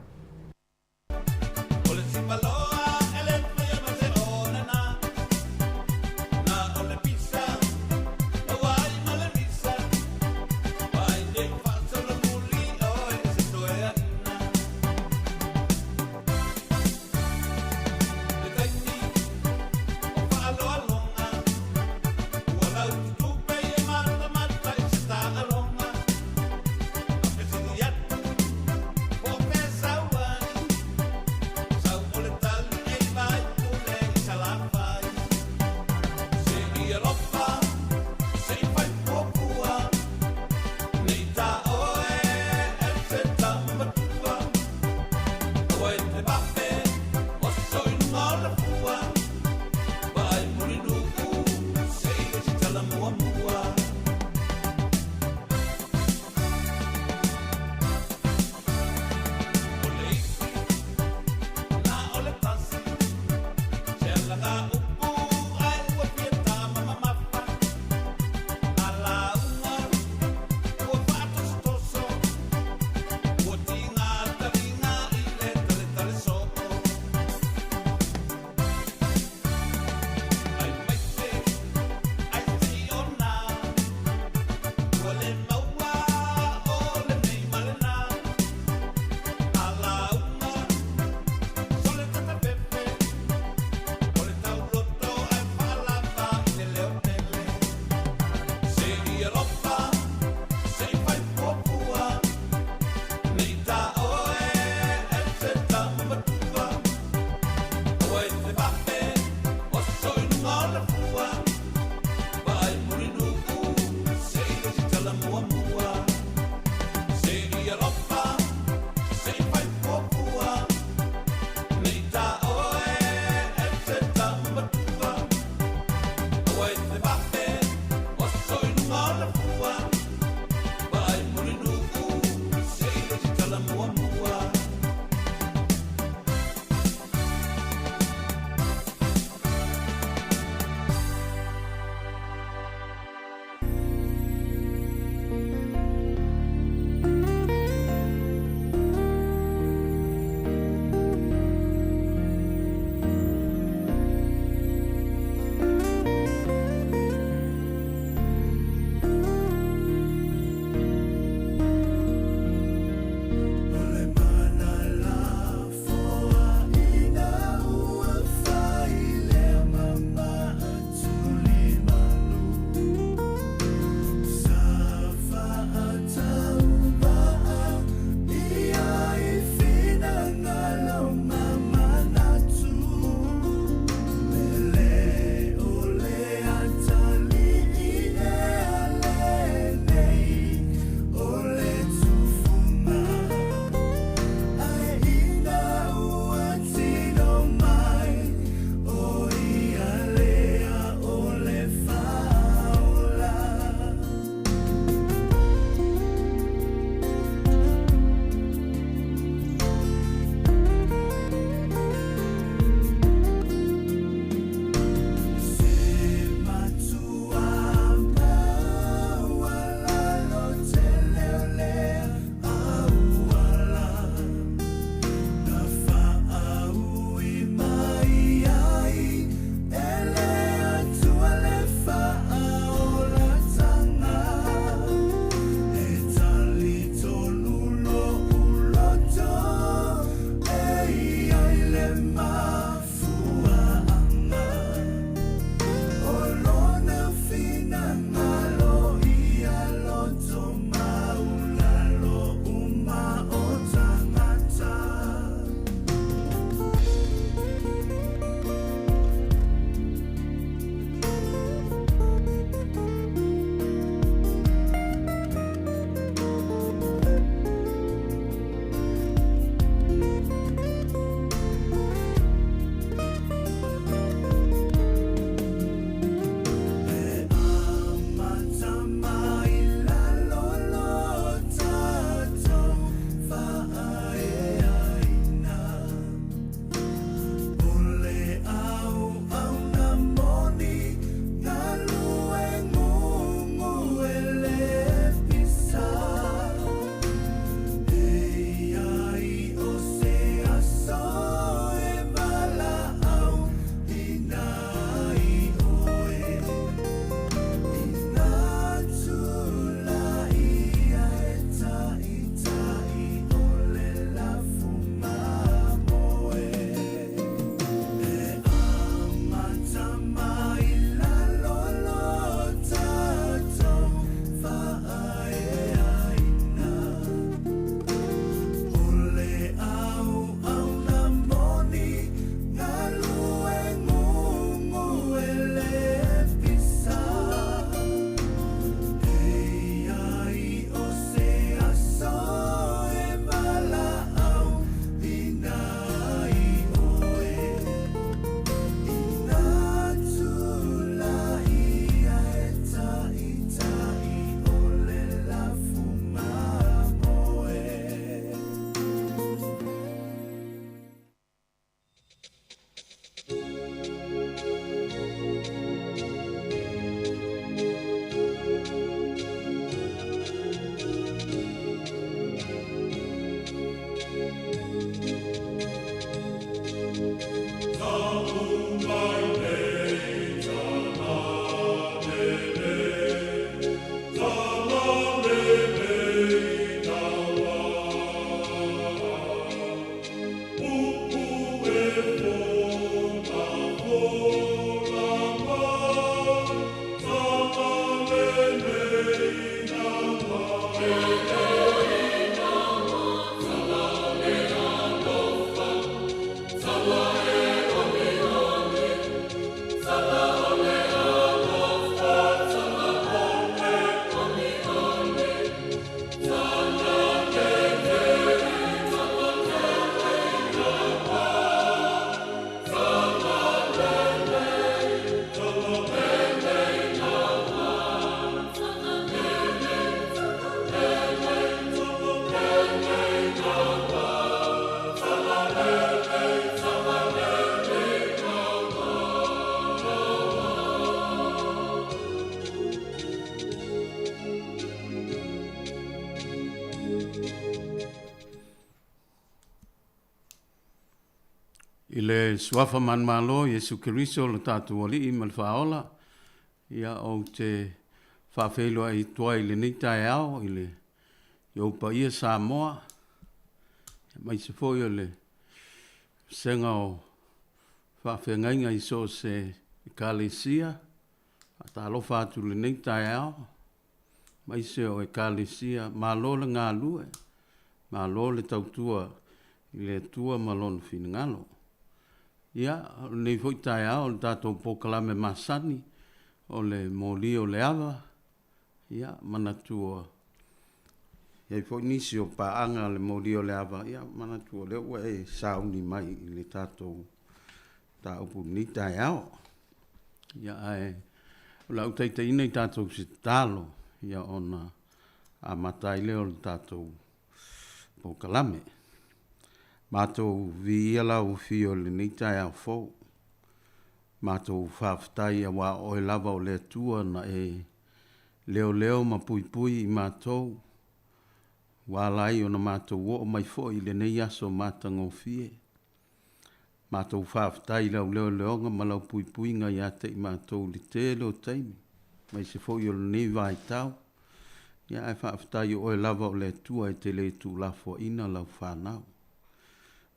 I le Suafa manumalo Iesu Keriso lo tatou Alii ma le Faaola, ia ou te faafeiloai atu ai i lenei taeao i le i ou paia Samoa, aemaise foi o le vasega o faafeagaiga i so o se Ekalesia. Faatalofa atu i lenei taeao, aemaise o Ekalesia, malo le galue, malo le tautua i le Atua ma Lona finagalo. Ia, o lenei foi taeao o le tatou polokalame masani o le moli o le ava, ia, manatua i ai foi nisi o paaga a le moli o le ava, ia, manatua o lea ua e sauni mai i le tatou mataupu i lenei taeao. Ia, ae o le a ou taitaiina i tatou i se tatalo, ia ona amata ai lea o le tatou polokalame. Matou viia lau afio i lenei taeao fou. Matou faafetai aua o oe lava o le Atua na e leoleo ma puipui i matou, ua ala ai ona matou oo mai foi i lenei aso matagofie. Matou faafetai i lau leoleoga ma lau puipuiga ia te i matou i le tele o taimi, aemaise foi o lenei vaitau. Ia ae faafetai o oe lava o le Atua e te le tuulafoaina lau fanau.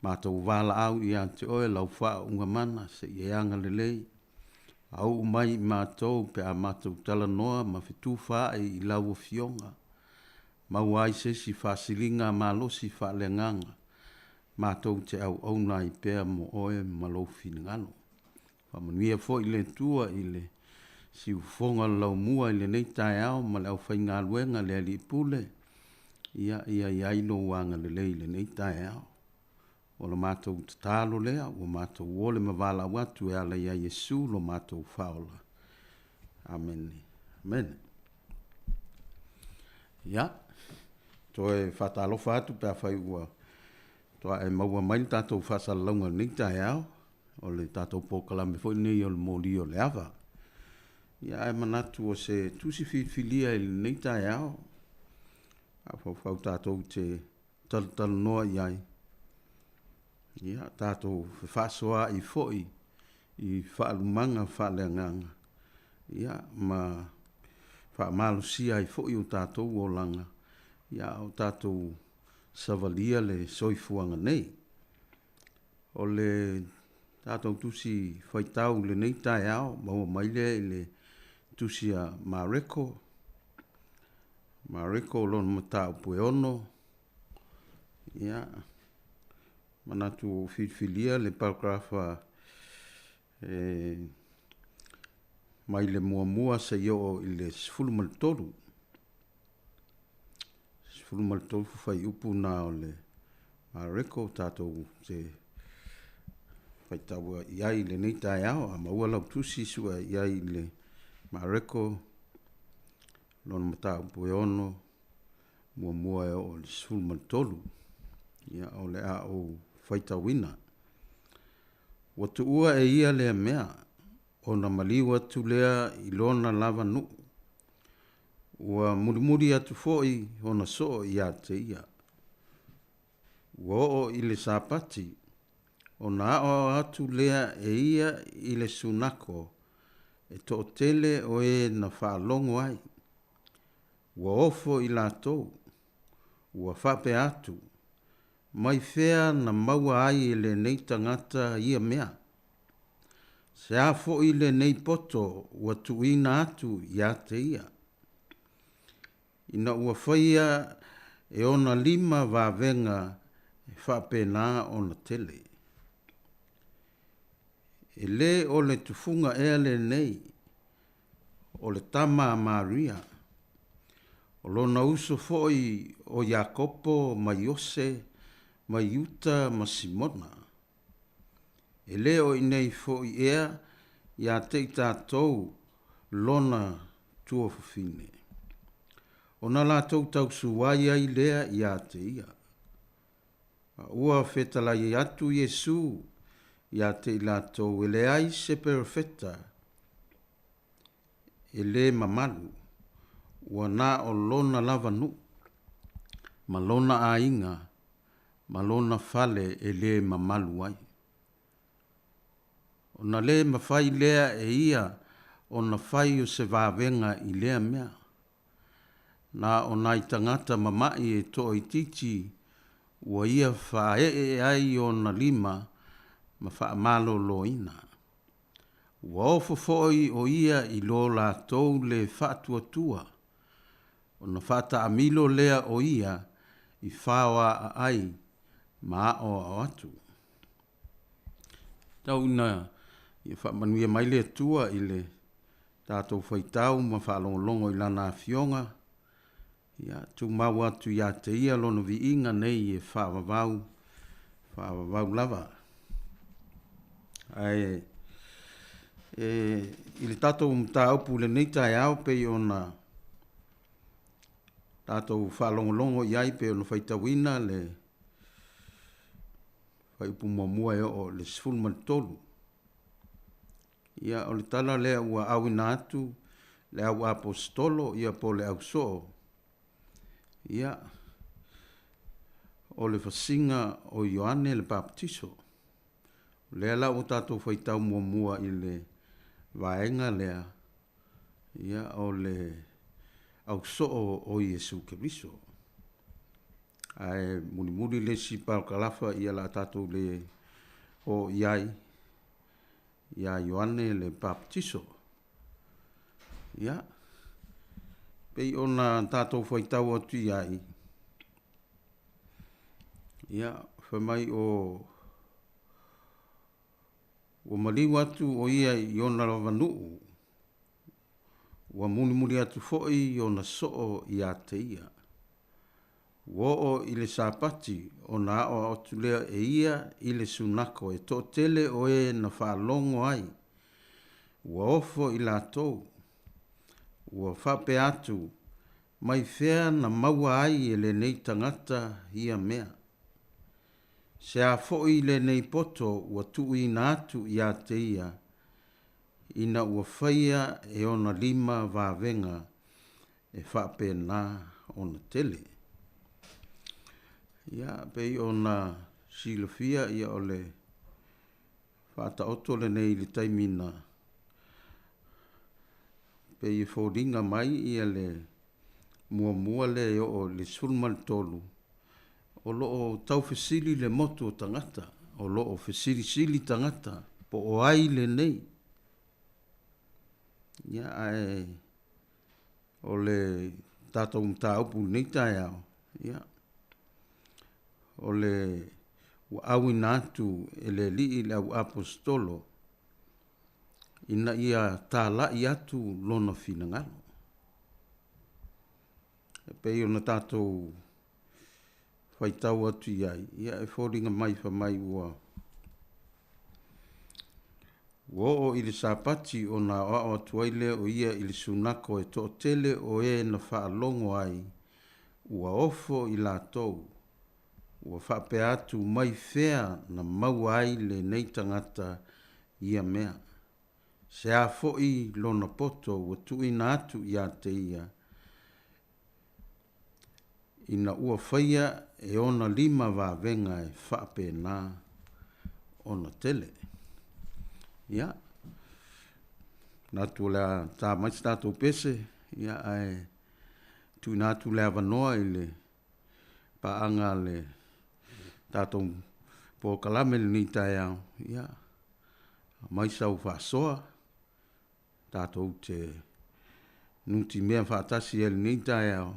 Matou valaau ia te oe lau faauuga mana se i e agalelei, auu mai i matou pe a matou talanoa ma fetufaai i lau Afioga, maua ai se isi faasiliga malosi faaleagaga matou te auauna ai pea mo oe ma lou finagalo. Faamanuia foi le Atua i le siufofoga o le laumua i lenei taeao ma le aufaigaluega a le Alii Pule, ia, ia i ai lou agalelei i lenei taeao. O le matou tatalo lea, ua matou ole ma valaau atu e ala ia Iesu lo matou Faaola. Amene. Amene. Ia, toe faatalofa atu pe afai ua toa e maua mai le tatou faasalalauga i lenei taeao, o le tatou polokalame foi lenei o le moli o le ava. Ia, ae manatu o se tusi filifilia i lenei taeao, afaufau tatou te talatalanoa i ai, ia, tatou fefaasoaai foi i faalumaga faaleagaga, ia, ma faamalosia ai foi o tatou olaga, ia, a o tatou savalia le soifuaga nei. O le tatou tusi faitau i lenei taeao, maua mai lea i le tusi a Mareko, Mareko lona mataupu e 6, ia, manatu ua ou filifilia le paragrafa e mai le muamua seia oo i le 13. 13 fuaiupu na o le Mareko tatou te faitau i ai i lenei taeao. A maua lau tusi, sue i ai i le Mareko lona mataupu e 6, muamua e oo i le 13. Ia, o le a ou faitauina. Ua tuua e ia lea mea, ona maliu atu lea i lona lava nuu. Ua mulimuli atu foi ona soo ia te ia. Ua oo i le Sapati, ona aoao atu lea e ia i le sunako, e toatele o e na faalogo ai. Ua ofo i latou, ua faapea atu, Mai fea na maua ai e lenei tagata ia mea? Se a foi lenei poto ua tuuina atu ia te ia? Ina ua faia e ona lima vavega e faapena ona tele. E le o le tufuga ea lenei o le tama a Maria, o lona uso foi o Iakopo ma Iose ma Iuta ma Simona? E le o inei foi ea ia te i tatou lona tuafafine? Ona latou tausuai ai lea ia te ia. A ua fetalai atu Iesu ia te i latou e leai se perofeta e le mamalu, ua na o lona lava nuu, ma lona aiga, ma lona fale e le mamalu ai. Ona lē mafai lea e ia ona fai o se vavega i lea mea. Na o nai tagata mama'i e toaitiiti ua ia faae'e ai ona lima ma faamaloloina. Ua ofo foi o ia i lo latou lē faatuatua, ona faataamilo lea o ia i faoaa ai ma aoao atu. Tau ina ia faamanuia mai le Atua i le tatou faitau ma faalogologo i Lana Afioga, ia tumau atu ia te Ia Lona viiga nei e faavavau, faavavau lava. Ae e, i le tatou mataupu i lenei taeao pei ona tatou faalogologo i ai pei ona faitauina le Fuaiupu muamua e oo i le 13. Ia, o le tala lea ua auina atu le au aposetolo, ia po o le ausoo, ia, o le fasiga o Ioane le Papatiso. O lea la ua tatou faitau muamua i le vaega lea, ia, o le ausoo o Iesu Keriso. Ae mulimuli le isi parakalafa ia o le a tatou le oo i ai ia Ioane le Papatiso. Ia, pei ona tatou faitau atu i ai, ia, fai mai o ua maliu atu o ia i ona lava nuu, ua mulimuli atu foi ona soo ia te ia. Ua oo i le Sapati ona aoao atu lea e ia i le sunako e toatele o e na faalogo ai, ua ofo i latou. Ua faapea atu, Mai fea na maua ai e lenei tagata ia mea? Se a foi lenei poto ua tuuina atu ia te ia, ina ua faia e ona lima vavega e faapena ona tele. Ia, pei ona silafia, ia o le faataoto lenei i le taimi na pei e foliga mai ia le muamua lea e oo i le 13, o lo o taufesili le motu o tagata, o lo o fesilisili tagata po o ai lenei. Ia, ae o le tatou mataupu i lenei taeao, ia, o le ua auina atu e le Alii le au Aposetolo ina ia talai atu lona finagalo. E pei ona tatou faitau atu i ai, ia e foliga mai fai mai ua Ua oo i le Sapati ona aoao atu ai lea o ia i le sunako e toatele o e na faalogo ai, ua ofo i latou, ua faapea atu mai fea na maua ai lenei tagata ia mea. Se a foi lona poto ua tuuina atu ia te ia, ina ua faia e ona lima vavega e faapena ona tele. Ia, manatu o le a ta mai se tatou pese, ia, ae tuuina atu le avanoa i le paaga a le tatou polokalame i lenei taeao, ia, aumai sau faasoa, tatou te nutimea faatasi ai i lenei taeao,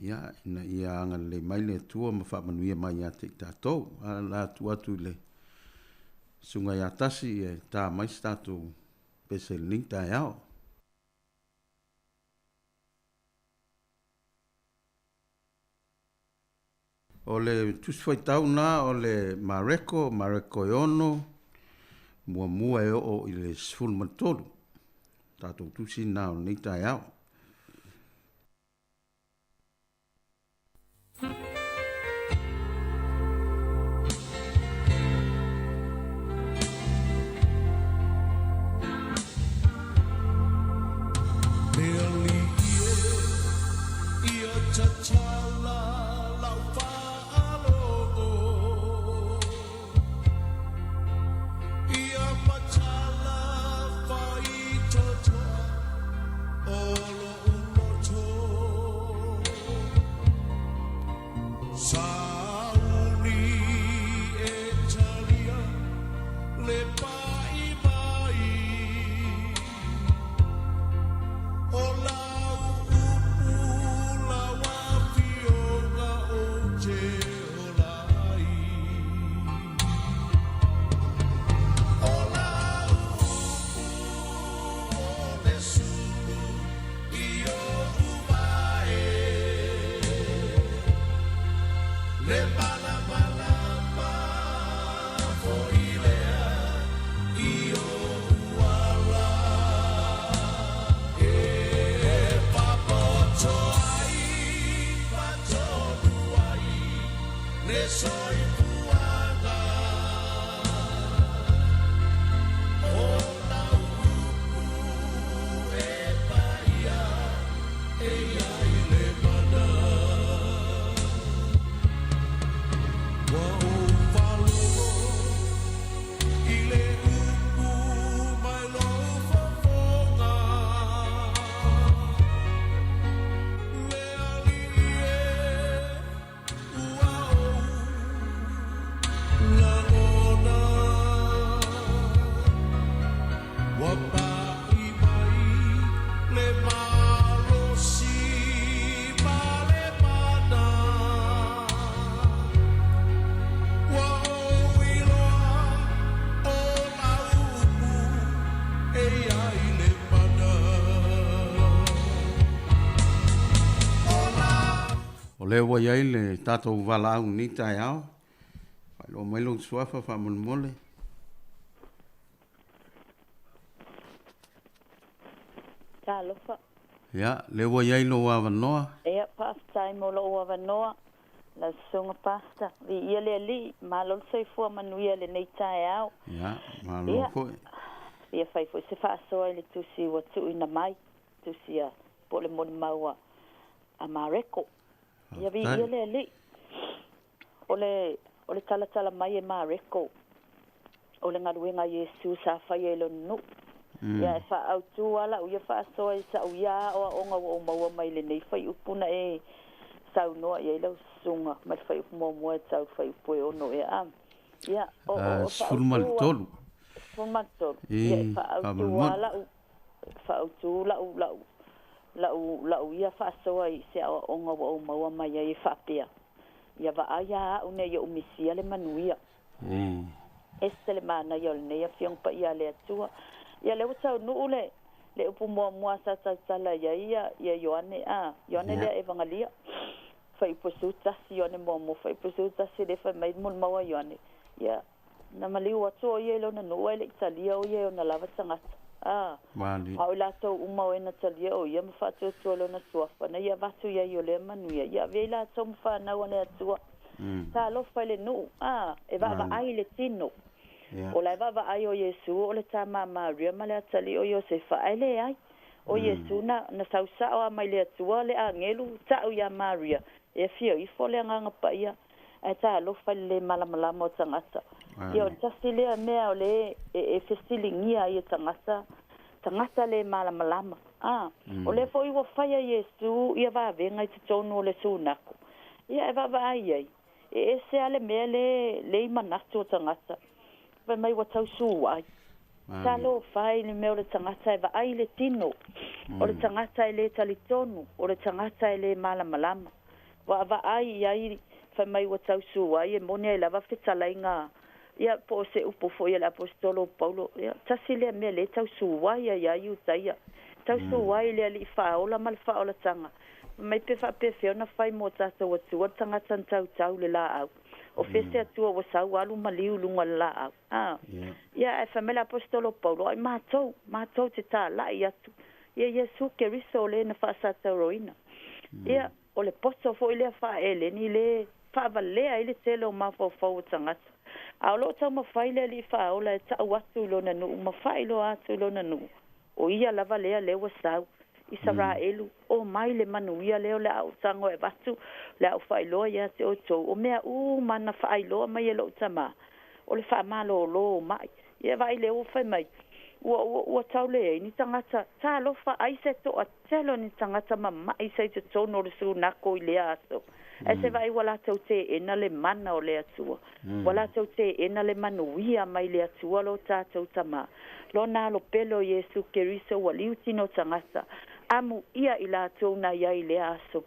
ia, ina ia agalelei mai le Atua ma faamanuia mai ia te i tatou. A o le a tuu atu i le Susuga ia Tasi e ta mai se tatou pese i lenei taeao. O le Tusi Faitau na o le Mareko, Mareko e 6, muamua e oo i le 13. Tatou tusi na o lenei taeao. lea ua i ai le tatou valaau i lenei taeao. Faailoa mai lou suafa faamolemole. Talofa. Ia, lea ua i ai lou avanoa. Ia, faafetai mo lou avanoa, lau Susuga Pastor. Viia le Alii, malo le soifua manuia i lenei taeao. Ia, malo Ia, foi. fia fai foi se faasoa i le tusi ua tuuina mai, tusi a, po o le molimau a, a Mareko. Ia, Faafetai. viia le Alii. O le, o le talatala mai e Mareko, o le galuega a Iesu sa faia i lona nuu. Ia e faaautu lava lau ia faasoa i sa'u ia aoaoga ua ou maua mai lenei fuaiupu na e saunoa i ai lau susuga mai le fuaiupu muamua e tau i le fuaiupu e ono ea a. Ia, o, o, o faaautu 13. 13. Ia e faaautu Faamolemole. lava lau, faaautu lau, lau, lau, lau ia faasoa i se aoaoga ua ou maua mai ai e faapea, Ia vaai lava au nei ou misia le manuia. Ese le manaia o lenei Afioga Paia a le Atua. Ia lea ua taunuu le, le upu muamua sa tautala i ai ia, ia Ioane, a, Ioane lea Evangalia. Fuaiupu 11, Ioane muamua, fuaiupu 11 lea fai mai molimau a Ioane. Ia, na maliu atu o ia i lona nuu ae le i talia o ia e ona lava tagata. A, Mali. a o i latou uma o e na talia o ia ma faatuatua lona suafa, na ia avatu i ai o lea manuia, ia avea i latou ma fanau a le Atua. Talofa i le nuu, a, e vaavaai i le tino. O la e vaavaai o Iesu o le tama a Maria ma le atalii o Iosefa, ae leai. O Iesu na, na sau sao lava mai le Atua le agelu tau ia Maria, e afio ifo le Agaga Paia, ae talofa i le le malamalama o tagata. Ia o le tasi lea mea o le e, e fesiligia ai e tagata, tagata le malamalama. A, o lea foi ua faia Iesu ia vavega i totonu o le sunako. Ia e vaavaai i ai, e ese lava le mea le, le i manatu o tagata. Fai mai ua tau su ai. Talofa i le mea o le tagata e vaai i le tino, o le tagata e le talitonu, o le tagata e le malamalama. Ua vaai i ai, fai mai ua tau su ai, e moni ai lava fetalaiga, ia po o se upu foi a le aposetolo o Paulo, ia, tasi lea mea lea e tau su ai ai ia Iutaia. Tau su ai le Alii Faaola ma le faaolataga. Fai mai pe faapefea ona fai mo tatou Atua le tagata na tautau le laau. O fea se Atua ua sau alu maliu i luga o le laau. A. Ia, ae fai mai le aposetolo o Paulo, ai matou, matou te talai atu ia Iesu Keriso o le na faasatauroina. Ia, o le poto foi lea faa-Eleni le faavalea ai le tele o mafaufau o tagata. A o loo taumafai le Alii Faaola e ta'u atu i lona nuu ma faailoa atu i lona nuu, o ia lava lea lea ua sau. Isaraelu, o mai le manuia lea o le a ou tago e avatu, le a ou faailoa ia te outou, o mea uma na faailoa mai e lou Tamā, o le faamalōlō o ma'i. Ia vaai lea ua fai mai, ua, ua, ua tau leai ni tagata, talofa ai se toatele o ni tagata mama'i sa i totonu o le sunako i lea aso. Ae se vaai ua latou teena le mana o le Atua. Ua latou teena le manuia mai le Atua lo tatou Tamā. Lona Alo pele o Iesu Keriso ua liu tino tagata, amuia i latou na i ai i lea aso.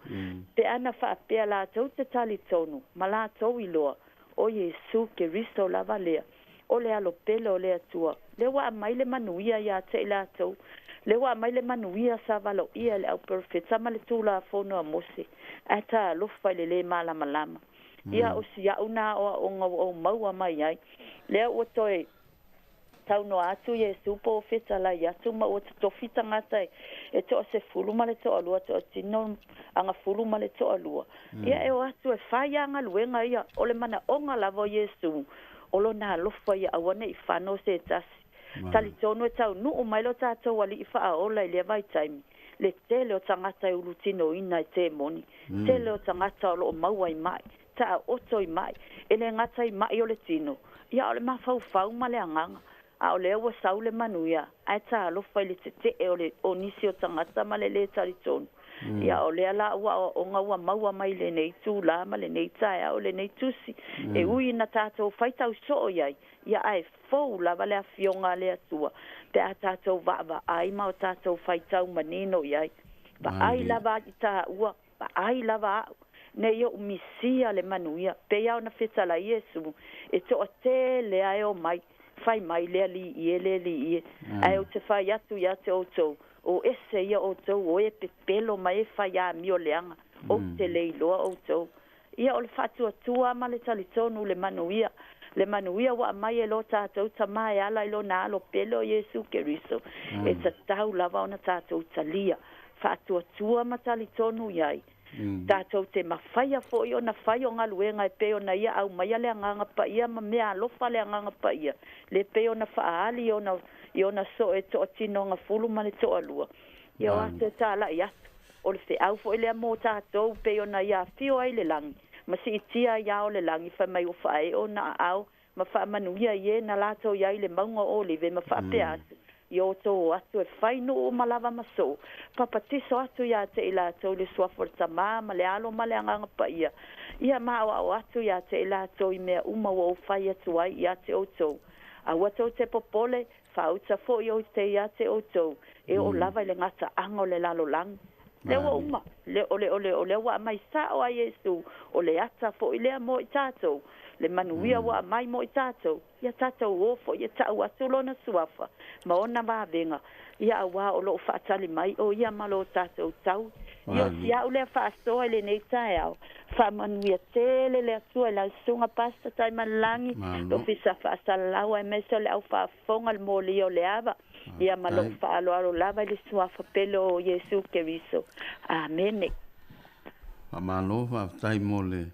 Pe ana faapea latou te talitonu ma latou iloa, o Iesu Keriso lava lea, o le Alo pele o le Atua, lea ua aumai le manuia ia te i latou, lea ua aumai le manuia sa valoia e le auperofeta ma le Tulafono a Mose, ae talofa i le lē malamalama. Ia, o si a'u na aoaoga ua ou maua mai ai, lea ua toe Saunoa atu Iesu po o fetalai atu ma ua totofi tagata e toasefulu ma le toalua toatino agafulu ma le toalua. Ia e o atu e fai a galuega ia, o le manaoga lava o Iesu, o lona alofa ia aua ne i fano se tasi. Talitonu e taunuu mai lo tatou Alii Faaola i lea vaitaimi, le tele o tagata e ulutinoina e temoni, tele o tagata o loo maua i mai, taaoto i mai, e le gata i mai o le tino, ia o le mafaufau ma le agaga, a o lea ua sau le manuia, ae talofa i le tetee o le o nisi o tagata ma le lē talitonu. Ia o lea la ua aoaoga ua maua mai i lenei itulā ma lenei taeao i lenei tusi, e ui ina tatou faitau soo i ai, ia ae fou lava le Afioga a le Atua pe a tatou vaavaai ma o tatou faitau manino i ai. Vaai lava i taua, vaai lava a'u, ne i oʻu misia le manuia, pei lava ona fetalai Iesu, e toatele lava e omai, fai mai le Alii e, le Alii e, ae ou te fai atu ia te outou, o ese ia outou o e pepelo ma e fai amio leaga, Ou te le iloa outou. Ia o le faatuatua ma le talitonu le manuia, le manuia ua aumai e lo tatou Tama e ala i Lona Alo pele o Iesu Keriso, e tatau lava ona tatou talia, faatuatua ma talitonu i ai. Tatou te mafaia foi ona fai o galuega e pei ona Ia aumaia le Agaga Paia ma mea alofa le Agaga Paia, le pei ona faaali i ona, i ona soo e toatinoga fulu ma le toalua. Ia o atu e talai atu. O le feau foi lea mo tatou pei ona ia afio ai i le lagi, ma siitia ai ao o le lagi, fai mai ua faaee ona aao ma faamanuia i e na latou i ai i le mauga o Olive, ma faapea atu, Ia outou o atu e fai nuu uma lava ma soo, papatiso atu ia te i latou i le suafa o le Tama ma le Alo ma le Agaga Paia, ia ma aoao atu ia te i latou i mea uma ua ou fai atu ai ia te outou. Aua tou te popole, Faauta foi ou te ia te outou, e oo lava i le gataaga o le lalolagi. Lea ua uma, le, o le, o le, o lea ua aumai sao a Iesu, o le ata foi lea mo i tatou, le manuia ua aumai mo i tatou, ia tatou o foi e tau atu Lona suafa ma ona vavega, ia auā o lo o faatali mai o Ia ma lo tatou tau. Ia o si au lea faasoa i lenei taeao, faamanuia tele le Atua i lau susuga Pastor Taimalelagi, le Ofisa Faasalalau aemaise o le au faafofoga le molia o le ava, ia ma lou faaaloalo lava i le suafa pele o Iesu Keriso. Amene. Faamalo faafetai mo le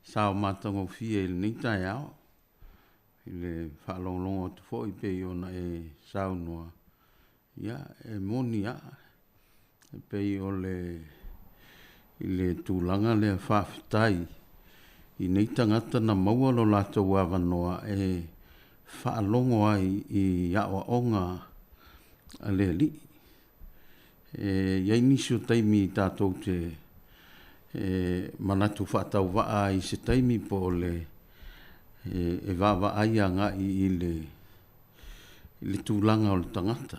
sao matagofie i lenei taeao. I le faalogologo atu foi pei ona e saunoa, ia, e moni lava, e pei o le i le tulaga lea faafetai i nei tagata na maua lo latou avanoa e faalogo ai i aoaoga a le Alii. E i ai nisi o taimi tatou te e manatu faatauvaa ai i se taimi po o le e vaavaai agai i le i le tulaga o le tagata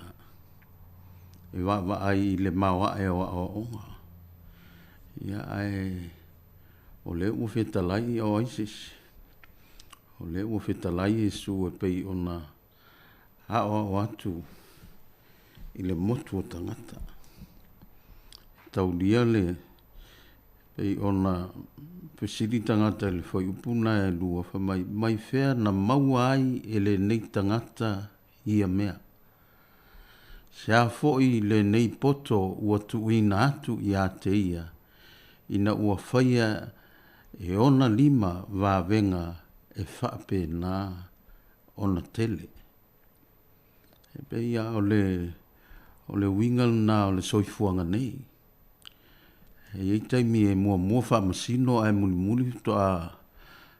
e vaavaai i le maoae o aoaoga. Ia ae o lea ua fetalai o ai se isi? O lea ua fetalai Iesu e pei ona aoao atu i le motu o tagata. E taulia le pei ona fesili tagata i le fuaiupu na e lua, fai mai, mai fea na maua ai e lenei tagata ia mea? Se a foi lenei poto ua tuuina atu ia te ia, ina ua faia e ona lima vavega e faapena ona tele? E pei lava o le, o le uiga lena o le soifuaga nei. E i ai taimi e muamua faamasino ae mulimuli faatoa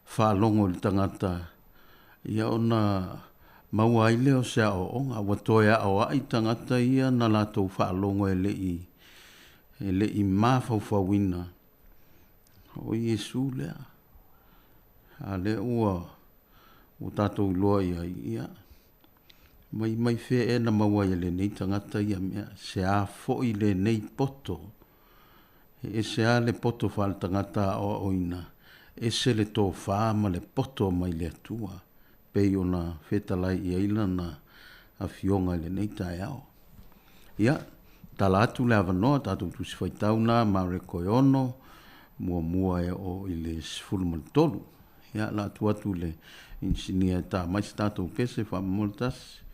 faalogo i le tagata ia ona maua ai lea o se aoaoga. Ua toe aoai tagata ia na latou faalogo e le i, e le i mafaufauina o Iesu lea. A lea ua, ua tatou iloa i ai, ia, mai, mai fea ea na maua ai e lenei tagata ia mea, se a foi lenei poto. E ese lava le poto faaletagata aoaoina, ese le tofa ma le poto mai le Atua, pei ona fetalai i ai lana Afioga i lenei taeao. Ia, tala atu le avanoa, tatou Tusi Faitau na, Mareko e 6, muamua e oo i le 13. Ia, la atu atu i le inisinia e ta mai se tatou pese faamolemole tasi.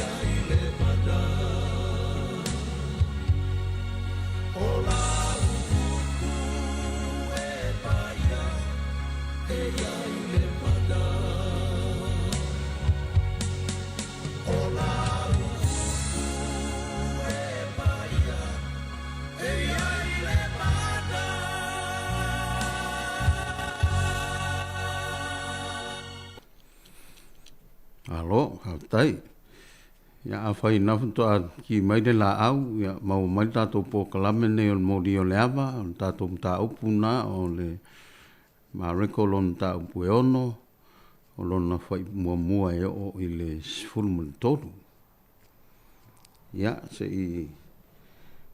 i le mana. O lau upu e paia e i le mana. O lau upu e paia e i le mana. Malo, faafetai. Ia afai na faatoa ki mai le laau, ia maua mai le tatou polokalame nei o le moli o le ava, o le tatou mataupu na o le Mareko lona mataupu e ono, o lona muamua e oo i le 13. Ia, se i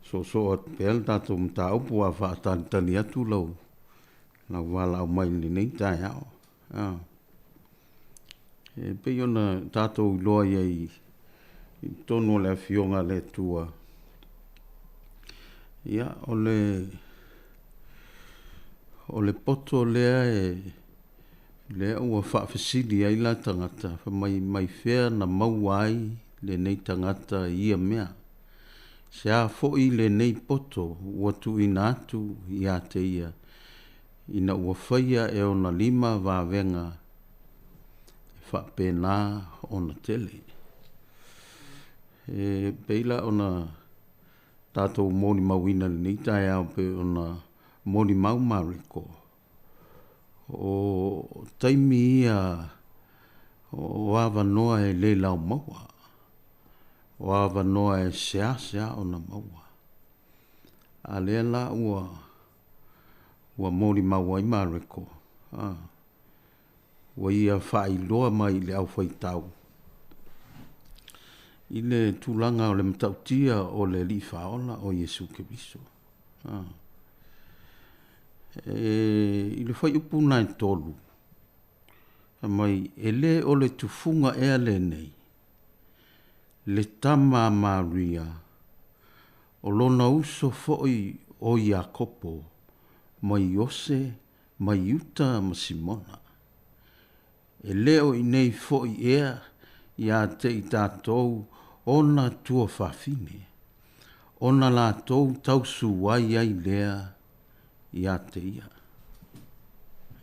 soosoo atu pea le tatou mataupu a faatalitali atu lau lau valaau mai i lenei taeao. Ah. E pei ona tatou iloa i ai i totonu o le Afioga a le Atua, ia, o le, o le poto lea e, lea ua faafesili ai la tagata, fai mai, mai fea na maua ai lenei tagata i ia mea? Se a foi lenei poto ua tuuina atu ia te ia, ina ua faia e ona lima vavega e faapena ona tele. E pei la ona tatou molimauina i lenei taeao pei ona molimau Mareko, o taimi ia o avanoa e le laumaua, o avanoa e seasea ona maua. A lea la ua ua molimau ai Mareko, a, ua ia faailoa mai i le aufaitau i le tulaga o le matautia o le Alii Faaola o Iesu Keriso. A. E, i le fuaiupu lena e tolu, fai mai, e le o le tufuga ea lenei, le tama a Maria, o lona uso foi o Iakopo, ma Iose, ma Iuta ma Simona. E le o i inei foi ea ia te i tatou ona tuafafine, ona latou tausuai ai lea ia te ia.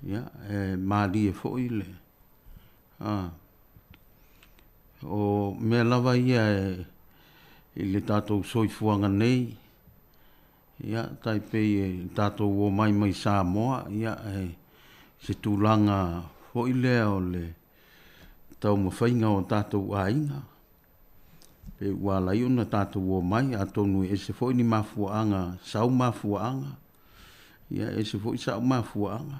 Ia, e malie foi le, a, o mea lava ia e, i le tatou soifuaga nei, Ia, tai pei e tatou omai mai Samoa, ia, e se tulaga foi lea o le taumafaiga o tatou aiga, pe ua ala ai ona tatou omai, atonu e ese foi ni mafuaaga, sau mafuaaga, ia, e ese foi sa'u mafuaaga.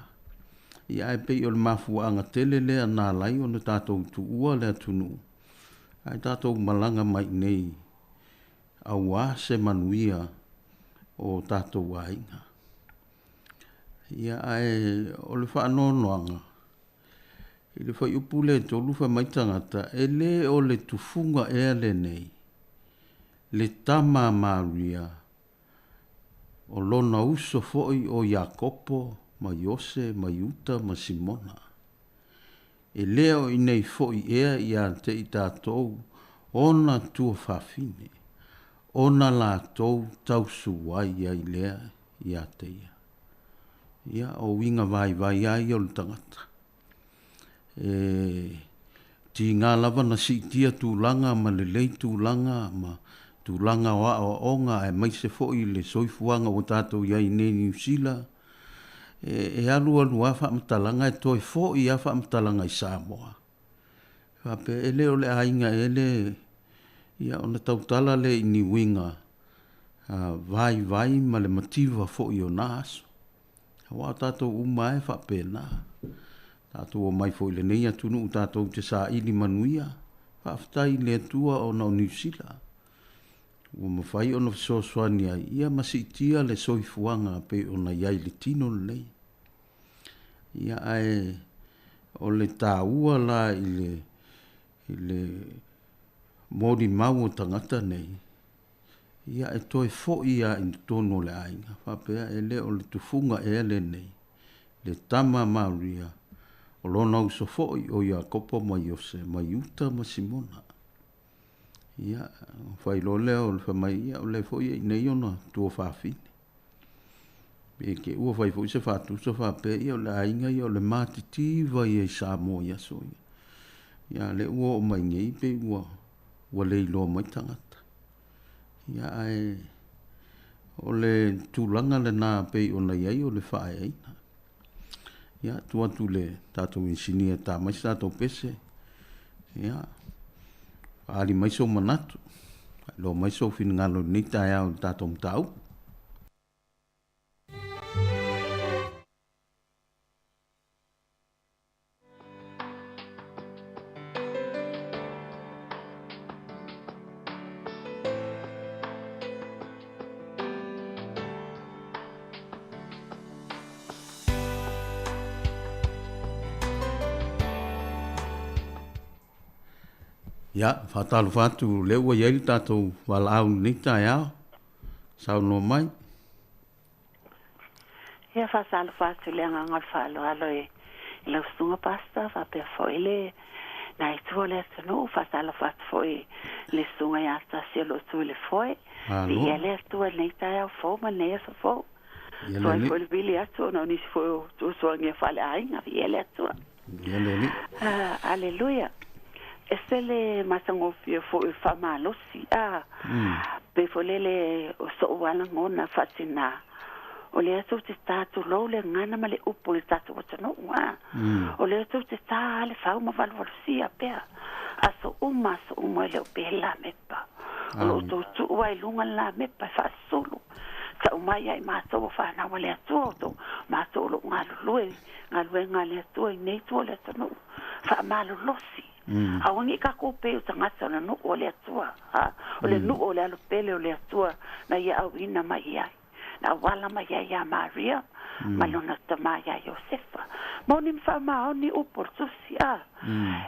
Ia, ae pei o le mafuaaga tele lea na ala ai ona tatou tuua le atunuu, ae tatou malaga mai i inei aua se manuia o tatou aiga. Ia, ae o le faanoanoaga, i le fuaiupu lea e 3 fai mai tagata, e le o le tufuga ea lenei, le tama a Maria, o lona uso foi o Iakopo ma Iose ma Iuta ma Simona. E le o i inei foi ea ia te i tatou ona tuafafine, ona latou tausuai ai lea ia te ia. Ia, o uiga vaivai lava ia o le tagata. E tiga lava na siitia tulaga ma lelei tulaga ma tulaga o aoaoga aemaise foi le soifuaga ua tatou i ai nei i Niu Sila, e, e alualu lava faamatalaga e toe foi lava faamatalaga i Samoa. Faapea, e le o le aiga ea le, ia ona tautala lea i ni uiga vaivai ma le mativa foi o na aso. Aua o tatou uma lava e faapena. Tatou omai foi i lenei atunuu tatou te saili manuia, faafetai i le Atua ona o Niu Sila ua mafai ona fesoasoani ai ia ma siitia le soifuaga pei ona i ai i le tino lenei. Ia ae o le taua la i le i le molimau o tagata nei, ia e toe foi lava i totonu o le aiga, faapea e le o le tufuga ea lenei, le tama a Maria, o lona uso foi o Iakopo ma Iose, ma Iuta ma Simona. Ia, fai loa lea o le fai mai, ia o lea foi e i inei ona tuafafine. Pe te ua fai foi se faatusa faapea, ia o le aiga ia o le matitiva ia i Samoa i aso ia. Ia a lea ua oo mai nei pei ua ua le iloa mai tagata. Ia ae o le tulaga lena pei ona i ai o le faaeaina. Ia tuu atu i le tatou inisinia e ta mai se tatou pese. Ia faaali mai sou manatu, faailoa mai sou finagalo i lenei taeao i le tatou mataupu. Ia, faatalofa atu, lea ua i ai le tatou valaau i lenei taeao. Saunoa mai. Ia faatalofa atu i le agaga o le faaaloalo i lau susuga Pastor faapea foi le na itu o le atunuu. Faatalofa atu foi i le susuga ia Tasi o lo o tu i le foe. Viia le Atua i lenei taeao fou ma lenei aso fou. Tuai foi le vili atu ona o nisi foi o tuatuagia faaleaiga. Viia le Atua. Ia le Alii. Ah, aleluia. Ese le matagofie foi o le faamalosi. Ah, pei foi lele o so'u lava lagona faatinā, o lea tou te tā tulou le gagana ma le upu i le tatou atunuu. Ah, o lea tou te tā lava le fau ma valuvalusia pea aso uma aso uma e le o pē le lamepa. O lo o tou tuu lava i luga le lamepa e faasulu. Tau mai ia i matou o fanau a le Atua, o tou matou o lo o galulue galuega a le Atua i nei itu o le atunuu, faamalolosi. Aua ne i tatou pei o tagata o le nuu o le Atua, a, o le nuu o le alo pele o le Atua na ia auina mai i ai, na auala mai ai ia Maria ma lona tama ia Iosefa. Moni ma faamaoni upu o le Tusi, a,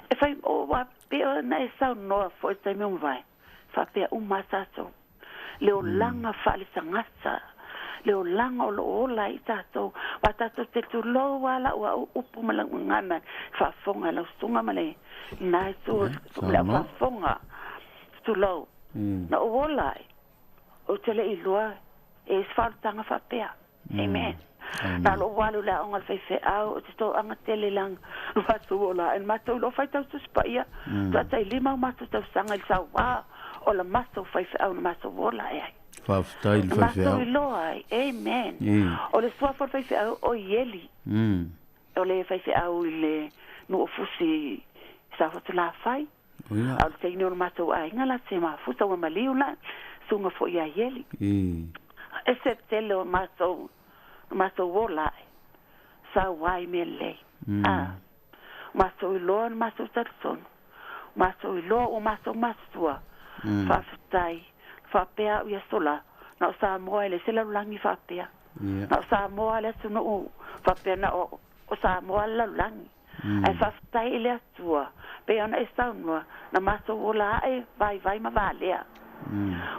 e fai, o, ua pei ona e saunoa foi i le taimi ua mavae, faapea uma a tatou. Le olaga faaletagata, le olaga o lo o ola ai tatou, aua tatou te tulou lava lau au upu ma lau gagana e faafofoga e lau susuga ma le lena itu o le au faafofoga, tulou, na ou ola ai, ou te le i iloa e i ai se faaolataga faapea. Amen. Na o lou alu i le aoga a le faifeau, ou te toaga tele i lana matou ola ai. Na matou iloa faitau Tusi Paia, faatoa tai lima o matou tausaga i le sauā o la matou faifeau na matou ola ae ai. Faafetai i le faifeau. Na matou iloa ai. Amen. O le suafa o le faifeau o Ieli. O le faifeau i le nuu o Fusi i Safatulafai. A o le teine o le matou aiga la te mafuta ua maliu la susuga foi ia Ieli. Ese le tele o matou matou ola ae sau ai mea lelei. A matou iloa na matou talitonu, matou iloa ua matou matutua. Faafetai faapea au i aso la, na o Samoa e le se lalolagi faapea. Na o Samoa le atunuu faapea na o Samoa le lalolagi. Ae faafetai i le Atua, pei ona e saunoa, na matou ola ae vaivai ma valea.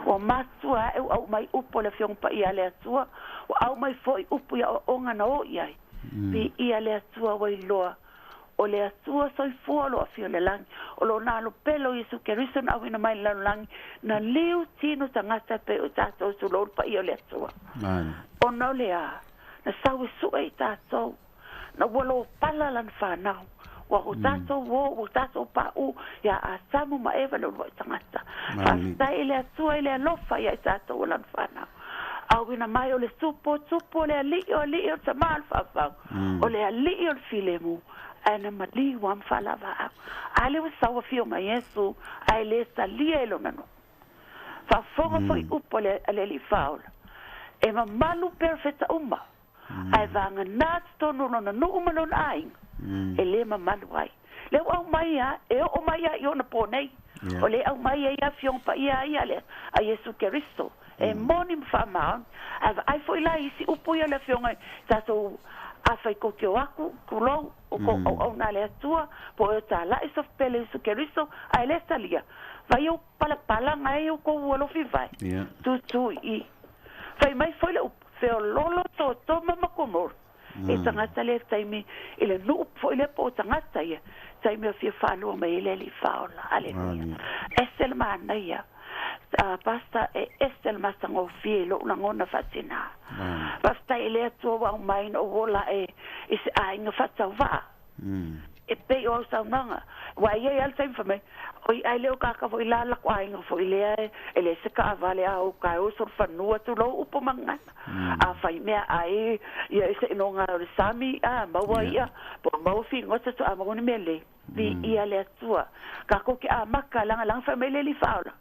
Ua matua ae ua aumai upu a le Afioga Paia a le Atua, ua aumai foi upu i aoaoga na o i ai. Viia le Atua ua iloa, o le Atua soifua o lo o afio i le lagi, o Lona Alo pele o Iesu Keriso na auina mai i le lalolagi, na liu tino tagata e pei o i tatou, tulou le paia o le Atua. Ona o le a? Na sau e sue i tatou. Na ua lopala lana fanau. Ua o tatou ō, ua tatou paʻū iā Atamu ma Eva le uluai tagata. Faafetai i le Atua i le alofa ia i tatou o lana fanau. Auina mai o le tupu o tupu o le Alii o alii o le Tama o le Faavavau, o le Alii o le Filemu, ae na maliu lava ma faalavaau. A lea ua sau afio mai Iesu, ae le talia e lona nuu. Faafofoga foi upu a le Alii Faaola, E mamalu perofeta uma. Ae vagana totonu o lona nuu ma lona aiga, e le mamalu ai. Lea ua aumai a, e oo mai a i ona po nei. O lea e aumai ai Afioga Paia ai a le a Iesu Keriso, e moni ma faamaoni. Ae vaai foi la i isi upu ia o le Afioga i tatou afai kou te o aku, tulou, o kou auauna a le Atua, po o e o talai sofopele Iesu Keriso, ae le talia, vai ou palapala ga e o kou alofi vai, tūtū i i. Fai mai foi le upu, feololo Sotoma ma Komoro. E tagata lea i le taimi i le nuu foi lea po o tagata ia, taimi o fia faalua mai ai le Alii Faaola. Aleluia. Ese le manaia. Uh, Pastor, e ese le matagofie i lou lagona faatinā. Faafetai i le Atua ua aumai na ou ola e i se aiga faatauvaa. E pei o au saunoaga, ua i ai lava le taimi fai mai, oi ai le o kaka foi la lako aiga foi lea e leai se kaavale a ou ka e oso le fanua tulou upu ma gagana. A fai mea ai ia i se inoga o le sami a maua ia po o maua figota to a maua ni mea lelei. Viia le Atua. Kakou ke amaka lagalaga fai mai le Alii Faaola.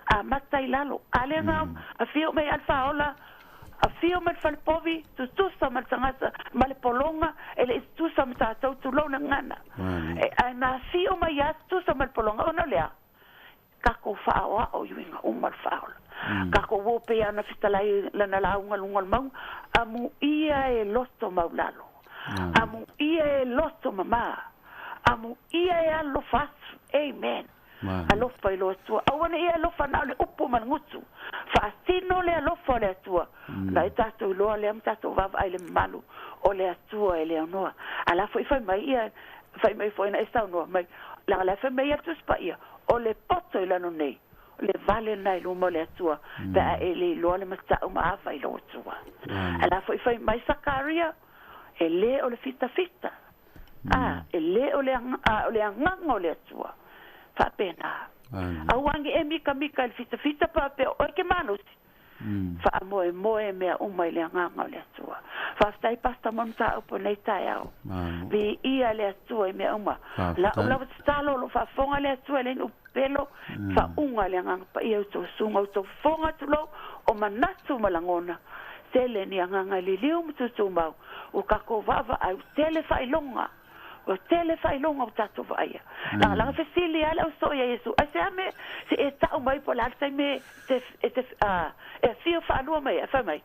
Amata i lalo. A lea na afio mai a le Faaola, afio mai le falepovi, tutusa ma le tagata ma le pologa, e le i tutusa ma tatou, tulou le gagana. E, ae na afio mai a tutusa ma le pologa, ona o le a? Kakou faaoao i uiga uma o le Faaola. Kakou o pei a ona fetalai lana lauga luga o le mauga, amuia e loto maulalo, amuia e loto mama, amuia e alofa atu. Amen. Alofa i lo Atua. Aua ne i alofa na o le upu ma le gutu. Faatino le alofa o le Atua. Na e tatou iloa lea ma tatou vaavaai i le mamalu o le Atua e le aunoa. A la foi fai mai ia, fai mai foi na e saunoa mai, leaga la e fai mai ia le Tusi Paia, o le poto i lalo nei, o le vale lena i luma o le Atua, pe a e le iloa le matau ma ava i lou Atua. A la foi fai mai Sakaria, e le o le fitafita, a, e le o le, a o le agaga o le Atua. Faapena. Aua ne i e mikamika i le fitafita faapea o oe ke malosi. Faamoemoe mea uma i le agaga o le Atua. Faafetai Pastor mo le mataupu i lenei taeao. Viia le Atua i mea uma. La'u lava tatalo o lo o faafofoga le Atua i le nuu pepelo, faauga le Agaga Paia i outou susuga, outou fofoga tulou, o manatu ma lagona. Tele ni agaga e liliu ma tutumau, ua tatou vaavaai, ua tele faailoga. Ua tele faailoga ua tatou vaaia. Lagalaga fesili lava le ausoo ia Iesu, Aisea mea se e tau mai po o le a le taimi e te, e te, a, e afio faalua mai ai? Fai mai,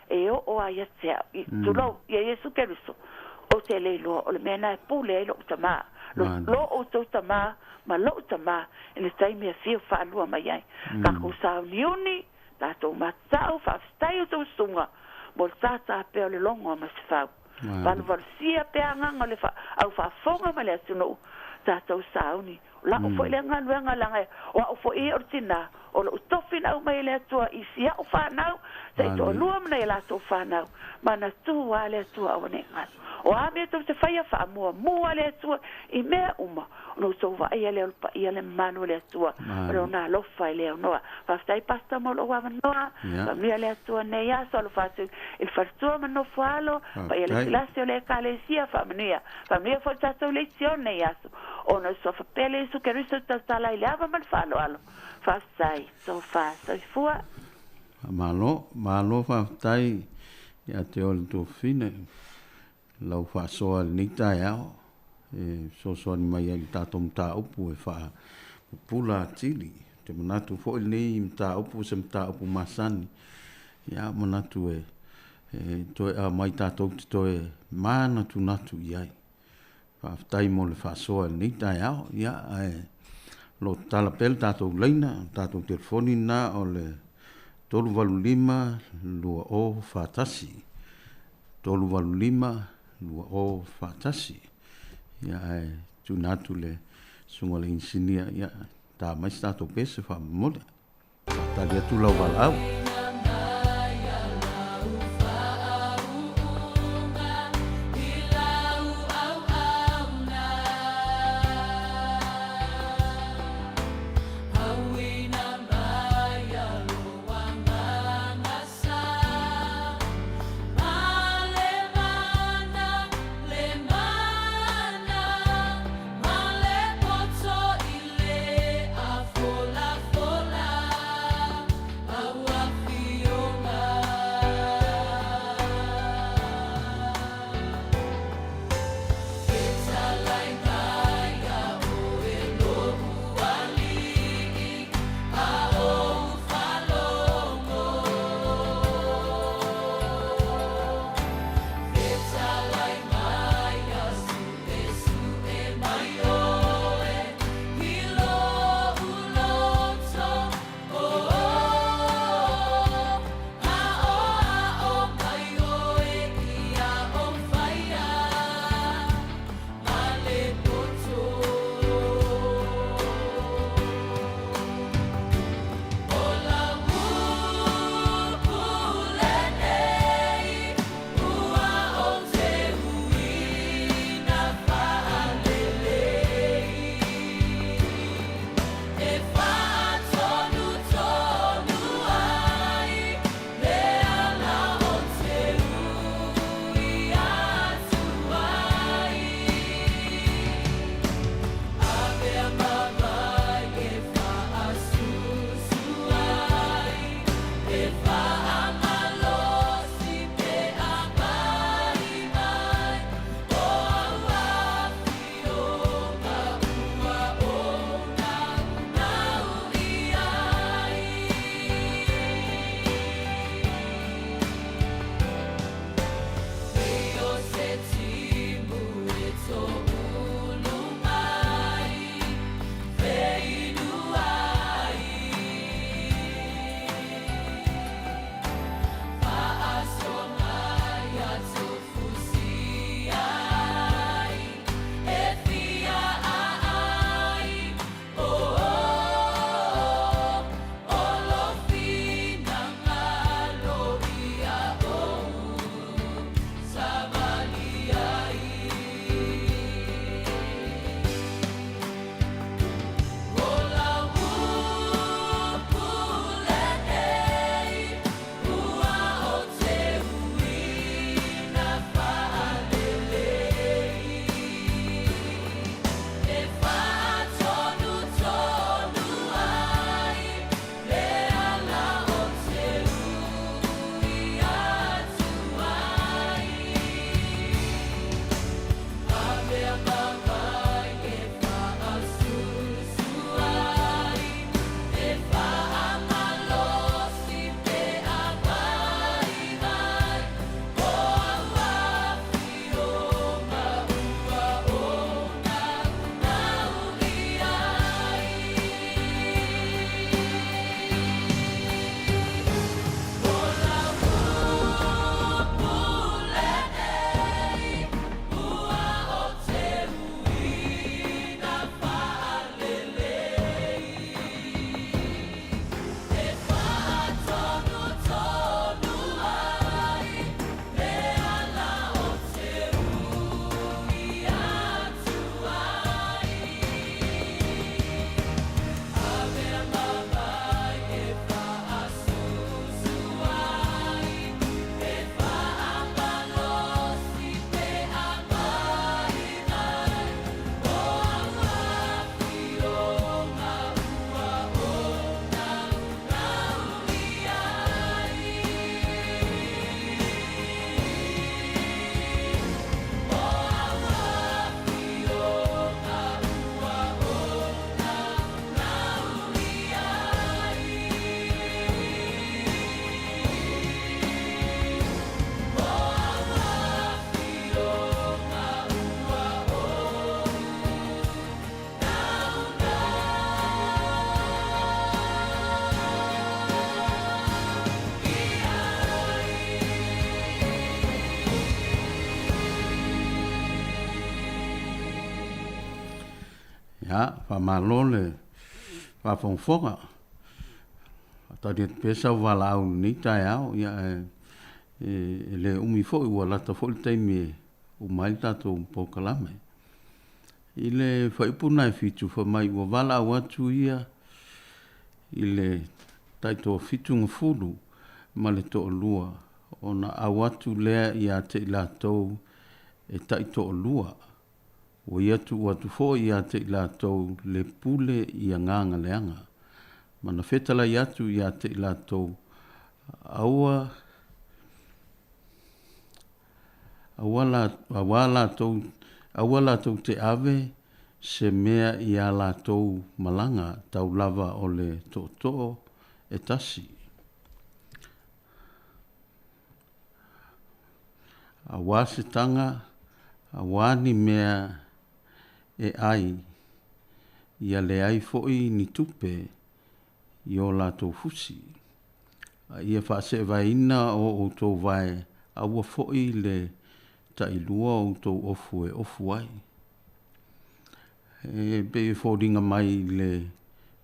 E oo lava ia te au, i, tulou, ia Iesu Keriso, ou te le iloa o le mea lena e pule ai loʻu tamā, lo, lo outou tamā ma loʻu tamā i le taimi e afio faalua mai ai. Takou sauniuni, tatou matau, faafetai outou susuga mo le tātā pea o le logo a Masefau. Valuvalusia pea agaga o le au faafofoga ma le atunuu, tatou sauni. O la'u foi lea galuega leaga o a'u foi ia o le tinā, o lo'u tofi na aumai e le Atua i si a'u fanau, taitoalua ma nai a latou fanau, manatua lava le Atua auane'i galu. O a mea tou te faia, faamuamua le Atua i mea uma, ona outou vaaia lea o le paia le mamalu o le Atua, o Lona alofa e le aunoa. Faafetai Pastor mo lou avanoa. Faamanuia le Atua nei aso, alofa atu i le faletua ma nofo alo, paia le kilasi o le Ekalesia, faamanuia. Faamanuia foi le tatou leitio nei aso, ona o le suafa pele Iesu Keriso i tautala ai le ava ma le faaaloalo. Faafetai. Tofa soifua. Faamalo, malo faafetai ia te oe le Tuafafine lau faasoa i lenei taeao e fesoasoani mai ai i le tatou mataupu e faapupula atili. Ou te manatu foi lenei mataupu o se mataupu masani, ia manatu e toe aumai tatou te toe manatunatu i ai. Faafetai mo le faasoa i lenei taeao, ia ae o lo o tatala pea le tatou laina, o le tatou telefoni lena o le 385 2041. 385 2041. Ia ae tuuina atu le susuga i le inisinia, ia ta mai se tatou pese faamolemole. Faatali atu lau valaau. Ia, faamalo le faafogafoga. Faatali atu pea sau valaau i lenei taeao, ia ae e le umi foi ua lata foi le taimi e uma ai le tatou polokalame. I le fuaiupu lena e 7, fai mai ua valaau atu ia i le taitoafitu ma le toalua ona au atu lea ia te i latou e taitoalua. Ua ia tuu atu foi ia te i latou le pule i agaga leaga, ma na fetalai atu ia te i latou, aua aua la, aua latou, aua latou te ave se mea i a latou malaga tau lava o le tootoo e tasi. Aua se taga, aua ni mea e ai, ia leai foi ni tupe i o latou fusi. A ia faaseevaeina o outou vae, aua foi le tailua o outou ofu e ofu ai. E pei e foliga mai le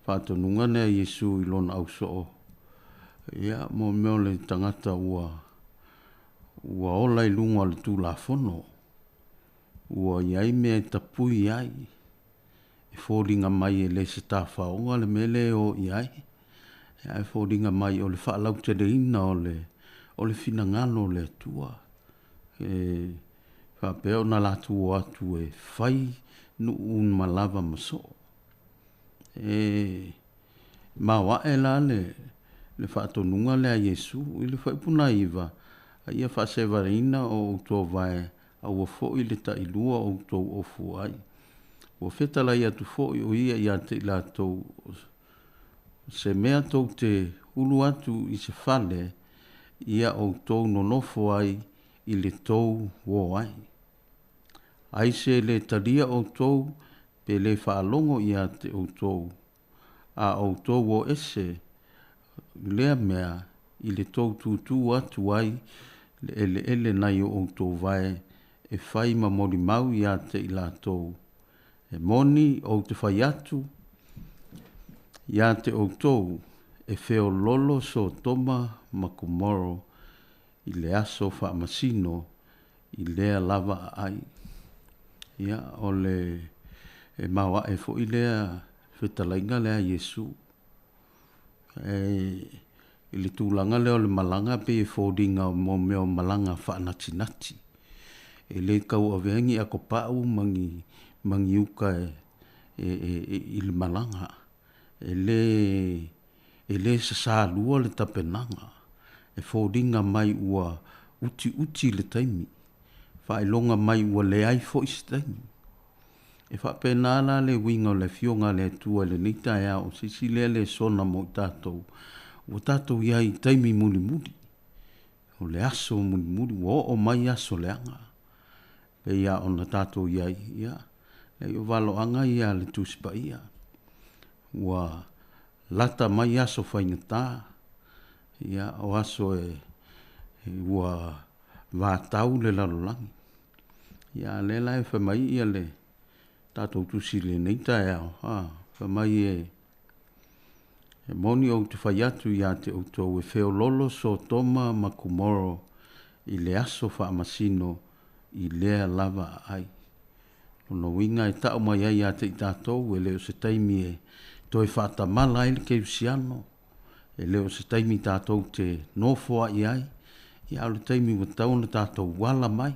faatonuga lea a Iesu i lona ausoo, ia, mo mea o le tagata ua ua ola i luga o le Tulafono, ua i ai mea e tapui ai, e foliga mai e le se tafaoga le mea lea e o i ai, ae foliga mai o le faalauteleina o le, o le finagalo o le Atua. E faapea ona latou o atu e fai nuu uma lava ma soo. E maoae la le, le faatonuga lea a Iesu i le fuaiupu 9, a ia faasevaina o outou vae, aua foi le tailua o outou ofu ai. Ua fetalai atu foi o ia ia te i latou, se mea tou te ulu atu i se fale, ia outou nonofo ai i le tou o ai. Ai se le talia outou pe le faalogo ia te outou, a outou o ese i lea mea i le tou tutū atu ai le eleele nai o outou vae e fai ma molimau ia te i latou. E moni ou te fai atu ia te outou, e feoloolo Sotoma ma Komoro i le aso faamasino i lea lava aai. Ia, o le e maoae foi lea fetalaiga lea a Iesu. E, i le tulaga lea o le malaga pei e foliga mo mea o malaga faanatinati. E le tau avea ni atopau ma ni, ma ni uta e, e, e, i le malaga. E le, e le sasalua le tapenaga. E foliga mai ua utiuti le taimi. Faailoga mai ua leai foi se taimi. E faapena la le uiga o le Afioga a le Atua i lenei taeao, o se isi lea lesona mo i tatou, ua tatou i ai i taimi mulimuli, o le aso mulimuli, ua oo mai aso leaga. Pei lava ona tatou i ai, ia, leai o valoaga ia a le Tusi Paia. Ua lata mai aso faigata, ia, o aso e, ua vatau le lalolagi. Ia, a lea la e fai mai ia le tatou tusi i lenei taeao, a, fai mai e, e moni ou te fai atu ia te outou e feoloolo Sotoma ma Komoro i le aso faamasino i lea lava aai. Lona uiga e tau mai ai ia te i tatou e le o se taimi e toe faatamala ai le kerisiano, e le o se taimi tatou te nofoai ai, ia a o le taimi ua tatau ona tatou ala mai,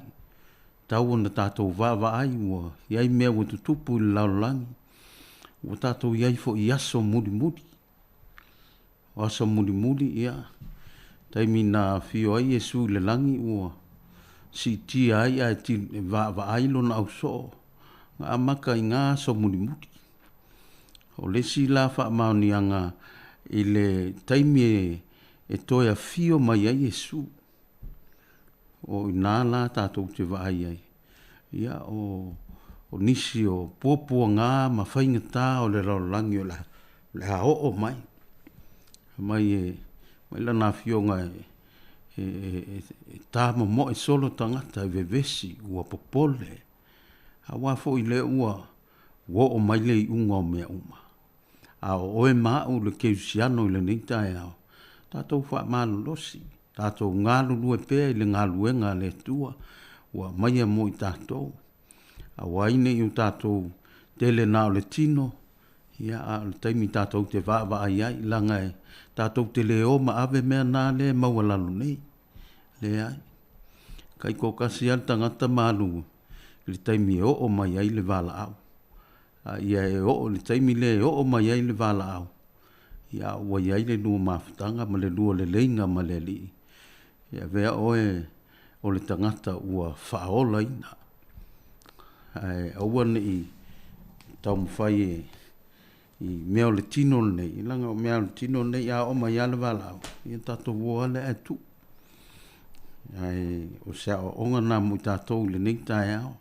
tatau ona tatou vaavaai ua i ai mea ua tutupu i le lalolagi, ua tatou i ai foi i aso mulimuli. O aso mulimuli, ia, taimi na afio ai Iesu i le lagi ua siitia ai ae vaavaai lona ausoo, na amata i na aso mulimuli. O le isi la faamaoniaga i le taimi e toe afio mai ai Iesu, o i ina la tatou te vaai ai, ia, o, o nisi o puapuaga ma faigata o le lalolagi o le, o le a oo mai. Mai e, mai lana afioga e, e, e, e tamomoe solo tagata e vevesi, ua popole. Aua foi lea ua. Ua oo mai le iuga o mea uma. A o oe ma aʻu le kerisiano i lenei taeao, tatou faamalolosi, tatou galulue pea i le galuega a le Atua ua aumaia mo i tatou. Aua ai ne i o tatou tele na o le tino, ia a o le taimi tatou te vaavaai ai, leaga e tatou te le o ma ave mea na lea e maualalo nei. Leai. Taitoatasi lava le tagata ma alu i le taimi e oo mai ai le valaau. A ia e oo i le taimi lea e oo mai ai le valaau, ia a ua i ai le lua mafutaga ma le lua leleiga ma le Alii, e avea oe o le tagata ua faaolaina. Ae aua ne i taumafai e i mea o le tino lenei, leaga o mea o le tino lenei a oo mai lava le valaau, ia tatou o lava lea ae tuu. Ae o se aoaoga lena mo i tatou i lenei taeao.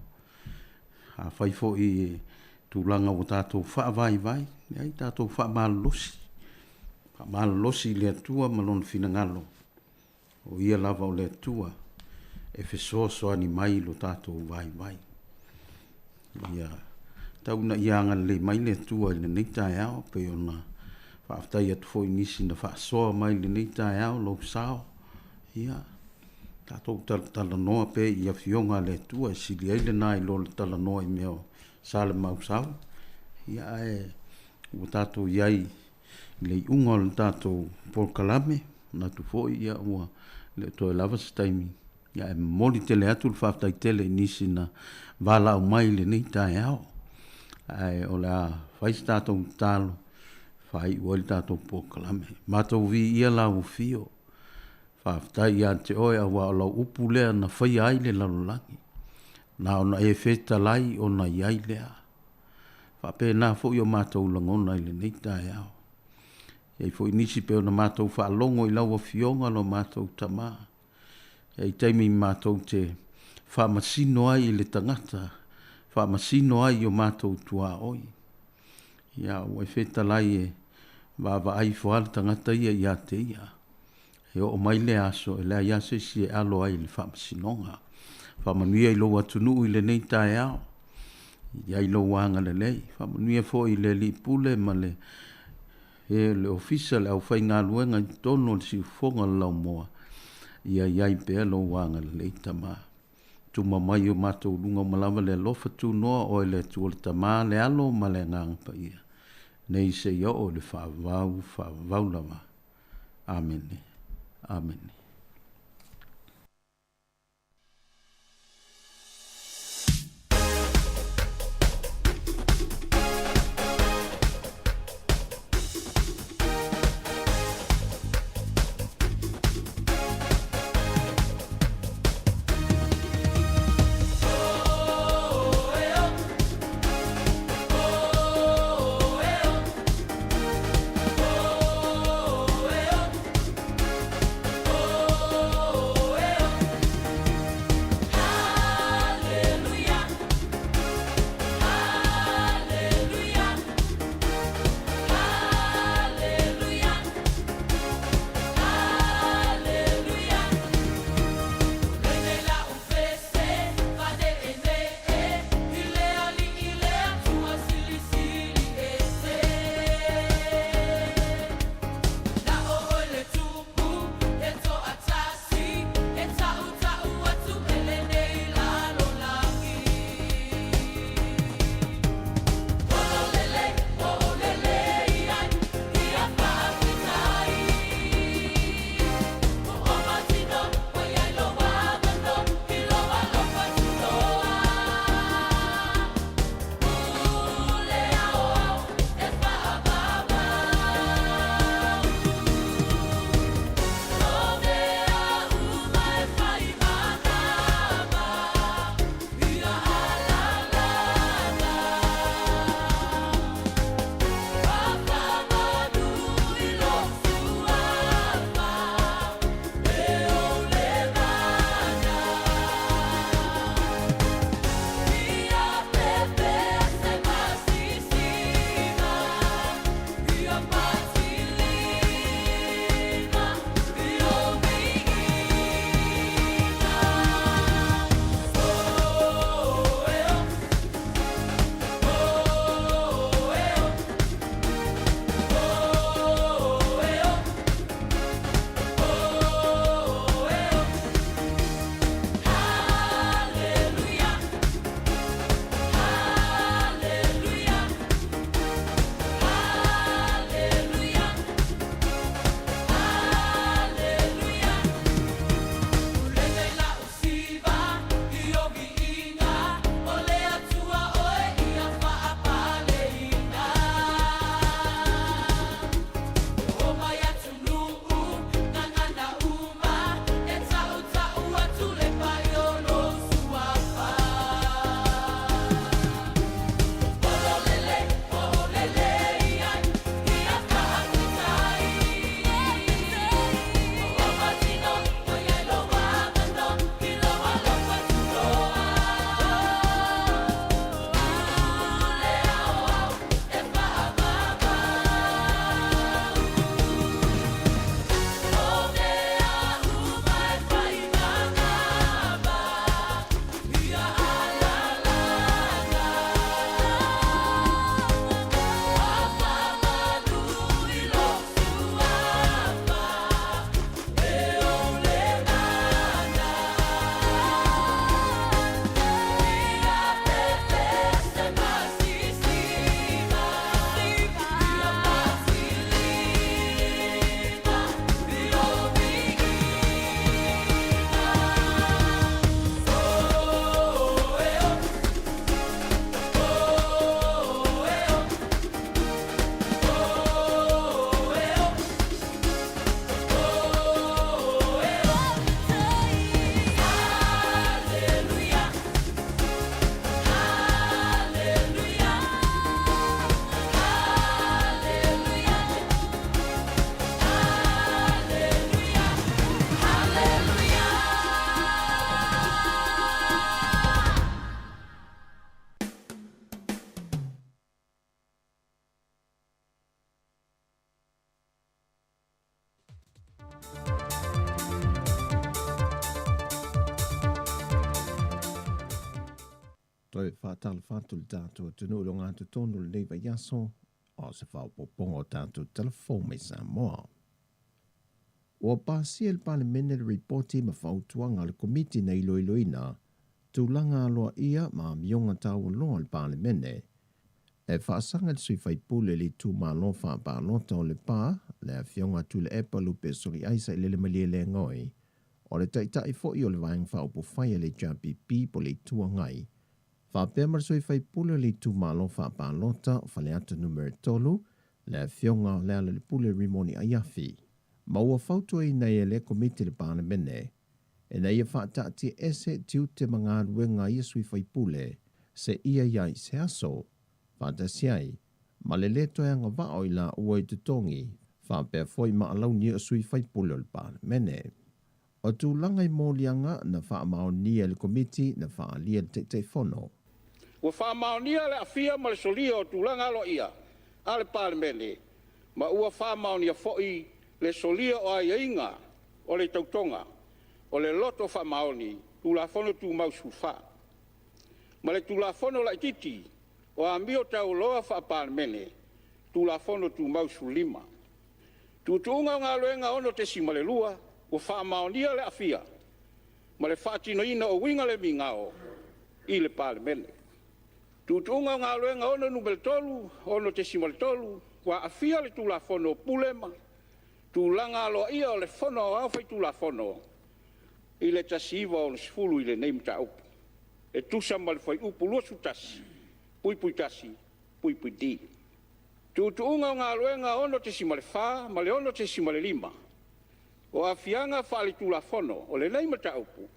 Afai foi i tulaga ua tatou faavaivai, leai, tatou faamalolosi, faamalolosi i le Atua ma Lona finagalo, o Ia lava o le Atua e fesoasoani mai i lo tatou vaivai. Ia tau ina ia agalelei mai le Atua i lenei taeao, pei ona faafetai atu foi i nisi na faasoa mai i lenei taeao lou sao, ia, tatou talatalanoa pea i Afioga a le Atua e sili ai lena i lo le talanoa i mea o Salemausau, ia ae ua tatou i ai i le iuga o le tatou polokalame, manatu foi ia ua le o toe lava se taimi, ia ae momoli tele atu le faafetai tele i nisi na valaau mai i lenei taeao. Ae o le a fai se tatou tatalo e faaiu ai le tatou polokalame. Matou viia lau afio. Faafetai ia te oe aua o lau upu lea na faia ai le lalolagi. Na ona e fetalai ona i ai lea. Faapena foi o matou lagona i lenei taeao. E i ai foi nisi pei ona matou faalogo i lau Afioga lo matou Tama. E i ai taimi matou te faamasino ai i le tagata, faamasino ai i o matou tuaoi. Ia, ua e fetalai e vaavaai ifo lava le tagata ia ia te ia. E oo mai lea aso, e leai lava se isi e alo ai i le faamasinoga. Faamanuia i lou atunuu i lenei taeao, i ai lou agalelei. Faamanuia foi i le Alii Pule ma le, e, le ofisa, le aufaigaluega i totonu o le siufofoga o le laumua, ia i ai pea lou agalelei, Tama. Tuma mai i o matou luga uma lava le alofa tunoa oe le Atua le Tama, le Alo ma le Agaga Paia, nei seia oo i le faavavau, faavavau lava. Amene. Amene. Toe faatalofa atu i le tatou atunuu i le ogatotonu o lenei vaiaso, a o se faaopoopoga o tatou tala fou mai Samoa. Ua pasia e le Palemene le Ripoti ma Fautuaga a le Komiti na iloiloina tulaga aloaia ma amioga taualoa a le Palemene. E faasaga i le sui faipule i le itumalo faapalota o Lepa, le Afioga Tuilaepa Lupe Soliai Sailele Malielegaoi, o le Taitai foi o le Vaega Faaupufai a le HRPP po o le Itu Agai, faapea ma le sui faipule o le itumalo faapalota o Faleata Numera 3, le Afioga Lealailepule Rimoni Aiafi, ma ua fautuaina ai e lea Komiti le Palemene ina ia faataatiaese tiute ma galuega a ia sui faipule seia i ai se aso, faatasi ai ma le lē toe agavaa o i laua i totogi faapea foi ma alauni o sui faipule o le Palemene. O tulaga i moliaga na faamaonia e le Komiti na faaalia e le Taitaifono. Ua faamaonia le aafia ma le solia o tulaga aloaia a le Palemene ma ua faamaonia foi le solia o aiaiga o le tautoga o le loto faamaoni Tulafono Tumau 14 ma le Tulafono Laitiiti o Amio Taualoa Faa-Palemene Tulafono Tumau 15. Tuutuuga o Galuega 6.2, ua faamaonia le aafia ma le faatinoina o uiga le migao i le Palemene. Tuutuuga o Galuega 6.3, 6.3, ua aafia le Tulafono o Pule ma Tulaga Aloaia o le Fono Aoao Faitulafono i le 1960 i lenei mataupu, e tusa ma le Fuaiupu 21(1)(d). Tuutuuga o Galuega 6.4 ma le 6.5, o aafiaga faaletulafono o lenei mataupu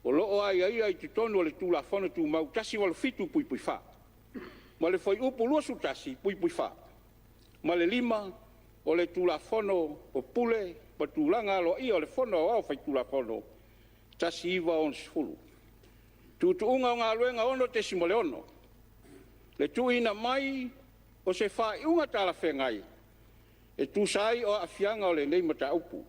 o lo o aiaia i totonu o le Tulafono Tumau 187(4) ma le Fuaiupu 21(4) ma le 5 o le Tulafono o Pule ma Tulaga Aloaia o le Fono Aoao Faitulafono 1960. Tuutuuga o Galuega 6.6, le tuuina mai o se faaiuga talafeagai e tusa ai o aafiaga o lenei mataupu.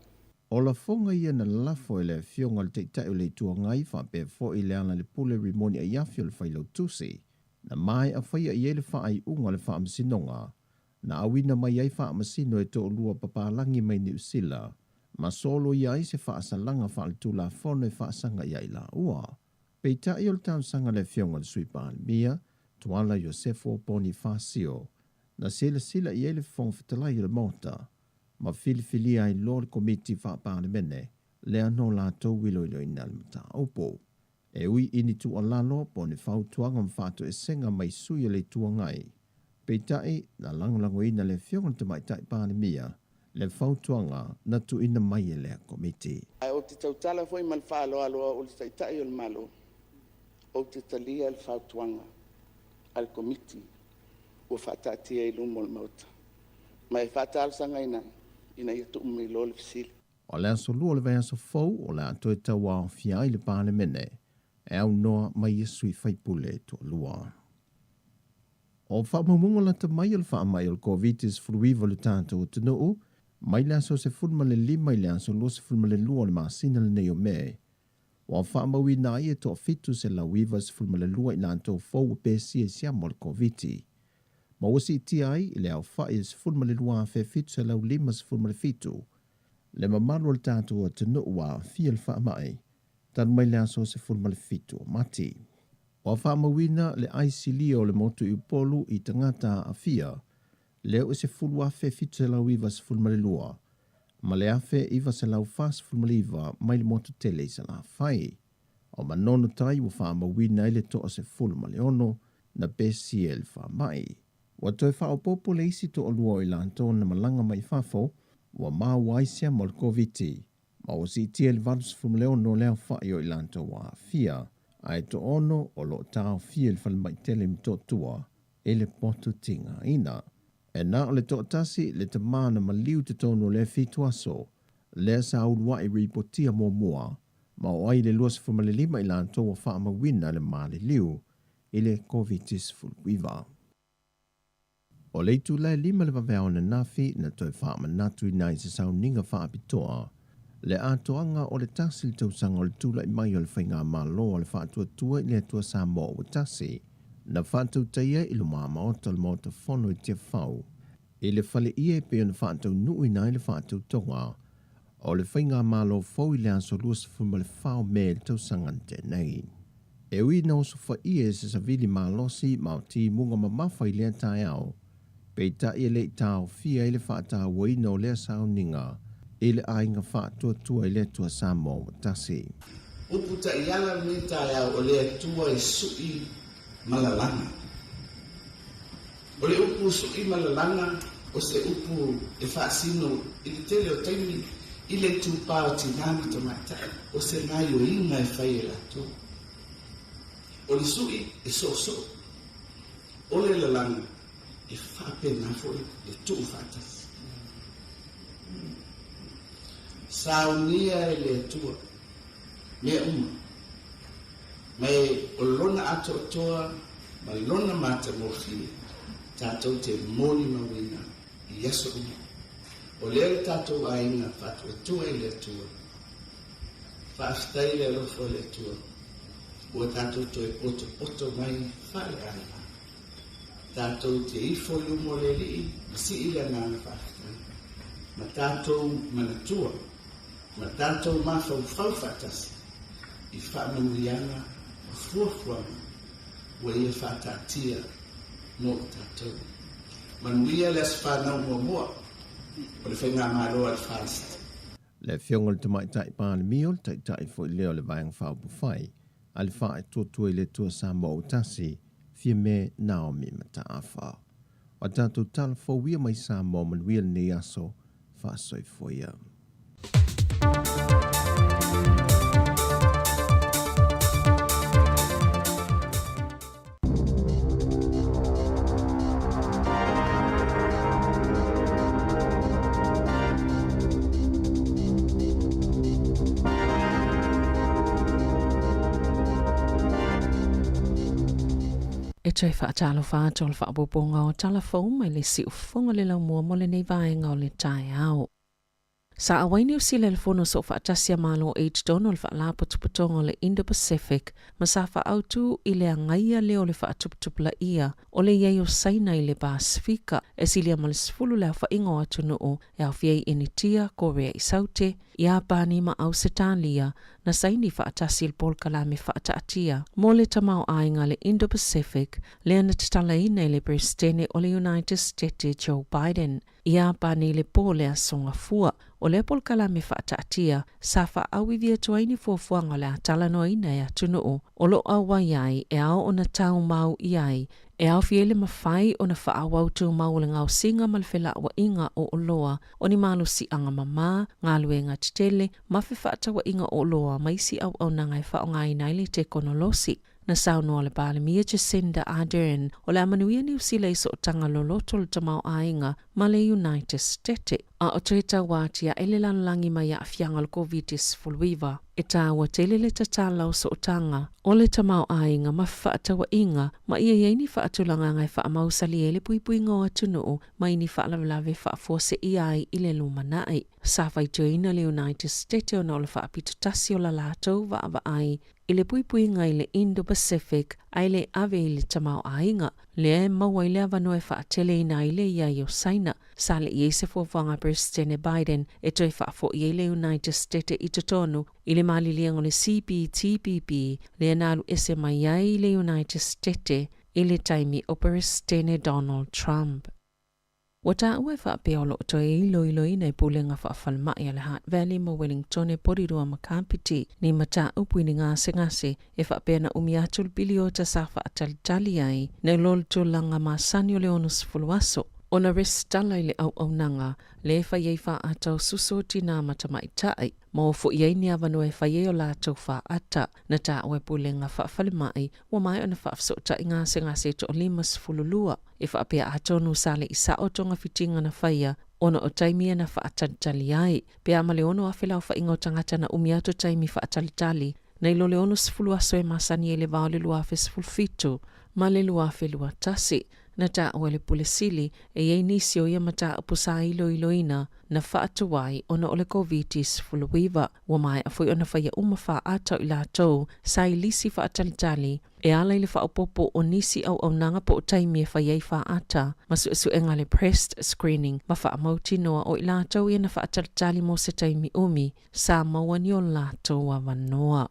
O lafoga ia na lafo e le Afioga i le Taitai o le Itu Agai faapea foi Lealailepule Rimoni Aiafi o le Failautusi, na maea faia i ai le faaiuga o le Faamasinoga na auina mai ai faamasino e toalua papalagi mai Niu Sila ma soloia ai se faasalaga faaletulafono e faasaga i ai laua. Peitai o le talosaga a le Afioga i le Sui Palemia, Tuala Iosefo Ponifasio, na silasila i ai le Fofoga Fetalai o le Maota ma filifilia ai loa le Komiti Faa-Palemene lea no latou iloiloina le mataupu. E ui i ni tuualalo po o ni fautuaga ma faatoesega mai sui o le Itu Agai, peitai na lagolagoina e le Afioga i le Tamaitai Palemia le fautuaga na tuuina mai e lea Komiti. Ae ou te tautala foi ma le faaaloalo o au o le Taitai o le Malo, ou te talia le fautuaga a le Komiti ua faataatia i luma o le Maota, ma e faatalosagaina ai ina ia tuu mai loa le fesili. O le aso Lua o le vaiaso fou o le a toe tauaofia ai le Palemene e aunoa ma ia sui faipule e toalua. O faamaumauga lata mai o le faamai o le Koviti-19 i le tatou atunuu, mai le aso 15 i le aso 22 o le masina lenei o Me, ua faamauina ai e toa-792 i latou fou ua pesia i siama o le Koviti, ma ua siitia ai i le aofai e 12,757 le mamalu o le tatou atunuu ua aafia i le faamai talu mai le aso 17 o Mati. Ua faamauina le aisilia o le motu i Upolu i tagata aafia lea ua 10,792 ma le 1,949 mai le motu tele i Salafai. O Manono Tai ua faamauina ai le toa-16 na pesia i le faamai. Ua toe faaopoopo le isi toalua o i latou na malaga mai fafo ua maua ai siama o le Koviti, ma ua siitia i le 86 le aofai o i latou ua aafia, ae toaono o lo o taofia i le falemai tele i Motootua i le potu tigaina. E na o le toatasi le tama na maliu i totonu o lea 7 aso, lea sa uluai ripotia muamua, ma o ai le 25 i latou ua faamauina le maliliu i le Koviti-19. O le itula e 5 le vaveao ananafi na toe faamanatuina ai se sauniga faapitoa Le atoaga o le tasi le tausaga o le tulai mai o le Faigamalo a le Faatuatua i le Atua Samoa ua Tasi, na faatautaia i lumamaota o le Maota Fono i Tiafau i le faleie e pei ona faataunuuina ai le faatautoga o le Faigamalo fou i le aso 24 o Me i le tausaga na tea nei. E ui ina osofaia e se savili malosi ma o timuga mamafa i lea taeao, Peitai e le i taofia ai le faatauaina o lea sauniga i le aiga faatuatua i le Atua Samoa ua tasi. Upu taiala lenei taeao o le Atua e suʻi ma lalana. O le upu suʻi ma lalana o se upu e faasino i le tele o taimi i le itupa o tinā ma tamaitai o se gaioiga e fai e latou. O le suʻi e soosoo. O le lalana e faapena foi le tuu faatasi. Saunia e le Atua mea uma, ma e o Lona atoatoa ma Lona matagofie tatou te molimauina i aso uma. O lea le tatou aiga faatuatua i le Atua. Faafetai i le alofa o le Atua ua tatou toe potopoto mai faaleaiga. Tatou te ifo i luma o le Alii ma sii le agaga faafetai, ma tatou manatua, ma tatou mafaufau faatasi i faamanuiaga ma fuafuaga ua Ia faataatia mo i tatou. Manuia le aso fanau muamua o le Faigamalo a le FAST. Le Afioga i le Tamaitai Palemia o le Taitai foi lea o le Vaega Faaupufai a le Faatuatua i le Atua Samoa ua Tasi, Fiame Naomi Mataafa. O a tatou tala fou ia mai Samoa manuia lenei aso, faasoifua ia. E toe faatalofa atu o le faaopoopoga o tala fou mai le siufofoga le laumua mo lenei vaega o le taeao. Sa auai Niu Sila i le Fono Soofaatasi a Malo i totonu o le Faalapotopotoga o le Indo-Pacific ma sa faaautu i le agaia lea o le faatuputupulaia o le i ai o Saina i le Pasefika, e silia ma le 10 le aofaiga o atunuu e aofia ai Initia, Korea i Saute, Iapani ma Ausetalia na saini faatasi i le polokalame faataatia mo le tamaoaiga le Indo-Pacific lea na tatalaina e le Peresetene o le United Stete Joe Biden. Iapani i le pō le Aso Gafua. O lea polokalame faataatia, sa faaauivi atu ai ni fuafuaga o le a talanoaina e atunuu o lo o auai ai e ao ona taumau i ai, e aofia ai le mafai ona faaauau tumau o le gaosiga ma le felauaiga o oloa, o ni malosiaga mamā, galuega tetele, ma fefaatauaiga o oloa ma isi auaunaga e faaaogaina ai le tekonolosi. Na saunoa le Palemia Jacinda Ardern, o le a manuia Niu Sila i sootaga loloto o le tamaoaiga ma le United Stete, a o toe tauatia ai le lalolagi mai aafiaga o le Koviti-19. E taua tele le tatala o sootaga o le tamaoaiga ma fefaatauaiga ma ia i ai ni faatulagaga e faamausali ai le puipuiga o atunuu mai ni faalavelave faafuaseia ai i le lumanai. Sa faitioina le United Stete ona o le faapitotasi o la latou vaavaai i le puipuiga i le Indo-Pacific ae le ave i le tamaoaiga, lea e maua ai le avanoa e faateleina ai le i ai o Saina. Sa le i ai se fuafuaga a Peresetene Biden e toe faafoi ai le United Stete i totonu i le maliliega o le CPTPP lea na alu ese mai ai le United Stete i le taimi o Peresetene Donald Trump. Ua taua e faapea o lo o toe iloiloina e Pulega Faafalemai a le Hutt Valley ma Wellingtone Porirua ma Kapiti ni mataupu i ni gasegase e faapea na umi atu le piliota sa faatalitali ai nai lo le tulaga masani o le 60 aso ona resitala i le auaunaga lea e fai ai faaata o suso o tinā ma tamaitai ma o foi ai ni avanoa e fai ai o latou faaata. Na taua e Pulega Faafalemai ua maea ona faafesootai gasegase e toa-52 e faapea atonu sa le i sao togafitiga na faia ona o taimi e na faatalitali ai, pe a ma le 6,000 le aofaiga o tagata na umi atu taimi faatalitali nai lo le 60 aso e masani ai le va o le 2017 ma le 2021. Na taua e le Pule Sili e i ai nisi o ia mataupu sa iloiloina na faatuai ona o le Koviti-19. Ua maea foi ona faia uma faaata o i latou sa i lisi faatalitali e ala i le faaopoopo o nisi auaunaga po o taimi e fai ai faaata ma suesuega a le Prest Screening ma faamautinoa o i latou ia na faatalitali mo se taimi umi sa maua ni o latou avanoa.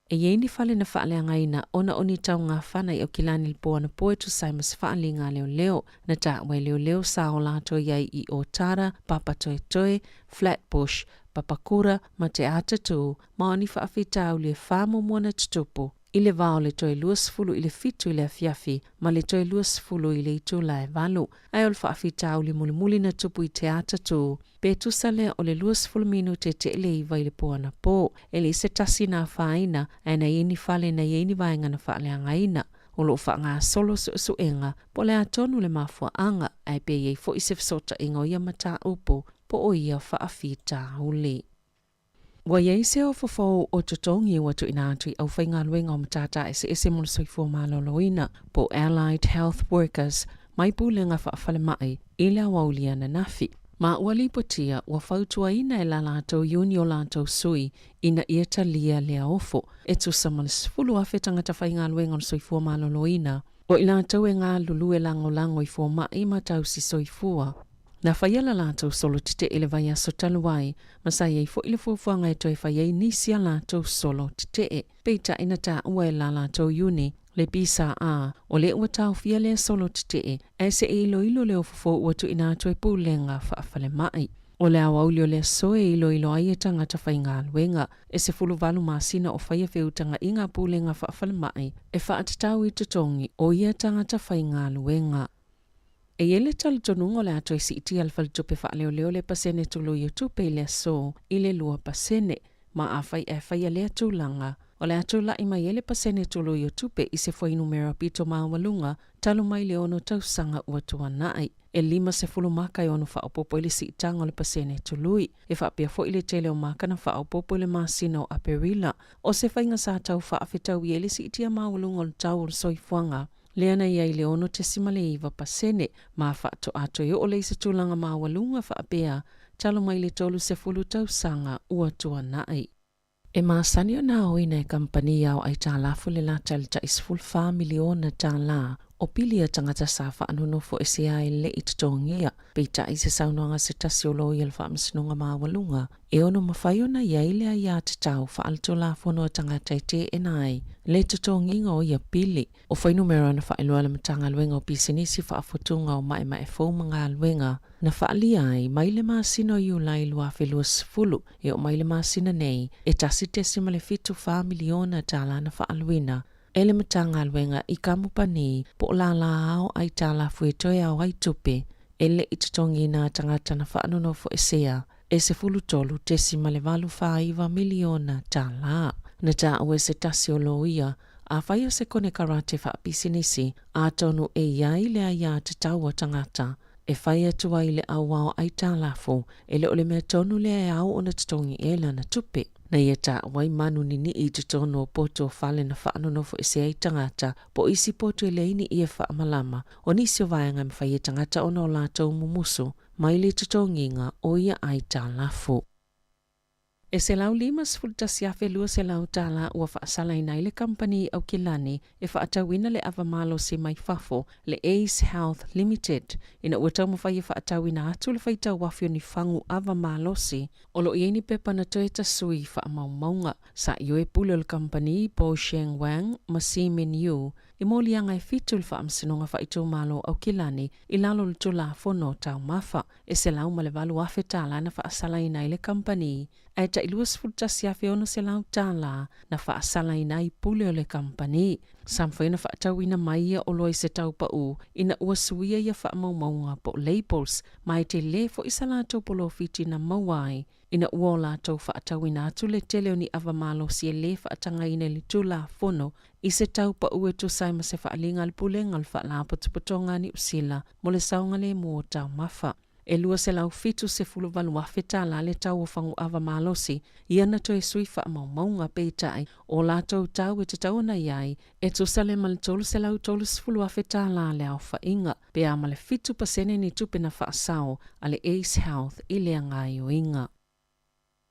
E i ai ni fale na faaleagaina ona o ni taugafana i Aukilani i le po anapo e tusa ai ma se faaaliga a leoleo. Na taua e leoleo sa o latou i ai i Otara, Papatoetoe, Flatbush, Papakura ma Te Atatū, ma o ni faafitauli e fā muamua na tutupu i le va o le toe 20 i le 7 i le afiafi ma le toe 20 i le itula e 8. Ae o le faafitauli mulimuli na tupu i Te Atatū, Pe tusa lea o le 20 minute teele 9 i le po anapo, e leai se tasi na afaina, ae na i ai ni fale na i ai ni vaega na faaleagaina. O lo o faagasolo suesuega po o le a tonu le mafuaaga, ae pe i ai foi se fesootaiga o ia mataupu po o ia faafitauli. Ua i ai se ofo fou o totogi ua tuuina atu i aufaigaluega o matata eseese mo le soifua maloloina po o Allied Health Workers mai pulega faafalemai i le aoauli ananafi. Ma ua lipotia ua fautuaina e la latou iuni o latou sui ina ia talia lea ofo e tusa ma le 10,000 tagata faigaluega o le soifua maloloina o i latou e galulue lagolago i fomai ma tausi soifua. Na faia la latou solo tetee i le vaiaso talu ai, ma sa i ai foi le fuafuaga e toe fai ai nisi a latou solo tetee. Peitai na taua e la latou iuni, le PSA, o lea ua taofia lea solo tetee, ae se i iloilo le ofofo ua tuuina atu e Pulega Faafalemai. O le aoauli o le aso e iloilo ai e tagata faigaluega e 18 masina o faia feutagaiga a Pulega Faafalemai e faatatau i totogi o ia tagata faigaluega. E i ai le talitonuga o le a toe siitia le faletupe faaleoleo le pasene tului o tupe i le aso i le 2%, ma afai ae faia lea tulaga, o le a tulai mai ai le pasene tului o tupe i se fuainumera pito maualuga talu mai le ono tausaga ua tuanai. E 50 maka e ono faaopoopo ai le siitaga o le pasene tului. E faapea foi le tele o maka na faaopoopo i le masina o Aperila, o se faiga sa tau faafetaui ai le siitia maualuga o le tau o le soifuaga. Lea na i ai le 6.9% ma faatoa toe oo lea i se tulaga maualuga faapea talu mai le 30 tausaga ua tuanai. E masani ona aoina e kamupani ao aitalafu le lata i le tai $14 miliona o pili a tagata sa faanonofo ese ai le i totogia. Peitai i se saunoaga a se tasi o loia o le Faamasinoga Maualuga, e ono mafai ona i ai le aiatatau faaletulafono a tagata e teena ai le totogiga o ia pili. O fuainumera na faailoa e le Matagaluega o Pisinisi Faafutuga o Maemae Fou ma Galuega na faaalia ai mai le masina o Iulai 2020 e oo mai le masina nei, e $1.74 miliona na faaaluina e le Matagaluega i kamupani po o lālā ao aitalafu e toe ao ai tupe e le i totogiina a tagata na faanonofoesea e $13.89 miliona. Na taua e se tasi o loia, afai o se konekarate faapisinisi, atonu e i ai le aiatatau a tagata e fai atu ai le auao aitalafu, e le o le mea tonu lea e ao ona totogi i ai lana tupe. Na ia taua ai manu ninii i totonu o poto o fale na faanonofoesea ai tagata, po o isi poto e leai ni ie faamalama, o nisi o vaega e mafai e tagata ona o latou mumusu mai le totogiga o ia aitalafu. E $151,200 ua faasalaina ai le kamupani i Aukilani e faatauina le ava malosi mai fafo, le Ace Health Limited, ina ua taumafai e faatauina atu le faitau afi o ni fagu ava malosi o lo o i ai ni pepa na toe tasui i faamaumauga. Sa ioe pule o le kamupani, Bo Sheng Wang ma Si Min Yu, i moliaga e fitu i le Faamasinoga Faaitumalo o Aukilani i lalo o le Tulafono o Taumafa. E $108,000 na faasalaina ai le kamupani, ae tai $21,600 na faasalaina ai pule o le kamupani. Sa mafai ona faatauina mai ia oloa i se tau pau ina ua suia ia faamaumauga po o labels, ma e tele foi sa latou polofiti na maua ai ina ua o latou faatauina atu le tele o ni ava malosi e lē faatagaina i le Tulafono i se tau pau e tusa ai ma se faaaliga a le Pulega o le Faalapotopotoga a Niu Sila mo le saogalemu o taumafa. E $278,000 tala le tau o faguʻava malosi ia na toe sui faamaumauga, peitai, o latou tau e tatau ona i ai, e tusa lea ma le $330,000 tala le aofaiga, pe a ma le 7% ni tupe na faasao a le Ace Health i lea gaoioiga.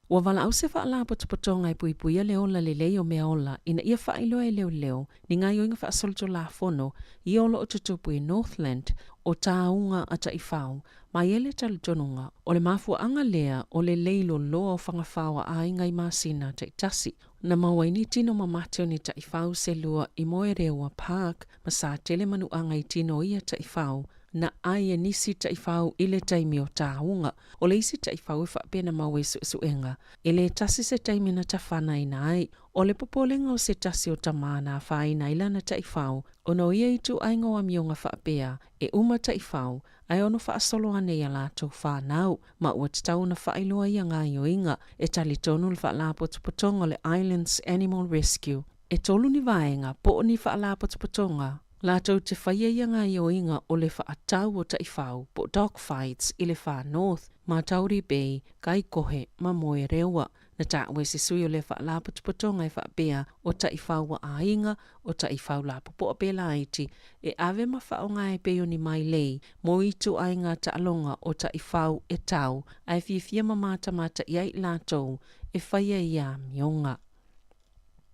Ua valaau se faalapotopotoga e puipuia le ola lelei o meaola ina ia faailoa e leoleo ni gaoioiga faasolitulafono ia o lo o tutupu i Northland o tāuga a taifau ma i ai le talitonuga o le mafuaaga lea o le lei loloa o fagafao a aiga i masina taitasi. Na maua ai ni tino mamate o ni taifau se lua i Moerewa Park ma sa tele manuaga i tino o ia taifau na ʻai e nisi taifau i le taimi o tāuga. O le isi taifau e faapea na maua i suesuega, e le tasi se taimi na tafanaina ai. O le popolega o se tasi o tamā na afaina ai lana taifau, ona o ia ituaiga o amioga faapea, e uma taifau, ae ono faasolo ane i a latou fanau, ma ua tatau ona faailoa ia gaoioiga. E talitonu le Faalapotopotoga o le Islands Animal Rescue, E tolu ni vaega po o ni faalapotopotoga latou te faia ia gaoioiga o le faatau o taifau po o dog fights i le Far North, Matauri Bay, Kaikohe ma Moerewa. Na taua e se sui o lea faalapotopotoga e faapea o taifau a aiga, o taifau lapopoa pelaiti e ave ma faaaoga e pei o ni mailei mo ituaiga taaloga o taifau e tau ae fiafia ma matamata i ai latou e faia ia amioga.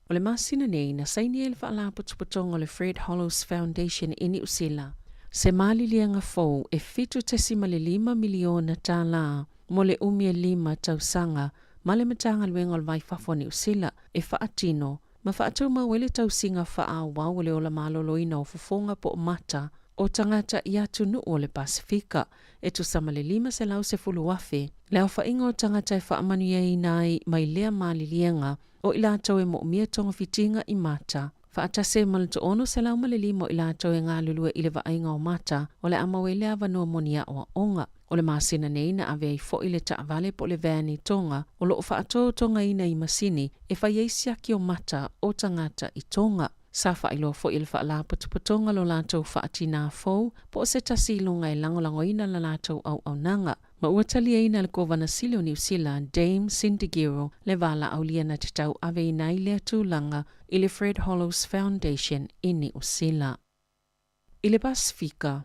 O le masina nei, na saini ai le Faalapotopotoga o le Fred Hollows Foundation i Niu Sila se maliliega fou e $7.5 miliona tala mo le umi e lima tausaga ma le Matagaluega o le Va i Fafo a Niu Sila e faatino ma faatumau ai le tausiga faaauau o le ola maloloina o fofoga po o mata o tagata i atunuu o le Pasefika e tusa ma le 510,000 le aofaiga o tagata e faamanuiaina ai mai lea maliliega o i latou e moomia togafitiga i mata, faatasi ai ma le 605 o i latou e galulue i le vaaiga o mata o le a maua ai le avanoa mo ni aoaoga. O le masina nei na ave ai foi le taavale po o le van i Tonga o lo o faatotogaina i masini e fai ai siaki o mata o tagata i Tonga. Sa faailoa foi e le Faalapotopotoga lo latou faatinā fou po o se tasi iloga e lagolagoina la latou auaunaga. Ma ua taliaina e le Kovana Sili o Niu Sila, Dame Cindy Giro, le valaaulia na te tauaveina ai lea tulaga i le Fred Hollows Foundation i Niu Sila. I le Pasefika,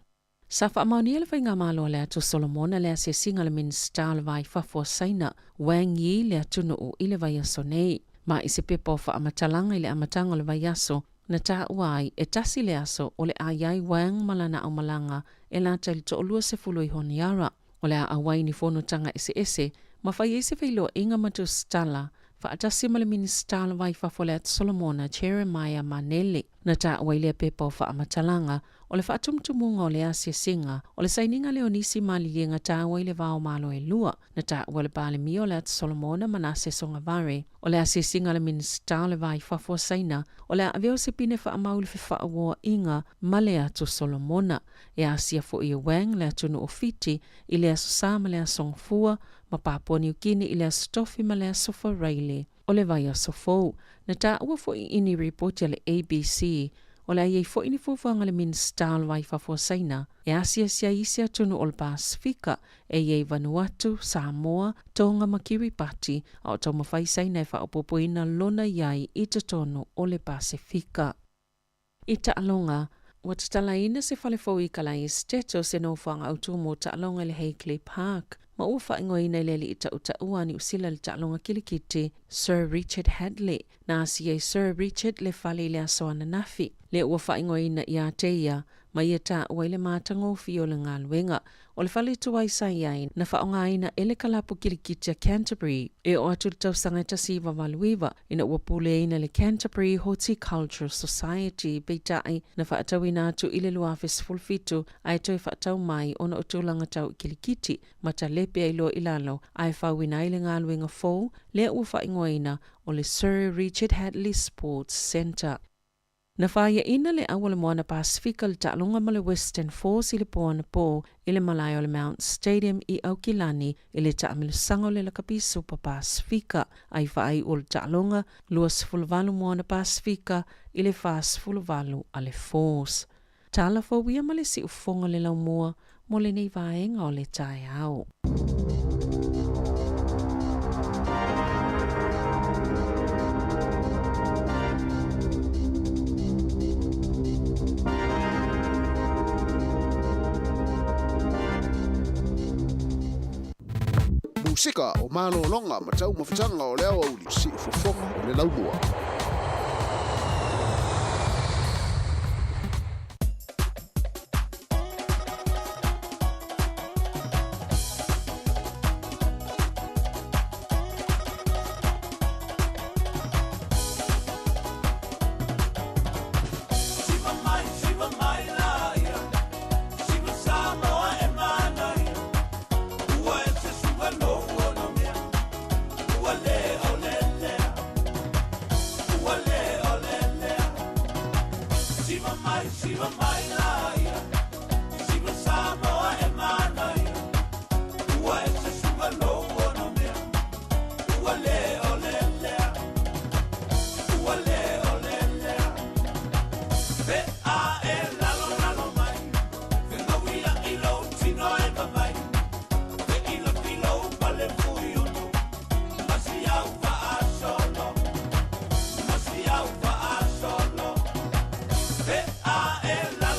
sa faamaonia le Faigamalo a le Atu Solomona le asiasiga a le Minisita o le Va i Fafo a Saina, Wang Yi le atunuu i le vaiaso nei. Ma i se pepa o faamatalaga i le amataga o le vaiaso, na taua ai e tasi le aso o le a i ai Wang ma lana aumalaga e lata i le toalua-sefulu i Honiara. O le a auai ni fonotaga eseese ma fai ai se feiloaiga ma tusitala faatasi ma le Minisita o le Va i Fafo o le Atu Solomona Jeremiah Manele. Na taua i lea pepa o faamatalaga o le faatumutumuga o le asiasiga o le sainiga lea o nisi maliliega taua i le va o Malo e lua. Na taua le Palemia o le Atu Solomona Manase Sogavare o le asiasiga a le Minisita o le Va i Fafo a Saina o le a avea o se pine faamau i le fefaauoaiga ma le Atu Solomona. E asia foi e Wang le atunuu o Fiti i le Aso Sa ma le Aso Gafua, ma Papua Niu Kini i le Aso Tofi ma le Aso Faraile o le vaiaso fou. Na taua foi i ni ripoti a le ABC, o le a i ai foi ni fuafuaga a le Minisita o le Va i Fafo a Saina e asiasi ai isi atunuu o le Pasefika e i ai Vanuatu, Samoa, Tonga ma Kiribati, a o taumafai Saina e faaopoopoina lona i ai i totonu o le Pasefika. I taaloga, ua tatalaina se fale fou i Kalai Estate o se nofoaga autu mo taaloga i le Hagley Park, ma ua faaigoaina i le alii tautaua a Niu Sila i le taaloga kilikiti, Sir Richard Hadlee. Na asia e Sir Richard le fale i le aso ananafi, lea ua faaigoaina ia te ia, ma ia taua i le matagofie o le galuega. O le fale tuai sa i ai, na faaaogaina e le kalapu kilikiti a Canterbury e oo atu i le tausaga e 1989, ina ua puleaina le Canterbury Horticultural Society, peitai, na faatauina atu i le 2017 ae toe faatau mai ona o tulaga tau i kilikiti ma talepe ai loa i lalo ae fauina ai le galuega fou lea ua faaigoaina o le Sir Richard Hadlee Sports Centre. Na faiaina le au o le Moana Pasefika le taaloga ma le Western Force i le po anapo i le malae o le Mount Stadium i Aukilani i le taamilosaga o le Lakapi Supa Pasefika, a i faaiu o le taaloga 28 Moana Pasefika i le 48 a le Force. Tala fou ia ma le siufofoga o le laumua mo lenei vaega o le taeao. Musika o malologa ma taumafataga o le aoauli siufofoga o le laumua. P-A-L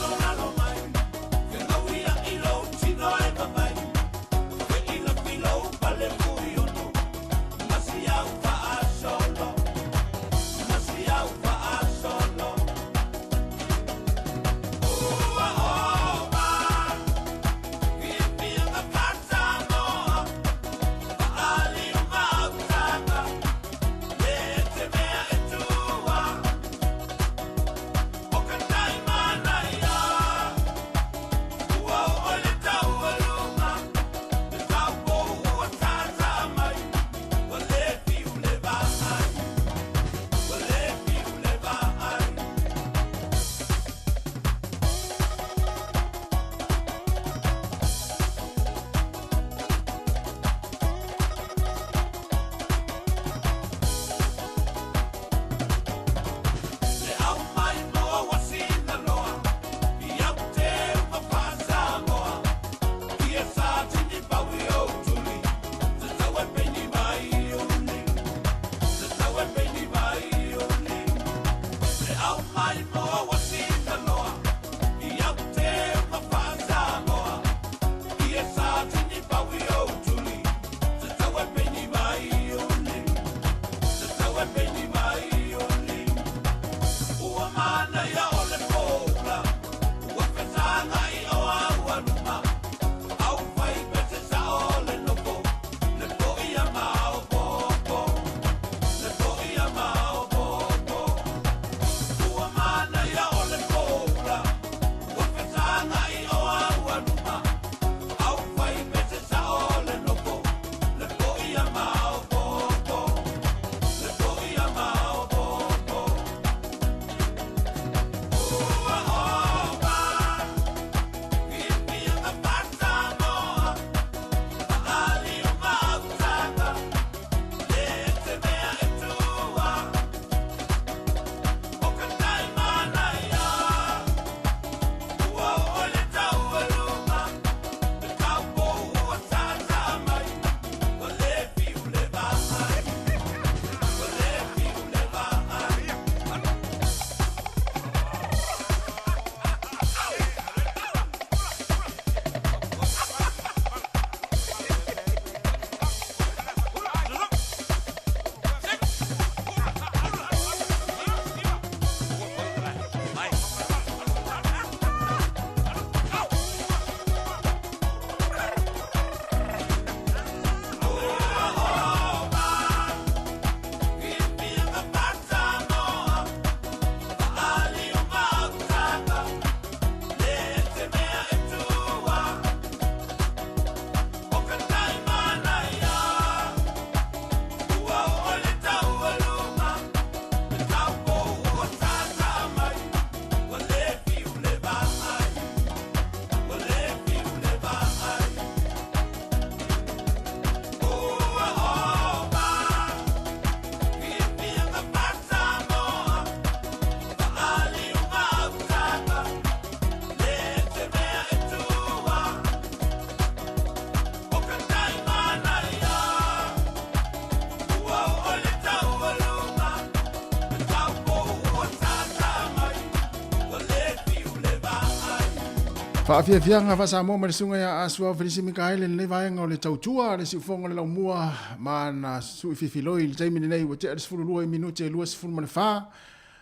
Faafiafiaga faa-Samoa ma le susuga ia Asuau Felisi Mikaele i lenei vaega o le tautua a le siufofoga o le laumua ma ana sui fifiloi i le taimi lenei ua tea le 12 i minute e 24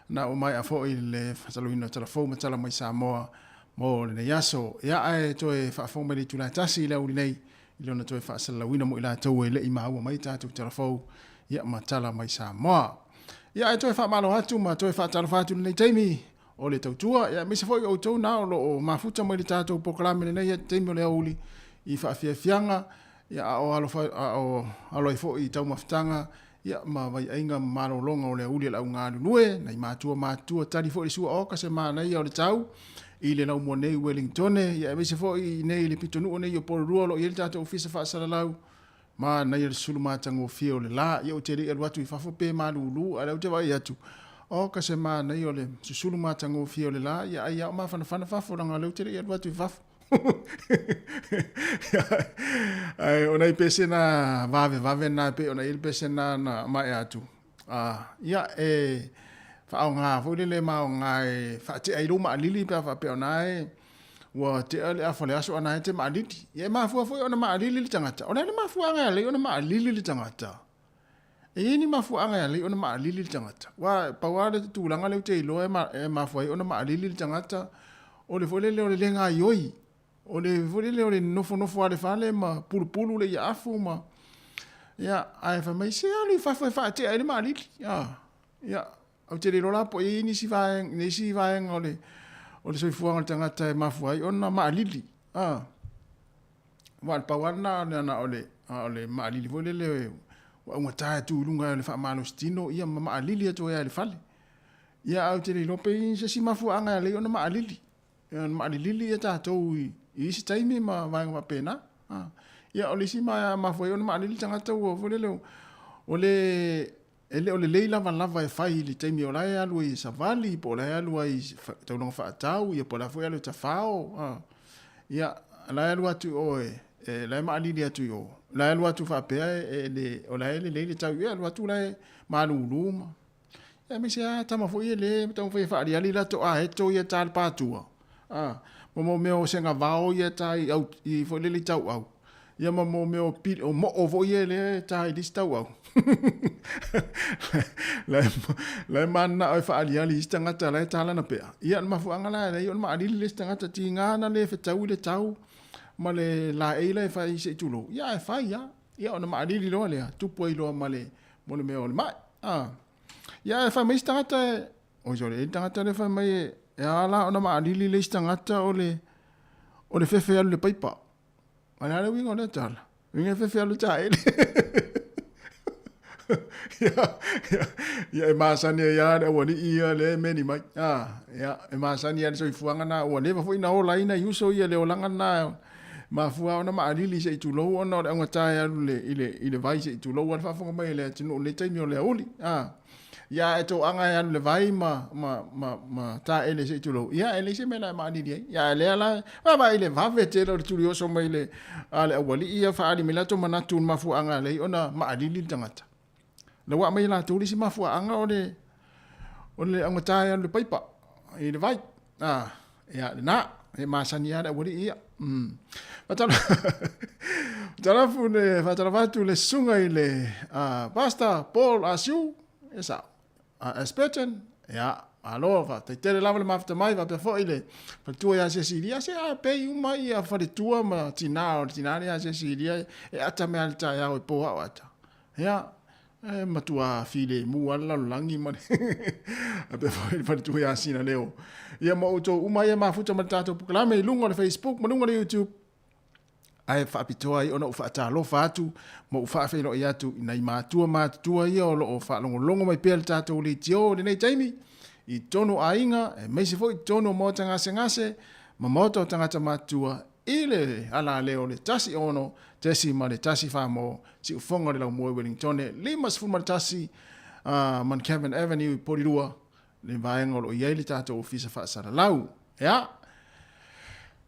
na ua maea foi le faasaloina o tala fou ma tala mai Samoa mo lenei aso. Ia ae toe faafofoga mai le itula e tasi i le aoauli nei i lona toe faasalalauina mo i latou e le i maua mai tatou tala fou ia ma tala mai Samoa. Ia ae toe faamalo atu ma toe faatalofa atu i lenei taimi o le tautua, ia aemaise foi o outou na o lo o mafuta mai le tatou polokalame lenei i taimi o le aoauli i faafiafiaga, ia a o alo, a o alo ai foi i taumafataga ia ma vaiaiga ma malologa o le aoauli a le augalulue, nai matua matutua tali foi le sua oka se manaia o le tau i le laumua nei i Wellingtone, ia aemaise foi i inei i le pitonuu nei o Porirua o lo o i ai le tatou ofisa faasalalau Manaia le sulu matagofie o le la. Ia ou te le i alu atu i fafo pe malulu, a o lea ou te vaai atu, oka se manaia o le susulu matagofie o le la, ia ai lava o mafanafana fafo, leaga o lea ou te le i alu atu i fafo. Ae o nai pese na vavevave na e pei ona i ai le pese na na maea atu. Ia, e faaaoga foi lele ma aoga e faatea ai lou maalili pe a faapea o na e ua tea le afa o le aso a na e te maalili. Ia e mafua foi ona maalili le tagata. O le a le mafuaaga e ala ai ona maalili le tagata? E i ai ni mafuaaga e ala ai ona maalili le tagata? Aua pau lava le tulaga lea ou te iloa e mafua ai ona maalili le tagata, o le foi lele o le le gaoioi. O le foi lele o le nofonofo lava i le fale ma pulupulu le iaafu ma ia ae fai mai se alu i fafo e faatea ai le maalili. A ia ou te le iloa la po o i ai nisi vaega nisi vaega o le o le soifuaga o le tagata e mafua ai ona maalili. A aua o le pau lava lena na o le a o le maalili foi lele ua augata e tu i luga o le faamalositino ia ma maalili atu ai lava i le fale. Ia ae ou te le iloa pe i ai se isi mafuaaga e ala ai ona maalili. Ia maalilili ia tatou i isi taimi ma vaega faapena. Ia o le isi mafua ai ona maalili tagata ua foi lele o le e le o lelei lavalava e fai i le taimi o la e alu ai e savali po o la e alu ai i taulaga faatau ia po o la foi e alu e tafao. Ia la e alu atu i o e la e maalili atu i o. La e alu atu faapea e le o la e lelei le tau ia alu atu la e malulu ma Aemaise lava tama foi ia lea e taumafai e faaaliali latou aeto ia ta le patua, a, ma mo mea o segavao ia ta i au, i foi lele i tauau, ia ma mo mea o pili, o moo foi ia lea e ta i le isi tauau. La e, la e mananao e faaaliali i isi tagata la e ta lana pea. Ia, o le mafuaaga la e ala ai ona maalili le isi tagata, tiga na le fetaui le tau ma le laei la e fai se i tulou, ia ae fai lava. Ia ona maalili loa lea, tupu ai loa ma le, mo le mea o le mai. A. Ia e fai mai isi tagata e, oi sole, e le tagata lea fai mai e, e a la ona maalili le isi tagata o le, o le fefe alu le paipa. A le a le uiga o lea tala? Uiga e fefe alu le taele. Ia, ia, ia e masani ai lava le aualii ia lea e meni mai. A, ia, e masani lava le soifuaga na, ua leva foi na ola ai nai uso ia le olaga lena Mafua ona maalili se i tulou ona o le augata e alu i le, i le vai se i tulou a le faafofoga mai a le atunuu i lenei taimi o le aoauli. A, ia ae toaga e alu i le vai ma, ma, ma, ma taele se i tulou, ia e leai se mea la e maalili ai. Ia ae lea la, vaavaai i le vave tele o le tulioso mai le, a le aualii ia faaali mai latou manatu i le mafuaaga e ala ai ona maalili le tagata. La ua aumai e latou le isi mafuaaga o le, o le augata e alu i le paipa, i le vai. A, ia, lena, e masani lava le aualii ia. Mm. Faatalofa le, faatalofa atu le susuga i le uh, Pastor Paul Asiu, e sao, uh, Esperton, ia, malo, faafetai tele lava le mafuta mai, faapea foi le faletua ia Cecilia, se a pei uma ia faletua ma tina o le tina lea Cecilia, e ata mea le taeao e po ao ata. Ia, e matua filemu lava le lalolagi ma le faapea foi le faletua ia Sina Leo. Ia ma outou uma ia mafuta ma le tatou polokalame i luga o le Facebook ma luga o le YouTube. Ae faapitoa ai ona ou faatalofa atu ma ou faafeiloai atu i nai matua matutua ia o lo o faalogologo mai pea le tatou leitio i lenei taimi i totonu o aiga, aemaise foi i totonu o maota gasegase ma maota o tagata matutua i le alaleo o le 16.1 mo Siufoga o le Laumua i Wellingtone, 51 Mount Avenue i Porirua, le vaega o lo o i ai le tatou ofisa faasalalau. Ia,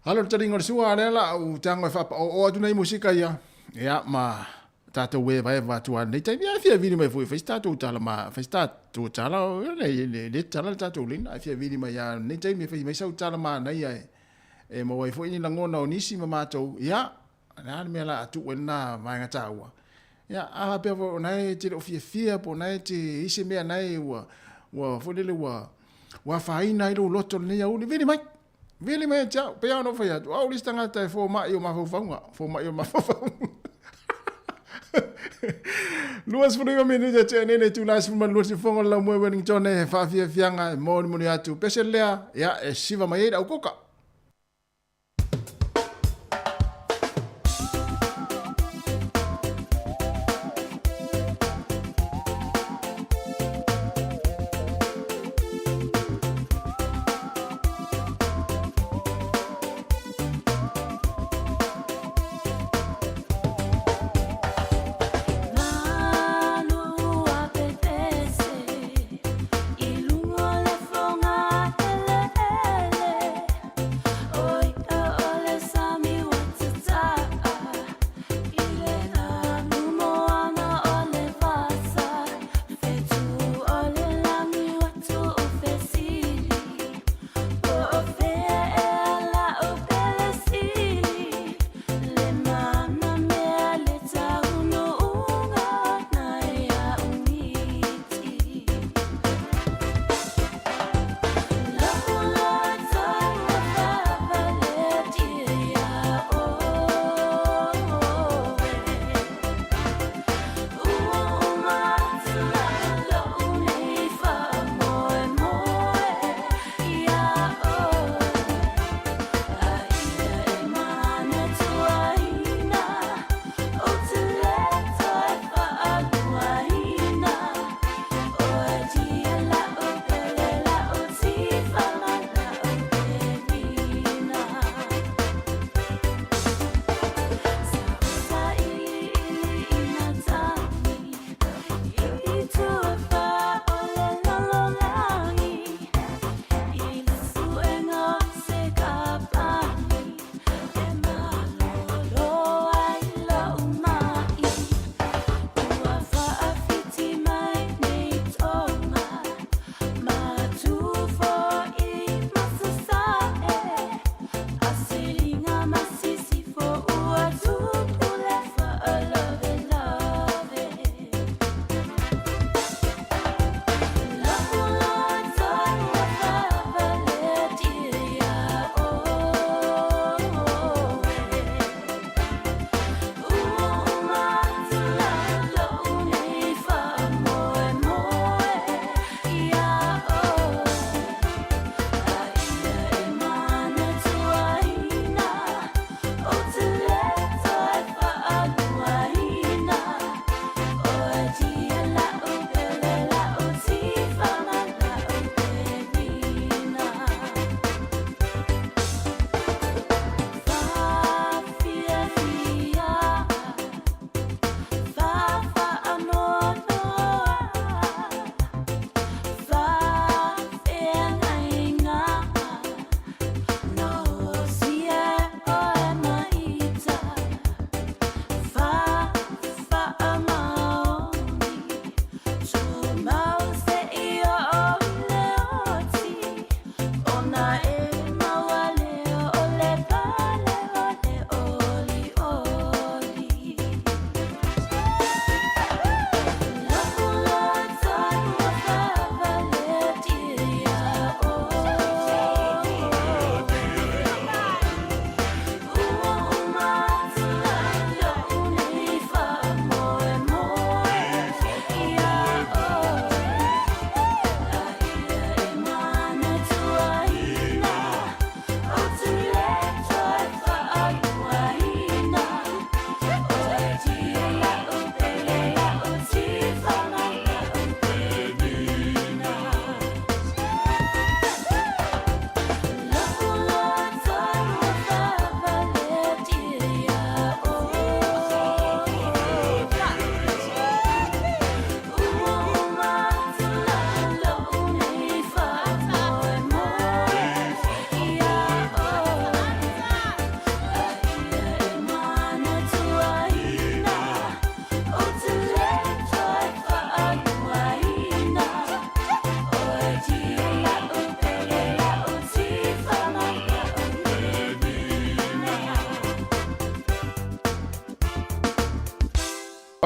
alo le taliga o le sua, lea la ou tago e faapaoao atu nei musika ia, ia, ma tatou evaeva atu lava i lenei taimi. Ia, e fia vili mai foi e fai se tatou tala ma, fai se tatou tala, le, le, le tala le tatou lina, e fia vili mai lava i lenei taimi e fai mai sau tala manaia e, e maua ai foi ni lagona o nisi ma matou, ia, o le a le mea o le a tuu ai lena vaega taua. Ia, a faapea foi o na e te le o fiafia po o na e te i ai se mea na e ua, ua foi lele ua, ua afaina ai lou loto i lenei aoauli, vili mai. Vili mai ia te au. Pei lava ona ou fai atu, o au le isi tagata e fomai o mafaufauga, fomai o mafaufauga. 29 minute e tea nei le itula e 12 sifofoga o le laumua i Wellington e faafiafiaga e molimoli atu pese lea, ia e siva mai ai le aukoka.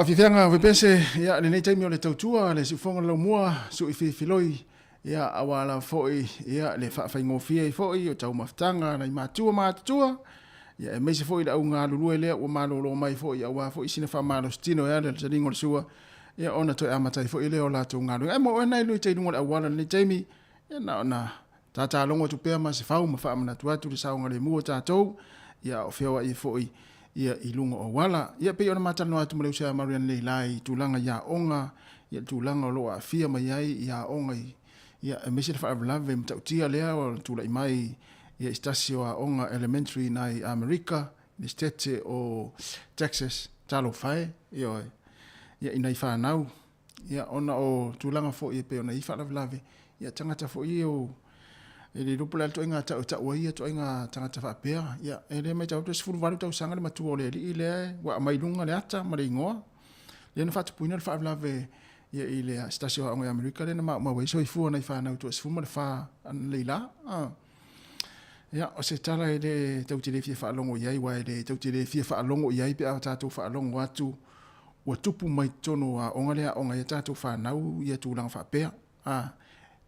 Faafiafiaga Vepese, ia, lenei taimi o le tautua, le siufofoga o le laumua, sui filifiloi, ia, aua lava foi, ia, le faafaigofie ai foi o taumafataga a nai matua ma atutua, ia, aemaise foi le au galulue lea ua malolo mai foi aua foi sina faamalositino e ala i le taliga o le sua, ia, ona toe amata ai foi lea o latou galuega. Ae mo oe na e lui tai luga o le auala i lenei taimi, ia, na ona Tatalogo atu pea ma se fau ma faamanatu atu le saogalemu o tatou, ia a o feoai ai foi ia i luga o auala. Ia pei ona ma talanoa atu ma le uso ia Marian Leila i tulaga i aoga, ia le tulaga o lo o aafia mai ai i aoga i ia aemaise le faalavelave matautia lea ua tulai mai ia i se tasi o aoga elementary i nai Amerika, i le Setete o Texas, talofa e, ioe, ia i nai fanau. Ia, ona o tulaga foi e pei ona i ai faalavelave, ia, tagata foi ia o, e le iloa po o le a le ituaiga tau e tau ai ia ituaiga tagata faapea. Ia, e le matau atu e 18 tausaga le matua o le alii lea ua aumai i luga le ata ma le igoa, lea na faatupuina le faalavelave ia i le se tasi o aoga i Amerika lea na maumau ai soifua o nai fanau toa 14 analeila. Ia, o se tala e le tou te le fia faalogo i ai, aua e le tou te le fia faalogo i ai pe a tatou faalogo atu ua tupu mai totonu o aoga lea aoga ai a tatou fanau ia tulaga faapea. A,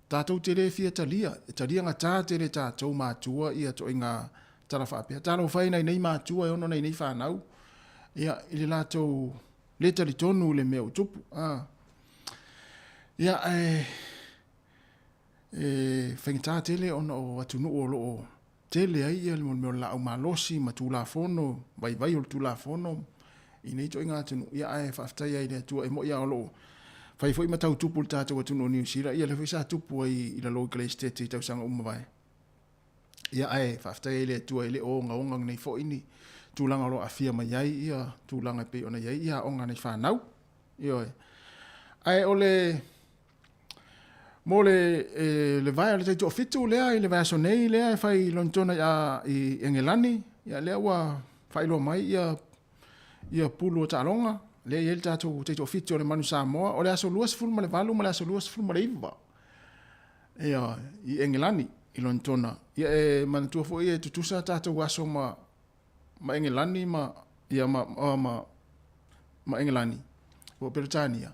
tatou te le fia talia, e talia gata tele e tatou matua ia ituaiga tala faapea. Talofa e nai nei matua e ono nai nei fanau, ia, i le latou le talitonu i le mea ua tupu. A, ia, ae e faigata tele ona o atunuu o lo o tele ai ia le mea o le laau malosi ma Tulafono, vaivai o le Tulafono i nei ituaiga atunuu. Ia ae faafetai ai i le Atua e moni lava o lo o fai foi ma tau tupu i le tatou atunuu o Niu Sila, ia lea foi sa tupu ai i lalo i Kelesetete i tausaga uma mavae. Ia ae faafetai ai i le Atua e le o ogaoga nei foi ni tulaga o lo o aafia mai ai ia tulaga e pei ona i ai ia aoga a nai fanau. Ioe. Ae o le Mo le, e, le vae o le taitoafitu lea i le vaiaso nei lea e fai i Lonitona i, a, i Engelani, ia lea ua faailoa mai ia, ia pulu o taaloga, lea e i ai le tatou taitoafitu o le Manu Samoa, o le aso 28 ma le aso 29 ia, i Engelani, i Lonitona. Ia e manatua foi e tutusa tatou aso ma, ma Engelani ma, ia, ma, ma, ma, ma Engelani, po o Peretania.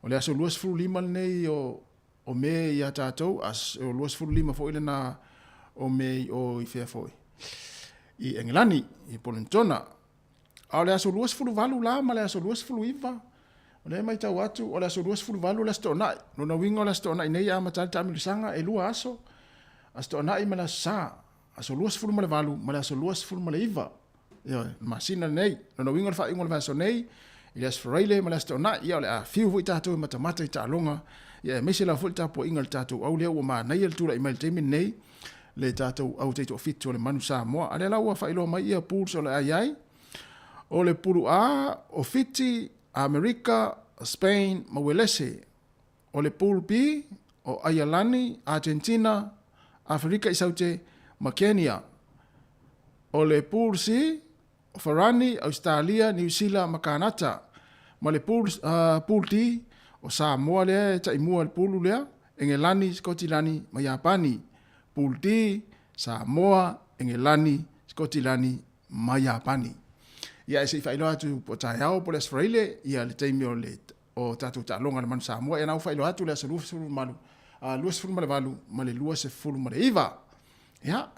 O le aso 25 lenei o, o Me iā tātou, a o 25 foi lena o Me i o i fea foi, i Engelani, i Polenitona. A o le aso 28 la ma le aso 29, o lea e matau atu, o le aso 28 o le aso Toonai. Lona uiga o le aso Toonai nei e amata ai le taamilosaga, e lua aso, aso Toonai ma le aso Sa. Aso 28 ma le aso 29, ioe, le masina lenei. Lona uiga o le faaiuga o le vaiaso nei, i le Aso Faraile ma le Aso Toonai, ia o le a fiu foi tatou e matamata i taaloga, ia aemaise lava foi le tapuaiga a le tatou au lea ua manaia le tulai mai i le taimi lenei, le tatou au taitoafitu o le Manu Samoa. A lea la ua faailoa mai ia pools o le a i ai, o le pulu A, o Fiti, Amerika, Spain ma Uelese. O le Pool B, o Aialani, Agentina, Aferika i Saute ma Kenia. O le Pool C, o Farani, Ausetalia, Niu Sila ma Kanata. Ma le Pool, uh, Pool D, o Samoa lea e taimua i le pulu lea, Engelani, Sikotilani ma Iapani. Pool D, Samoa, Engelani, Sikotilani ma Iapani. Ia e se i faailoa atu po o taeao po o le Aso Faraile, ia le taimi o le o tatou taaloga a le Manu Samoa. Ia na ua faailoa atu le aso 28, 28 ma le 29. Ia,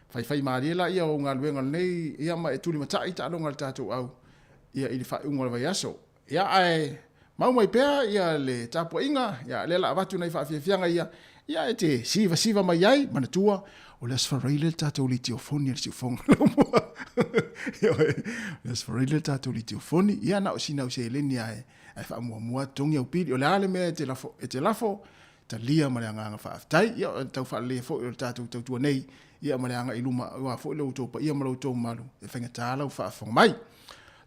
faifai malie laia o galuega lenei, ia ma e tulimatai taaloga a le tatou au ia i le faaiuga o le vaiaso. Ia, ae mau mai pea ia le tapuaiga, ia lea la avatu nai faafiafiaga ia, ia e te sivasiva mai ai, manatua, o le Aso Faraile le tatou litiofoni a le siufoga laumua. Ioe, o le Aso Faraile le tatou litiofoni, ia na o sina au seleni lava e faamuamua totogi au pili. O le a le mea e te lafo, e te lafo, talia ma le agaga faafetai. Ia, o le tau faaleleia foi o le tatou tautua nei, ia ma le agai i luma, aua foi lo outou paia ma lo outou mamalu, e faigata lau faafofoga mai.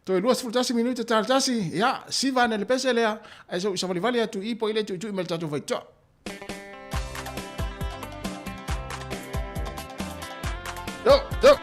Toe 21 minute ta le tasi, ia, siva ane le pese lea, ae se i savalivali atu i i po i le tuitui mai le tatou faitotoa. Yo, yo.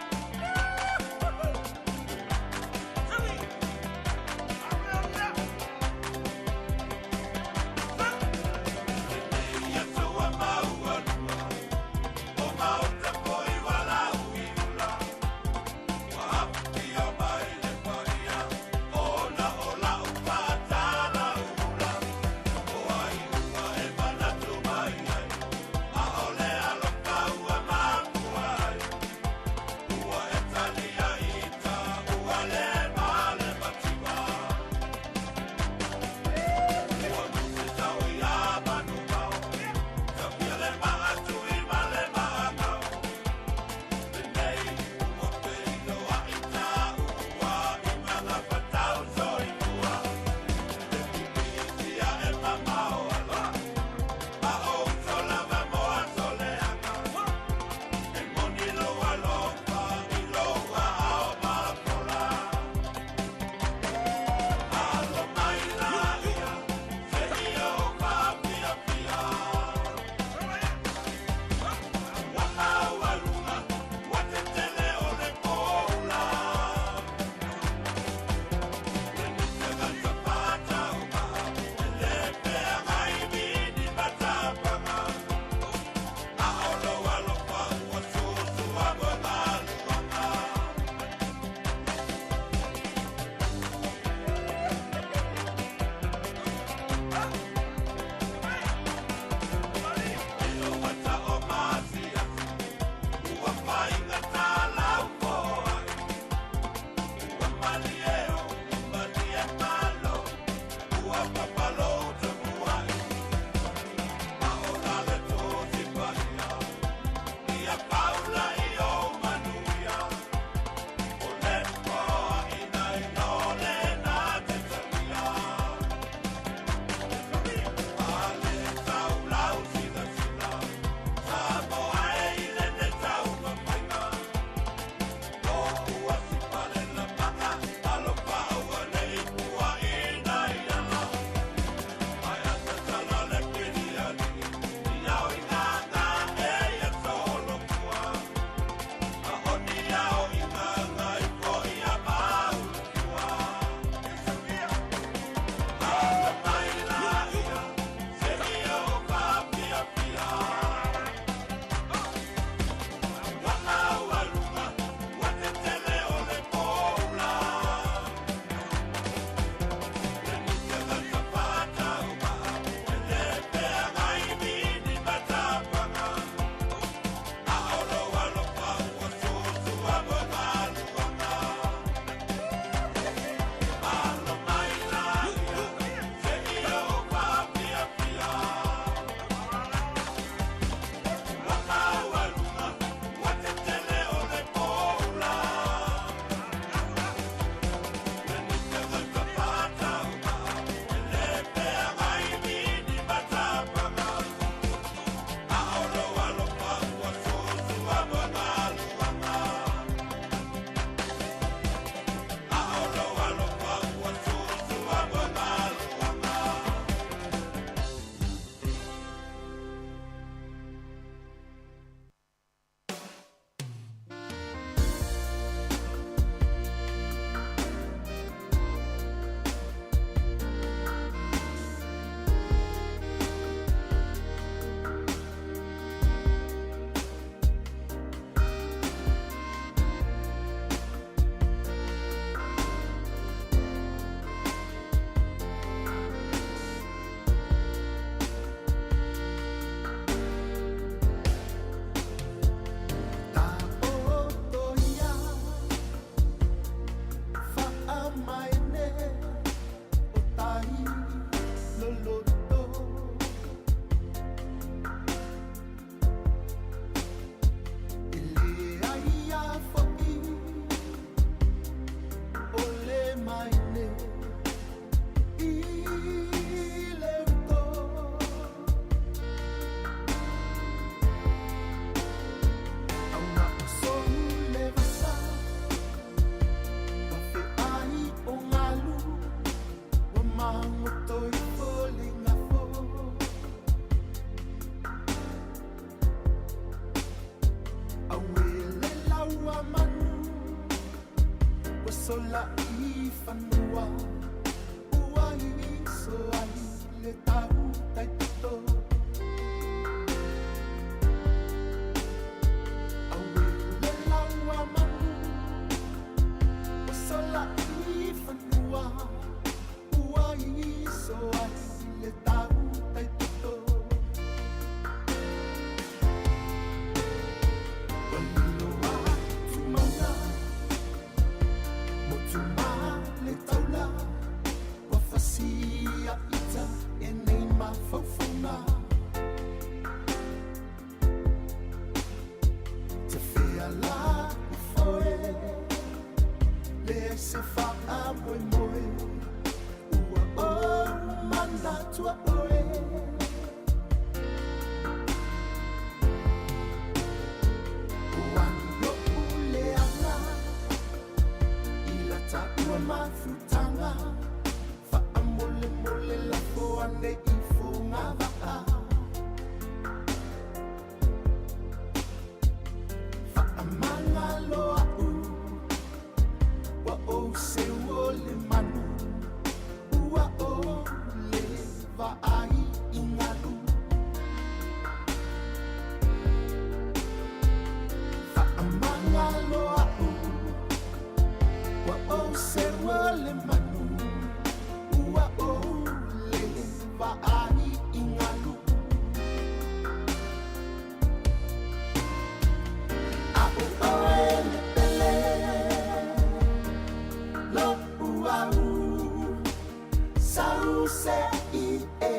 se i e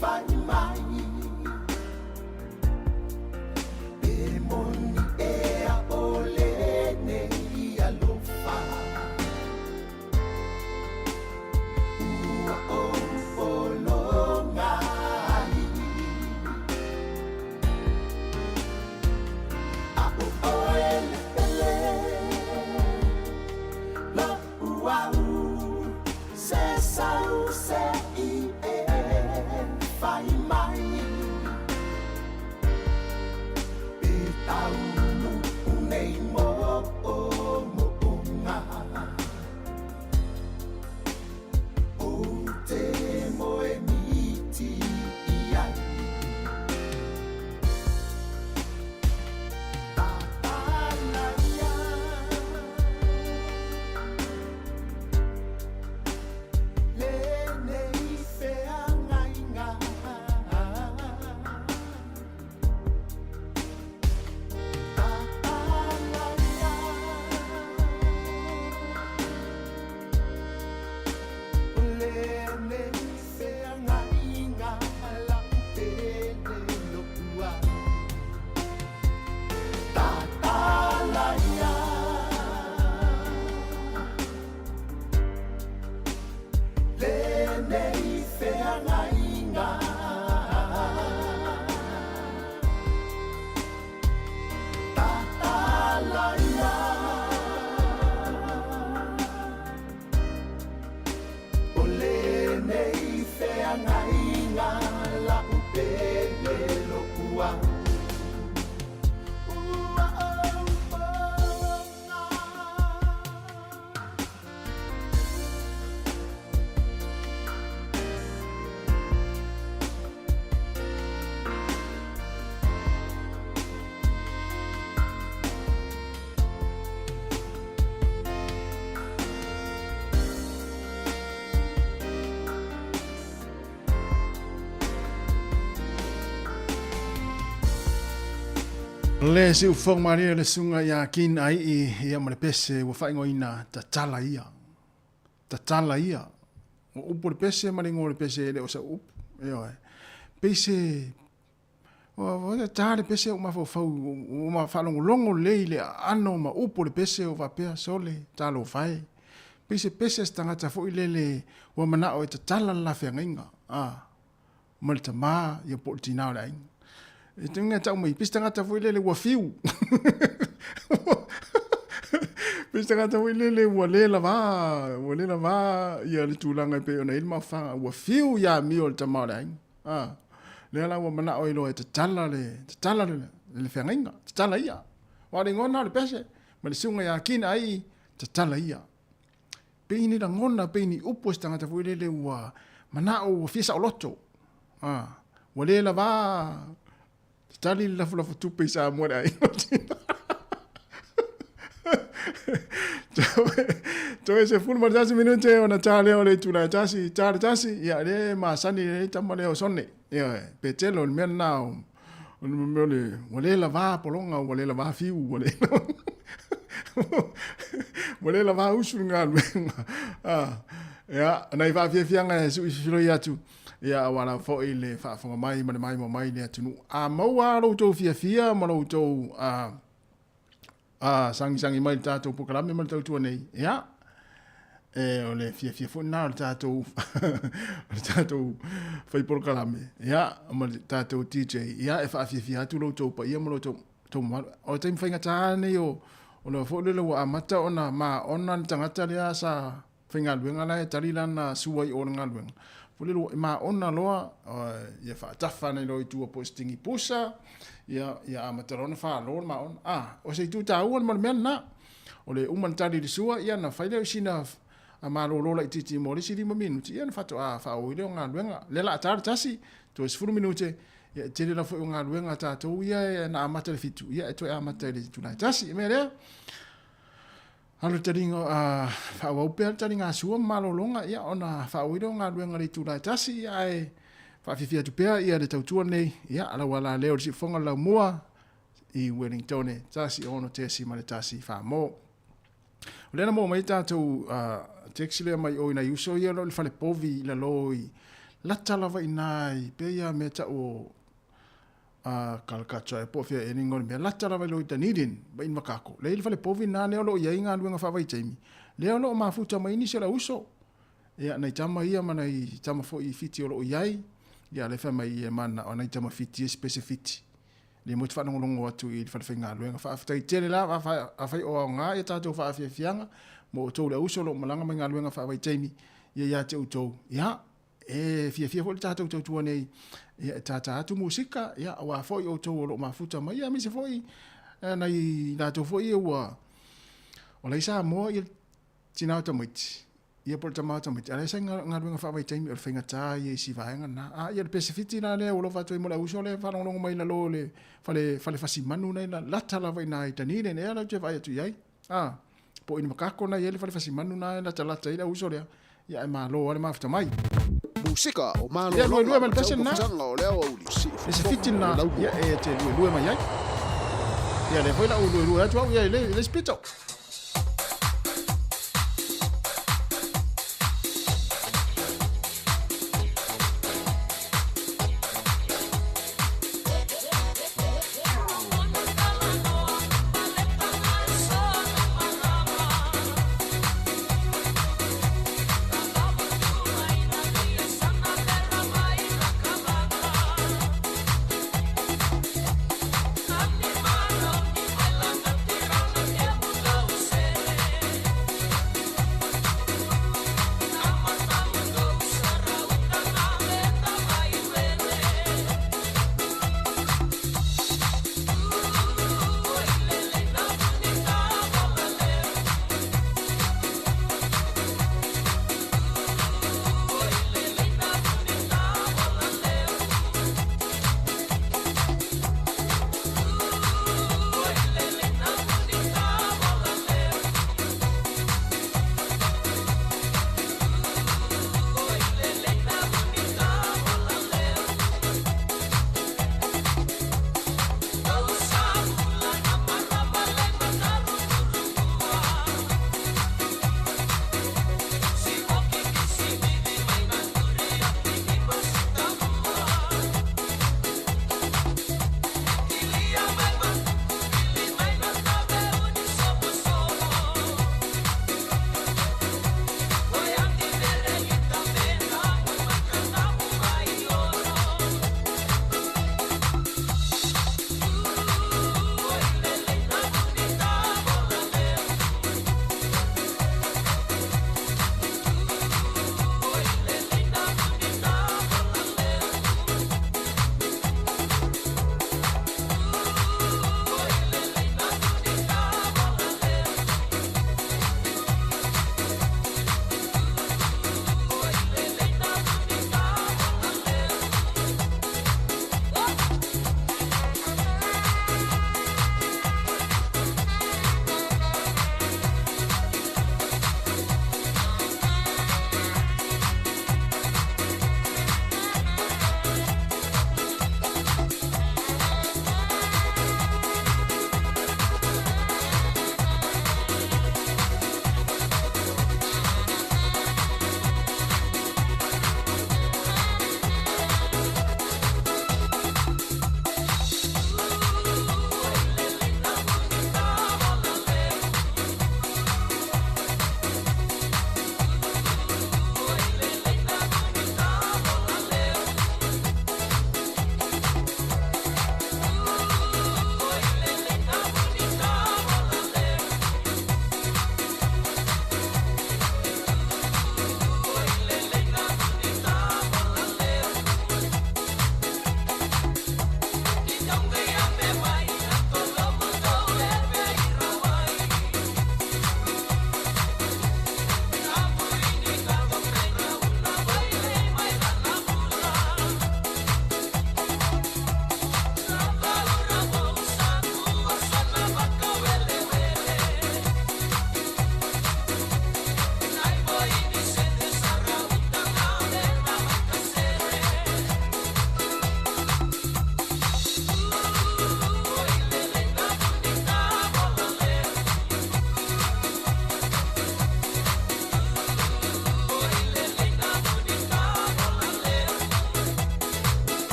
fai mai. Pe moni e ʻaʻole nei alofa. Ua ou pologa ai. A ʻo ʻoe le pele loʻu au. Se sau se i e fai mai. Pe taunu nei moʻomoʻoga. Ou te moe miti i ai. Tatala ia. Lenei feagaiga. Tatala ia. O lenei feagaiga la'u pele lo'u au. Tatala ia. Lenei feagaiga. Tatala ia. O lenei feagaiga la'u pele lo'u au. Ua ou pologa. Le siufoga malie le susuga ia Kin Ai'i ia ma le pese ua faaigoaina Tatala Ia. Tatala Ia. O upu o le pese ma le igoa o le pese e le o sau upu. Ioe. Pei se Ua ta le pese o mafaufau, ua faalogologo lelei i le aano ma upu o le pese o faapea, sole, talofa e. Pei se pese a se tagata foi lele ua manao e tatala le la feagaiga, a, ma le tama ia po o le tina o le aiga. E te uiga e tau mai, pei se tagata foi lele ua fiu. Pei se tagata foi lele ua le lava, ua le lava ia le tulaga e pei ona i ai le mafafaga, ua fiu ia amio a le tama o le aiga. A, lea la ua manao ai loa e tatala le, tatala le, le feagaiga, tatala ia. Aua o le igoa lena o le pese, ma le susuga ia Kina ai, tatala ia. Pei ni lagona, pei ni upu a se tagata foi lele ua manao ua fia saoloto. A, ua le lava tatali le lafolafotupe tupe i Samoa le aiga. Toe 11 minute ona ta lea o le itula e tasi, ta le tasi, ia le masani le tama lea o Sone. Ia, Petelo, le mea lena o, o le mea o le, ua le lava pologa, ua le lava fiu, ua le ua le lava usu le galuega. Ah, ia, nai faafiafiaga e sui filoi atu, ia, aua lava foi le faafofoga mai ma le maimoa mai le atunuu. A maua lo outou fiafia ma lo outou sagisagi mai i le tatou polokalame ma le tautua nei, ia, e, o le fiafia foi lena o le tatou o le tatou fai polokalame, ia, ma le tatou DJ, ia, e faafiafia atu lo outou paia ma lo outou tou mamalu. O le taimi faigata lenei o, o le foi lele ua amata ona maona le tagata lea sa faigaluega la e tali lana sua i o le galuega. Foi lele ua maona loa, ia faatafa nei loa i tua po o se tingi pusa, ia, ia amata loa ona falo le maona. A, o se itu taua le mea lena. O le uma ona tali i le sua, ia ona fai lea o sina malolo laitiiti mo le isi 5 minuti, ia ona faatoa faaauau lea o galuega. Lea o le a ta le tasi, toe 10 minute, ia e tele lava foi o galuega a tatou ia na amata i le 7, ia e toe amata i le itula e tasi. O le mea lea, Alu le taliga, a, faaauau pea le taliga sua ma malologa, ia, ona faaauau lea o galuega i le itula e tasi, ia, ae faafiafia atu pea ia le tautua lenei, ia, lau ala lea o le siufofoga o le laumua i Wellingtone, 1 6 ma le 1 4 mo. O lea na maua mai tatou taxi lea mai o i nai uso ia o lo o i le fale povi i lalo i lata lava i ina i pei lava mea tau o a Kalkacha e po o fea ea le igoa o le mea, lata lava i lalo i Dunedin ma Invercargill. Lea e i le fale povi lena lea o lo o i ai galuega faavaitaimi, lea o lo o mafuta mai ai nisi o le auuso. Ia, nai tama ia ma nai tama foi i Fiti o lo o i ai, ia lea e fai mai ia e mananao nai tama Fiti ia se pese Fiti. Lea mo te faalogologo atu i le falefaigaluega. Faafetai tele lava afai o aoga ia tatou faafiafiaga mo outou le auuso o lo o malaga mai galuega faavaitaimi ia ia te outou. Ia, E fiafia foi le tatou tautua nei ia e tātā atu musika ia aua foi outou o lo o mafuta mai ia aemaise foi nai latou foi ia ua o la i Samoa ia tina o tamaiti ia po o le tama o tamaiti a o la e sa i galuega faavaitaimi o le faigata ia i si vaega lena. A ia le Pesefiti la lea ua alofa atu ai mo le auuso lea e faalogologo mai i lalo o le fale fale fasimanu lena e lata lava i ina i Dunedin ea la ou te vaai atu i ai. A, po o Invercargill na i ai le fale fasimanu na e latalata ai le auuso lea, ia ae malo lava le mafuta mai. Musika o Ia luelue malologa mai le ma pese lena. taumafataga o le aoauli, E se siufofoga fiti o le lena, laumua. ia e te luelue mai ai. Ia lea foi la ou luelue atu au ia i le, i le isi pito.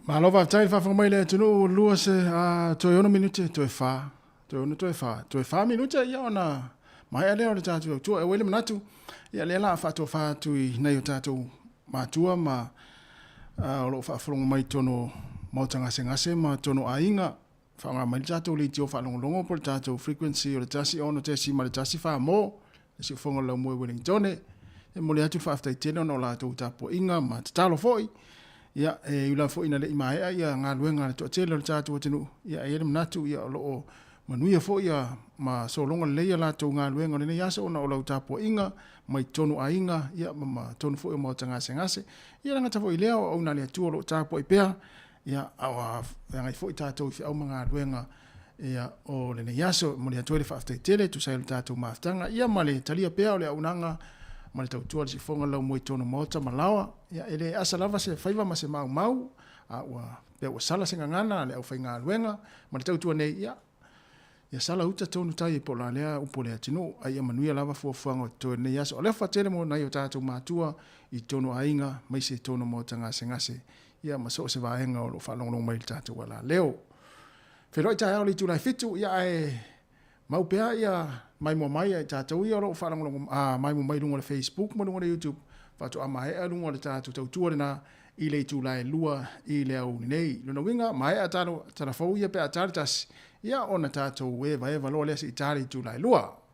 Malo faafetai le faafofoga mai le atunuu ua lua se a, toe ono minute toe fa toe ono toe fa toe fa minute ia ona maea lea o le tatou autua e ua i le manatu ia lea la faatofa atu i nai o tatou matua ma o lo o faafofoga mai totonu o maota gasegase ma totonu o aiga faaaoga mai le tatou leitio faalogologo po o le tatou frequency o le 106.1 mo le siufofoga o le laumua i Wellingtone. E momoli atu le faafetai tele ona o latou tapuaiga ma tatalo foi. Ia, e ui lava foi ina le i maea ia galuega a le toatele o le tatou atunuu, ia e i ai le manatu ia o lo o manuia foi ia ma sologa lelei a latou galuega o lenei aso ona o lau tapuaiga mai totonu o aiga ia ma totonu foi o maota gasegase. Ia e le gata foi i lea o auauna a le Atua o lo o tapuai pea Ia, a ua feagai foi tatou i feau ma galuega ia, o lenei aso. E momoli atu ai le faafetai tele e tusa ai o le tatou mafutaga, ia ma le talia pea o le auaunaga ma le tautua a le siufofoga o le laumua i totonu o maota ma laoa. Ia, e le asa lava se faiva ma se maumau, a ua pea ua sala se gagana a le aufaigaluega ma le tautua nei, ia, Ia sala uta tonu tai e po o la lea upu o le atunuu, a ia manuia lava fuafuaga o totoe o lenei aso. Alofa tele mo nai o tatou matua i totonu o aiga, maise i totonu o maota gasegase, ia ma so o se vaega o lo o faalogologo mai i le tatou alaleo. Feiloai taeao i le itula e 7, ia ae mau pea ia maimoa mai ia i tatou ia o lo o faalogologo a maimoa mai i luga o le Facebook ma luga o le YouTube, faatoa maea luga o le tatou tautua lena i le itula e 2 i le aoauli nei. Lona uiga, maea talo, tala fou ia pe a ta le tasi, ia ona tatou evaeva loa lea se i ta le itula e 2.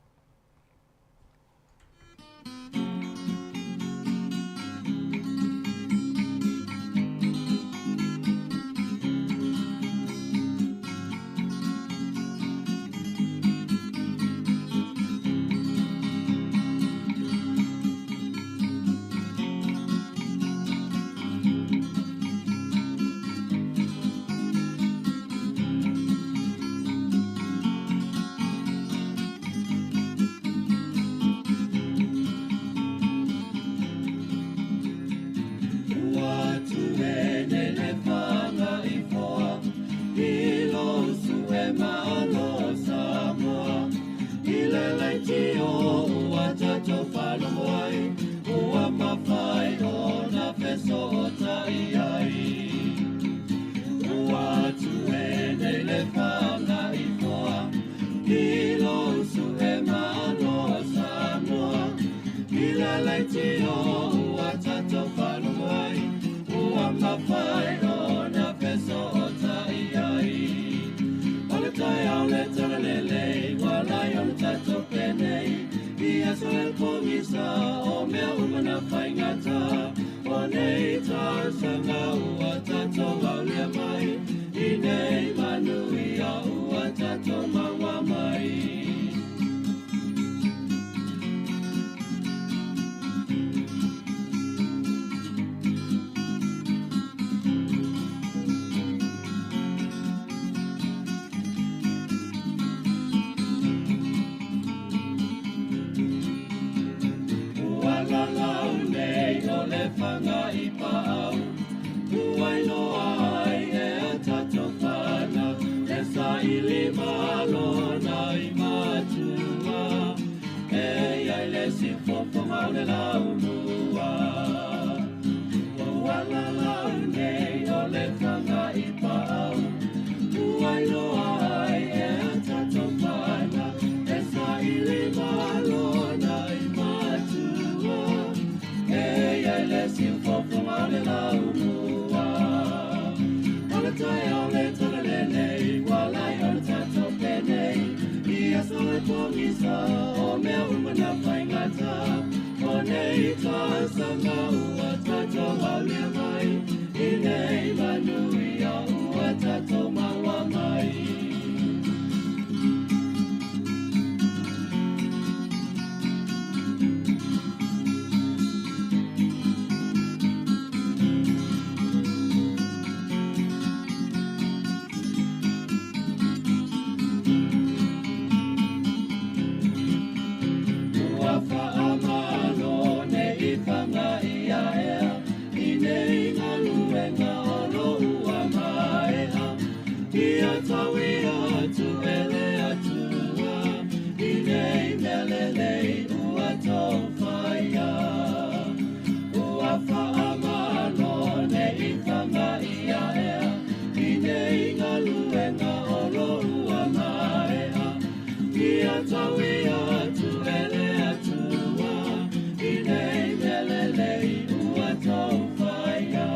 lelei ua tou faia.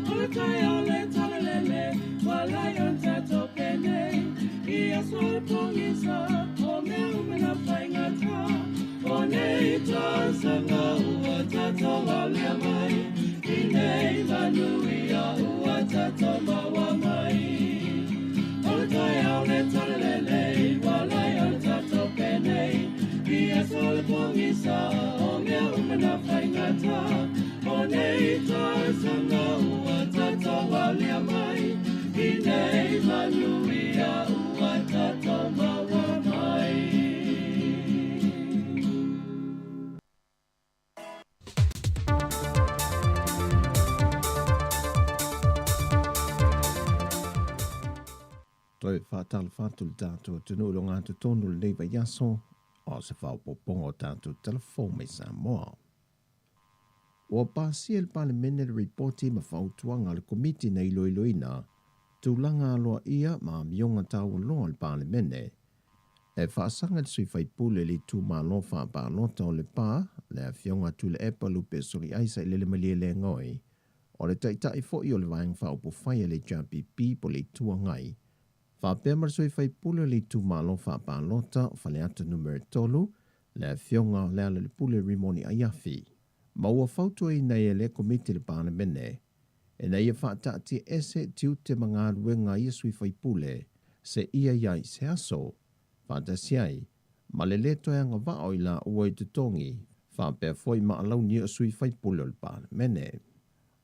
O le taeao le talalele ua lai ona tatou penei i aso o le pogisa o mea uma na faigata. O nei tausaga ua tatou aulia mai i nei manuia ua tatou maua mai. O le taeao le talalelei ua lai ona tatou penei i aso o le pogisa o mea uma na faigata. O nei tausaga ua tatou aulia mai i nei manuia ua tatou maua mai. Toe faatalofa atu i le tatou atunuu i le ogatotonu o lenei vaiaso, a o se faaopoopoga o tatou tala fou mai Samoa. Ua pasia e le Palemene le Ripoti ma Fautuaga a le Komiti na iloiloina tulaga aloaia ma amioga taualoa a le Palemene e faasaga i le sui faipule i le itumalo faapalota o Lepa, le Afioga Tuilaepa Lupe Soliai Sailele Malielegaoi, o le Taitai foi o le Vaega Faaupufai a le HRPP po o le Itu Agai, faapea ma le sui faipule o le itumalo faapalota o Faleata Numera 3, le Afioga Lealailepule Rimoni Aiafi, ma ua fautuaina ai e lea Komiti le Palemene ina ia faataatiaese tiute ma galuega a ia sui faipule seia i ai se aso, faatasi ai ma le lē toe agavaa o i laua i totogi faapea foi ma alauni o sui faipule o le Palemene.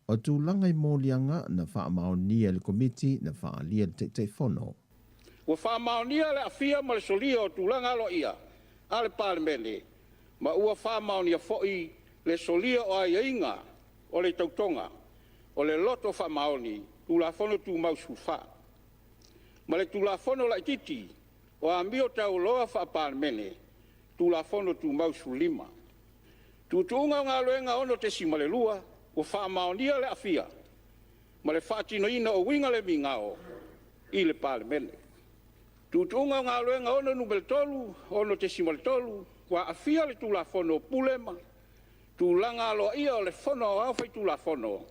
O tulaga i moliaga na faamaonia e le Komiti na faaalia e le Taitaifono. Ua faamaonia le aafia ma le solia o tulaga aloaia a le Palemene ma ua faamaonia foi le solia o aiaiga o le tautoga o le loto faamaoni Tulafono Tumau 14 ma le Tulafono Laitiiti o Amio Taualoa Faa-Palemene Tulafono Tumau 15. Tuutuuga o Galuega 6.2 Ua faamaonia le aafia ma le faatinoina o uiga le migao i le Palemene. Tuutuuga o Galuega 6 Nu.3, 6.3 Ua aafia le Tulafono o Pule ma Tulaga Aloaia o le Fono Aoao Faitulafono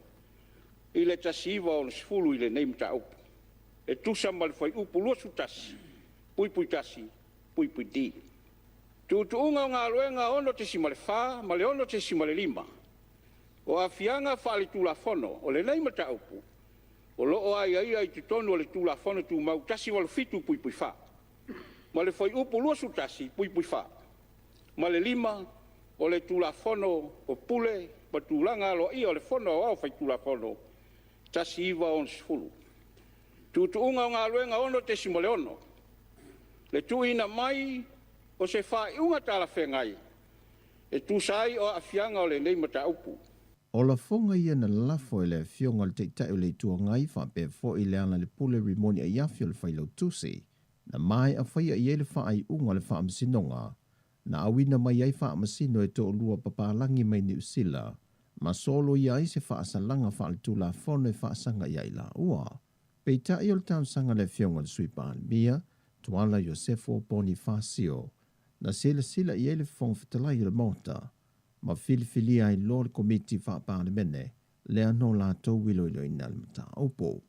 i le 1960 i lenei mataupu, e tusa ma le Fuaiupu 21(1)(d). Tuutuuga o Galuega 6.4 ma le 6.5, o aafiaga faaletulafono o lenei mataupu o lo o aiaia i totonu o le Tulafono Tumau 187(4) ma le Fuaiupu 21(4) ma le 5 o le Tulafono o Pule ma Tulaga Aloaia o le Fono Aoao Faitulafono 1960. Tuutuuga o Galuega 6.6, le tuuina mai o se faaiuga talafeagai e tusa ai o aafiaga o lenei mataupu. O lafoga ia na lafo e le Afioga i le Taitai o le Itu Agai faapea foi Lealailepule Rimoni Aiafi o le Failautusi, na maea faia i ai le faaiuga o le Faamasinoga na auina mai ai faamasino e toalua papalagi mai Niu Sila ma soloia ai se faasalaga faaletulafono e faasaga i ai laua. Peitai o le talosaga a le Afioga i le Sui Palemia, Tuala Iosefo Ponifasio, na silasila i ai le Fofoga Fetalai o le Maota ma filifilia ai loa le Komiti Faa-Palemene lea no latou iloiloina le mataupu.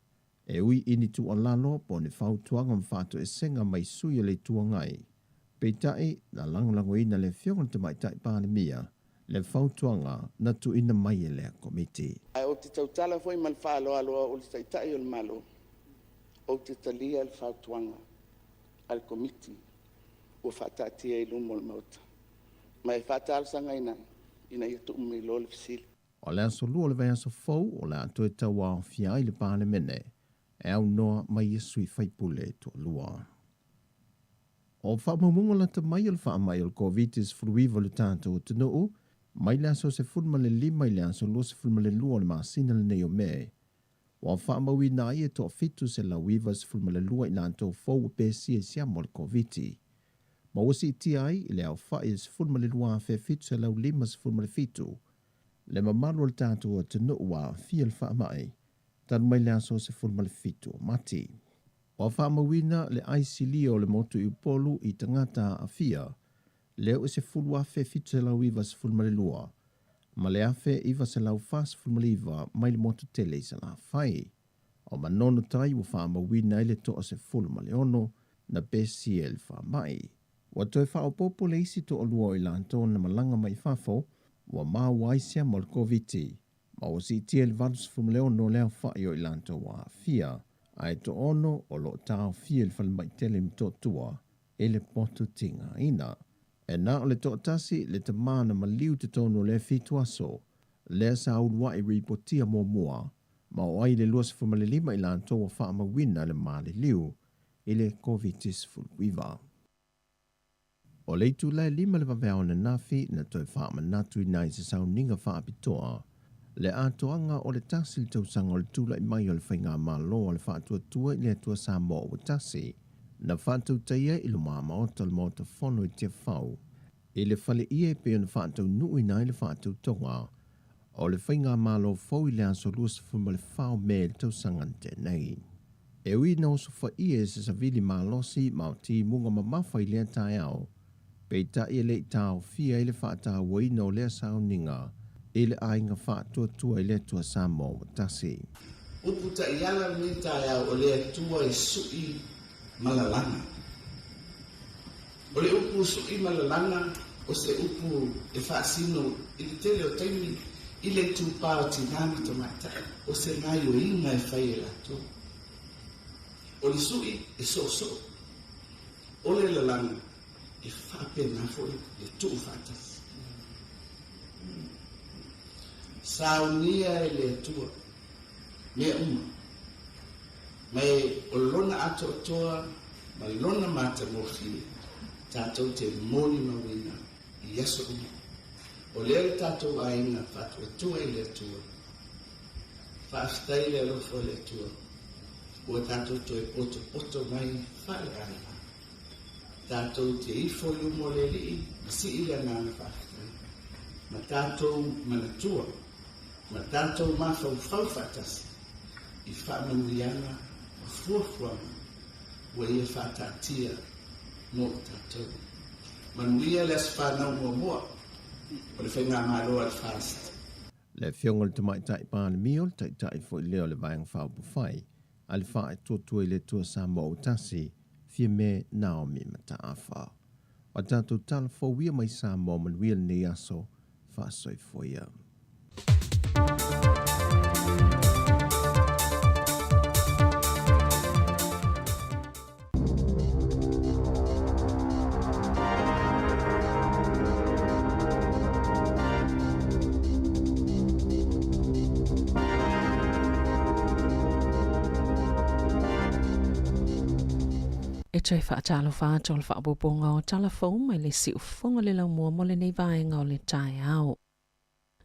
E ui i ni tuualalo po o ni fautuaga ma faatoesega mai sui o le Itu Agai, peitai, na lagolagoina e le Afioga i le Tamaitai Palemia le fautuaga na tuuina mai e lea Komiti. Ae ou te tautala foi ma le faaaloalo o au o le Taitai o le Malo, ou te talia le fautuaga a le Komiti ua faataatia i luma o le Maota, ma e faatalosagaina ai ina ia tuu mai loa le fesili. O le aso Lua o le vaiaso fou o le a toe tauaofia ai le Palemene e aunoa ma ia sui faipule e toalua. O faamaumauga lata mai o le faamai o le Koviti-19 i le tatou atunuu mai le aso 15 i le aso 22 o le masina lenei o Me, ua faamauina ai e toa-792 i latou fou ua pesia i siama o le Koviti. Ma ua siitia ai i le aofai e 12,757 le mamalu o le tatou atunuu ua aafia i le faamai talu mai le aso 17 o Mati. Ua faamauina le aisilia o le motu i Upolu i tagata aafia lea ua 10,792. ma le 1949 mai le motu tele i Salafai. O Manono Tai ua faamauina ai le 16 na pesia i le faamai. Ua toe faaopoopo le isi toalua o i latou na malaga mai fafo ua maua ai siama o le Koviti, ma ua siitia i le 86 le aofai o i latou ua aafia, ae toaono o lo o taofia i le falemai tele i Motootua i le poto tigaina. E na o le toatasi le tama na maliu i totonu o lea 7 aso, lea sa uluai ripotia muamua, ma o ai le 25 i latou ua faamauina le maliliu i le Koviti-19. O le itula e 5 le vaveao ananafi na toe faamanatuina ai i se sauniga faapitoa le atoaga o le tasi le tausaga o le tulai mai o le Faigamalo a le Faatuatua i le Atua Samoa ua Tasi, na faatautaia i lumamaota o le Maota Fono i Tiafau i le faleie e pei ona faataunuuina ai le faatautoga o le Faigamalo fou i le aso 24 o Me i le tausaga na tea nei. E ui ina osofaia e se savili malosi ma o timuga mamafa i lea taeao, peitai e le i taofia ai le faatauaina o lea sauniga i le aiga faatuatua i le Atua Samoa ua tasi. Upu taiala lenei taeao o le Atua e suʻi ma lalana. O le upu suʻi ma lalana o se upu e faasino i le tele o taimi i le itupa o tinā ma tamaitai, o se gaioiga e fai e latou. O le suʻi e soosoo, o le lalana e faapena foi le tuu faatasi. Saunia e le Atua mea uma, ma e o Lona atoatoa ma Lona matagofie tatou te molimauina i aso uma. O lea le tatou aiga faatuatua i le Atua. Faafetai i le alofa o le Atua ua tatou toe potopoto mai faaleaiga. Tatou te ifo i luma o le Alii ma sii le agaga faafetai, ma tatou manatua ma tatou mafaufau faatasi i faamanuiaga ma fuafuaga ua Ia faataatia mo i tatou. Manuia le aso fanau muamua o le Faigamalo a le FAST. Le Afioga i le Tamaitai Palemia o le Taitai foi lea o le Vaega Faaupufai a le Faatuatua i le Atua Samoa ua Tasi, Fiame Naomi Mataafa. O a tatou tala fou ia mai Samoa manuia lenei aso, faasoifua ia. E toe faatalofa atu o le faaopoopoga o tala fou mai le siufofoga le laumua mo lenei vaega o le taeao.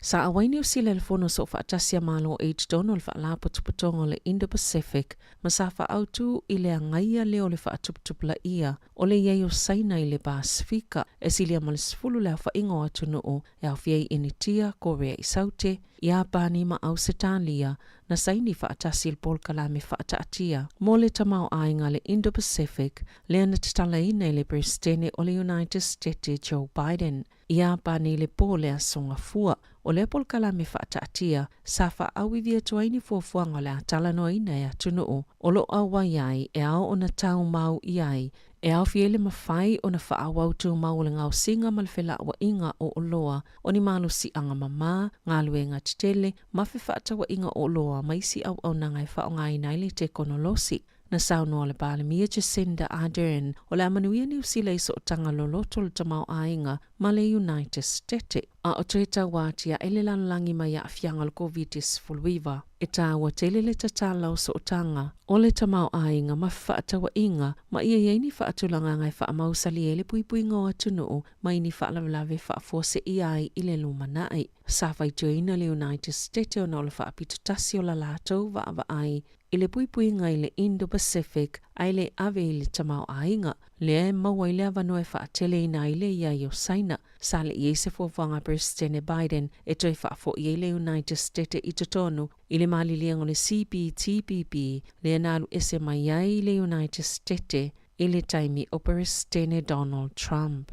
Sa auai Niu Sila i le Fono Soofaatasi a Malo i totonu o le Faalapotopotoga o le Indo-Pacific ma sa faaautu i le agaia lea o le faatuputupulaia o le i ai o Saina i le Pasefika, e silia ma le 10 le aofaiga o atunuu e aofia ai Initia, Korea i Saute, Iapani ma Ausetalia, na saini faatasi i le polokalame faataatia mo le tamaoaiga a le Indo-Pacific lea na tatalaina e le Peresetene o le United Stete Joe Biden. Iapani i le pō le Aso Gafua. O lea polokalame faataatia, sa faaauivi atu ai ni fuafuaga o le a talanoaina e atunuu o lo o auai ai e ao ona tau mau i ai, e aofia ai le mafai ona faaauau tumau o le gaosiga ma le felauaiga o oloa o ni malosiaga mamā, galuega tetele, ma fefaatauaiga o oloa ma isi auaunaga e faaaogaina ai le tekonolosi. Na saunoa le Palemia Jacinda Ardern, o le a manuia Niu Sila i sootaga loloto o le tamaoaiga ma le United Stete, a o toe tauatiae le lalolagi mai aafiaga o le Koviti-19. E taua tele le tatala o sootaga o le tamaoaiga ma fefaatauaiga ma ia i ai ni faatulagaga e faamausali ai le puipuiga o atunuu mai ni faalavelave faafuaseia ai i le lumanai. Sa faitioina le United Stete ona o le faapito tasi o la latou vaavaai i le puipuiga i le Indo-Pacific ae le ave i le tamaoaiga, lea e maua ai le avanoa e faateleina ai le i ai o Saina. Sa le i ai se fuafuaga a Peresetene Biden e toe faafoi ai le United Stete i totonu i le maliliega o le CPTPP lea na alu ese mai ai le United Stete i le taimi o Peresetene Donald Trump.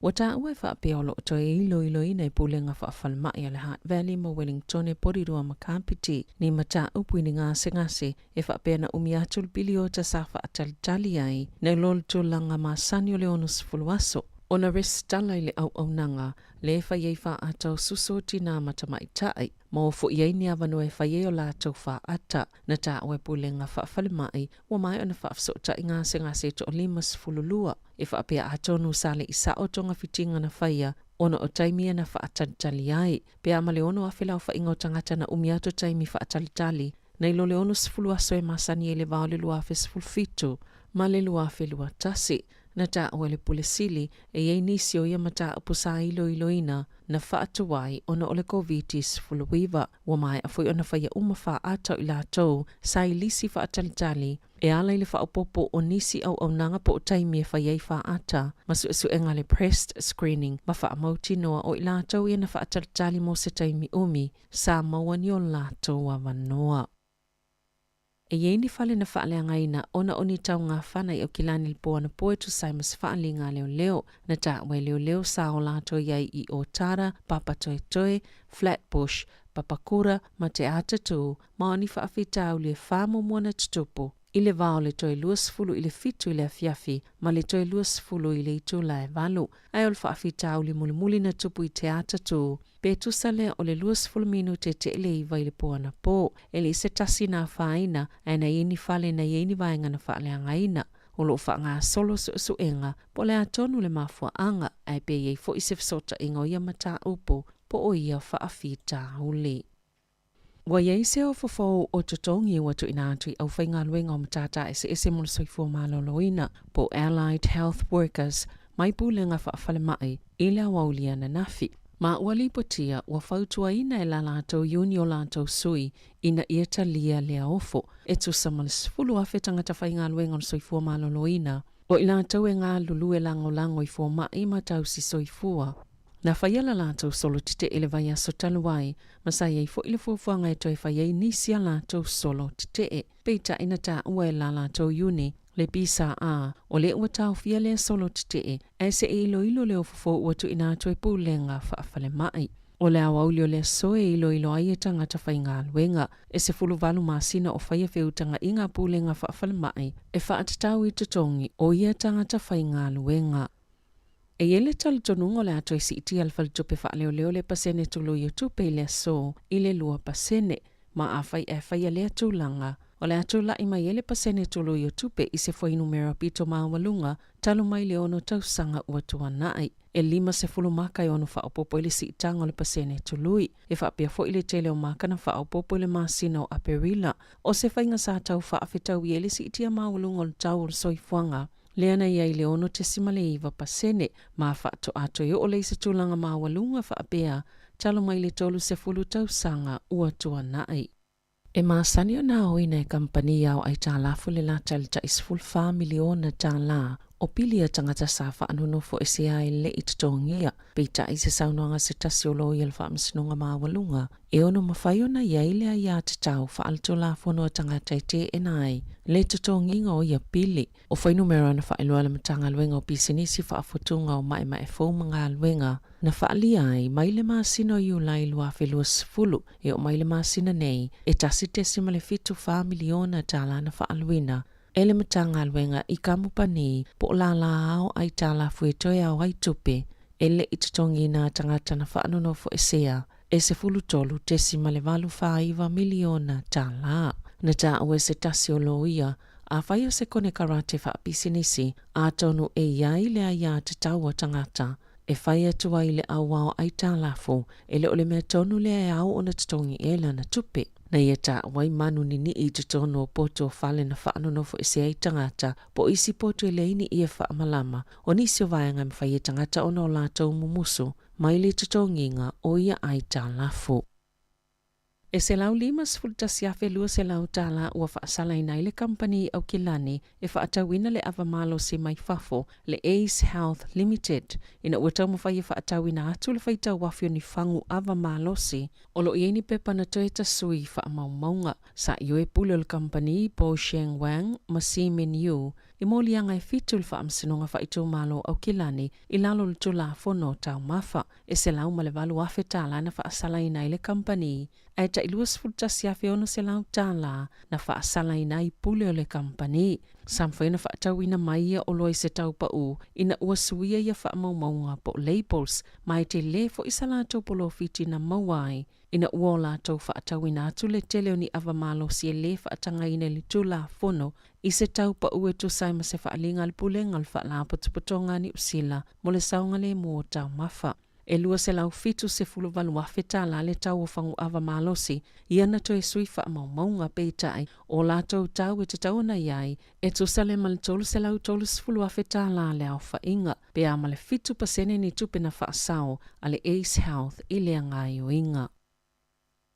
Ua taua e faapea o lo o toe iloiloina e Pulega Faafalemai a le Hutt Valley ma Wellingtone Porirua ma Kapiti ni mataupu i ni gasegase e faapea na umi atu le piliota sa faatalitali ai nai lo le tulaga masani o le 60 aso ona resitala i le auaunaga le e fai ai faaata o suso o tinā ma tamaitai ma ua foi ai ni avanoa e fai ai o latou faaata. Na taua e Pulega Faafalemai ua maea ona faafesootai gasegase e toa 52 e faapea atonu sa le i sao togafitiga na faia ona o taimi ia na faatalitali ai. Pe a ma le 6,000 le aofaiga o tagata na umi atu taimi faatalitali nai lo le 60 aso e masani ai le va o le 2017 ma le 2021. Na taua e le Pule Sili e i ai nisi o ia mataupu sa iloiloina na faatuai ona o le Koviti-19. Ua maea foi ona faia uma faaata o i latou sa i lisi faatalitali e ala i le faaopoopo o nisi auaunaga po o taimi e fai ai faaata ma suesuega a le Breast Screening ma faamautinoa o i latou ia na faatalitali mo se taimi umi sa maua ni o latou avanoa. E i ai ni fale na faaleagaina ona o ni taugafana i Aukilani i le po anapo e tusa ai ma se faaliga a leoleo. Na taua e leoleo sa o latou i ai i Otara, Papatoetoe, Flatbush, Papakura ma Te Atatū ma o ni faafitauli e fa muamua na tutupu i le va o le toe 20 i le 7 i le afiafi ma le toe 20 i le itula e 8. Ae o le faafitauli mulimuli na tupu i Te Atatū pe tusa lea o le 20 minute te le 9 i le po anapo. E le i se tasi na afaina, ae na i ai ni fale na i ai ni vaega na faaleagaina. O lo o faagasolo suesuega po o le a tonu le mafuaaga, ae pe i ai foi se fesootaiga o ia mataupu po o ia faafitauli. Ua i ai se ofo fou o totogi ua tuuina atu i aufaigaluega o matata eseese mo le soifua maloloina po o Allied Health Workers mai pulega faafalemai i le aoauli ananafi. Ma ua lipotia ua fautuaina e la latou iuni o latou sui ina ia talia lea ofo e tusa ma le 10,000 tagata faigaluega o le soifua maloloina o i latou e galulue lagolago i fomai ma tausi soifua. Na faia la latou solo tetee i le vaiaso talu ai, ma sa i ai foi le fuafuaga e toe fai ai nisi a latou solo tetee. Peitai na taua e la latou iuni le PSA, o lea ua taofia lea solo tetee, ae se i iloilo le ofo fou ua tuuina atu e Pulega Faafalemai. O le aoauli o le aso e iloilo ai e tagata faigaluega e 18 masina o faia feutagaiga a Pulega Faafalemai e faatatau i totogi o ia tagata faigaluega. E i ai le talitonuga o le a toe siitia le faletupe faaleoleo le pasene tului o tupe i le aso i le 2%, ma afai ae faia lea tulaga, o le a tulai mai ai le pasene tului o tupe i se fuainumera pito maualuga talu mai le ono tausaga ua tuanai. E 50 maka e ono faaopoopo ai le siitaga o le pasene tului. E faapea foi le tele o maka na faaopoopo i le masina o Aperila. O se faiga sa tau faafetaui ai le siitia maualuga o le tau o le soifuaga lea na i ai le 6.9% ma faatoa toe oo lea i se tulaga maualuga faapea talu mai le 30 tausaga ua tuanai. E masani ona aoina e kamupani ao aitalafu le lata i le tai $14 miliona o pili a tagata sa faanonofo ese ai le i totogia. Peitai i se saunoaga a se tasi o loia o le Faamasinoga Maualuga, e ono mafai ona i ai le aiatatau faaletulafono a tagata e teena ai le totogiga o ia pili. O fuainumera na faailoa e le Matagaluega o Pisinisi Faafotuga o Maemae Fou ma Galuega na faaalia ai mai le masina o Iulai 2020 e oo mai le masina nei, e $1.74 miliona na faaaluina e le Matagaluega i kamupani po o lālā ao aitalafu e toe ao ai tupe e le i totogiina a tagata na faanonofoesea e $13.849 miliona. Na taua e se tasi o loia, afai o se konekarate faapisinisi, atonu e i ai le aiatatau a tagata e fai atu ai le auao aitalafu, e le o le mea tonu lea e ao ona totogi i ai lana tupe. Na ia taua ai manu ninii i totonu o poto o fale na faanonofoesea ai tagata, po o isi poto e leai ni ie faamalama, o nisi o vaega e mafai e tagata ona o latou mumusu mai le totogiga o ia aitalafu. E $151,200 ua faasalaina ai le kamupani i Aukilani e faatauina le ava malosi mai fafo, le Ace Health Limited, ina ua taumafai e faatauina atu le faitau afi o ni fagu ava malosi o lo o i ai ni pepa na toe tasui i faamaumauga. Sa ioe pule o le kamupani, Bo Sheng Wang ma Si Min Yu, i moliaga e fitu i le Faamasinoga Faaitumalo o Aukilani i lalo o le Tulafono o Taumafa e $108,000 tala na faasalaina ai le kamupani ae tai $21,600 tala na faasalaina ai pule o le kamupani. Sa mafai ona faatauina mai ia oloa i se tau pau ina ua suia ia faamaumauga po o labels ma e tele foi sa latou polofiti na maua ai ina ua o latou faatauina atu le tele o ni ava malosi e lē faatagaina i le Tulafono i se tau pau e tusa ai ma se faaaliga a le Pulega o le Faalapotopotoga a Niu Sila mo le Saogalemu o Taumafa. E $278,000 tala le tau o faguava malosi ia na toe sui faamaumauga, peitai, o latou tau e tatau ona i ai, e tusa lea ma le $330,000 tala le aofaiga, pe a ma le 7% ni tupe na faasao a le Ace Health i lea gaoioiga.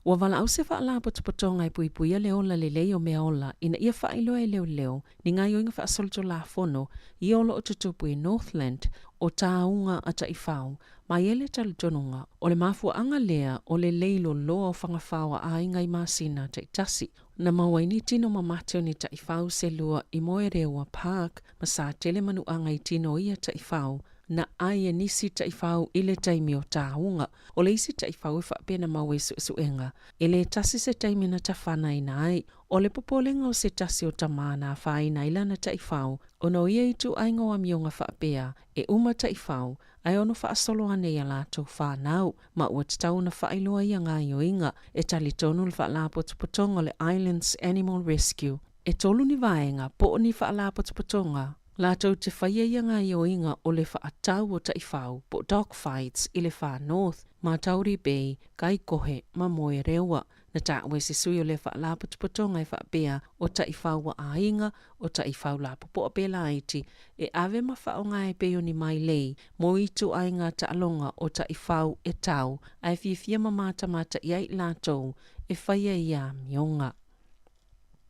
Ua valaau se faalapotopotoga e puipuia le ola lelei o meaola ina ia faailoa e leoleo ni gaoioiga faasolitulafono ia o lo o tutupu i Northland o tāuga a taifau ma i ai le talitonuga o le mafuaaga lea o le lei loloa o fagafao a aiga i masina taitasi. Na maua ai ni tino mamate o ni taifau se lua i Moerewa Park ma sa tele manuaga i tino o ia taifau na ʻai e nisi taifau i le taimi o tāuga. O le isi taifau e faapea na maua i suesuega, e lē tasi se taimi na tafanaina ai. O le popolega o se tasi o tamā na afaina ai lana taifau, ona o ia ituaiga o amioga faapea, e uma taifau, ae ono faasolo ane i a latou fanau, ma ua tatau ona faailoa ia gaoioiga e talitonu le Faalapotopotoga o le Islands Animal Rescue. E tolu ni vaega po o ni faalapotopotoga latou te faia ia gaoioiga o le faatau o taifau po o dog fights i le Far North, Matauri Bay, Kaikohe ma Moerewa. Na taua e se sui o lea faalapotopotoga e faapea o taifau a aiga, o taifau lapopoa pe laiti e ave ma faaaoga e pei o ni mailei mo ituaiga taaloga o taifau e tau ae fiafia ma matamata i ai i latou e faia ia amioga.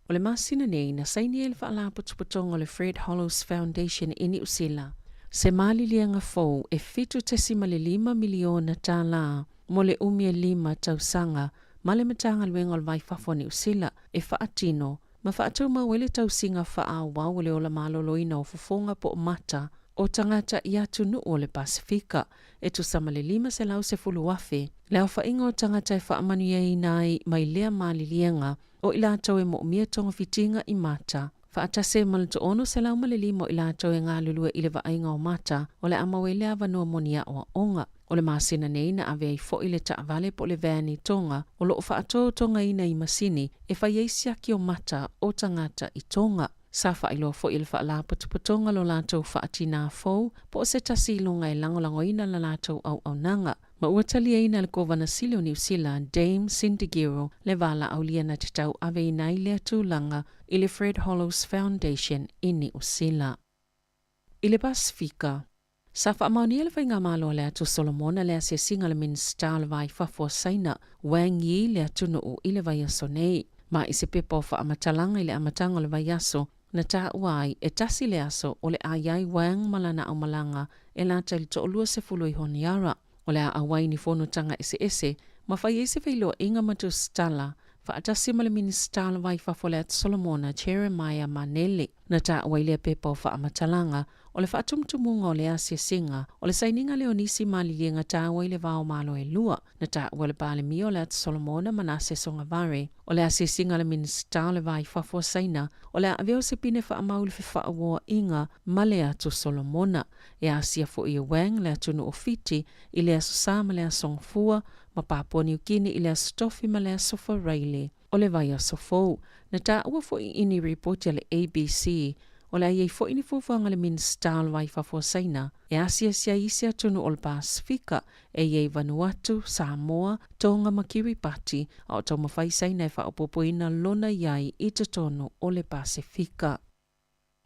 O le masina nei, na saini ai le Faalapotopotoga o le Fred Hollows Foundation i Niu Sila se maliliega fou e $7.5 miliona tala mo le umi e lima tausaga ma le Matagaluega o le Vai Fafo a Niu Sila e faatino ma faatumau ai le tausiga faaauau o le ola maloloina o fofoga po o mata o tagata i atunuu o le Pasefika e tusa ma le 510,000 le aofaiga o tagata e faamanuiaina ai mai lea maliliega o i latou e moomia togafitiga i mata, faatasi ai ma le 605 o i latou e galulue i le vaaiga o mata o le a maua ai le avanoa mo ni aoaoga. O le masina nei na ave ai foi le taavale po o le van i Tonga o lo o faatotogaina i masini e fai ai siaki o mata o tagata i Tonga. Sa faailoa foi e le Faalapotopotoga lo latou faatinā fou po o se tasi iloga e lagolagoina la latou auaunaga. Ma ua taliaina e le Kovana Sili o Niu Sila, Dame Cindy Giro, le valaaulia na te tauaveina ai lea tulaga i le Fred Hollows Foundation i Niu Sila. I le Pasefika, sa faamaonia le Faigamalo a le Atu Solomona le asiasiga a le Minisita o le Va i Fafo a Saina, Wang Yi le atunuu i le vaiaso nei. Ma i se pepa o faamatalaga i le amataga o le vaiaso, na taua ai e tasi le aso o le a i ai Wang ma lana aumalaga e lata i le toalua sefulu i Honiara. O le a auai ni fonotaga eseese ma fai ai se feiloaiga ma tusitala faatasi ma le Minisita o le Va i Fafo o le Atu Solomona Jeremiah Manele. Na taua i lea pepa o faamatalaga o le faatumutumuga o lea asiasiga o le sainiga lea o nisi maliliega taua i le va o Malo e lua. Na taua e le Palemia o le Atu Solomona Manase Sogavare o le asiasiga a le Minisita o le Va i Fafo a Saina o le a avea o se pine faamau i le fefaauoaiga ma le Atu Solomona. E asia foi e Wang le atunuu o Fiti i le Aso Sa ma le Aso Gafua ma Papua Niu Kini i le Aso Tofi ma le Aso Faraile o le vaiaso fou. Na taua foi i ni ripoti a le ABC o le a i ai foi ni fuafuaga a le Minisita o le Va i Fafo a Saina e asiasi ai isi atunuu o le Pasefika e i ai Vanuatu, Samoa, Tonga ma Kiribati, a o taumafai Saina e faaopoopoina lona i ai i totonu o le Pasefika.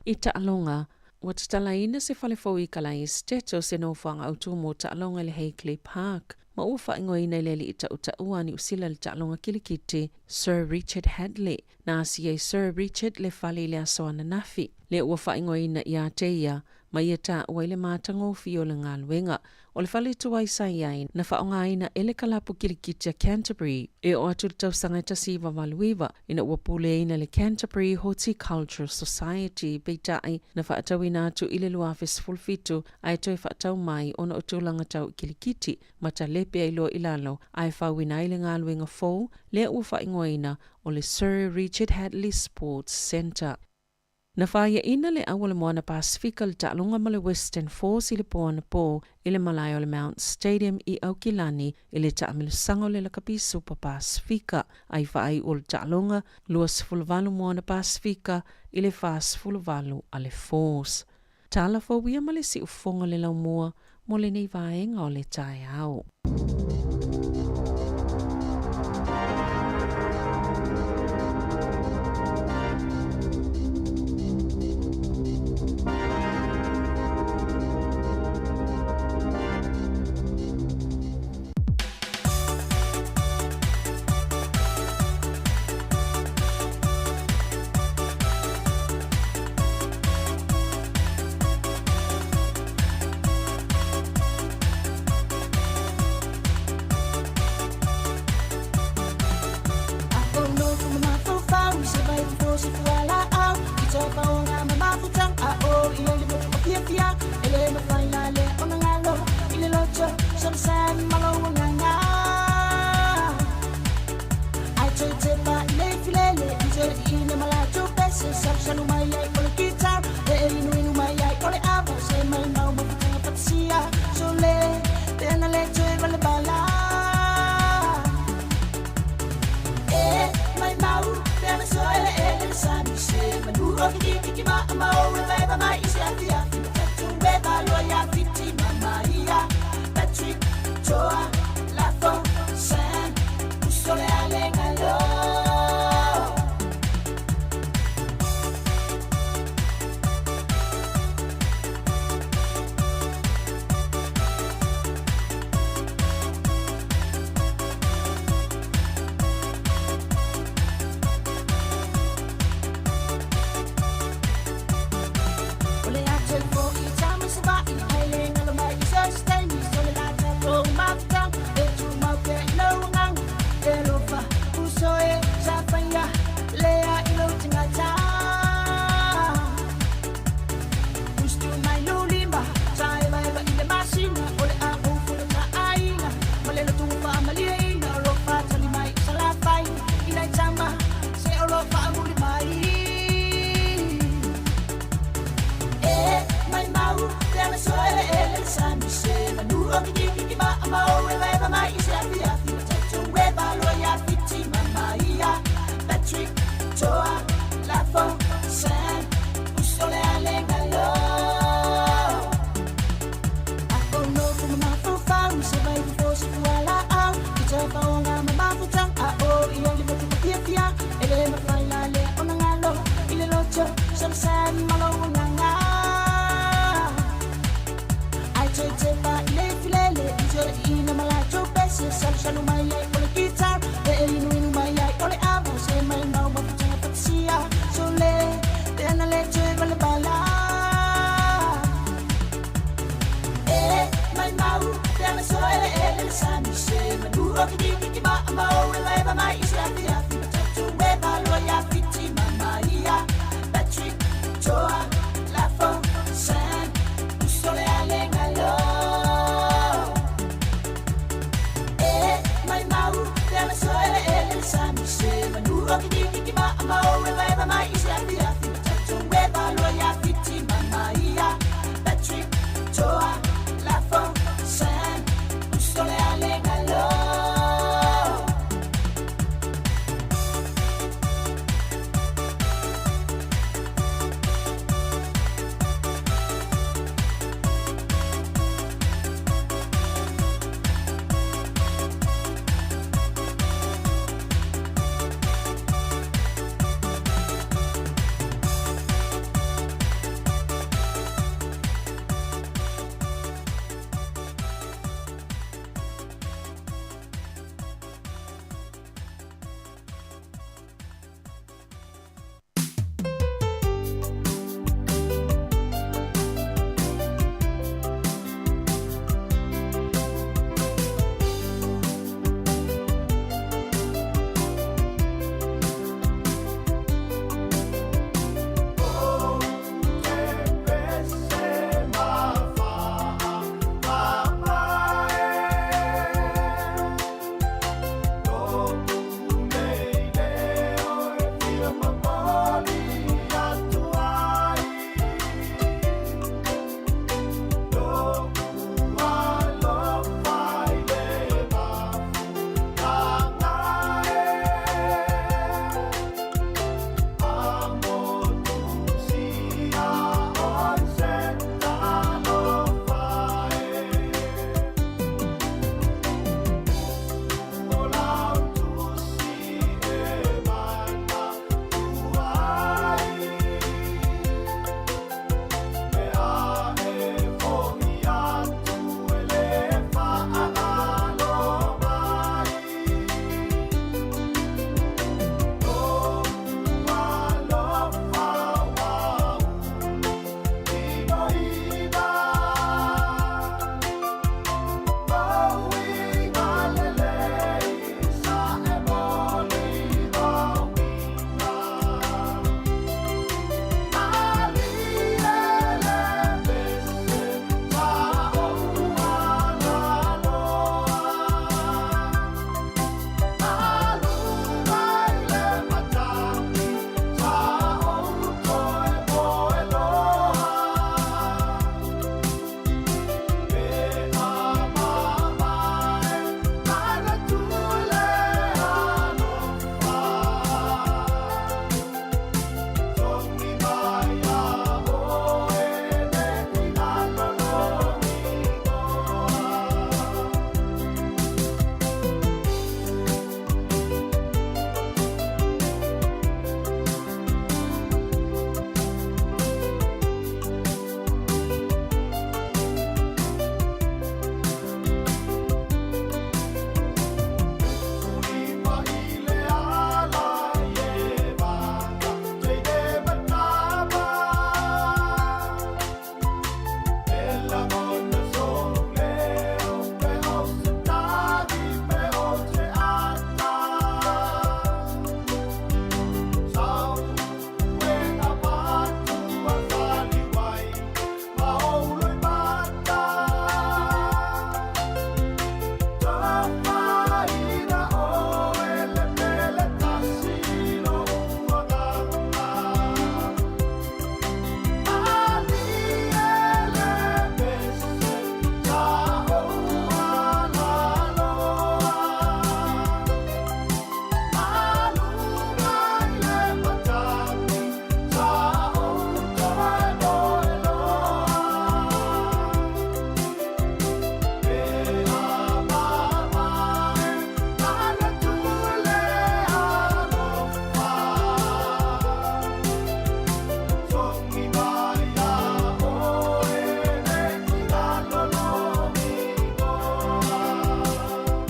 I taaloga, ua tatalaina se fale fou i Kalae Estate o se nofoaga autū mo taaloga i le Hagley Park, ma ua faaigoaina i le alii tautaua a Niu Sila i le taaloga kilikiti, Sir Richard Hadlee. Na asia ai Sir Richard le fale i le aso ananafi, lea ua faaigoaina ia te ia, ma ia taua ai le matagofie o le galuega. O le fale tuai sa i ai, na faaaogaina e le kalapu kilikiti a Canterbury e oo atu i le tausaga e 1989 ina ua puleaina le Canterbury Horticultural Society, peitai, na faatauina atu i le 2017 ae toe faatau mai ona o tulaga tau i kilikiti ma talepe ai loa i lalo ae fauina ai le galuega fou lea ua faaigoaina o le Sir Richard Hadlee Sports Centre. Na faiaina le au o le Moana Pasefika le taaloga ma le Western Force i le po anapō i le malae o le Mount Stadium i Aukilani i le taamilosaga o le Lakapi Supa Pasefika ai faaiu o le taaloga 28 Moana Pasefika i le 48 a le Force. Tala fou ia ma le siufofoga o le laumua mo lenei vaega o le taeao.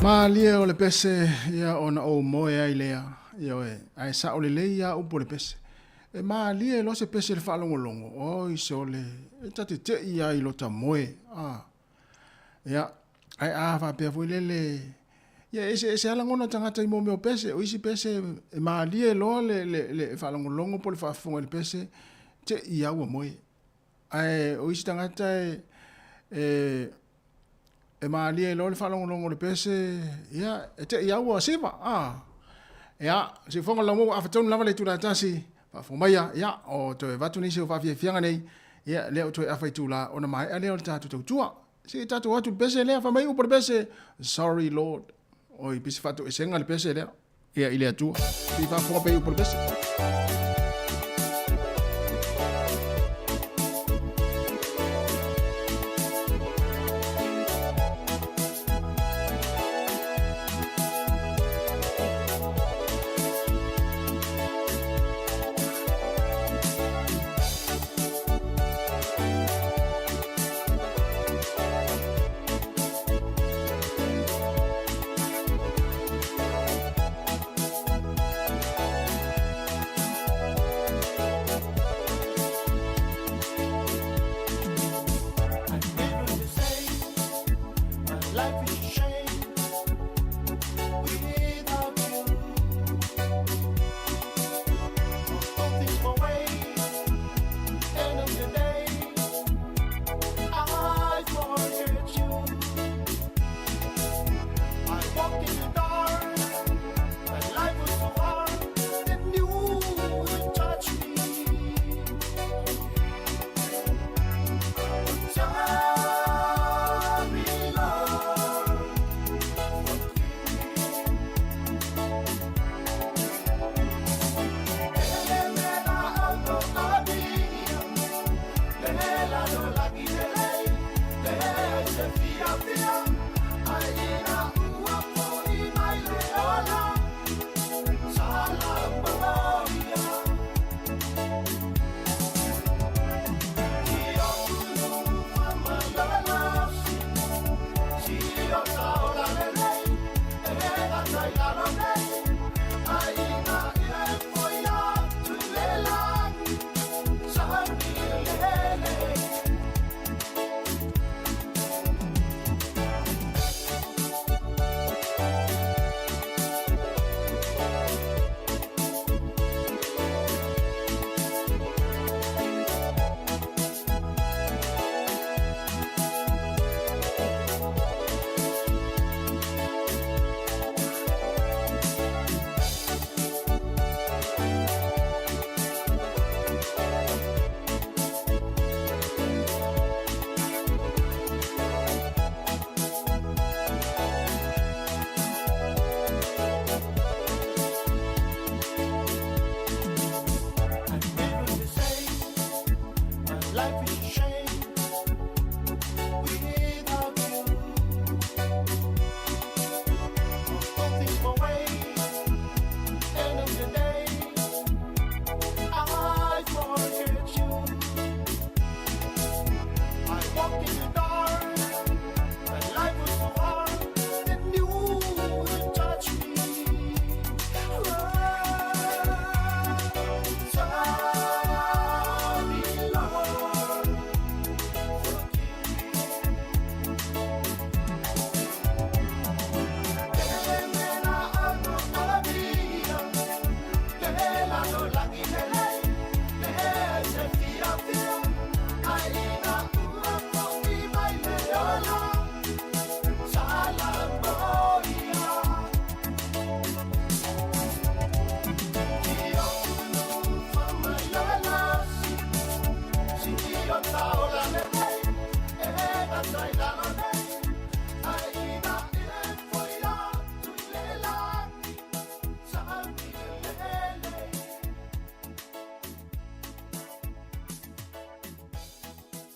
Malie o le pese, ia ona ou moe ai lea, ioe, ae sao lelei lava upu o le pese. E malie loa se pese i le faalogologo, oi sole, e ta te tei lava i lota moe, a. Ia, ae a faapea foi lele, ia e eseese lava lagona o tagata i mea o pese. O isi pese e malie loa le, le, le faalogologo po o le faafofoga i le pese, tei lava ua moe. Ae o isi tagata e, e, e malie loa le faalogologo o le pese, ia, e te i au ua siva, a. Ia, siufoga lau ua afa tonu lava le itula e tasi, faafofoga maia, ia, o toe avatu nisi o faafiafiaga nei, ia, lea ua toe afa itula, ona maea lea o le tatou tautua. Se i tatou atu i le pese lea, fai mai upu o le pese, sorry Lord. Oi, pei se faatoesega le pese lea. Ia i le Atua. Se i faafofoga pea i upu o le pese.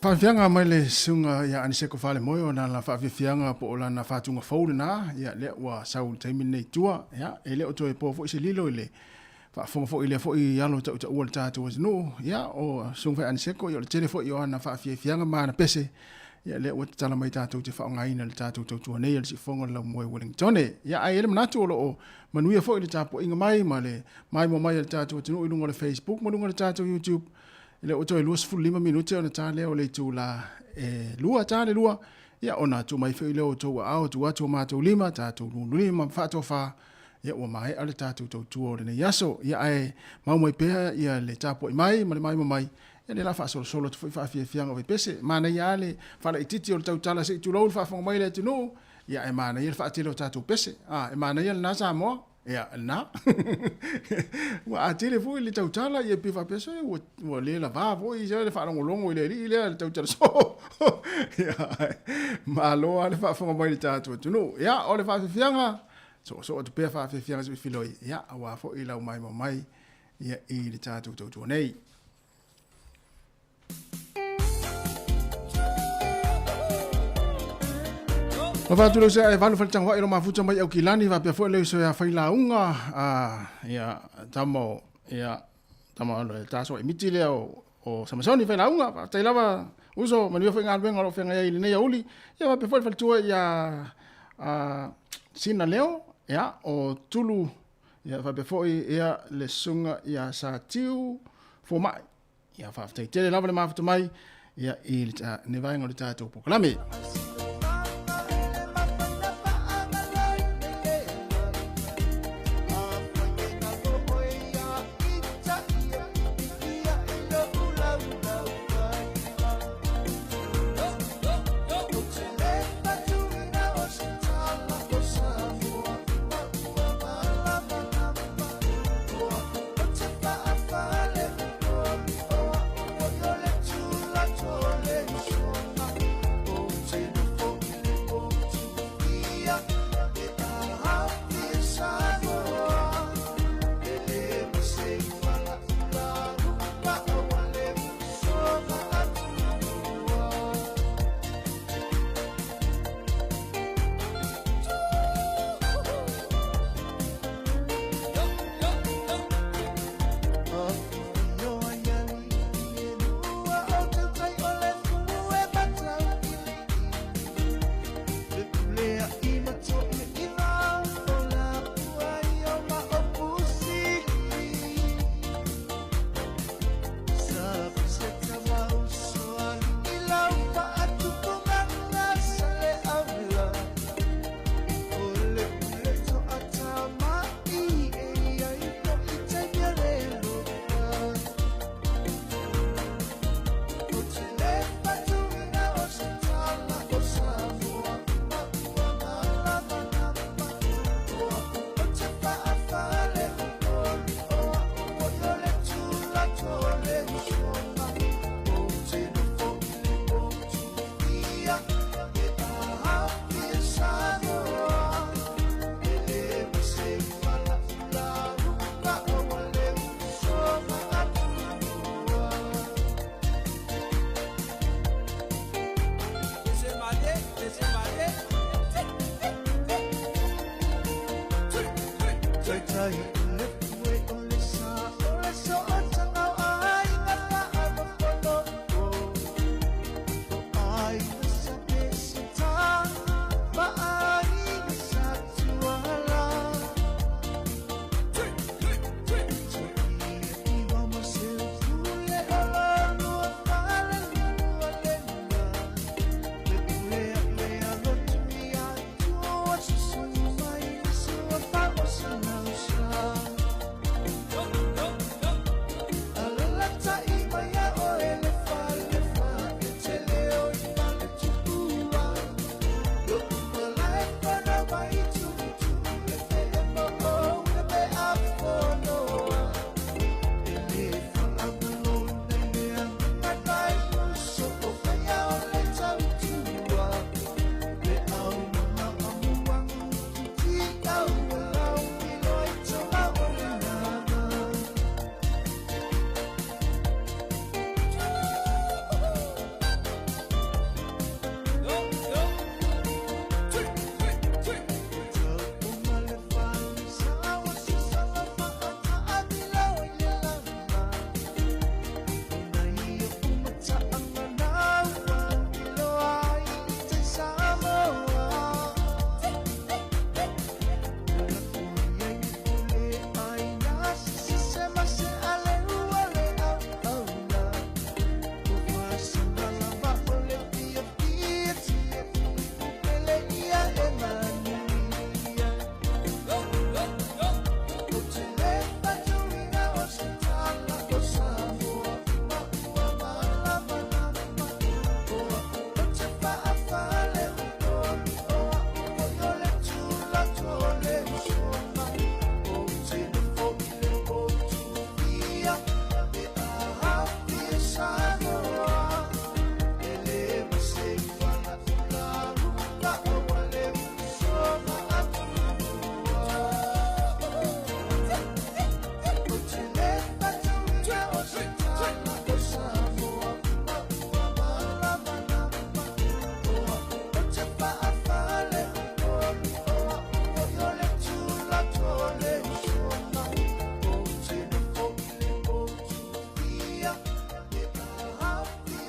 Faafiafiaga mai le susuga ia Aniseko Falemoe ona lana faafiafiaga po o lana faatuga fou lena, ia lea ua sau i le taimi lenei i tua, ia e le o toe po foi se lilo i le faafofoga foi i lea foi alo tautaua o le tatou atunuu, ia o susuga foi Aniseko, ia o le tele foi o ana faafiafiaga ma ana pese. Ia lea ua tatala mai tatou te faaaogaina le tatou tautua nei a le Siufofoga o le Laumua i Wellingtone. Ia ae i ai le manatu o lo o manuia foi le tapuaiga mai ma le maimoa mai a le tatou atunuu i luga o le Facebook ma luga o le tatou YouTube. I lea ua toe 25 minute ona ta lea o le itula e 2, ta le 2, ia ona tuu mai foi lea o outou aao, tuu atu o matou lima, tatou lululima ma faatofa, ia ua maea le tatou tautua o lenei aso. Ia ae mau mai pea ia le tapuai mai ma le maimoa mai, ia lea la faasolosolo atu foi faafiafiaga o Vaipese. Manaia lava le faalaitiiti o le tautala se i tulou le faafofoga mai le atunuu, ia ae manaia le faatele o tatou pese. A, e manaia lena Samoa. Ia, lena. Ua a tele foi le tautala, ia pei faapea, se ua, ua le lavā foi se le faalogologo i le alii lea, le tautala soo. Ia, malo lava le faafofoga mai i le tatou atunuu. Ia, o le faafiafiaga, soosoo atu pea faafiafiaga se i filoi, ia, aua foi lau maimoa mai, ia, i le tatou tautua nei. Ma fa'atu le uso e valu faletagofai lo mafuta mai Aukilani faapea foi le uso ia Failauga a ia tama o ia tama o le taso e miti lea o o Samasoni Failauga faafetai lava uso manuia foi galuega o lo o feagai ai i lenei aoauli ia faapea foi le faletua ia a Sina Leo ia o Tulu ia faapea foi ia le susuga ia Satiu Fomai Ia faafetai tele lava le mafuta mai ia i le vaega o le tatou polokalame.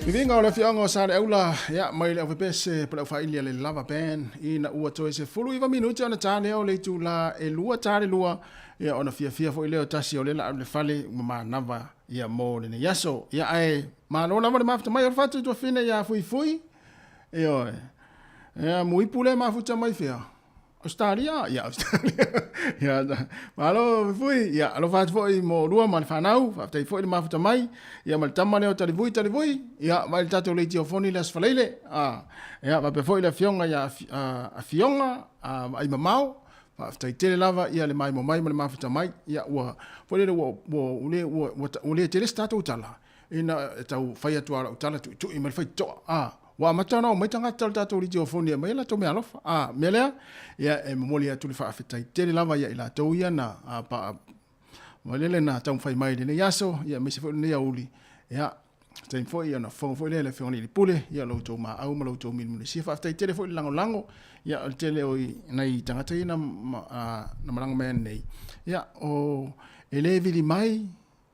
Viviga o le afioaga o Saleaula, ia, mai le aufepese po le aufaaili a le Lava Band, ina ua toe 19 minute ona ta lea o le itula e 2 ta le 2, ia, ona fiafia foi lea o tasi o lea la le fale ua manava, ia, mo lenei aso. Ia, ae malo lava le mafuta mai o le fatu i tuafine ia Fuifui, ioe, ia, muipu lea mafuta mai fea? Australia, ia Australia. Ia, malo Fui, ia alofa atu foi mo lua ma le fanau, faafetai foi le mafuta mai, ia ma le tama lea o Talivui, Talivui, ia mai le tatou leitiofoni le Aso Faraile, a, ia faapea foi le afioga ia Afioga a Vaai Mamao, faafetai tele lava ia le maimoa mai ma le mafuta mai, ia ua foi lele ua ua ua ua ua, ua le tele se tatou tala, ina e tau fai atu lava lau tala tuitui mai le faitotoa, a, ua amata ona omai tagata o le tatou litiofoni e aumai a latou meaalofa. A, mea lea, ia, e momoli atu le faafetai tele lava ia i latou ia na, a, pa, lele na taumafai mai i lenei aso, ia, aemaise foi o lenei aoauli, ia, taimi foi ona fofoga foi lea e le Afioga i le Alii Pule, ia, lo outou maau ma lo outou milimilisia. Faafetai tele foi le lagolago, ia, o le tele o nai tagata ia na, na malaga mai ananei, ia, o, e le vili mai,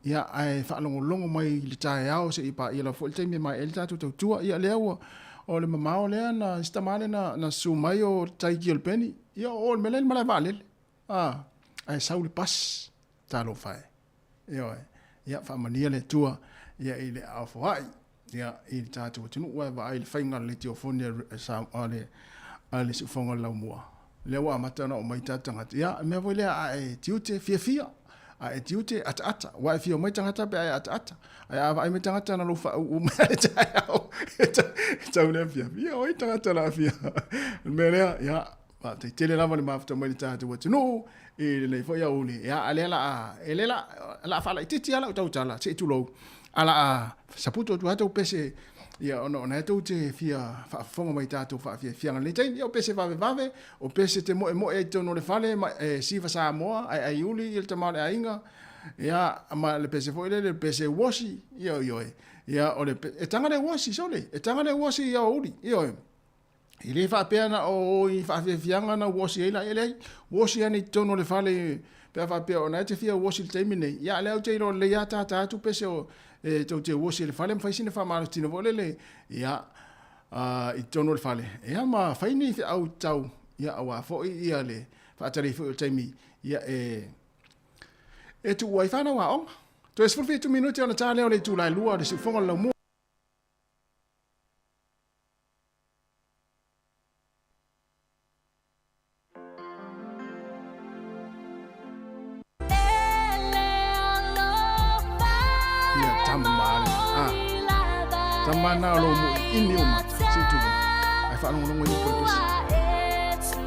Ia, ae faalogologo mai i le taeao seia paia lava foi le taimi e maea ai le tatou tautua. Ia, lea ua, o le mamao lea na, isi tama lea na, na susu mai o Taiki o le Peni. Ia, o le mea lea i le malae vaalele. A, ae sau le pasi. Talofa e. Ioe. Ia, faamanuia le Atua, ia, i le aofoai, ia, i le tatou atunuu, ae vaai i le faiga o le leitiofoni a le, a le siufofoga o le laumua. Lea ua amata ona oo mai tatou tagata. Ia, o le mea foi lea, a e tiute, fiafia. A e tiute, ataata. Ua e fia omai tagata pe a e ataata. Ae a vaai mai tagata na lou faauu mai le taeao, e tau lea fiafia oi tagata la fia. O le mea lea, ia, faafetai tele lava le mafuta mai le tatou atunuu i lenei foi aoauli. Ia, a lea la a, e le la, la faalaitiiti lava lau tautala, se i tulou, a la a saputu atu lava tou pese Ia, ona o lena tou te fia faafofoga mai i tatou faafiafiaga i lenei taimi. Ia, o pese vavevave, o pese te moemoe ai i totonu o le fale, ma e siva Samoa, ae aiuli ia le tama o le aiga, ia, ma le pese foi lele, le pese uosi, ia, ioe. Ia, o le, e taga le uosi, sole, e taga le uosi i aoauli, ioe. E le faapea na o i faafiafiaga na uosi ai la, e leai, uosi ane i totonu o le fale pe a faapea o na e te fia uosi i le taimi nei. Ia, lea ou te iloa lelei lava tata atu pese o e tou te uosi i le fale ma fai sina faamalositino foi lele, ia, i totonu o le fale. Ia, ma fai ni feau tatau, ia, aua foi ia le faatali foi o le taimi, ia, e tuu ai fanau aoga. Toe 17 minute ona ta lea o le itula e 2 o le siufofoga o le laumua. Ia tama le a tama na o lou moʻiʻimi o mata se i tulou ae faalogologo i upu o le pese.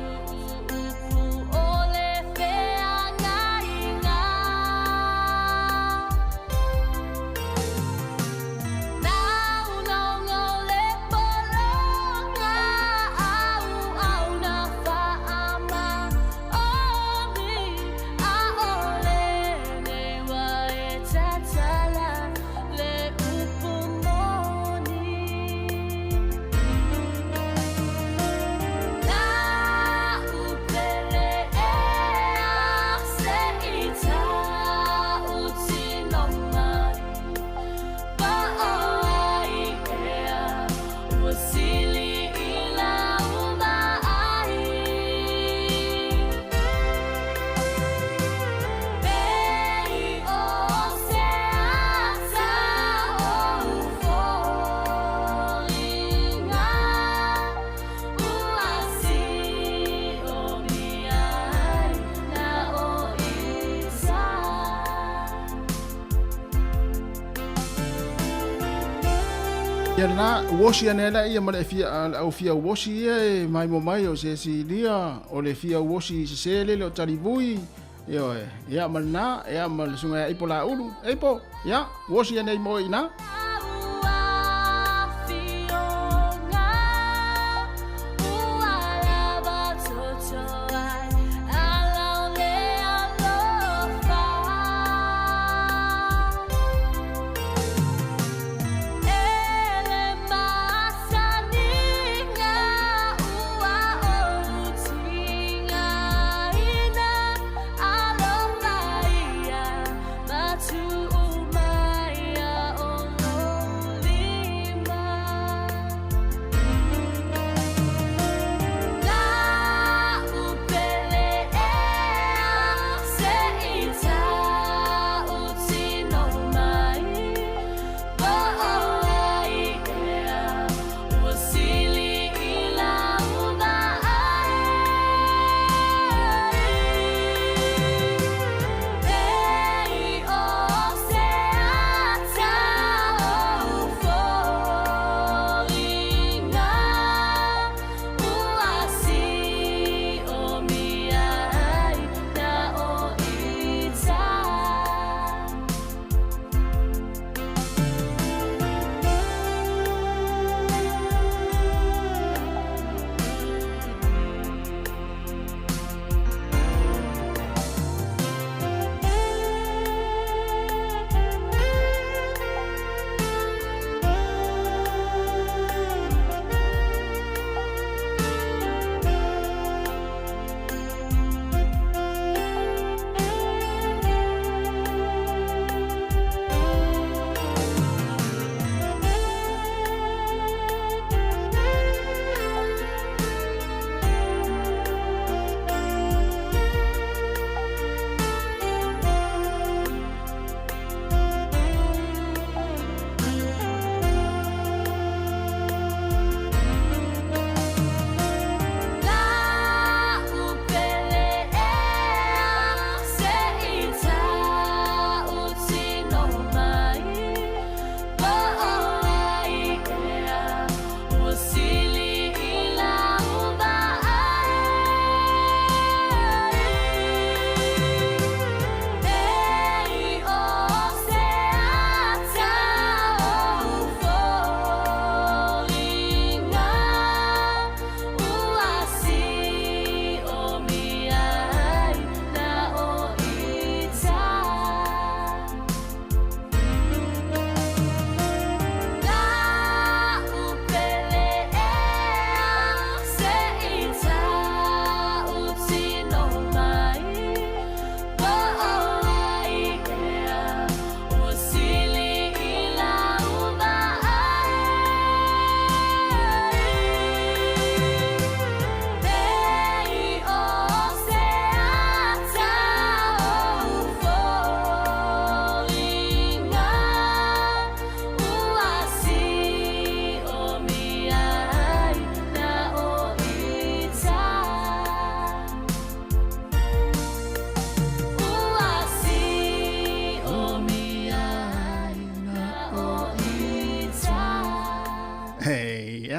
Ia lena, uosi ane ai laia ma le fia, le au fia uosi ia e maimoa mai o se esi lia, o le fia uosi sese lele o Talivui, ioe, ia ma lena, ia ma le susuga ia Ipo Laulu, Ipo, ia, uosi ane ai mo i ina.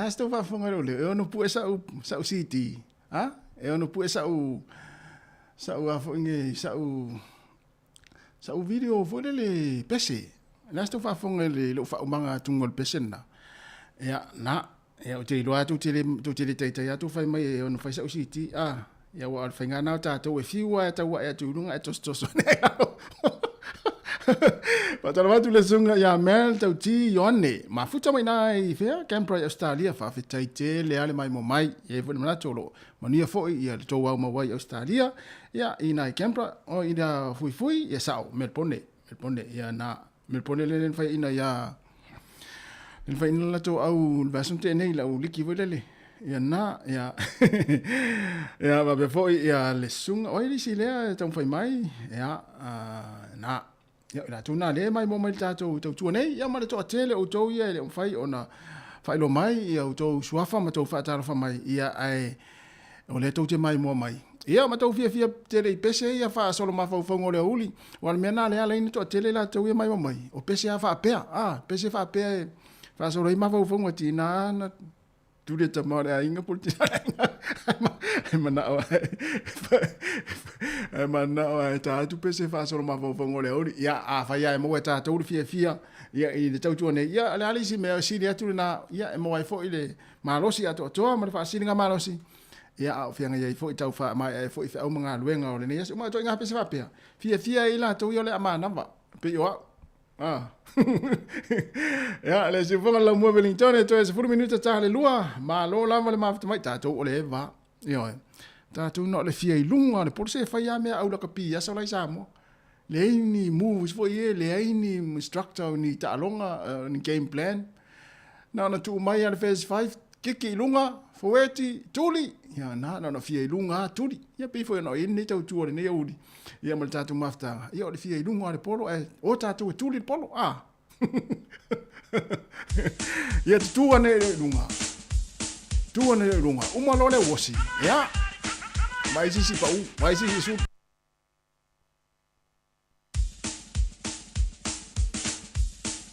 a se tou faafofoga i lou leo, e ono pue sa'u, sa'u CD, a? E ono pue sa'u, sa'u a foi nei, sa'u, sa'u video foi lele pese. O le a se tou faafofoga i le, lou faaumaga atuga o le pese lena? Ia, na, ia, ou te iloa lava tou te le, tou te le taitai lava tou fai mai e ono fai sa'u CD, a? Ia, aua o le faiga lena o tatou e fiu lava e tauae atu i luga ae tosotoso ane ai lalo. Faatalofa atu i le susuga ia Mel Tauti Ioane, mafuta mai ina i fea? Canberra i Ausetalia. Faafetai tele lava le maimoa mai. E i ai foi le manatu o lo o manuia foi ia le tou aumau ai i Ausetalia, ia i ina i Canberra, o i ina Fuifui, ia sao, Melbourne, Melbourne, ia na Melbourne lele na faiaina ia le faiaina latou au le vaiaso na tea nei lau liki foi lele. Ia na, ia ia faapea foi ia le susuga, o ai le isi lea e taumafai mai, ia na. Ia, i latou na lea e maimoa mai i le tatou tautua nei, ia ma le toatele o outou ia e le o mafai ona faailoa mai ia outou suafa ma outou faatalofa mai, ia ae o lea tou te maimoa mai. Ia ma tou fiafia tele i pese ia faasolo mafaufauga o le aoauli, aua o le mea lena lea e ala ai ona toatele latou ia maimoa mai, o pese lava faapea, a, pese faapea e faasolo ai mafaufauga, tiga na tuli e tama o le aiga po o le tina o le aiga, ae manao ae manao ae ta atu pese faasolo mafaufauga o le aoauli. Ia, afai lava e maua e tatou le fiafia ia i le tautua nei, ia o le a le isi mea e sili atu lena, ia e maua ai foi le malosi atoatoa ma le faasiligamalosi, ia a o feagai ai foi tau faamaeaea foi feau ma galuega o lenei aso. Ma ituaiga pese faapea, fiafia ai latou ia o le a manava, pei o au. Ah. Ia, le siufoga le laumua Wellington e toe 10 minuta ta le lua, malo lava le mafuta mai, tatou o le eva. Ioe. Tatou na o le fia i luga o le polo, se fai lava mea au lakapi i aso la i Samoa. Leai ni moves foi e, leai ni instructor, ni taaloga, ni game plan. Na ona tuu mai lava le first five, kiki i luga, foeti, tuli. Ia, na, na ona fia i luga lava, tuli. Ia, pei foi ona i ai lenei tautua o lenei aoauli, ia ma le tatou mafutaga. Ia, o le fia i luga lava o le polo, ae o tatou e tuli le polo, a. Ia, tutū ane i luga. Tū ane i luga. Uma loa le uosi. Ia, vaai sisi pau, vaai sisi su.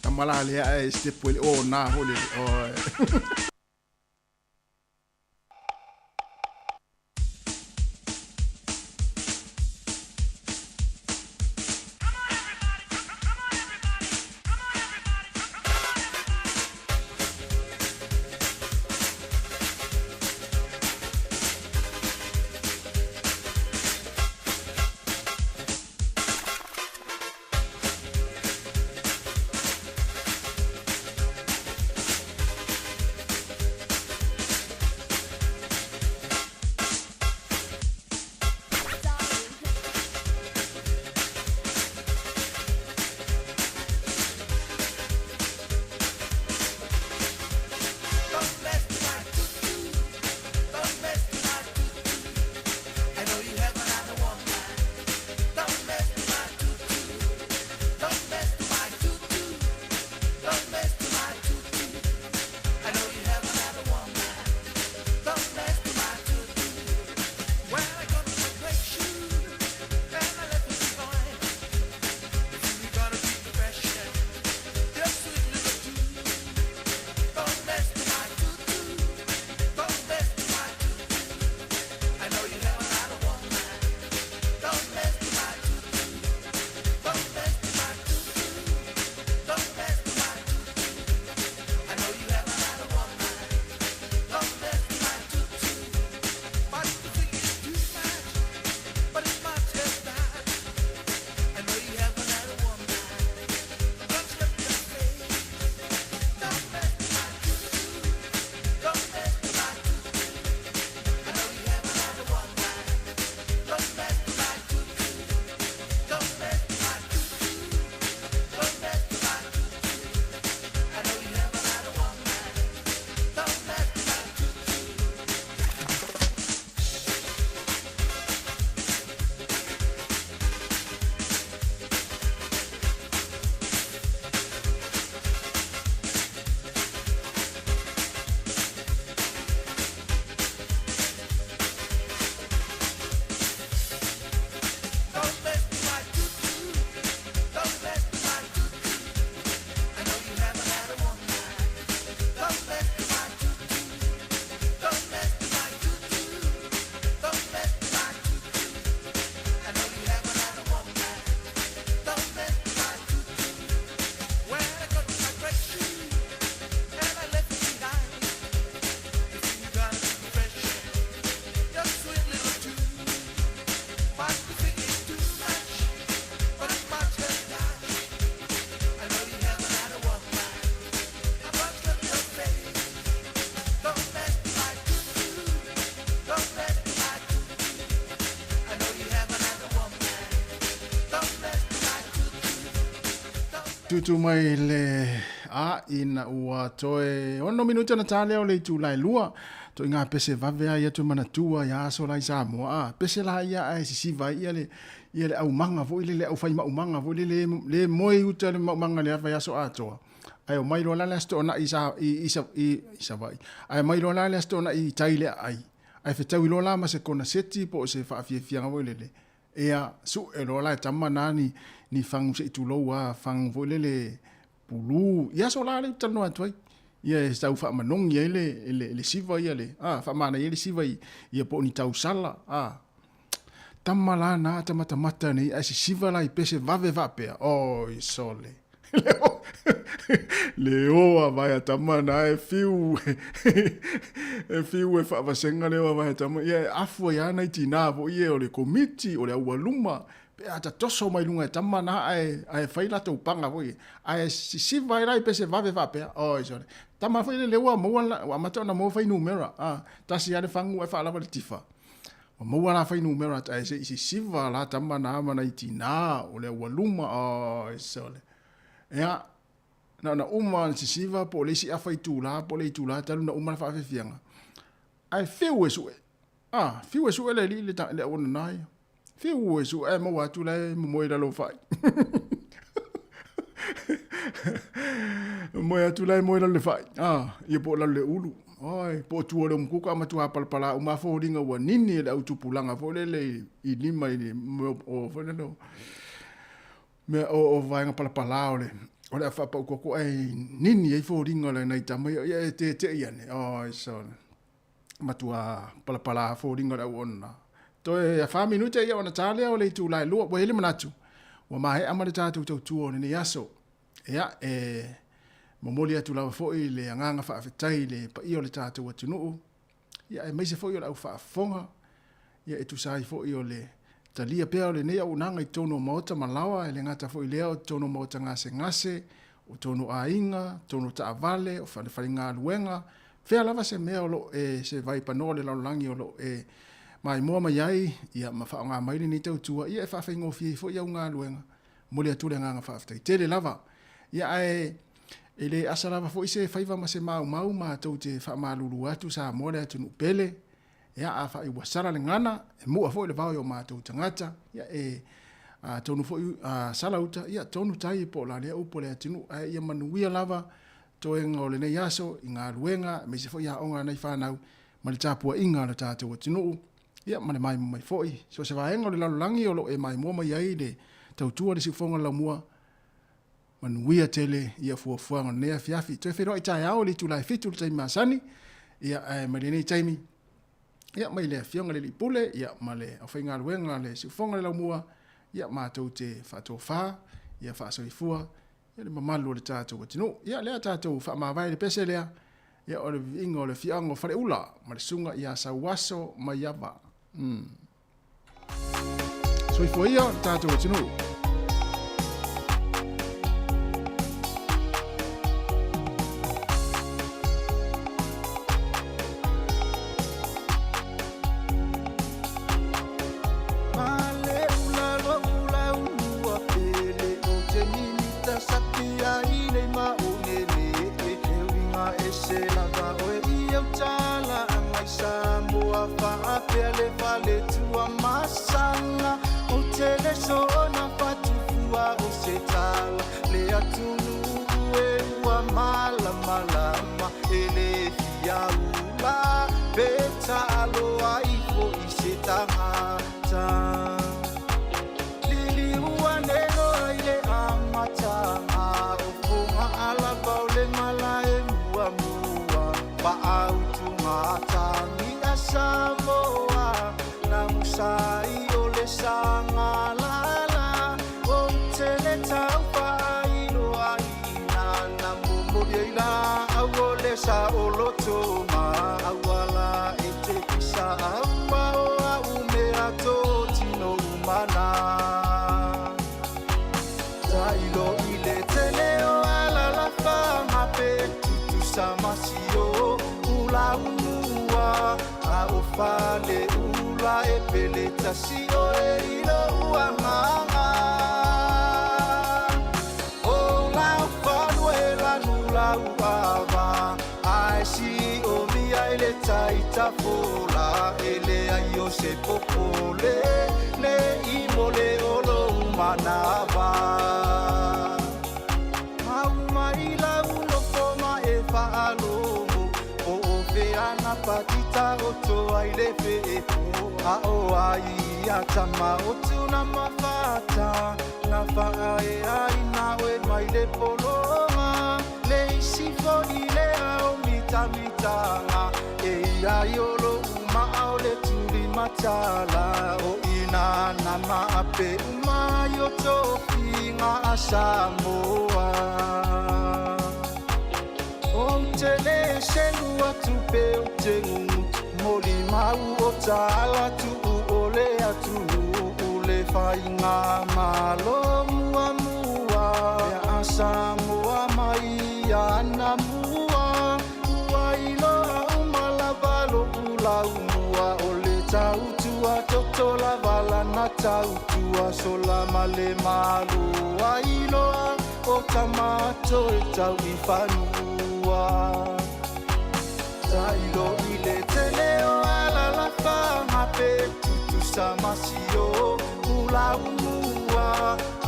Tama la lea ae step foi le o na foi le o. Tūtū mai le a ina ua toe ono minute na tā lea o le itula e lua. Toi ngā pese vave a ia tu manatua ia aso la i Samoa. A, pese la ia a e sisiva ai ia le, ia le aumaga foi le le au fai maumaga foi le le, le moe uta le maumaga le afa i aso atoa. Ae o mai loa la le aso toonai i sa, i, i, i, i Savaii. Ae mai loa la le aso toonai i tai le aai. Ae fetaui loa la ma se konaseti po o se faafiafiaga foi lele. Ea, su'e loa la e tama na ni, ni fagu se i tulou a, fagu foi lele pulū. I aso la lea ou te talanoa atu ai. Ia e tau faamanogi ai le, le, le siva ia le, a, faamanaia ai le siva i, ia po o ni tausala, a. Tama la na atamatamata nei ae sisiva la i pese vave faapea, oi sole. Le oa vaea tama na e fiu e fiu e faavasega le oa vaea tama ia e afu ai lava nai tinā foi ia o le komiti o le aualuma pe a tatoso mai luga e tama na ae ae fai latou paga foi ia ae sisiva ai la i pese vave faapea oi sole tama foi lele ua maua ua amata ona maua fuainumera a tasi lava le fagu ae faalava le tifa. Ua maua la fuainumera ae se i sisiva la tama na ma nai tinā o le aualuma, oi sole. Ia, na ona uma ona sisiva po o le isi afa itula po o le itula talu na uma le faafiafiaga. Ae fiu e sue. Ah, fiu e sue le alii le, le auona na ia. Fiu e sue ae maua atu la e momoe i lalo o fai. Moe atu la e moe i lalo le fai. Ah, ia po o lalo le ulu. Oi, po o tua o le umukuka a matua palapala uma foliga ua nini e le au tupulaga foi lele i lima i le o foi lele o mea o, o vaega palapala o le o le afaapau koko ae nini ai foliga o le nai tama ia, ia e tete'i ane. Oi, so matua palapala foliga o le auauna. Toe fa minute ia ona tā lea o le itula e lua. Ua i ai le manatu, ua maea ma le tatou tautua o lenei aso. Ia, e momoli atu lava foi le agaga faafetai i le paia o le tatou atunuu, ia aemaise foi o le au faafofoga, ia e tusa ai foi o le talia pea o lenei auaunaga i totonu o maota ma laoa, e le gata foi i lea o totonu o maota gasegase, o totonu o aiga, totonu o taavale, o fale faigaluega, fea lava se mea o lo o e, se vaipanoa o le lalolagi o lo o e maimoa mai ai, ia ma faaaoga mai lenei tautua, ia e faafaigofie ai foi au galuega. Momoli atu le agaga faafetai tele lava. Ia ae e le asa lava foi se faiva ma se maumau matou te faamalulu atu Samoa le atunuu pele. Ia afai ua sala le gana, e mu'a foi le vao i o matou tagata, ia e atonu foi a sala uta, ia tonu tai po o la lea upu a le atunuu. Ae ia manuia lava toega o lenei aso i galuega aemaise foi aoga a nai fanau ma le tapuaiga a lo tatou atunuu. Ia, ma le maimoa mai foi. So o se vaega o le lalolagi o lo o e maimoa mai ai le tautua a le siufofoga o le laumua, manuia tele ia fuafuaga o lenei afiafi. Toe feiloai taeao i le itula e fitu i le taimi masani, ia, ae mai lenei taimi, ia, mai le Afioga i le Alii Pule, ia, ma le aufaigaluega a le siufofoga o le laumua, ia, matou te faatofa, ia faasoifua, Ia le mamalu o le tatou atunuu. Ia lea tatou faamavae i le pese lea, ia o le viiga o le afioaga o Faleula ma le susuga ia Sauaso Maiava. Mm. Soifua ia le tatou atunuu. tafola e leai o se popole le i mole o lou manava. Mau mai lau lofo ma e faalogo po o fea na patita o toa i le feepo a o ai ia tama o tuna ma fata na faaea ina oe mai le pologa le isi fo'i lea o mitamitaga e ia i o lo'u ma'a o le tulimatala o ina na maape uma ai o tofiga a Samoa. Ou te lē selu atu pe ou te gugutu molimau o tala tuu o le atunuu le faigamalo muamua lea a Samoa mai anamua ua iloa uma lava lo'u laumua o le tautua toto lava lana tautua sola ma le malo ai loa o tama toe tau i fanua. Tailo i le tele o alalafaga pe tutusa ma sio ulaumua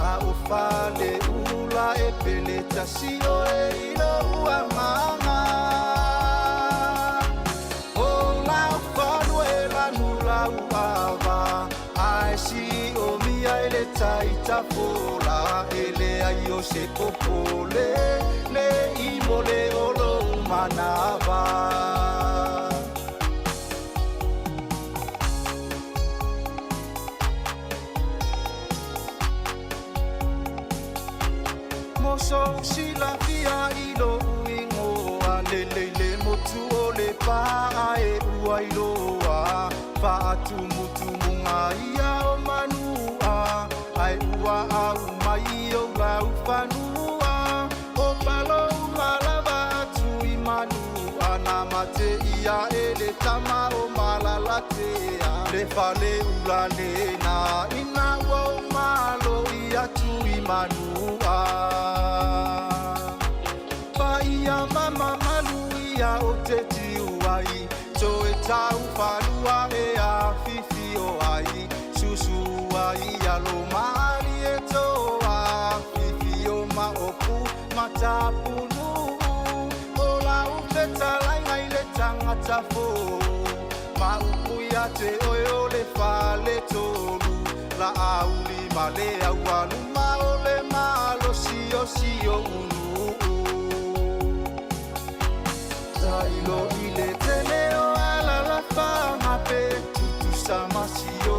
a o faleula e pele tasi oe i lou agaga. O lau falue lanu lau ava ae siomia e le tai tafola e leai o se popole le i mole o lou manava. Mo sou silafia i lou igoa lelei le motu o Lepa ae ua iloa faatumutumuga ia o manua ae ua au mai i ou laufanua o palo uma lava atu i manua na mate ia e le tama o Malalatea le faleula lena ina ua ou malo i atu i manua. Paia ma mamalu ia o te tiu ai toe tau falua e afifio ai susu ai alo malie toa afifio ma opu matapunuu o lau fetalaiga i le tagata fou ma upu ia te oe o le faletolu la auli ma le aualuma o le malosi o si o'u nuu. Tailo i le tele o alalafaga pe tutusa ma sio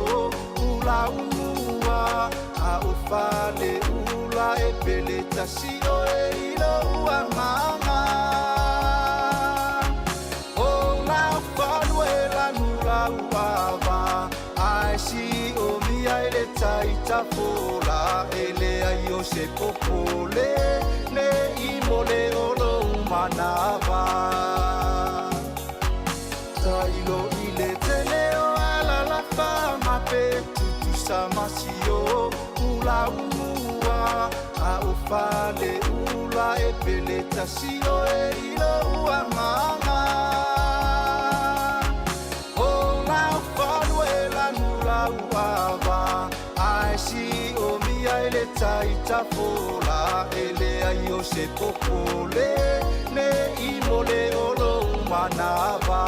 ulaumua a o faleula e pele tasi oe i lou agaga. O lau falue lanu lau ava ae siomia e le tai tafola e leai o se popole le i mole o lou manava. Tailo i le tele o alalafaga pe tutusa ma sio ulaumua a o faleula e pele tasi oe i lou agaga. O lau falue lanu lau ava ae siomia e le tai tafola e leai o se popole le i mole o lou manava.